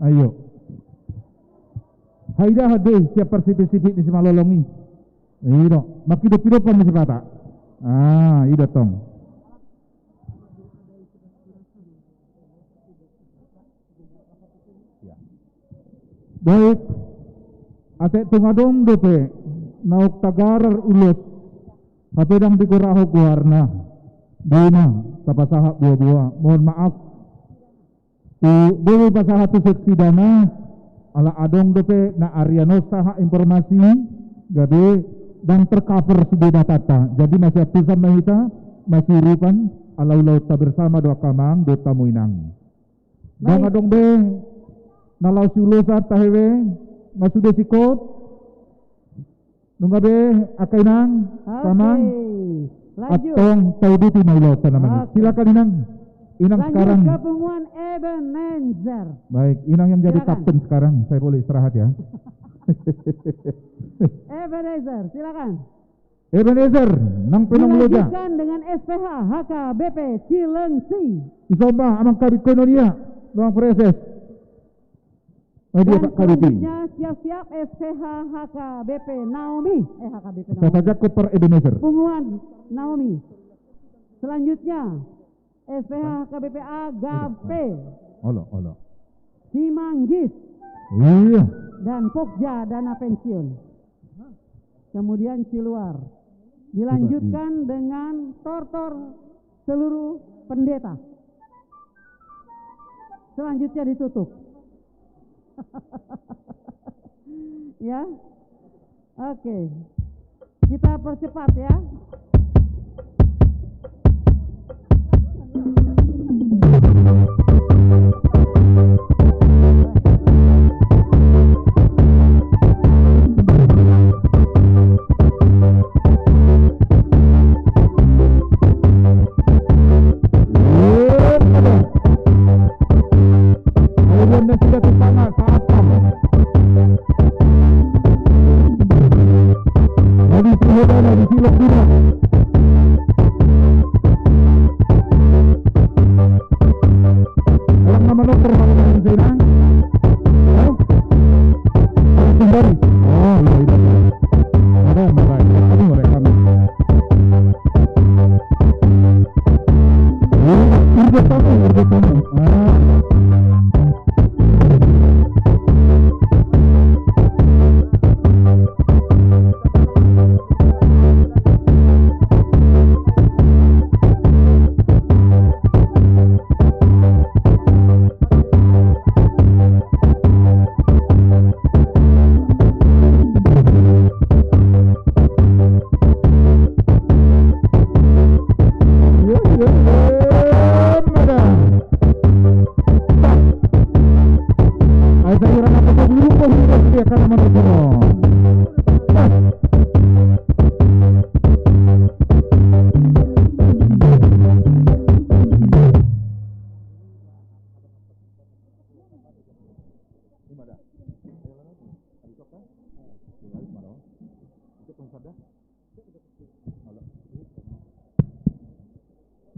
Ayo. Hai dah deh, siap persipit-sipit ni si malolong i. Ido, makin hidup-hidup ni si pata. Ah, ido tong. Baik, ate tung adong dope naung tagarar ulos, hape ndang digorahon goarna. Boi ma tapasahat boa-boa. Mohon maaf. Tu boi pasahat tu seksi dana, ala adong dope na arian on sahat informasi, gabe ndang tercover sude datanta. Jadi masiantusan ma hita, masiurupan, ala ulaonta bersama do angka amang dohot hamu inang. Ndang adong be na laho siulosan tahe be, nga sude singkop. Nunga be angka inang, amang, antong tauduti ma ulaonta na manis. Silakan inang. Inang sekarang. Lanjut ke punguan Ebenezer. Baik, inang yang jadi kapten sekarang. Saya boleh istirahat ya. Ebenezer, silakan. Ebenezer, nang penong loja. Dilanjutkan dengan S P H H K B P Cilengsi. Isomba amang kabit koinonia, amang preses. Oh, dia, Pak Kabit. Selanjutnya siap-siap S P H H K B P Naomi. Eh, H K B P Naomi. Saya saja koper Ebenezer. Punguan Naomi. Selanjutnya S P H H K B P Agape. Olo, olo. Simanggis. Iya. Dan Pokja dana pensiun. Kemudian Ciluar. Dilanjutkan dengan Tortor seluruh pendeta. Selanjutnya ditutup. Ya. Oke. Kita percepat ya. Kemudian nasida tu tangah, saat. Tradisi hodana di silok dina. Orang nama dokter malam ini, Senang? Hah? Orang kembali. Oh, iya, iya. Ada yang mulai. Kami mulai, kami. Urut tamu, urut tamu. Ah.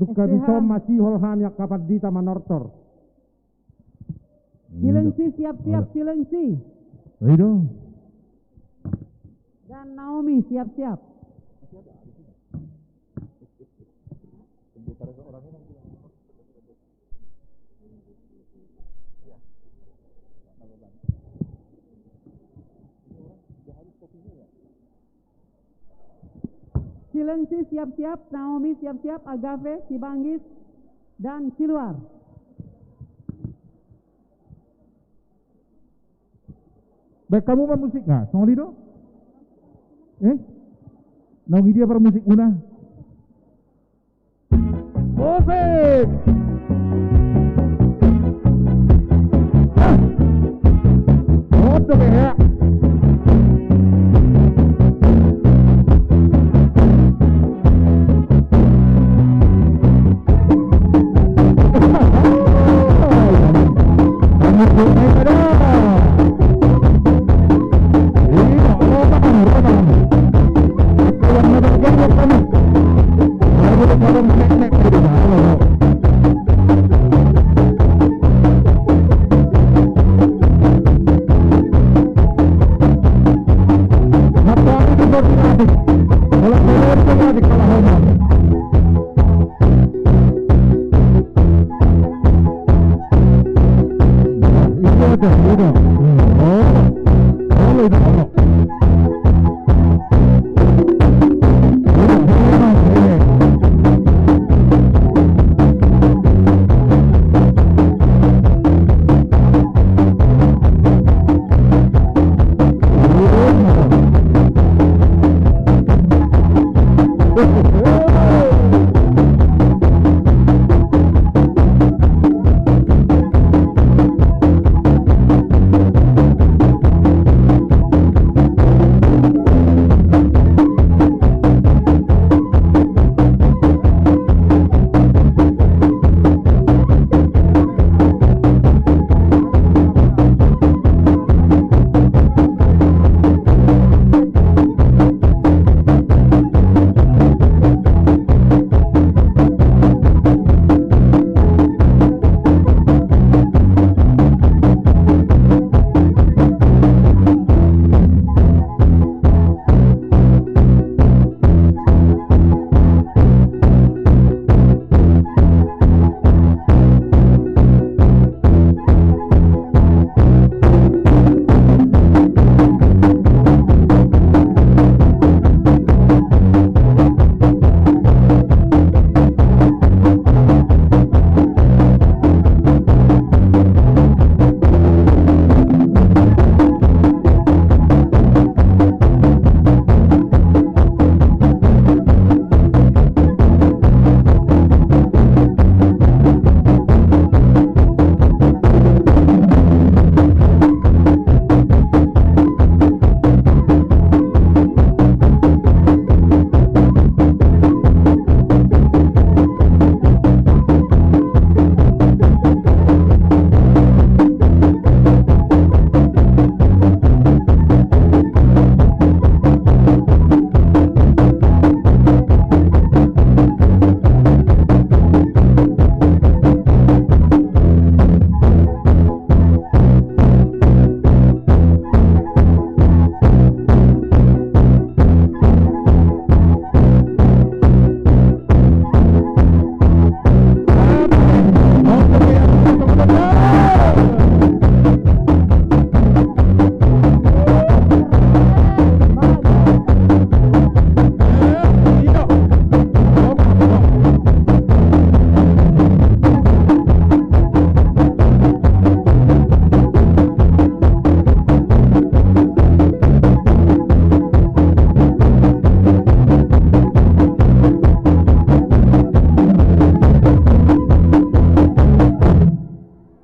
Dung gabe ison masihol hami angka pandita manortor. Cilengsi, siap-siap, Cilengsi. Ido. Dan Naomi, siap-siap. Cilengsi siap-siap, Naomi siap-siap, Agape, Cibanggis, dan Ciluar. Baen hamu ma musik, nga songon i do? Eh? Naung i dia parmusikmuna? Musik! Hah? Ondo be, ya.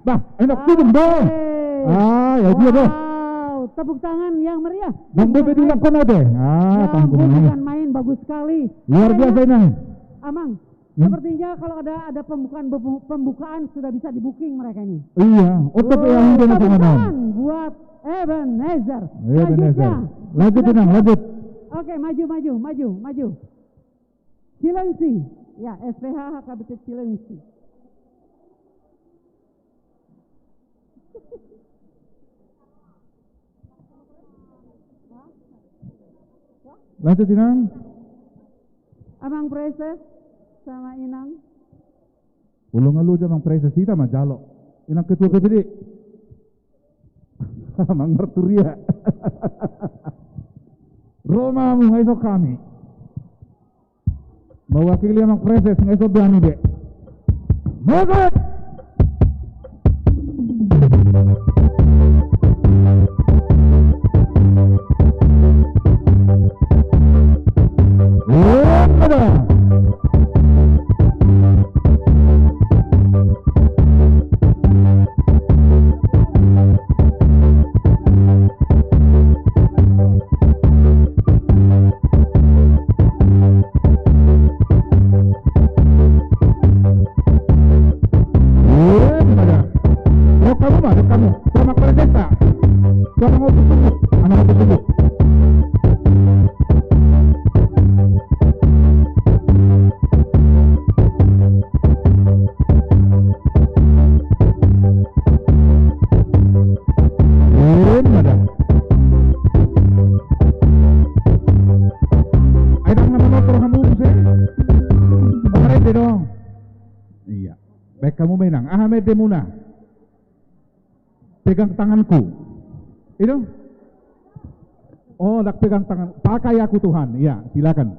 Bah, enak tuh, Bang. Ah, ya dia, Bang. Wow, tepuk tangan yang meriah. Bang Bobi di belakang ada. Ah, ya ampun, bukan main, bagus sekali. Luar biasa ini. Amang, sepertinya kalau ada, ada pembukaan, pembukaan sudah bisa di-booking mereka ini. Iya, otot ya, udah, tepuk tangan buat Ebenezer. Ebenezer. Selanjutnya, lanjut, Inang, lanjut. Oke, maju, maju, maju, maju. Cilengsi. Ya, S P H H K B P Cilengsi. Lanjut, Inang. Amang Preses sama Inang. Ulang alu aja, Amang Preses, hita manjalo. Inang Ketua P P D. Amang Marturia. Ro ma hamu, nga ison hami. Mewakili Amang Preses, nga ison be hami be. Maju! Rok hamu ma, rok hamu. Selamat berpesta. Selamat bertemu. Anak bertemu. Iya. Baen hamu ma, Inang. Aha ma endemuna? Pegang tanganku. I do? Oh, ndang pegang tangan. Pakai aku, Tuhan. Iya, silakan.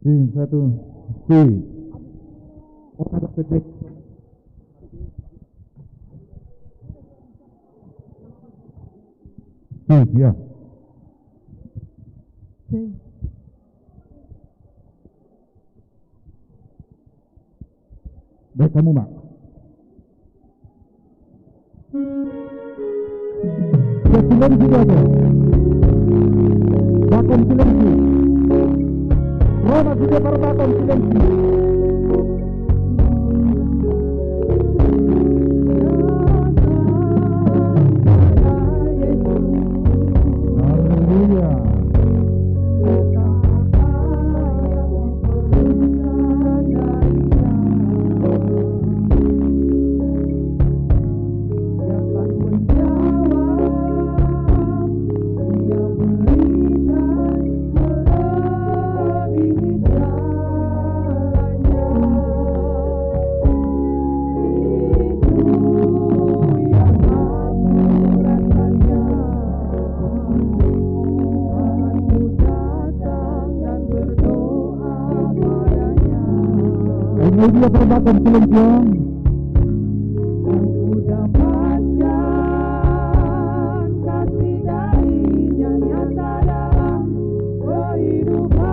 Si, satu. Si. Oh, agak pendek. Si, ya. Si. Baen hamu ma. Siap, silensi dia tu. Bakon silensi. Ro ma sude parbakon silensi. Haleluya. Ini dia parbakon silensi. Ku dapatkan kasih dari-Nya nyata dalam kehidupan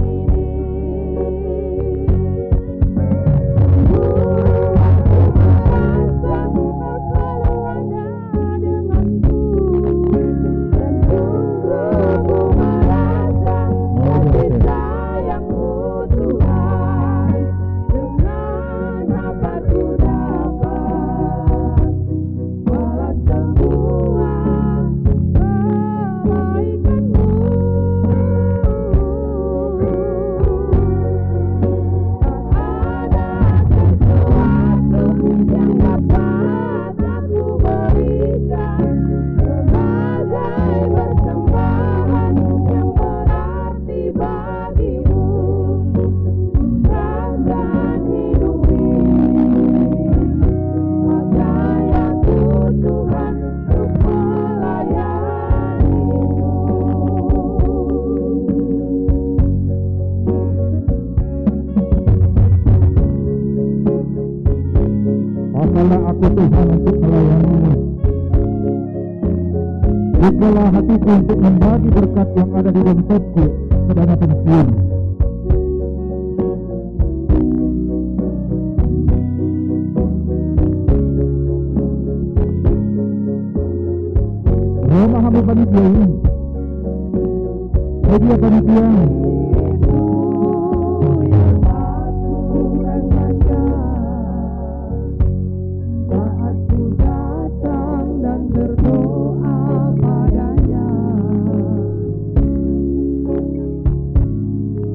ini. Ku merasa Kau selalu ada denganku, dan sungguh ku merasa kasih sayang-Mu, Tuhan. Dengan apa ku dapat balas semua kebaikan-Mu? Tak ada sesuatu yang dapat aku berikan sebagai persembahan yang berarti bagimu. Ku serahkan hidup ini, pakai aku, Tuhan, untuk melayani-Mu. Pakailah aku, Tuhan, untuk melayani-Mu. Bukalah hatiku untuk membagi berkat yang ada di dompetku ke dana pensiun. Ro ma hamu panitia i. Ro dia panitia. Saat ku datang dan berdoa pada-Nya,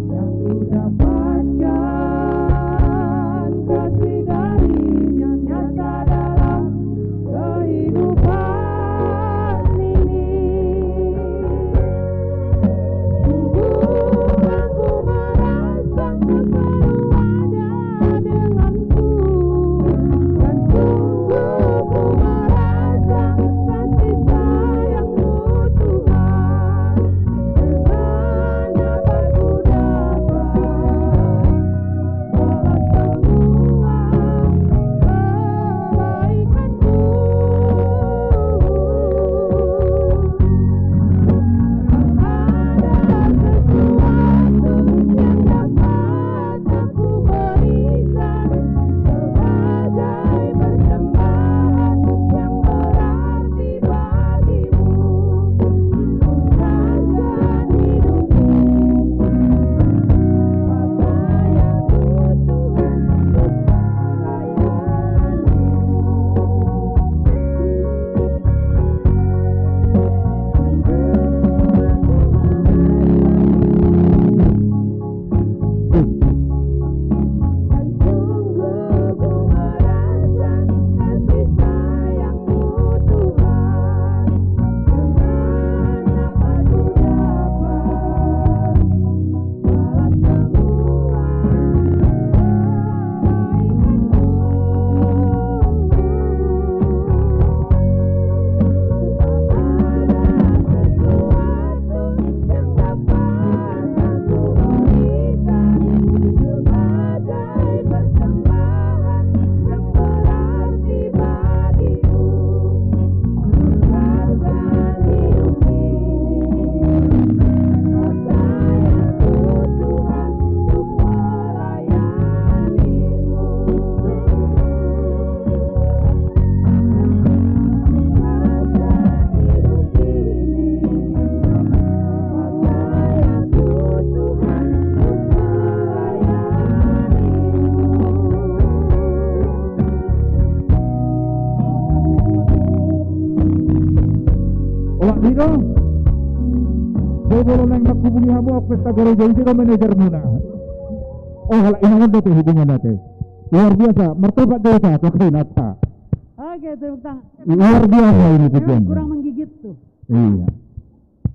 yang ku dapatkan kasih dari-Nya nyata dalam kehidupan ini. Sungguh Pak Dino, jolo naeng manghubungi hamu, au pesta gareja, ise do manajermuna? Oh, halak inangan do ate, hubungan ate. Luar biasa, martopak do hita, pakai nata. Oke, tepuk tangan. Luar biasa ini. Memang pujian. Kurang menggigit tuh. Iya.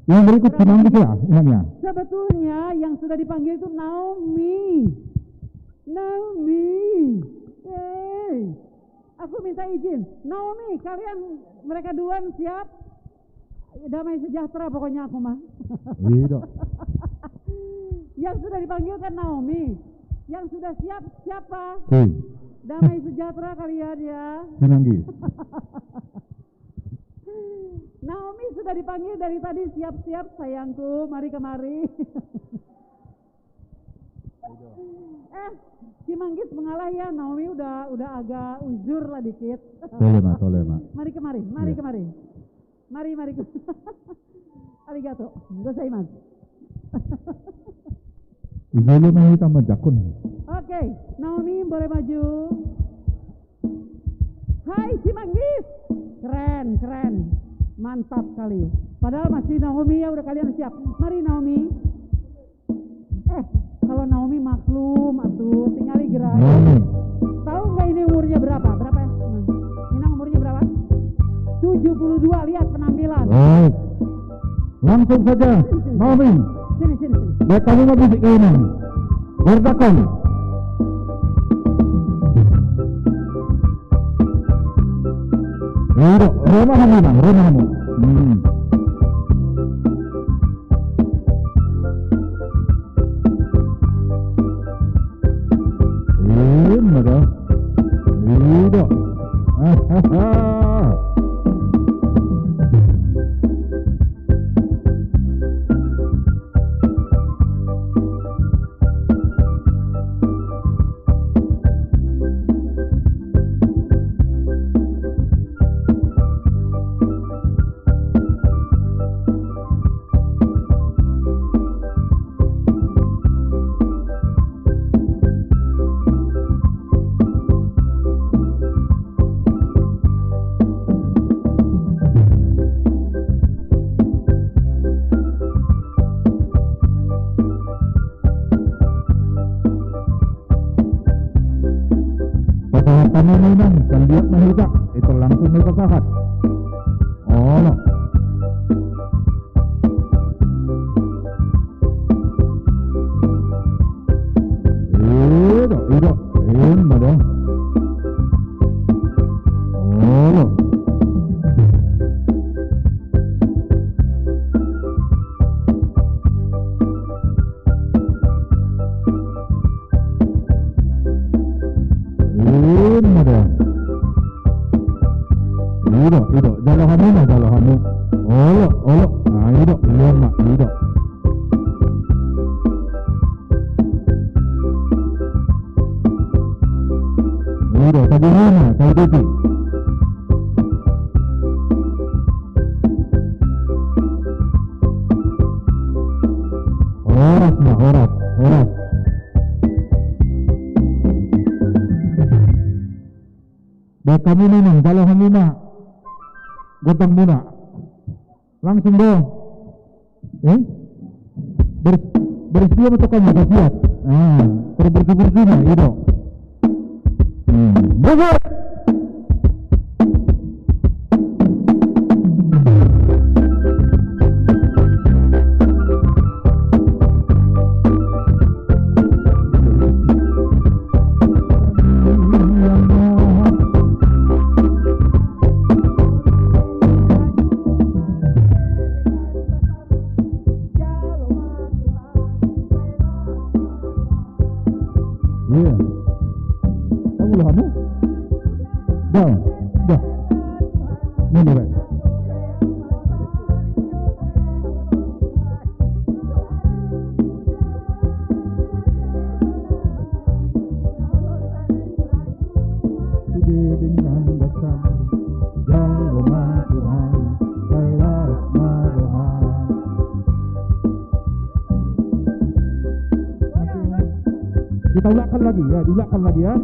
Yang berikut Cimanggis ya, inang ya. Sebetulnya yang sudah dipanggil itu Naomi. Naomi. Yeay. Aku minta izin. Naomi, kalian, mereka duluan siap? Damai sejahtera pokoknya aku mah. Iya dong. Yang sudah dipanggil kan Naomi. Yang sudah siap siapa? Hei. Damai sejahtera kalian ya. Cimanggis. Naomi sudah dipanggil dari tadi, siap-siap sayangku, mari kemari. Eh, Cimanggis mengalah ya, Naomi udah udah agak uzur lah dikit. Tole ma, tole ma. Mari kemari, mari kemari. Iya. Mari, mari. Arigato. Gozaimasu. Jolo ma hita manjangkon. Oke, Naomi boleh maju. Hai Cimanggis. Keren, keren. Mantap kali. Padahal masih Naomi ya, udah kalian siap. Mari Naomi. Eh, kalau Naomi maklum atuh, tinggal gerai. Naomi. Tahu nggak ini umurnya berapa? Berapa ya? Nah, ini umurnya berapa? Tujuh puluh dua, lihat penampilan. Baik. Langsung saja, Naomi. Sini, sini, sini. Baik, kamu mah bisik kayak ini. Berdakwah. Ro, ro ma hamu, Nang, ro ma hamu. Hmm. Ima da. Ida. Ahaha. Pasahat hamu ma, Inang, kan liat ma hita, ito langsung ma pasahat. Olo. Ida, ida, ima da. Olo. Ima da. Ida, ida, jalo hamu ma, jalo hamu. Olo, olo. Nah, ida, ima, ida. Ida, tagi hamu ma, tagi diti. Horas ma, horas, horas. Baen hamu ma, Inang, jalo hamu ma gondang muna. Langsung do. Eh? Ber-, bersedia ma tokam, siap. Ah, terberju-berju ma, ida. Hmm. Bergerak. Iya. Tahu lah kamu? Dah, dah. Ini, Rek. Sude denggan datang, jalo ma Tuhan, balas ma roha. Kita ulangkan lagi ya, diulangkan lagi ya.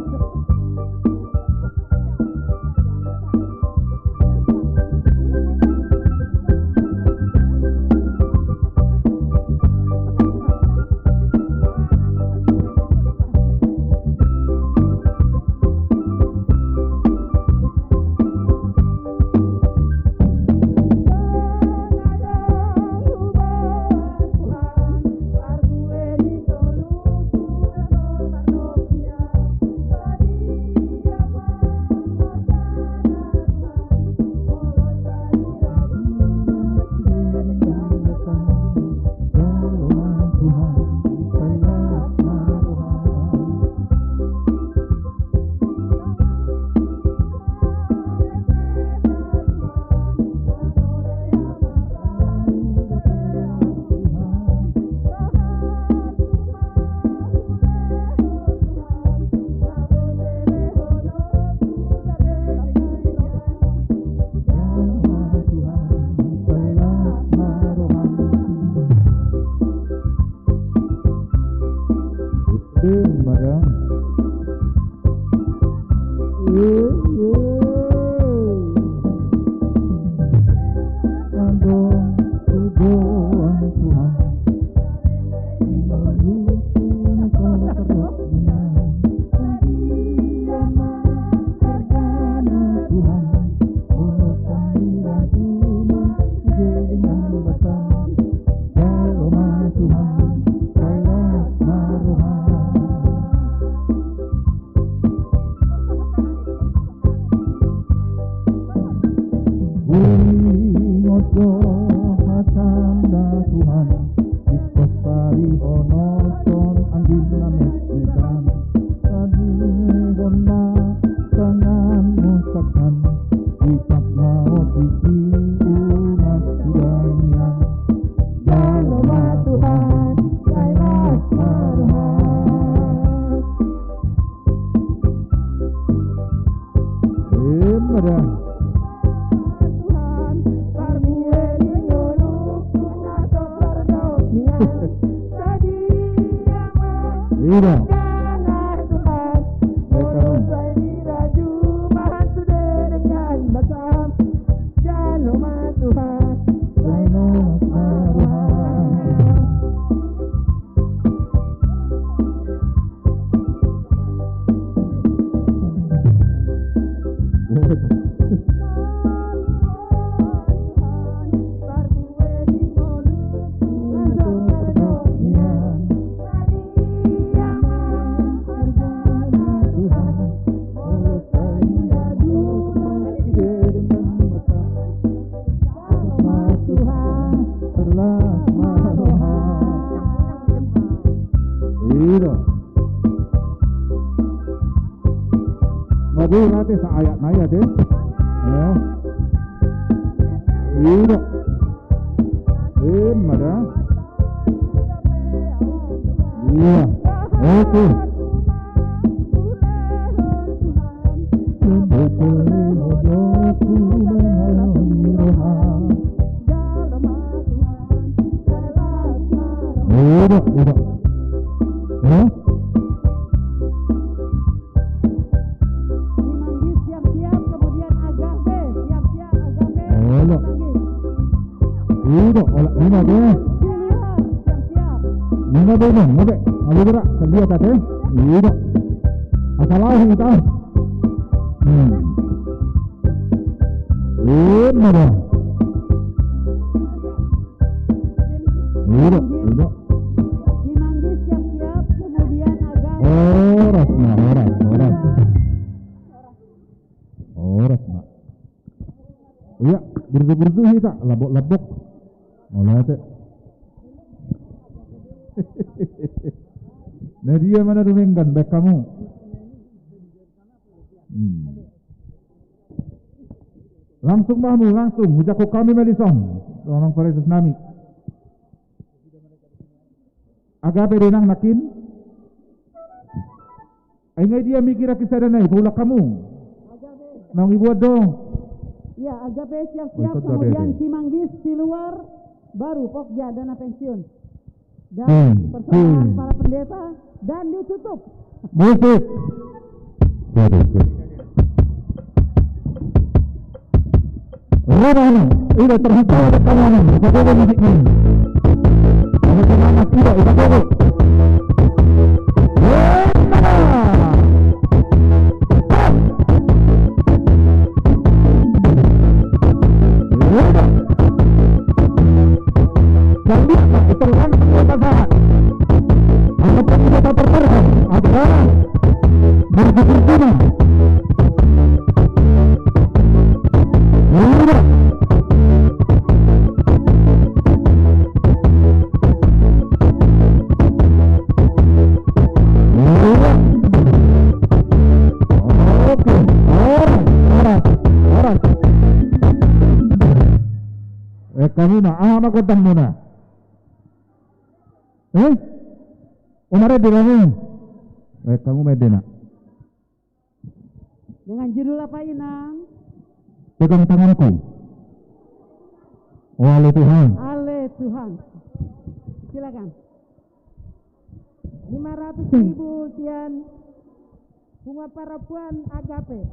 Ida. Ida. Nga boi ra ate saayat nai ate. Eh. Ida. Ima da. Iya. Oke. Ida, ida. Eh? Simanggis siap-siap, kemudian Agape, siap-siap, Agape, olo. Simanggis. Ida, olo, ima be. Siap-siap. Ima be, ima be. Alu gerak, lihat ate. Ida. Asal lau kita. Hmm. Ima be. Ida, ida. Simanggis siap-siap, kemudian Agape. Horas, nah, horas, horas. Horas, nah. Iya, burju-burju hita, labok-labok. Olo ate. Nah, dia mana dumenggan, baik kamu. Hmm. Langsung ma hamu, langsung. Hujangkon hami ma dison. Tolong pareses nami. Agape do nang nangkin. Ai nga dia migira kisada nai, paulak hamu. Naung ibuat do. Ya, Agape siap-siap, kemudian Simanggis di luar, baru Pokja dana pensiun. Dan persembahan para pendeta dan ditutup. Musik. Rumah ini, ida terhitung ada kawanan, kita jaga musik ini. Ada semangat tidak, kita jaga. Rumah. Rumah. Jadi, apa itu kan? Apa salah? Apa pun kita terperang, ada bersyukur. Udah. Udah. Oke, horas, horas, horas. Eh, hamu na, aha ma gondangmuna? Eh? O marende ma hamu? Eh, hamu marende na. Dengan judul apa, Inang? Pegang tanganku. Oh, ale Tuhan. Ale Tuhan. Silakan. Lima ratus ribu sian Bunga Parapuan Agape.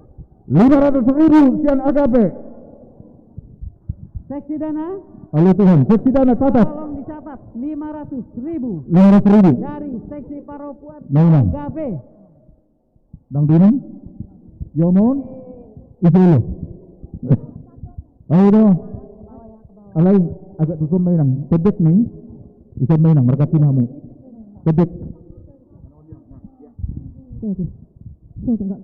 Lima ratus ribu sian Agape. Seksi dana. Ale Tuhan, seksi dana catat. Tolong dicatat, lima ratus ribu. Lima ratus ribu. Dari seksi Parapuan Agape. Nang di nang? Yo mon? Ise lo. Ayo do. Alai agak tuson ma inang. Pendek ni. Tuson ma inang, marganti ma hamu. Pendek. Saya tu. Saya tu enggak.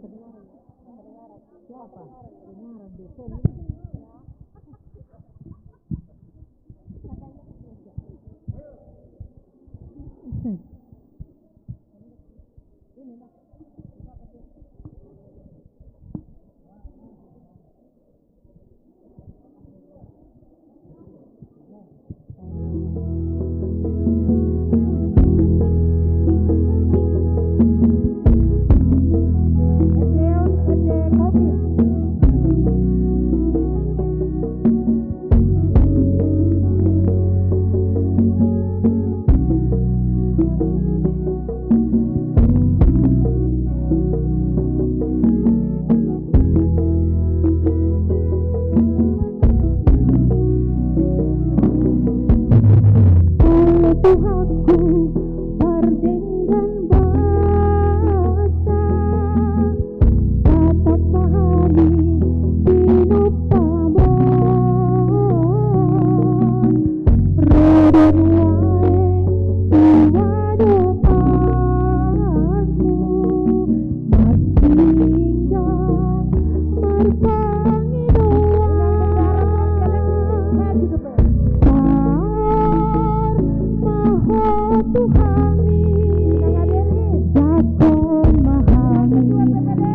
Tuhanku, pardenggan basa, tatap ma hami tinupa ma. Ro do nuaeng tu adopanmu, marsinggang marpangidoan. Saor ma Ho tu hami, jangkon ma hami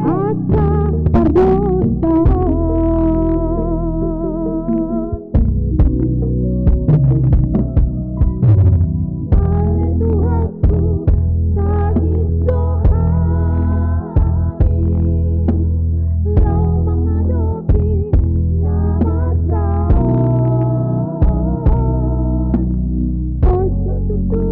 angka pardosa. Ale Tuhanku, tangihon hami laho mangadopi na masa on. Ojo tutu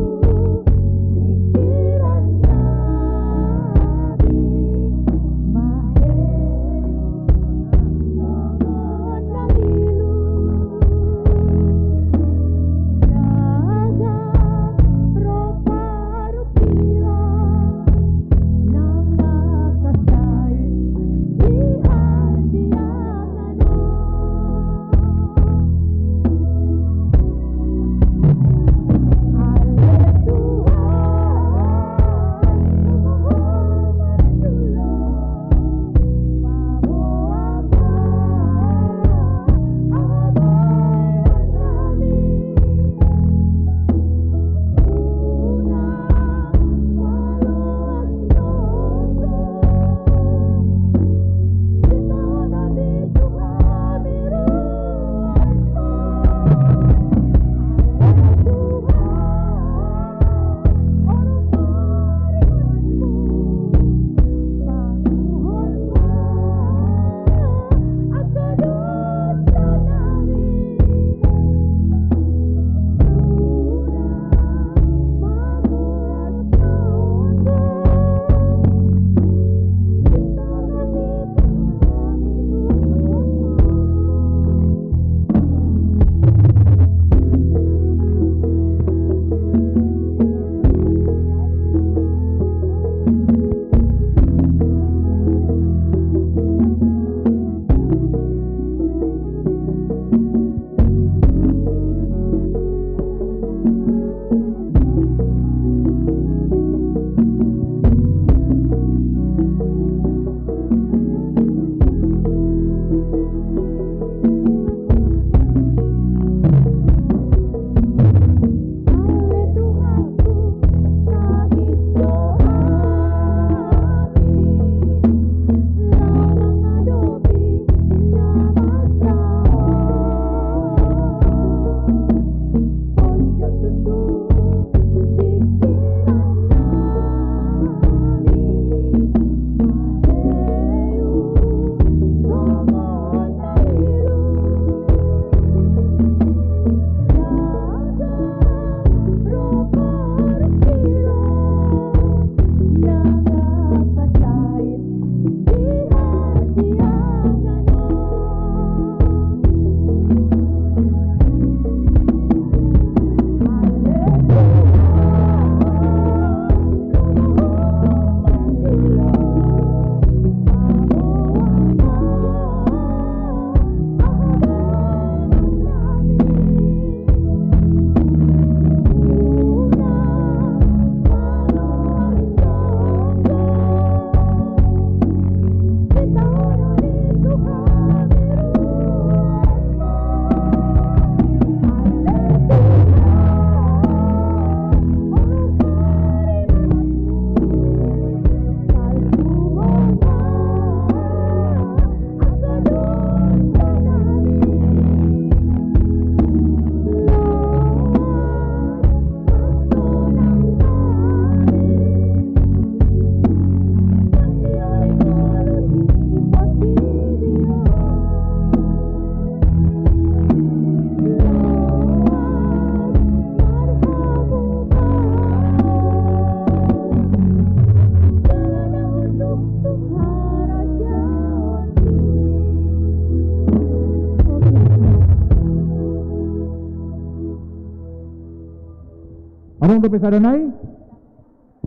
Adong dope sada nai?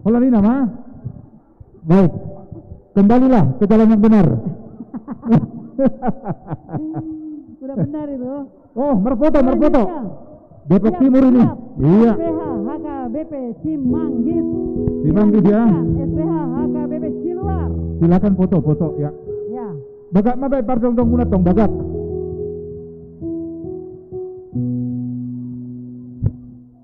Holan i nama. Baik. Kembalilah ke jalan yang benar. Udah benar itu. Oh, marfoto, marfoto. Selanjutnya. Depok Timur ini. Siap, siap. Iya. S P H H K B P Cimanggis. Cimanggis, ya. Dilanjutkan S P H H K B P Ciluar. Silakan foto, foto, ya. Ya. Bagak ma baen pardonggdonggmuna tong, bagak.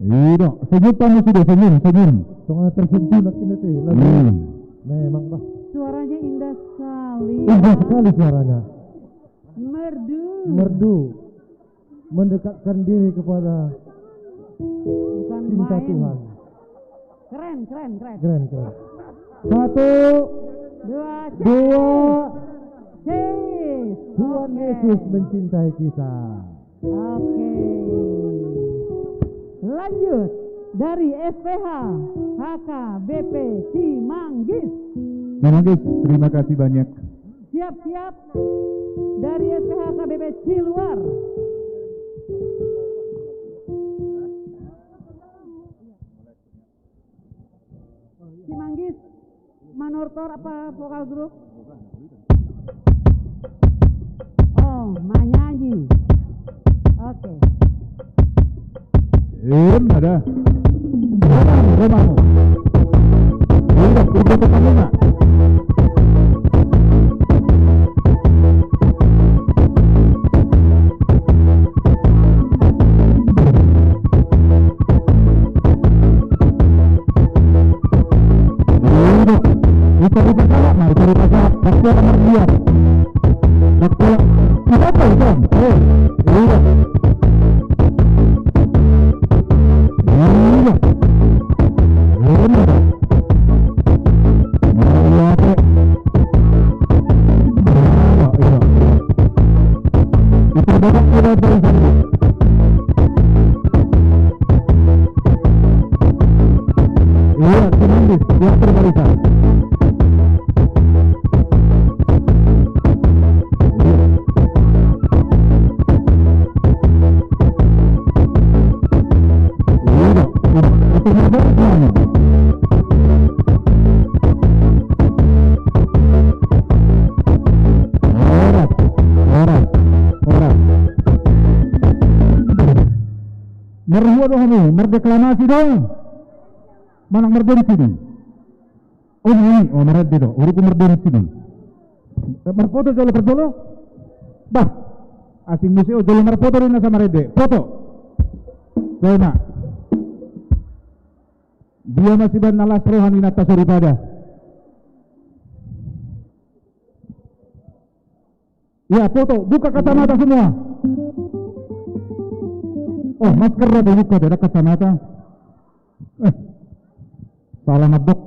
Iya, senyum kamu sudah, senyum, senyum. Tong tersentuh nak ini tuh, lagu. Hmm. Memang, bah. Suaranya indah sekali, ya. Indah sekali suaranya. Merdu. Merdu. Mendekatkan diri kepada cinta Tuhan. Bukan main. Keren, keren, keren. Keren, keren. Satu, dua, dua. Cheers. Tuhan Yesus mencintai kita. Oke. Lanjut dari S P H H K B P Cimanggis. Cimanggis, terima kasih banyak. Siap-siap dari S P H K B P Ciluar. Cimanggis, manortor apa vokal grup? Oh, manyanyi. Oke. Em, ada. Romamu, Romamu. Udah, udah, udah, udah. Udah. Udah, udah, udah. Nah, udah, udah, udah. Pas dia nomor dua. Pas dia. Siapa itu? Eh, udah. Udah. Udah. Nah, udah, udah. Udah, udah. Itu babak udah barisan. Iya, Cimanggis, dia terbarisan. Iya. Iya, iya, itu terbarisan. Horas, horas, horas. Marhua do hamu, mardeklamasi do. Manang mardensi do. Oh, ini, oh, marende do. Hurupu mardensi do. Eh, marfoto jolo parjolo. Bah, asing muse, oh, jolo marfoto do nasa marende. Foto. Jolo ma. Dia masih bernafas rohani nata soripada. Ya, foto. Buka kacamata semua. Oh, masker ada buka, ada kacamata. Eh, salah mabok.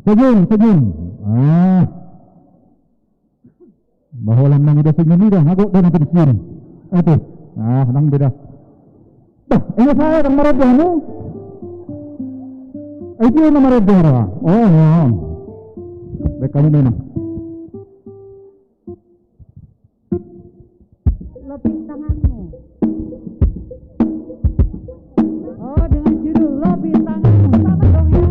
Senyum, senyum. Ah. Baholan nang ida senyum ida, hagot da na pensiun. Aduh. Ah, nang beda. Bah, ini saya yang marende anu. Eh, dia yang marende anu. Oh, oh. Baik, kamu memang. Lopi tanganmu. Oh, dengan judul Lopi Tanganmu. Sama dong, ya.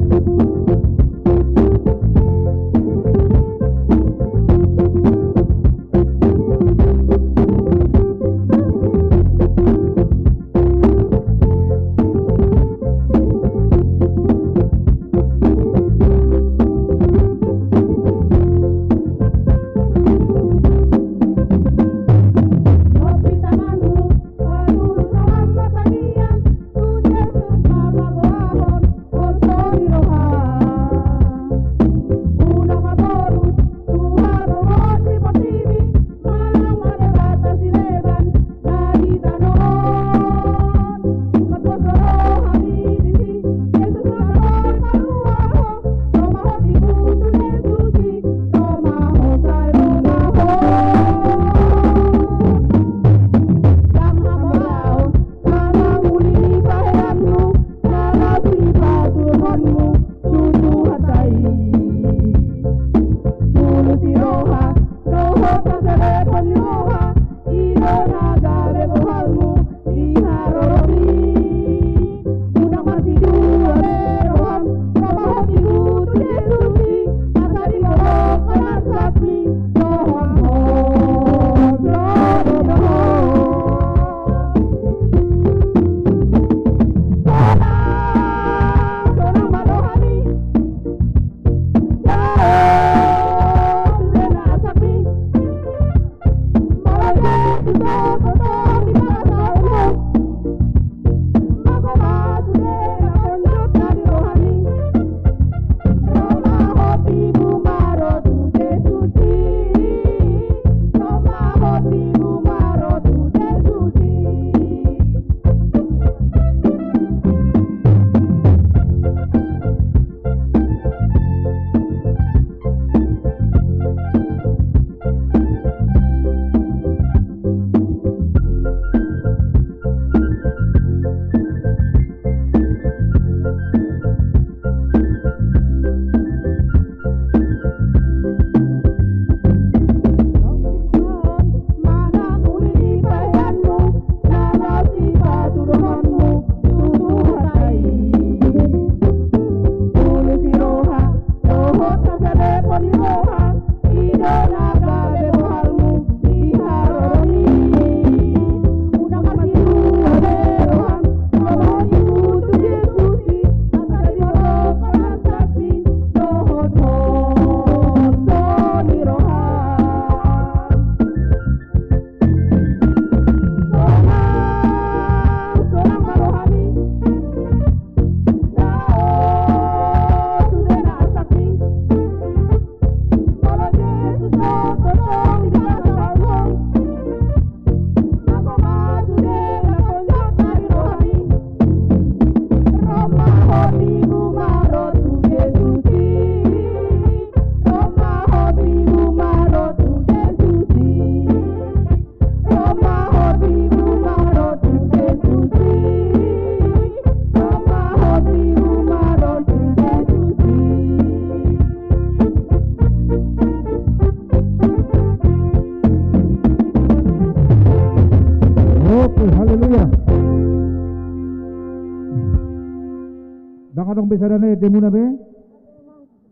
Adong be sada na ende muna be?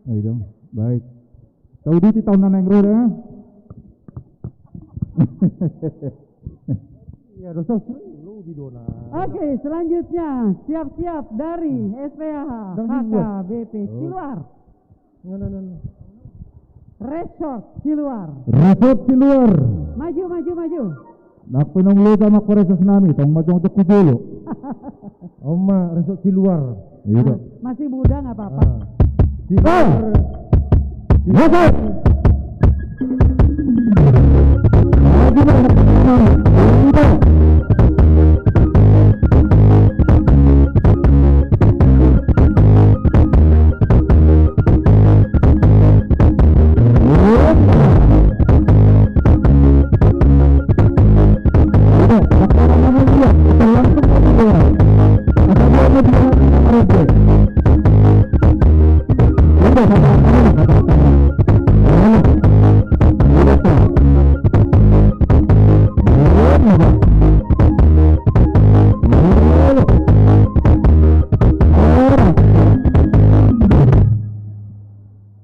Ayo dong, baik. Tauduti taon na naeng ro da. Iya, dosa sering lu di dona. Oke, selanjutnya siap-siap dari S P H H K B P Siluar. Resort Siluar. Resort Siluar. Maju, maju, maju. Nang pe nunga loja ma ho resort nami, tong ma jongjong tu jolo. Oma, resort Siluar. Iya, Dok. Masih muda, nggak apa-apa. Ah. Siluar. Siluar.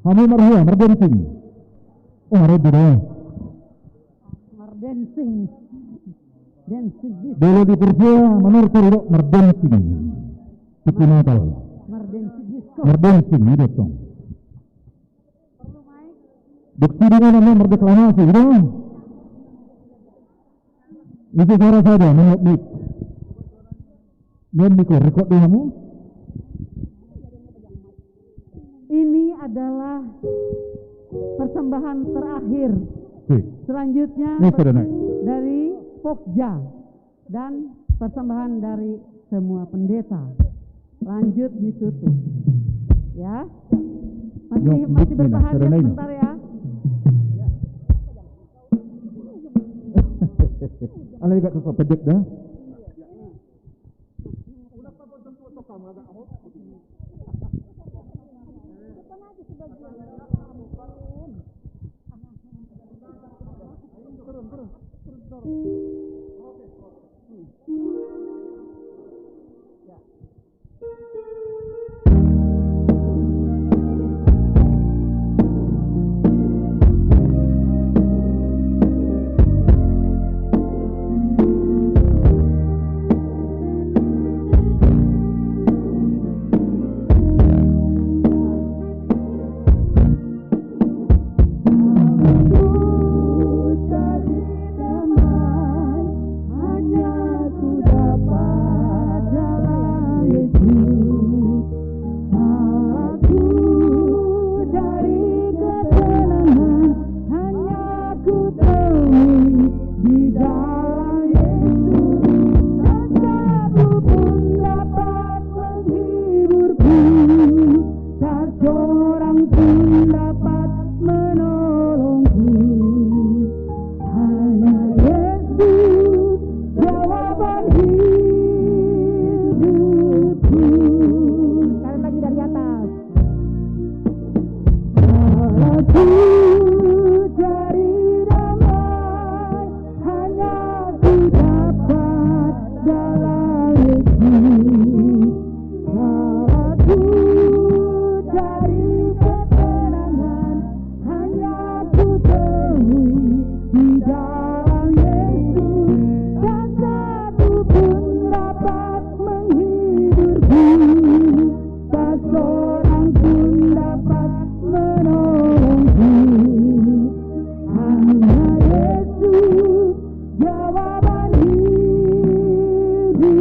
Hamu marhua, mardensing. Oh, marhua do. Mardensing. Densing. Bola di Persija, manortor do, mardensing. Tiki Natal. Mardensing disko. Mardensing, i do tong. Perlu mic? Duk sidung na mardeklamasi, gitu. Isi suara saja, menurut mic. Nian mic, record do hamu? Ini adalah persembahan terakhir. Oke. Selanjutnya dari Pokja dan persembahan dari semua pendeta. Lanjut ditutup. Ya. Masih, masih bertahan ya sebentar ya. Alai gak tutup pedek dah. Hanya ku dapat jalan Yesus. Aku cari ketenangan, hanya ku temui di dalam Yesus. Tak satu pun dapat menghiburku. Tak seorang pun dapat menolongku. Hanya Yesus jawaban hidupku. Sekali lagi dari atas. Aku cari damai, hanya ku dapat dalam Yesus. Aku cari ketenangan, hanya ku temui di dalam Yesus. Tak satu pun dapat menghiburku. Tak seorang pun dapat menolongku. Hanya Yesus jawaban hidupku.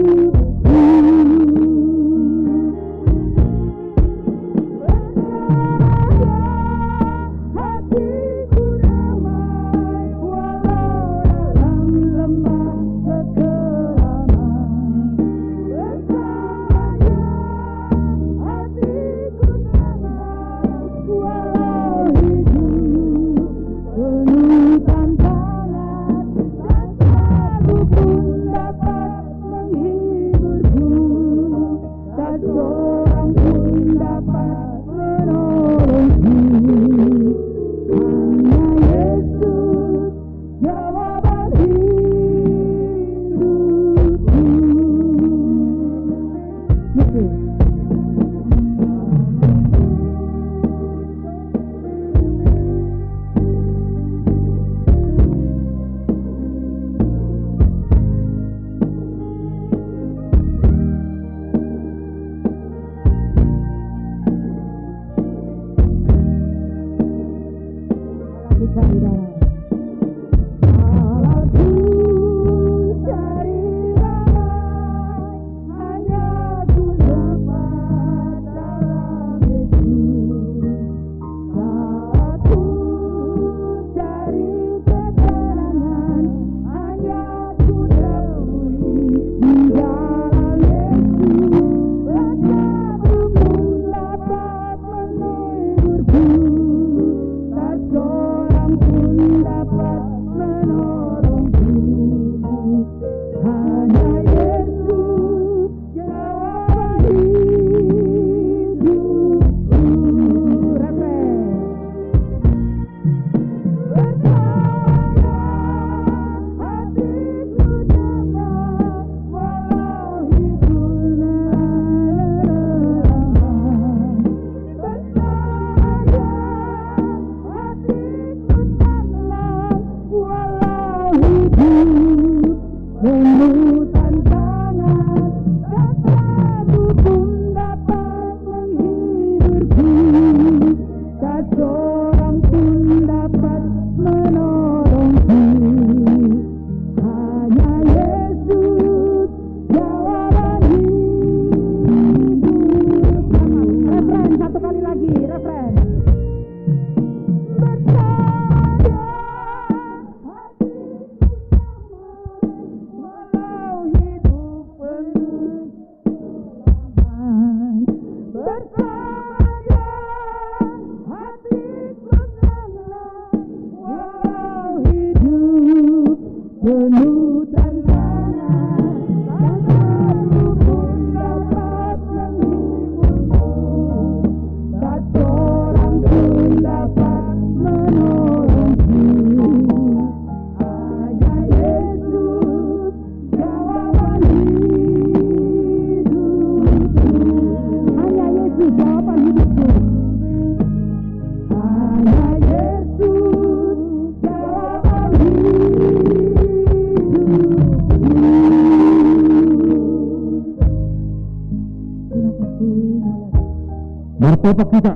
Martopak hita.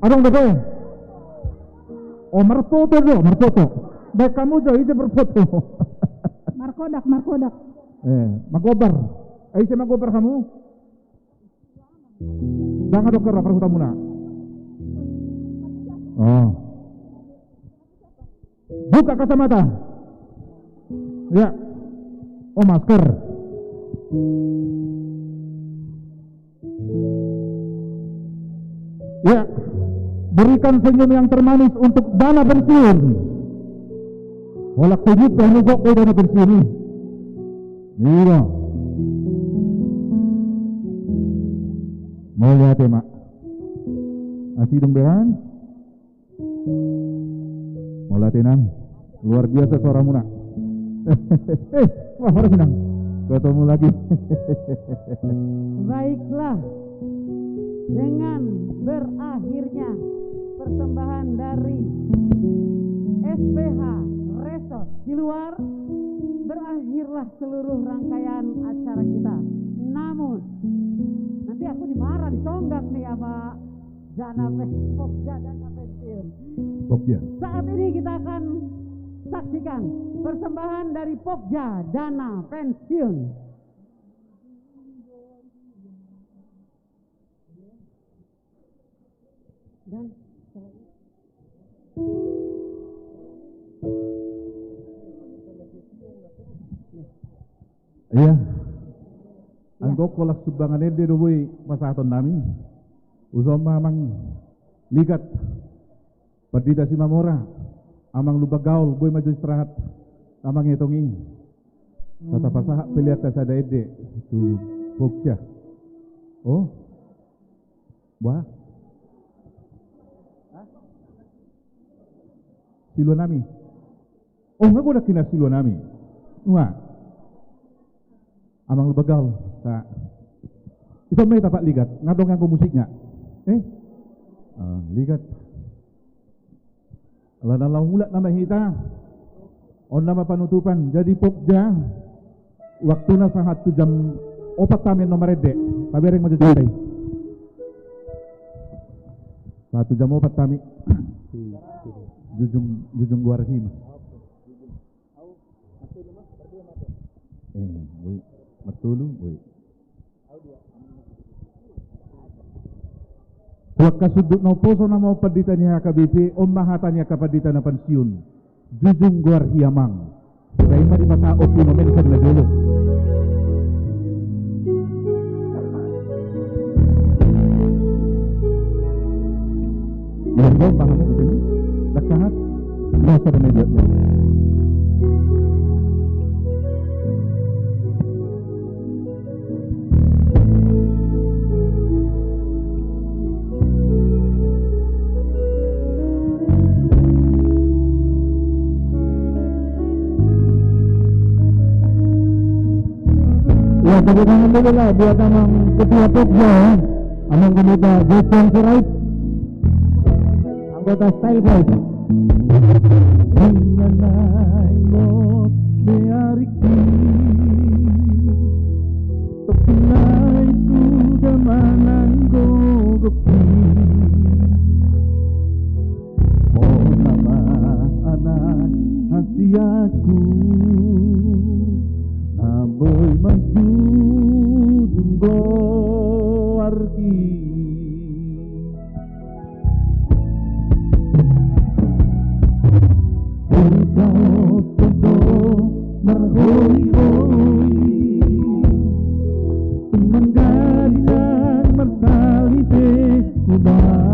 Adong dope. Oh, marfoto do, marfoto. Baen hamu jo, ise marfoto? Markodak, markodak. Eh, magobar. Eh, ise magobar hamu? Ndang adong, karna parhutamuna. Oh. Buka kacamata. Ya. Oh, masker. Ya. Berikan senyum yang termanis untuk dana pensiun. Holan hujut, bahen ugok do dana pensiun i. Iya. Mauliate ma. Asi dung beran. Mauliate, Inang. Luar biasa suaramuna. Eh, wah, horas, Inang. Ketemu lagi. Baiklah. Dengan berakhirnya persembahan dari S P H Resort Siluar, berakhirlah seluruh rangkaian acara kita. Namun, nanti aku dimarah, ditonggak nih sama Dana Pen-, Pokja Dana Pensiun. Pokja. Saat ini kita akan saksikan persembahan dari Pokja Dana Pensiun. Dan Iya. Iya. Anggo holan sumbangan ende do boi pasahaton nami. Usaha ma, Amang Ligat, Pandita Simamora, Amang Lumban Gaol, boi ma jo istirahat Amang Etong i. Asa tapasahat pe liat ta sada ende tu Pokja. Oh. Bah. Siluan nami. Oh, nga godang hian siluan nami. Nga. Amang Lumban Gaol. Sa. Ison ma hita, Pak Ligat. Nga dong anggo musikna. Eh? Ah, Ligat. Ala na laho mulak nama hita. On nama panutupan. Jadi Pokja, waktuna sahat tu jam opat hami annon marende. Tabereng ma jo jam i. Sahat tu jam opat hami. Jujung, jujung goar hima. Eh, boi. Martolu, boi. Tu angka sundut na umposo nama on pandita ni H K B P, on ma hata ni angka pandita na pensiun. Jujung goar hi, Amang. Sai ma dipasahat ompung na mending na jolo. Ia, Amang, paham ya, betul? Dekat. Nggak usah ada media. Ya, tepuk tangan dulu lah buat Amang Ketua Pokja, Amang Pendeta Justin Sirait. Anggota Style Boys. Dengan naik lot beariki, tapi naik sudah manang gogoki. Bona ma anak hasiaku, na boi manjujung goarki. Hujalo do marhoi-hoi, tung manggalinang marsali pe hubang.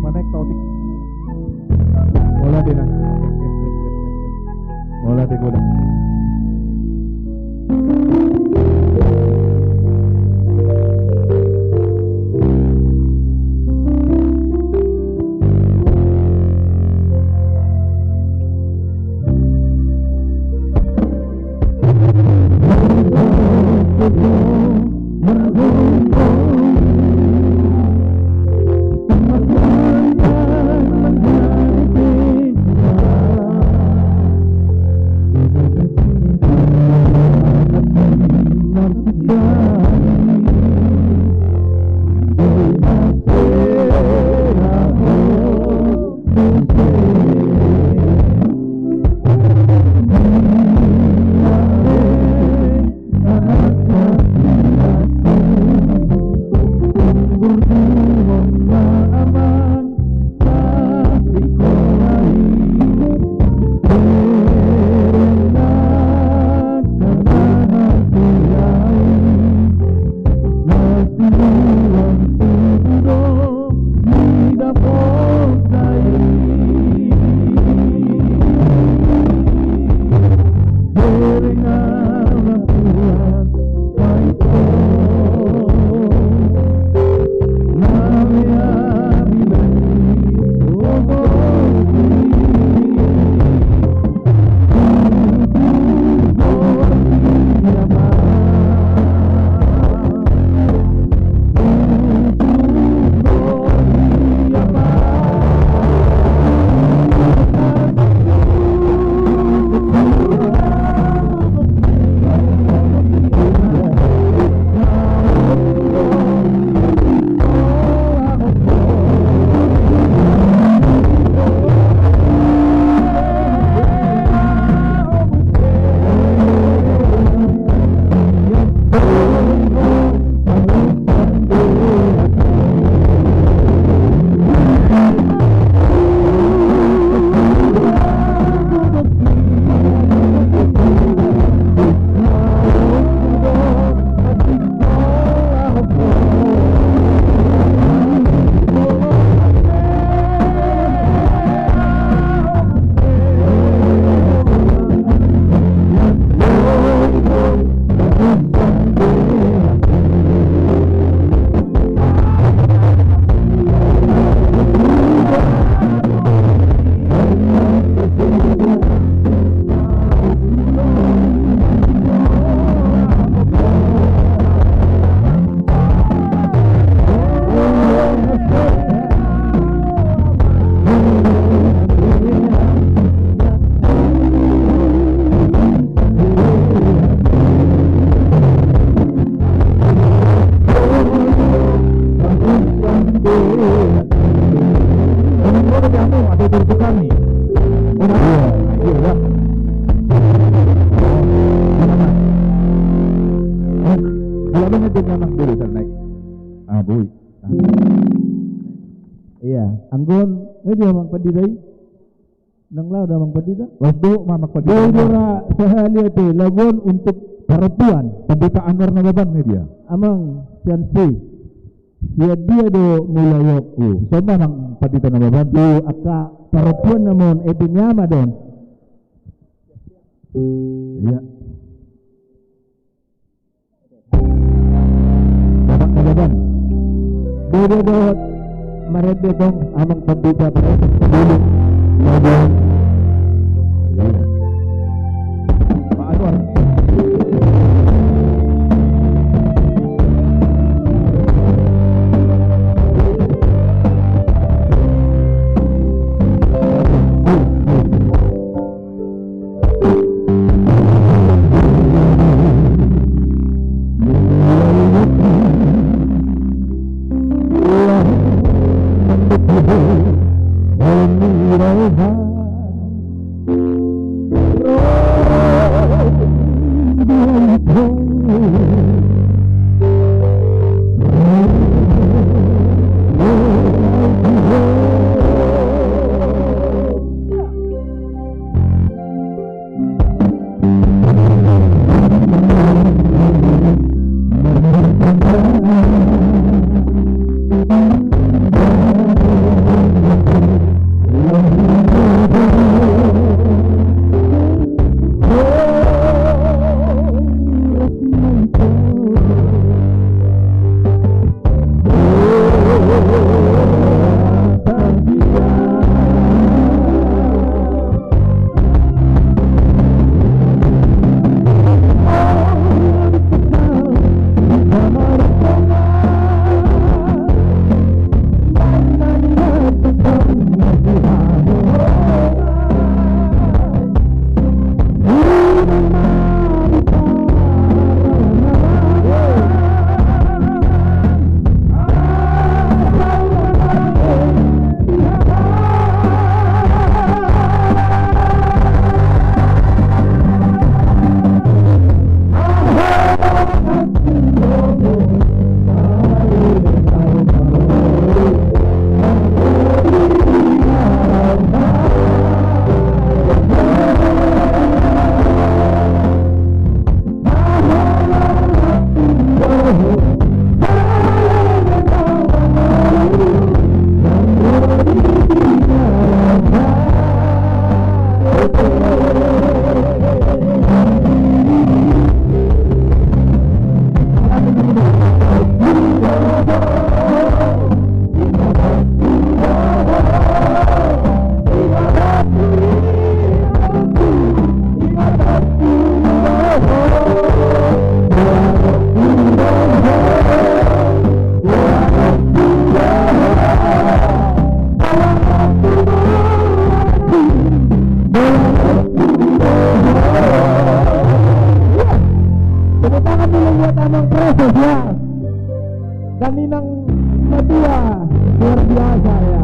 Mana eksotik? Bola dena. Bola de bola. Iya, anggo on, eh, dia Amang Pandita i? Nang laho do Amang Pandita? Laos do ma Amang Pandita. Dia do ra sahali ate, lagu on untuk parompuan. Pandita Anwar Nababan nge dia. Amang, sian si. Sian dia do mulai on. Songon Amang Pandita Nababan. Tu angka parompuan na mon, ete ni ama do on. Iya. Bapak Kababan. Beda dohot marende tong Amang Pandita Bapak. Bulu. Bapak. Iya. Pak Anwar. Tepuk tangan dulu buat Amang Kreses, ya. Dan Inang Matua, luar biasa, ya.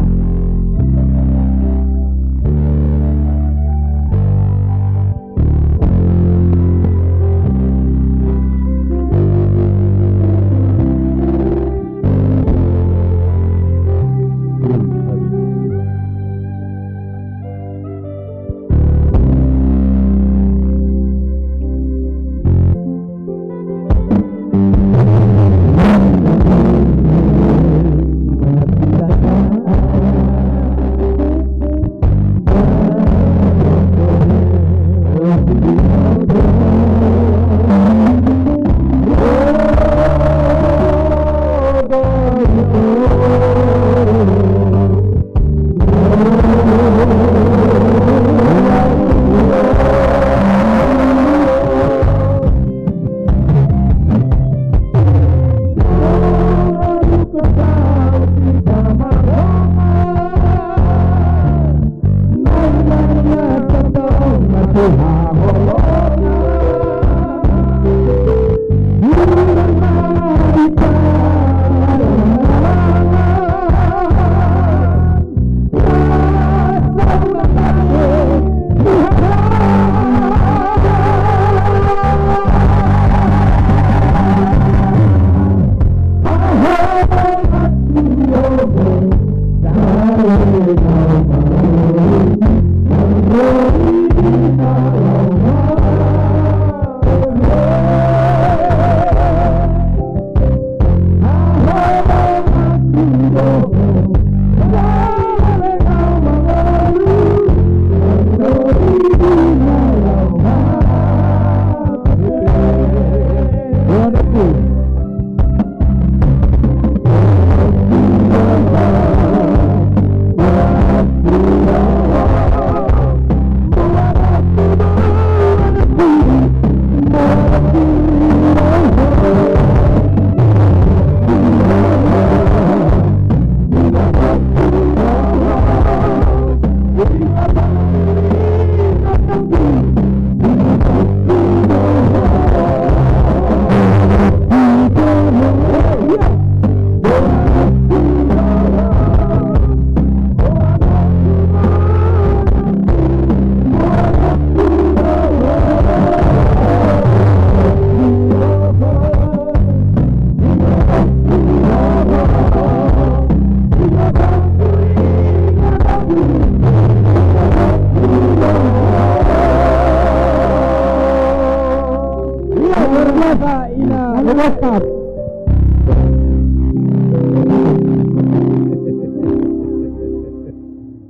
Iya, luar biasa, Ina Bebeskap.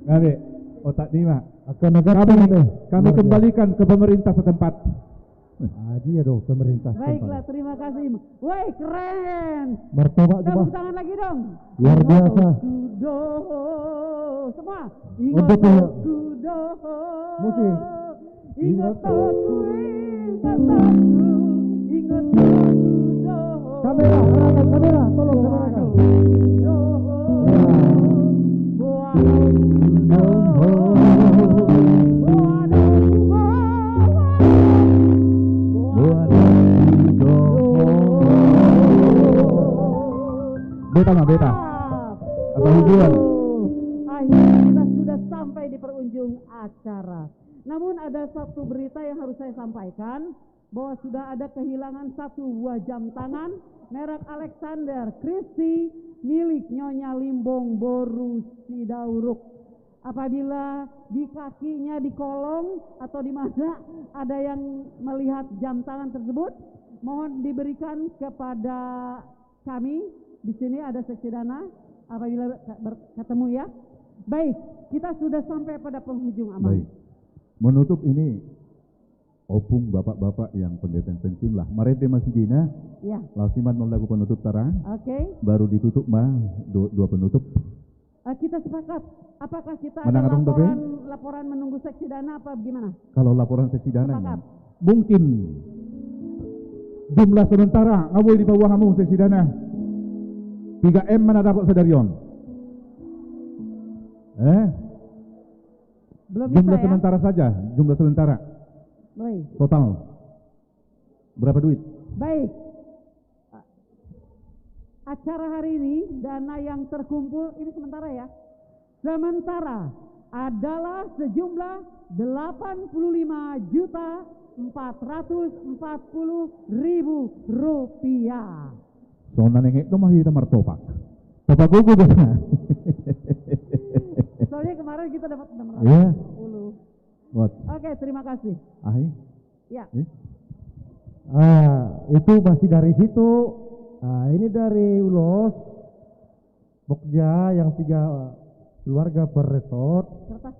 Gabe, otak lima. Akan, akan, kami, kami, kembalikan ke pemerintah setempat. Ah, dia dong, pemerintah setempat. Baiklah, terima kasih. Woi, keren. Martabak. Tepuk tangan lagi dong. Luar biasa. Ingot do. Semua. Untuk ingot do. Musik. Ingot do, ingot do, ingot do. Kamera, arahkan kamera, tolong kamera. Beta ma, beta. Apa hubungan? Aduh, akhirnya kita sudah sampai di penghujung acara. Namun ada satu berita yang harus saya sampaikan. bahwa sudah ada kehilangan satu buah jam tangan merek Alexander Christie milik Nyonya Limbong boru Sidauruk. Apabila di kakinya, di kolong, atau di mana ada yang melihat jam tangan tersebut, mohon diberikan kepada kami. Di sini ada Seksidana, apabila ber-, ketemu, ya. Baik, kita sudah sampai pada penghujung, Amang. Baik. Menutup ini, Ompung, bapak-bapak yang pendeta yang pensiun lah. Marende ma sijolo. Ya. Laos ima annon lagu penutup, Tara. Oke. Baru ditutup ma do-, doa penutup. Eh, kita sepakat. Apakah kita ada laporan, laporan menunggu Seksidana apa gimana? Kalau laporan Seksidana, sepakat. Mungkin jumlah sementara, nga boi dipaboa hamu Seksidana. Piga M ma na dapot sadari on. Eh? Belum bisa, ya? Jumlah sementara saja, jumlah sementara. Baik. Total. Berapa duit? Baik. Acara hari ini, dana yang terkumpul, ini sementara, ya. Sementara adalah sejumlah delapan puluh lima juta empat ratus empat puluh ribu rupiah. Songon na nengek do ma hita martopak. Topak gogo do. Soalnya kemarin kita dapat enam ratus lima puluh. Iya. Buat. Oke, terima kasih. Ah, iya. Ya. Eh? Ah, itu masih dari situ. Ah, ini dari Ulos. Pokja yang tiga keluarga per resort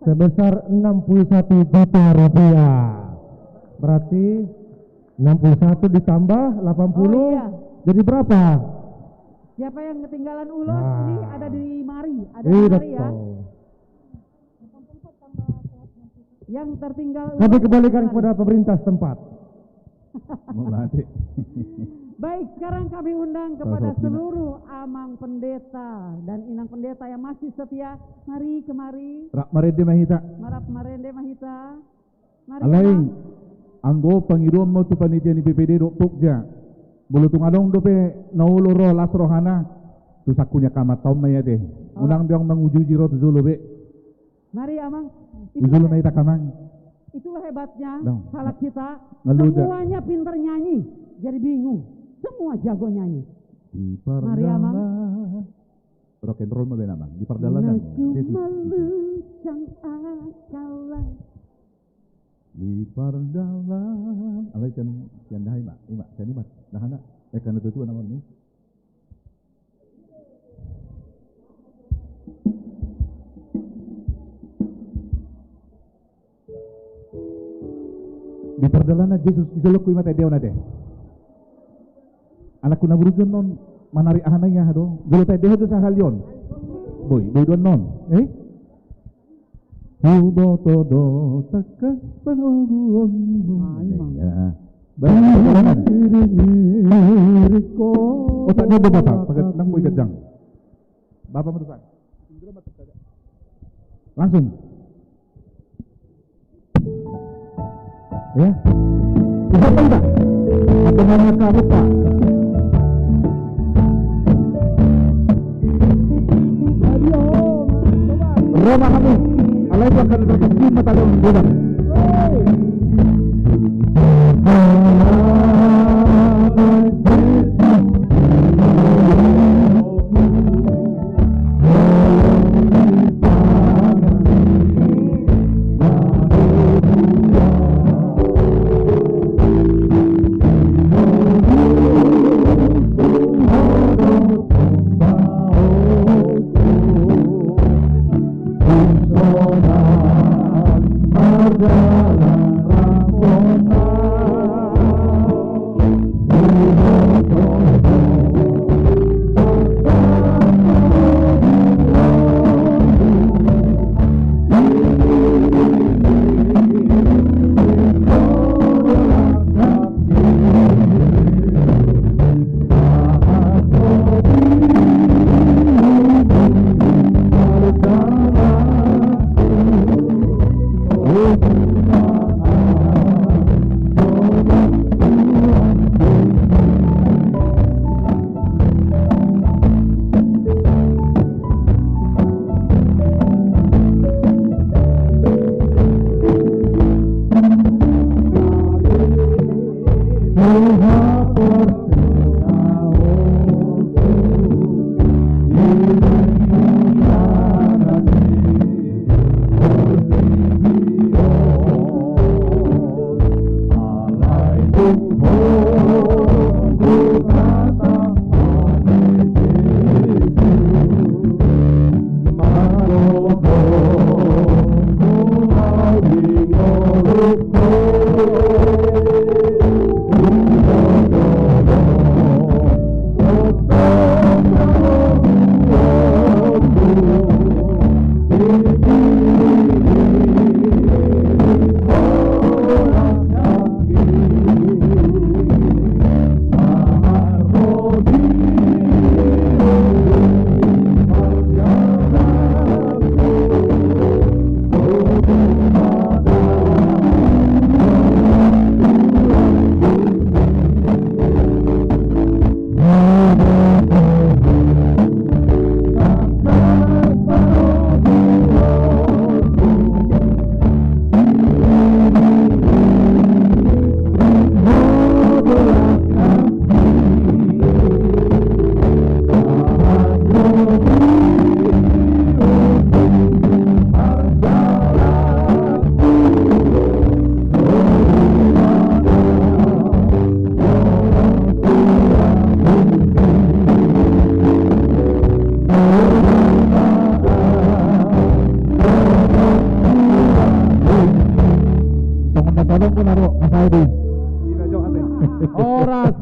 sebesar enam puluh satu juta rupiah. Berarti enam puluh satu ditambah delapan puluh, oh, iya, jadi berapa? Siapa yang ketinggalan ulos, nah, ini ada di mari, ada di mari, ya. Betul. Yang tertinggal ulos. Kami kembalikan kepada pemerintah setempat. Mau mati. Baik, sekarang kami undang kepada seluruh amang pendeta dan inang pendeta yang masih setia. Mari kemari. Rap marende ma hita. Marap marende ma hita. Mari, alai, Amang. Anggo pangidoan ma tu panitia ni P P D dohot Pokja. Molo tung adong dope na olo ro las rohana, tu sangku ni angka amanta on ma i ate. Oh. Unang be adong manguji-uji ro tu jolo be. Mari, Amang. Itulah, ujul ma hita, Amang. Itulah hebatnya halak kita. Semuanya pintar nyanyi, jadi bingung. Semua jago nyanyi. Mari, Amang. Rock and roll ma be, Amang. Di pardalanan. Yesus. Di pardalanan. Alai sian, sian dahai ma, ima, sian ima. Dahana. Eh, kan tutu nama ni. Di pardalanan Jesus, di jolongku ima taendehon ate. Anakku na burju annon, manarik aha na i aha do. Jolo taendehon do sahali on. Boi, boi do annon. Eh? Huboto do tangkas panoguonmu. Ah, ima. Iya. Baik, silakan. Otak dia udah batal, pakai nang boi ganjang. Bapak merusak. Langsung. Ya. Bisa apa enggak? Apa namanya kamu, Pak? Roma kamu. Alai itu akan berkecium mata dong, bukan? Songon na tolong pun aro, masa edi. Horas.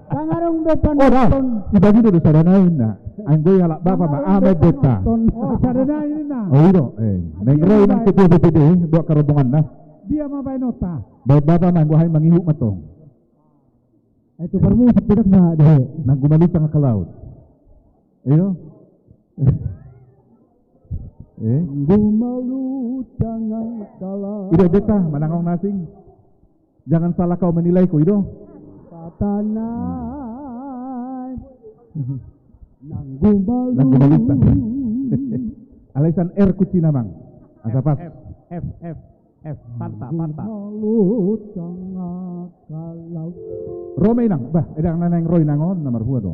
Sangarung do. Oh, dah. Panonton. Ibagi do sada nai na. Anggo i halak bapa ma, aha ma i beta. Oh, sada nai na. Oh, i do. Eh, naeng ro i nang ketua B P D, buat karombongan na. Dia ma baenonta. Baen bapa ma, anggo aha i mangihut ma tong. Eh, tu parmusik tidak na, deh. Nang gumalucang angka laut. Iyo. Eh? Gumalucang angka laut. Ida beta, manang on na asing. Jangan salah kau menilaiku, ido. Patanai. Nang gumalucang. Nang gumalucang. Alai san R kuncina, Mang. Asa pas. F, F, F, F. Panta, panta. Gumalucang angka laut. Ro ma inang, bah, eda na naeng ro inang on, na marhua do.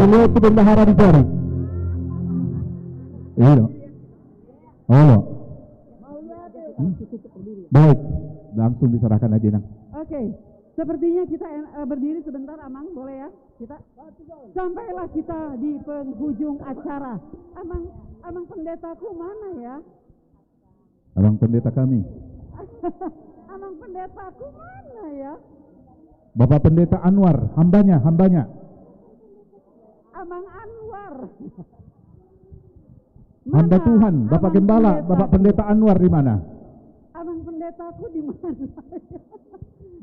Beliau itu bendahara di Bali. Iya. Halo. Hmm? Baik, langsung diserahkan aja, Nang. Oke, sepertinya kita en-, eh, berdiri sebentar, Amang, boleh ya? Kita sampailah kita di penghujung acara. Amang, Amang Pendetaku mana ya? Amang Pendeta kami. Amang Pendetaku mana ya? Bapak Pendeta Anwar, hambanya, hambanya. Amang Anwar. Hamba Tuhan, Bapak Gembala, Bapak Pendeta Anwar di mana? Amang Pendetaku di mana?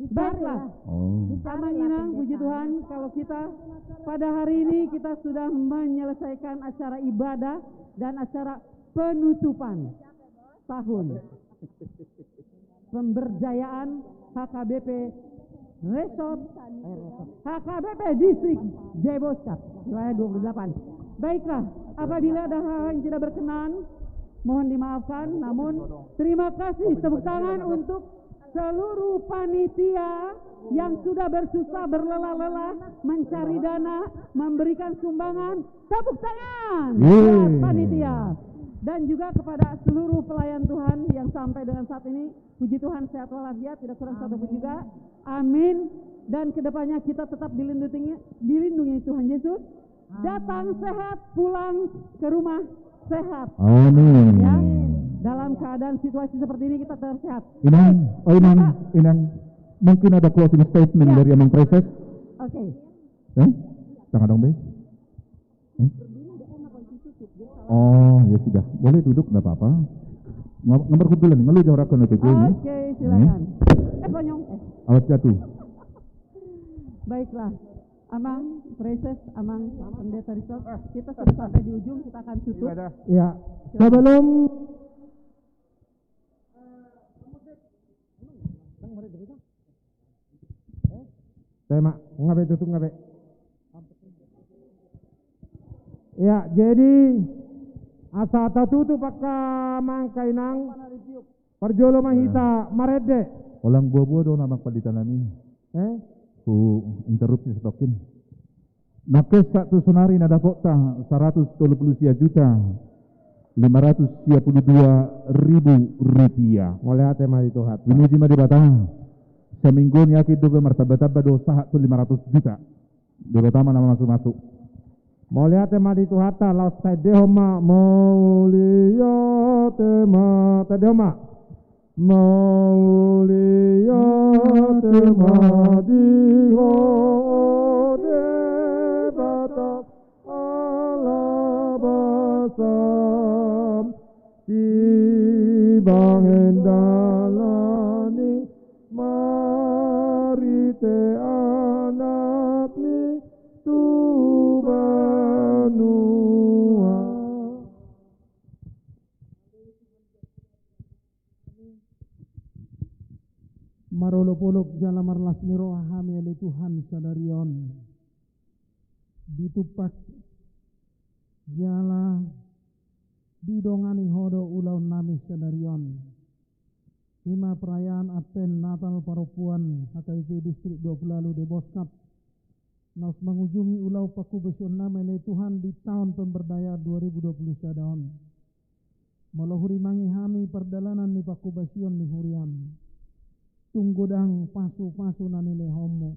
Baiklah. Oh. Amang Inang, puji Tuhan, kalau kita pada hari ini kita sudah menyelesaikan acara ibadah dan acara penutupan tahun pemberjayaan H K B P Resort, H K B P Distrik Jaya Boskap, wilayah dua puluh delapan. Baiklah, apabila ada hal-hal yang tidak berkenan, mohon dimaafkan, namun terima kasih, tepuk tangan untuk seluruh panitia yang sudah bersusah berlelah-lelah mencari dana, memberikan sumbangan, tepuk tangan buat panitia. Dan juga kepada seluruh pelayan Tuhan yang sampai dengan saat ini, puji Tuhan, sehat walafiat, tidak kurang satupun juga. Amin. Dan kedepannya kita tetap dilindungi, dilindungi Tuhan Yesus. Datang sehat, pulang ke rumah sehat. Amin. Ya, dalam keadaan situasi seperti ini kita tetap sehat. Inang, oh, Inang, Inang, mungkin ada closing statement dari Amang Preses? Oke. Eh? Tangga dong, Be. Eh? Oh, ya sudah. Boleh duduk, nggak apa-apa. Nggak, nggak berkebetulan, nggak lu jawab kan itu, ini. Oke, silakan. Eh, konyong. Eh. Awas jatuh. Baiklah. Amang Preses, Amang Pendeta Risot, kita sudah sampai di ujung, kita akan tutup. Iya. Sebelum Tema, nga be tutup, nga be. Ya, jadi asa tatutup angka, Amang, Inang, parjolo ma hita marende. Holan boa-boa do na, Amang Pandita nami. Eh? Huinterupsi satongkin. Nangkin sahat tu sonari na dapotta saratus tolu pulu sia juta lima ratus sia pulu dua ribu rupiah. Mauliate ma di Tuhanta. Pinuji ma Debata. Saminggu on yakin do be martamba-tamba do sahat tu lima ratus juta. Debata ma na mamasu-masu. Mauliate ma di Tuhanta, laos taendehon ma, mauliate ma, taendehon ma. Mauliate ma di Ho Debata, ala basam sibahen dalan i, marhite Anakmi tu banua. Marolop-olop jala marlas ni roha hami ale Tuhan sadari on. Ditumpak jala didongani Ho do ulaon nami sadari on. I ma perayaan Advent Natal parompuan H K B P Distrik dua pulu ualu Deboskap. laos mangujungi ulaon pangkobasion nami ale Tuhan di taon pemberdayaan dua ribu dua puluh sada on. Molo hurimangi hami pardalanan ni pangkobasion ni huriam, tung godang pasupasu na nilehonmu.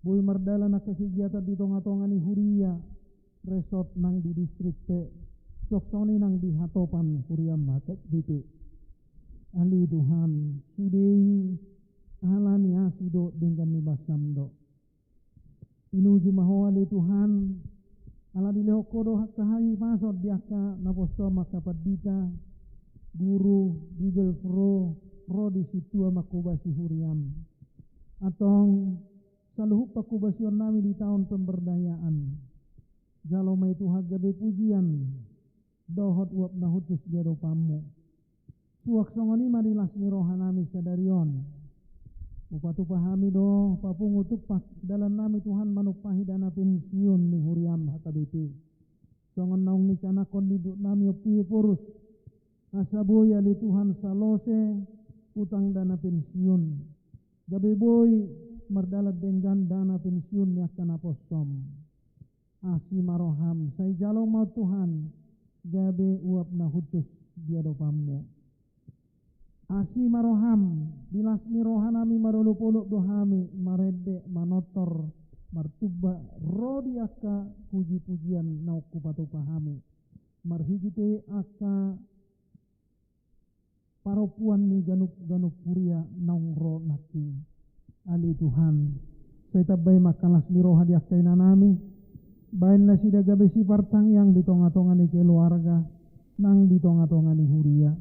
Boi mardalan angka kegiatan di tongatonga ni huria, resort nang di distrik pe, suang songon i nang di hatopan huriam H K B P. Ale Tuhan, sude i ala ni asi do denggan ni basam do. Pinuji ma Ho ale Tuhan, ala dilehon Ho do angka hahipason di angka naposom, angka pandita, guru, bibelvrouw, ro di sintua mangkobasi huriam. Antong saluhut pangkobasion nami di taon pemberdayaan, jalo ma i Tuhan gabe pujian dohot uap na hushus di adopanmu. Suang songon i ma di las ni roha nami sadari on. Hupatupa hami do papungu tumpak dalan nami Tuhan manumpahi dana pensiun ni huriam H K B P. Songon naung nicanangkon ni induk nami Ompu Ephorus, asa boi ale Tuhan salose utang dana pensiun, gabe boi mardalan denggan dana pensiun ni angka naposom. Asi ma roham, sai jalo ma on Tuhan, gabe uap na hushus di adopanmu. Asi ma roham, di las ni roha nami marolopolop do hami marende, manortor, martumba ro di angka pujipujian naung hupatupa hami marhite angka parompuan ni ganup-ganup huria naung ro nangkin. Ale Tuhan, sai tambai ma angka las ni roha di angka ina nami, baen nasida gabe sipartangiang di tongatonga ni keluarga nang di tongatonga ni huria.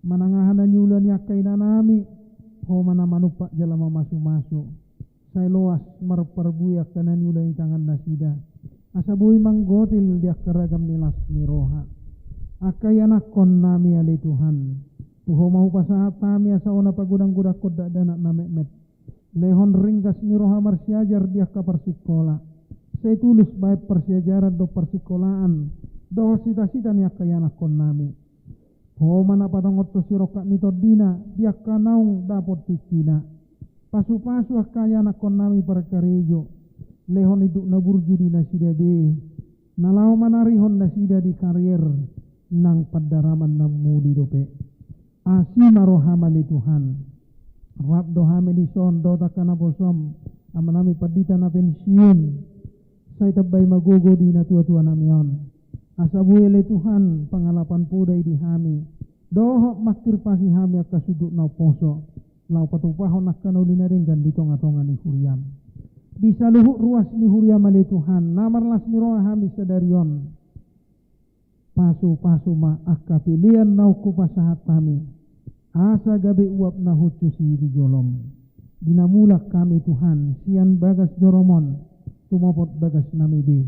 Manang aha na niula ni angka ina nami, Ho ma na manumpak jala mamasumasu. Sai loas marparbue angka na niula ni tangan nasida, asa boi manggotil di angka ragam ni las ni roha. Angka ianakhon nami ale Tuhan, tu Ho ma hupasahat hami asa unang pagodanggodangkon dakdanak na metmet. Lehon ringgas ni roha marsiajar di angka parsikola, sai tulus baen parsiajaran dohot parsikolaan dohot sitasita ni angka ianakhon nami. Ho ma na patongonhon sirongkap ni tondina di angka naung dapot tingkina. Pasupasu angka ianakhon nami parkarejo, lehon induk na burju di nasida be, na laho manarihon nasida di karier nang pandaraman na muli dope. Asi ma roham ale Tuhan. Rap do hami dison dohot angka naposom, ama nami pandita na pensiun. Sai tambai ma gogo di natuatua nami on. Asa boi ale Tuhan pangalapan poda i di hami, dohot mangkirpasi hami angka sundut na umposo, laho patupahon angka na uli na denggan di tongatonga ni huriam. Di saluhut ruas ni huriam ale Tuhan, na marlas ni roha hami sadari on, pasupasu ma angka pelean naung hupasahat hami, asa gabe uap na hushus i di jolom. Di na mulak hami Tuhan sian bagas joromon, tumopot bagas nami be,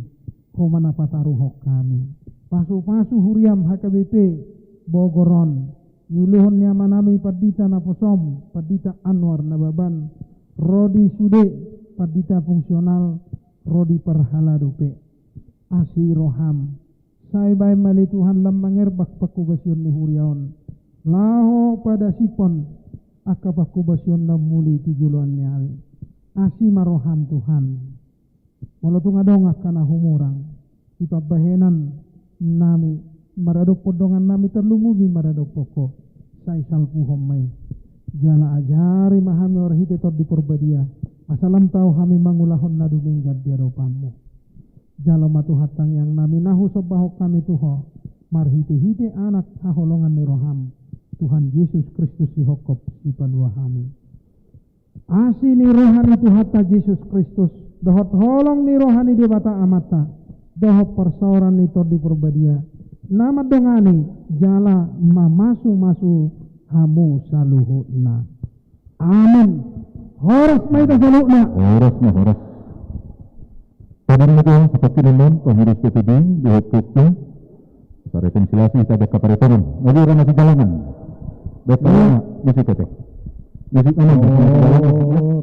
Ho ma na pataruhon hami. Pasupasu huriam H K B P Bogor on, niuluhon ni ama nami pandita naposom, pandita Anwar Nababan, ro di sude pandita fungsional, ro di parhalado pe. Asi roham, sai baen ma ale Tuhan lam mangerbak pangkobasion ni huria on, laho padasiphon angka pangkobasion na muli tu joloan ni ari. Asi ma roham Tuhan. Molo tung adong angka na humurang di pambahenan nami maradophon dongan nami tarlumobi maradophon Ho, sai salpuhon ma i. Jala ajari ma hami marhite Tondi Porbadia, asa lam tau hami mangulahon na dumenggan di adopanmu. Jalo ma Tuhan tangiang nami na husombahon hami tu Ho, marhitehite Anak haholongan ni roham, Tuhan Jesus Kristus sihophop sipalua hami. Asi ni roha ni Tuhanta Jesus Kristus, dohot holong ni roha ni Debata Amanta, dohot parsaoran ni Tondi Porbadia, na mandongani jala mamasumasu hamu saluhutna. Amin. Horas ma hita saluhutna. Horas ma, horas. Tadi na tuan seperti lemon pengurus P P D di Hopuknya. Sa rekonsiliasi sa beka paretonon. Lagi orang masih jalangan. Beka. Iya. Musik kete. Musik aman. Oh,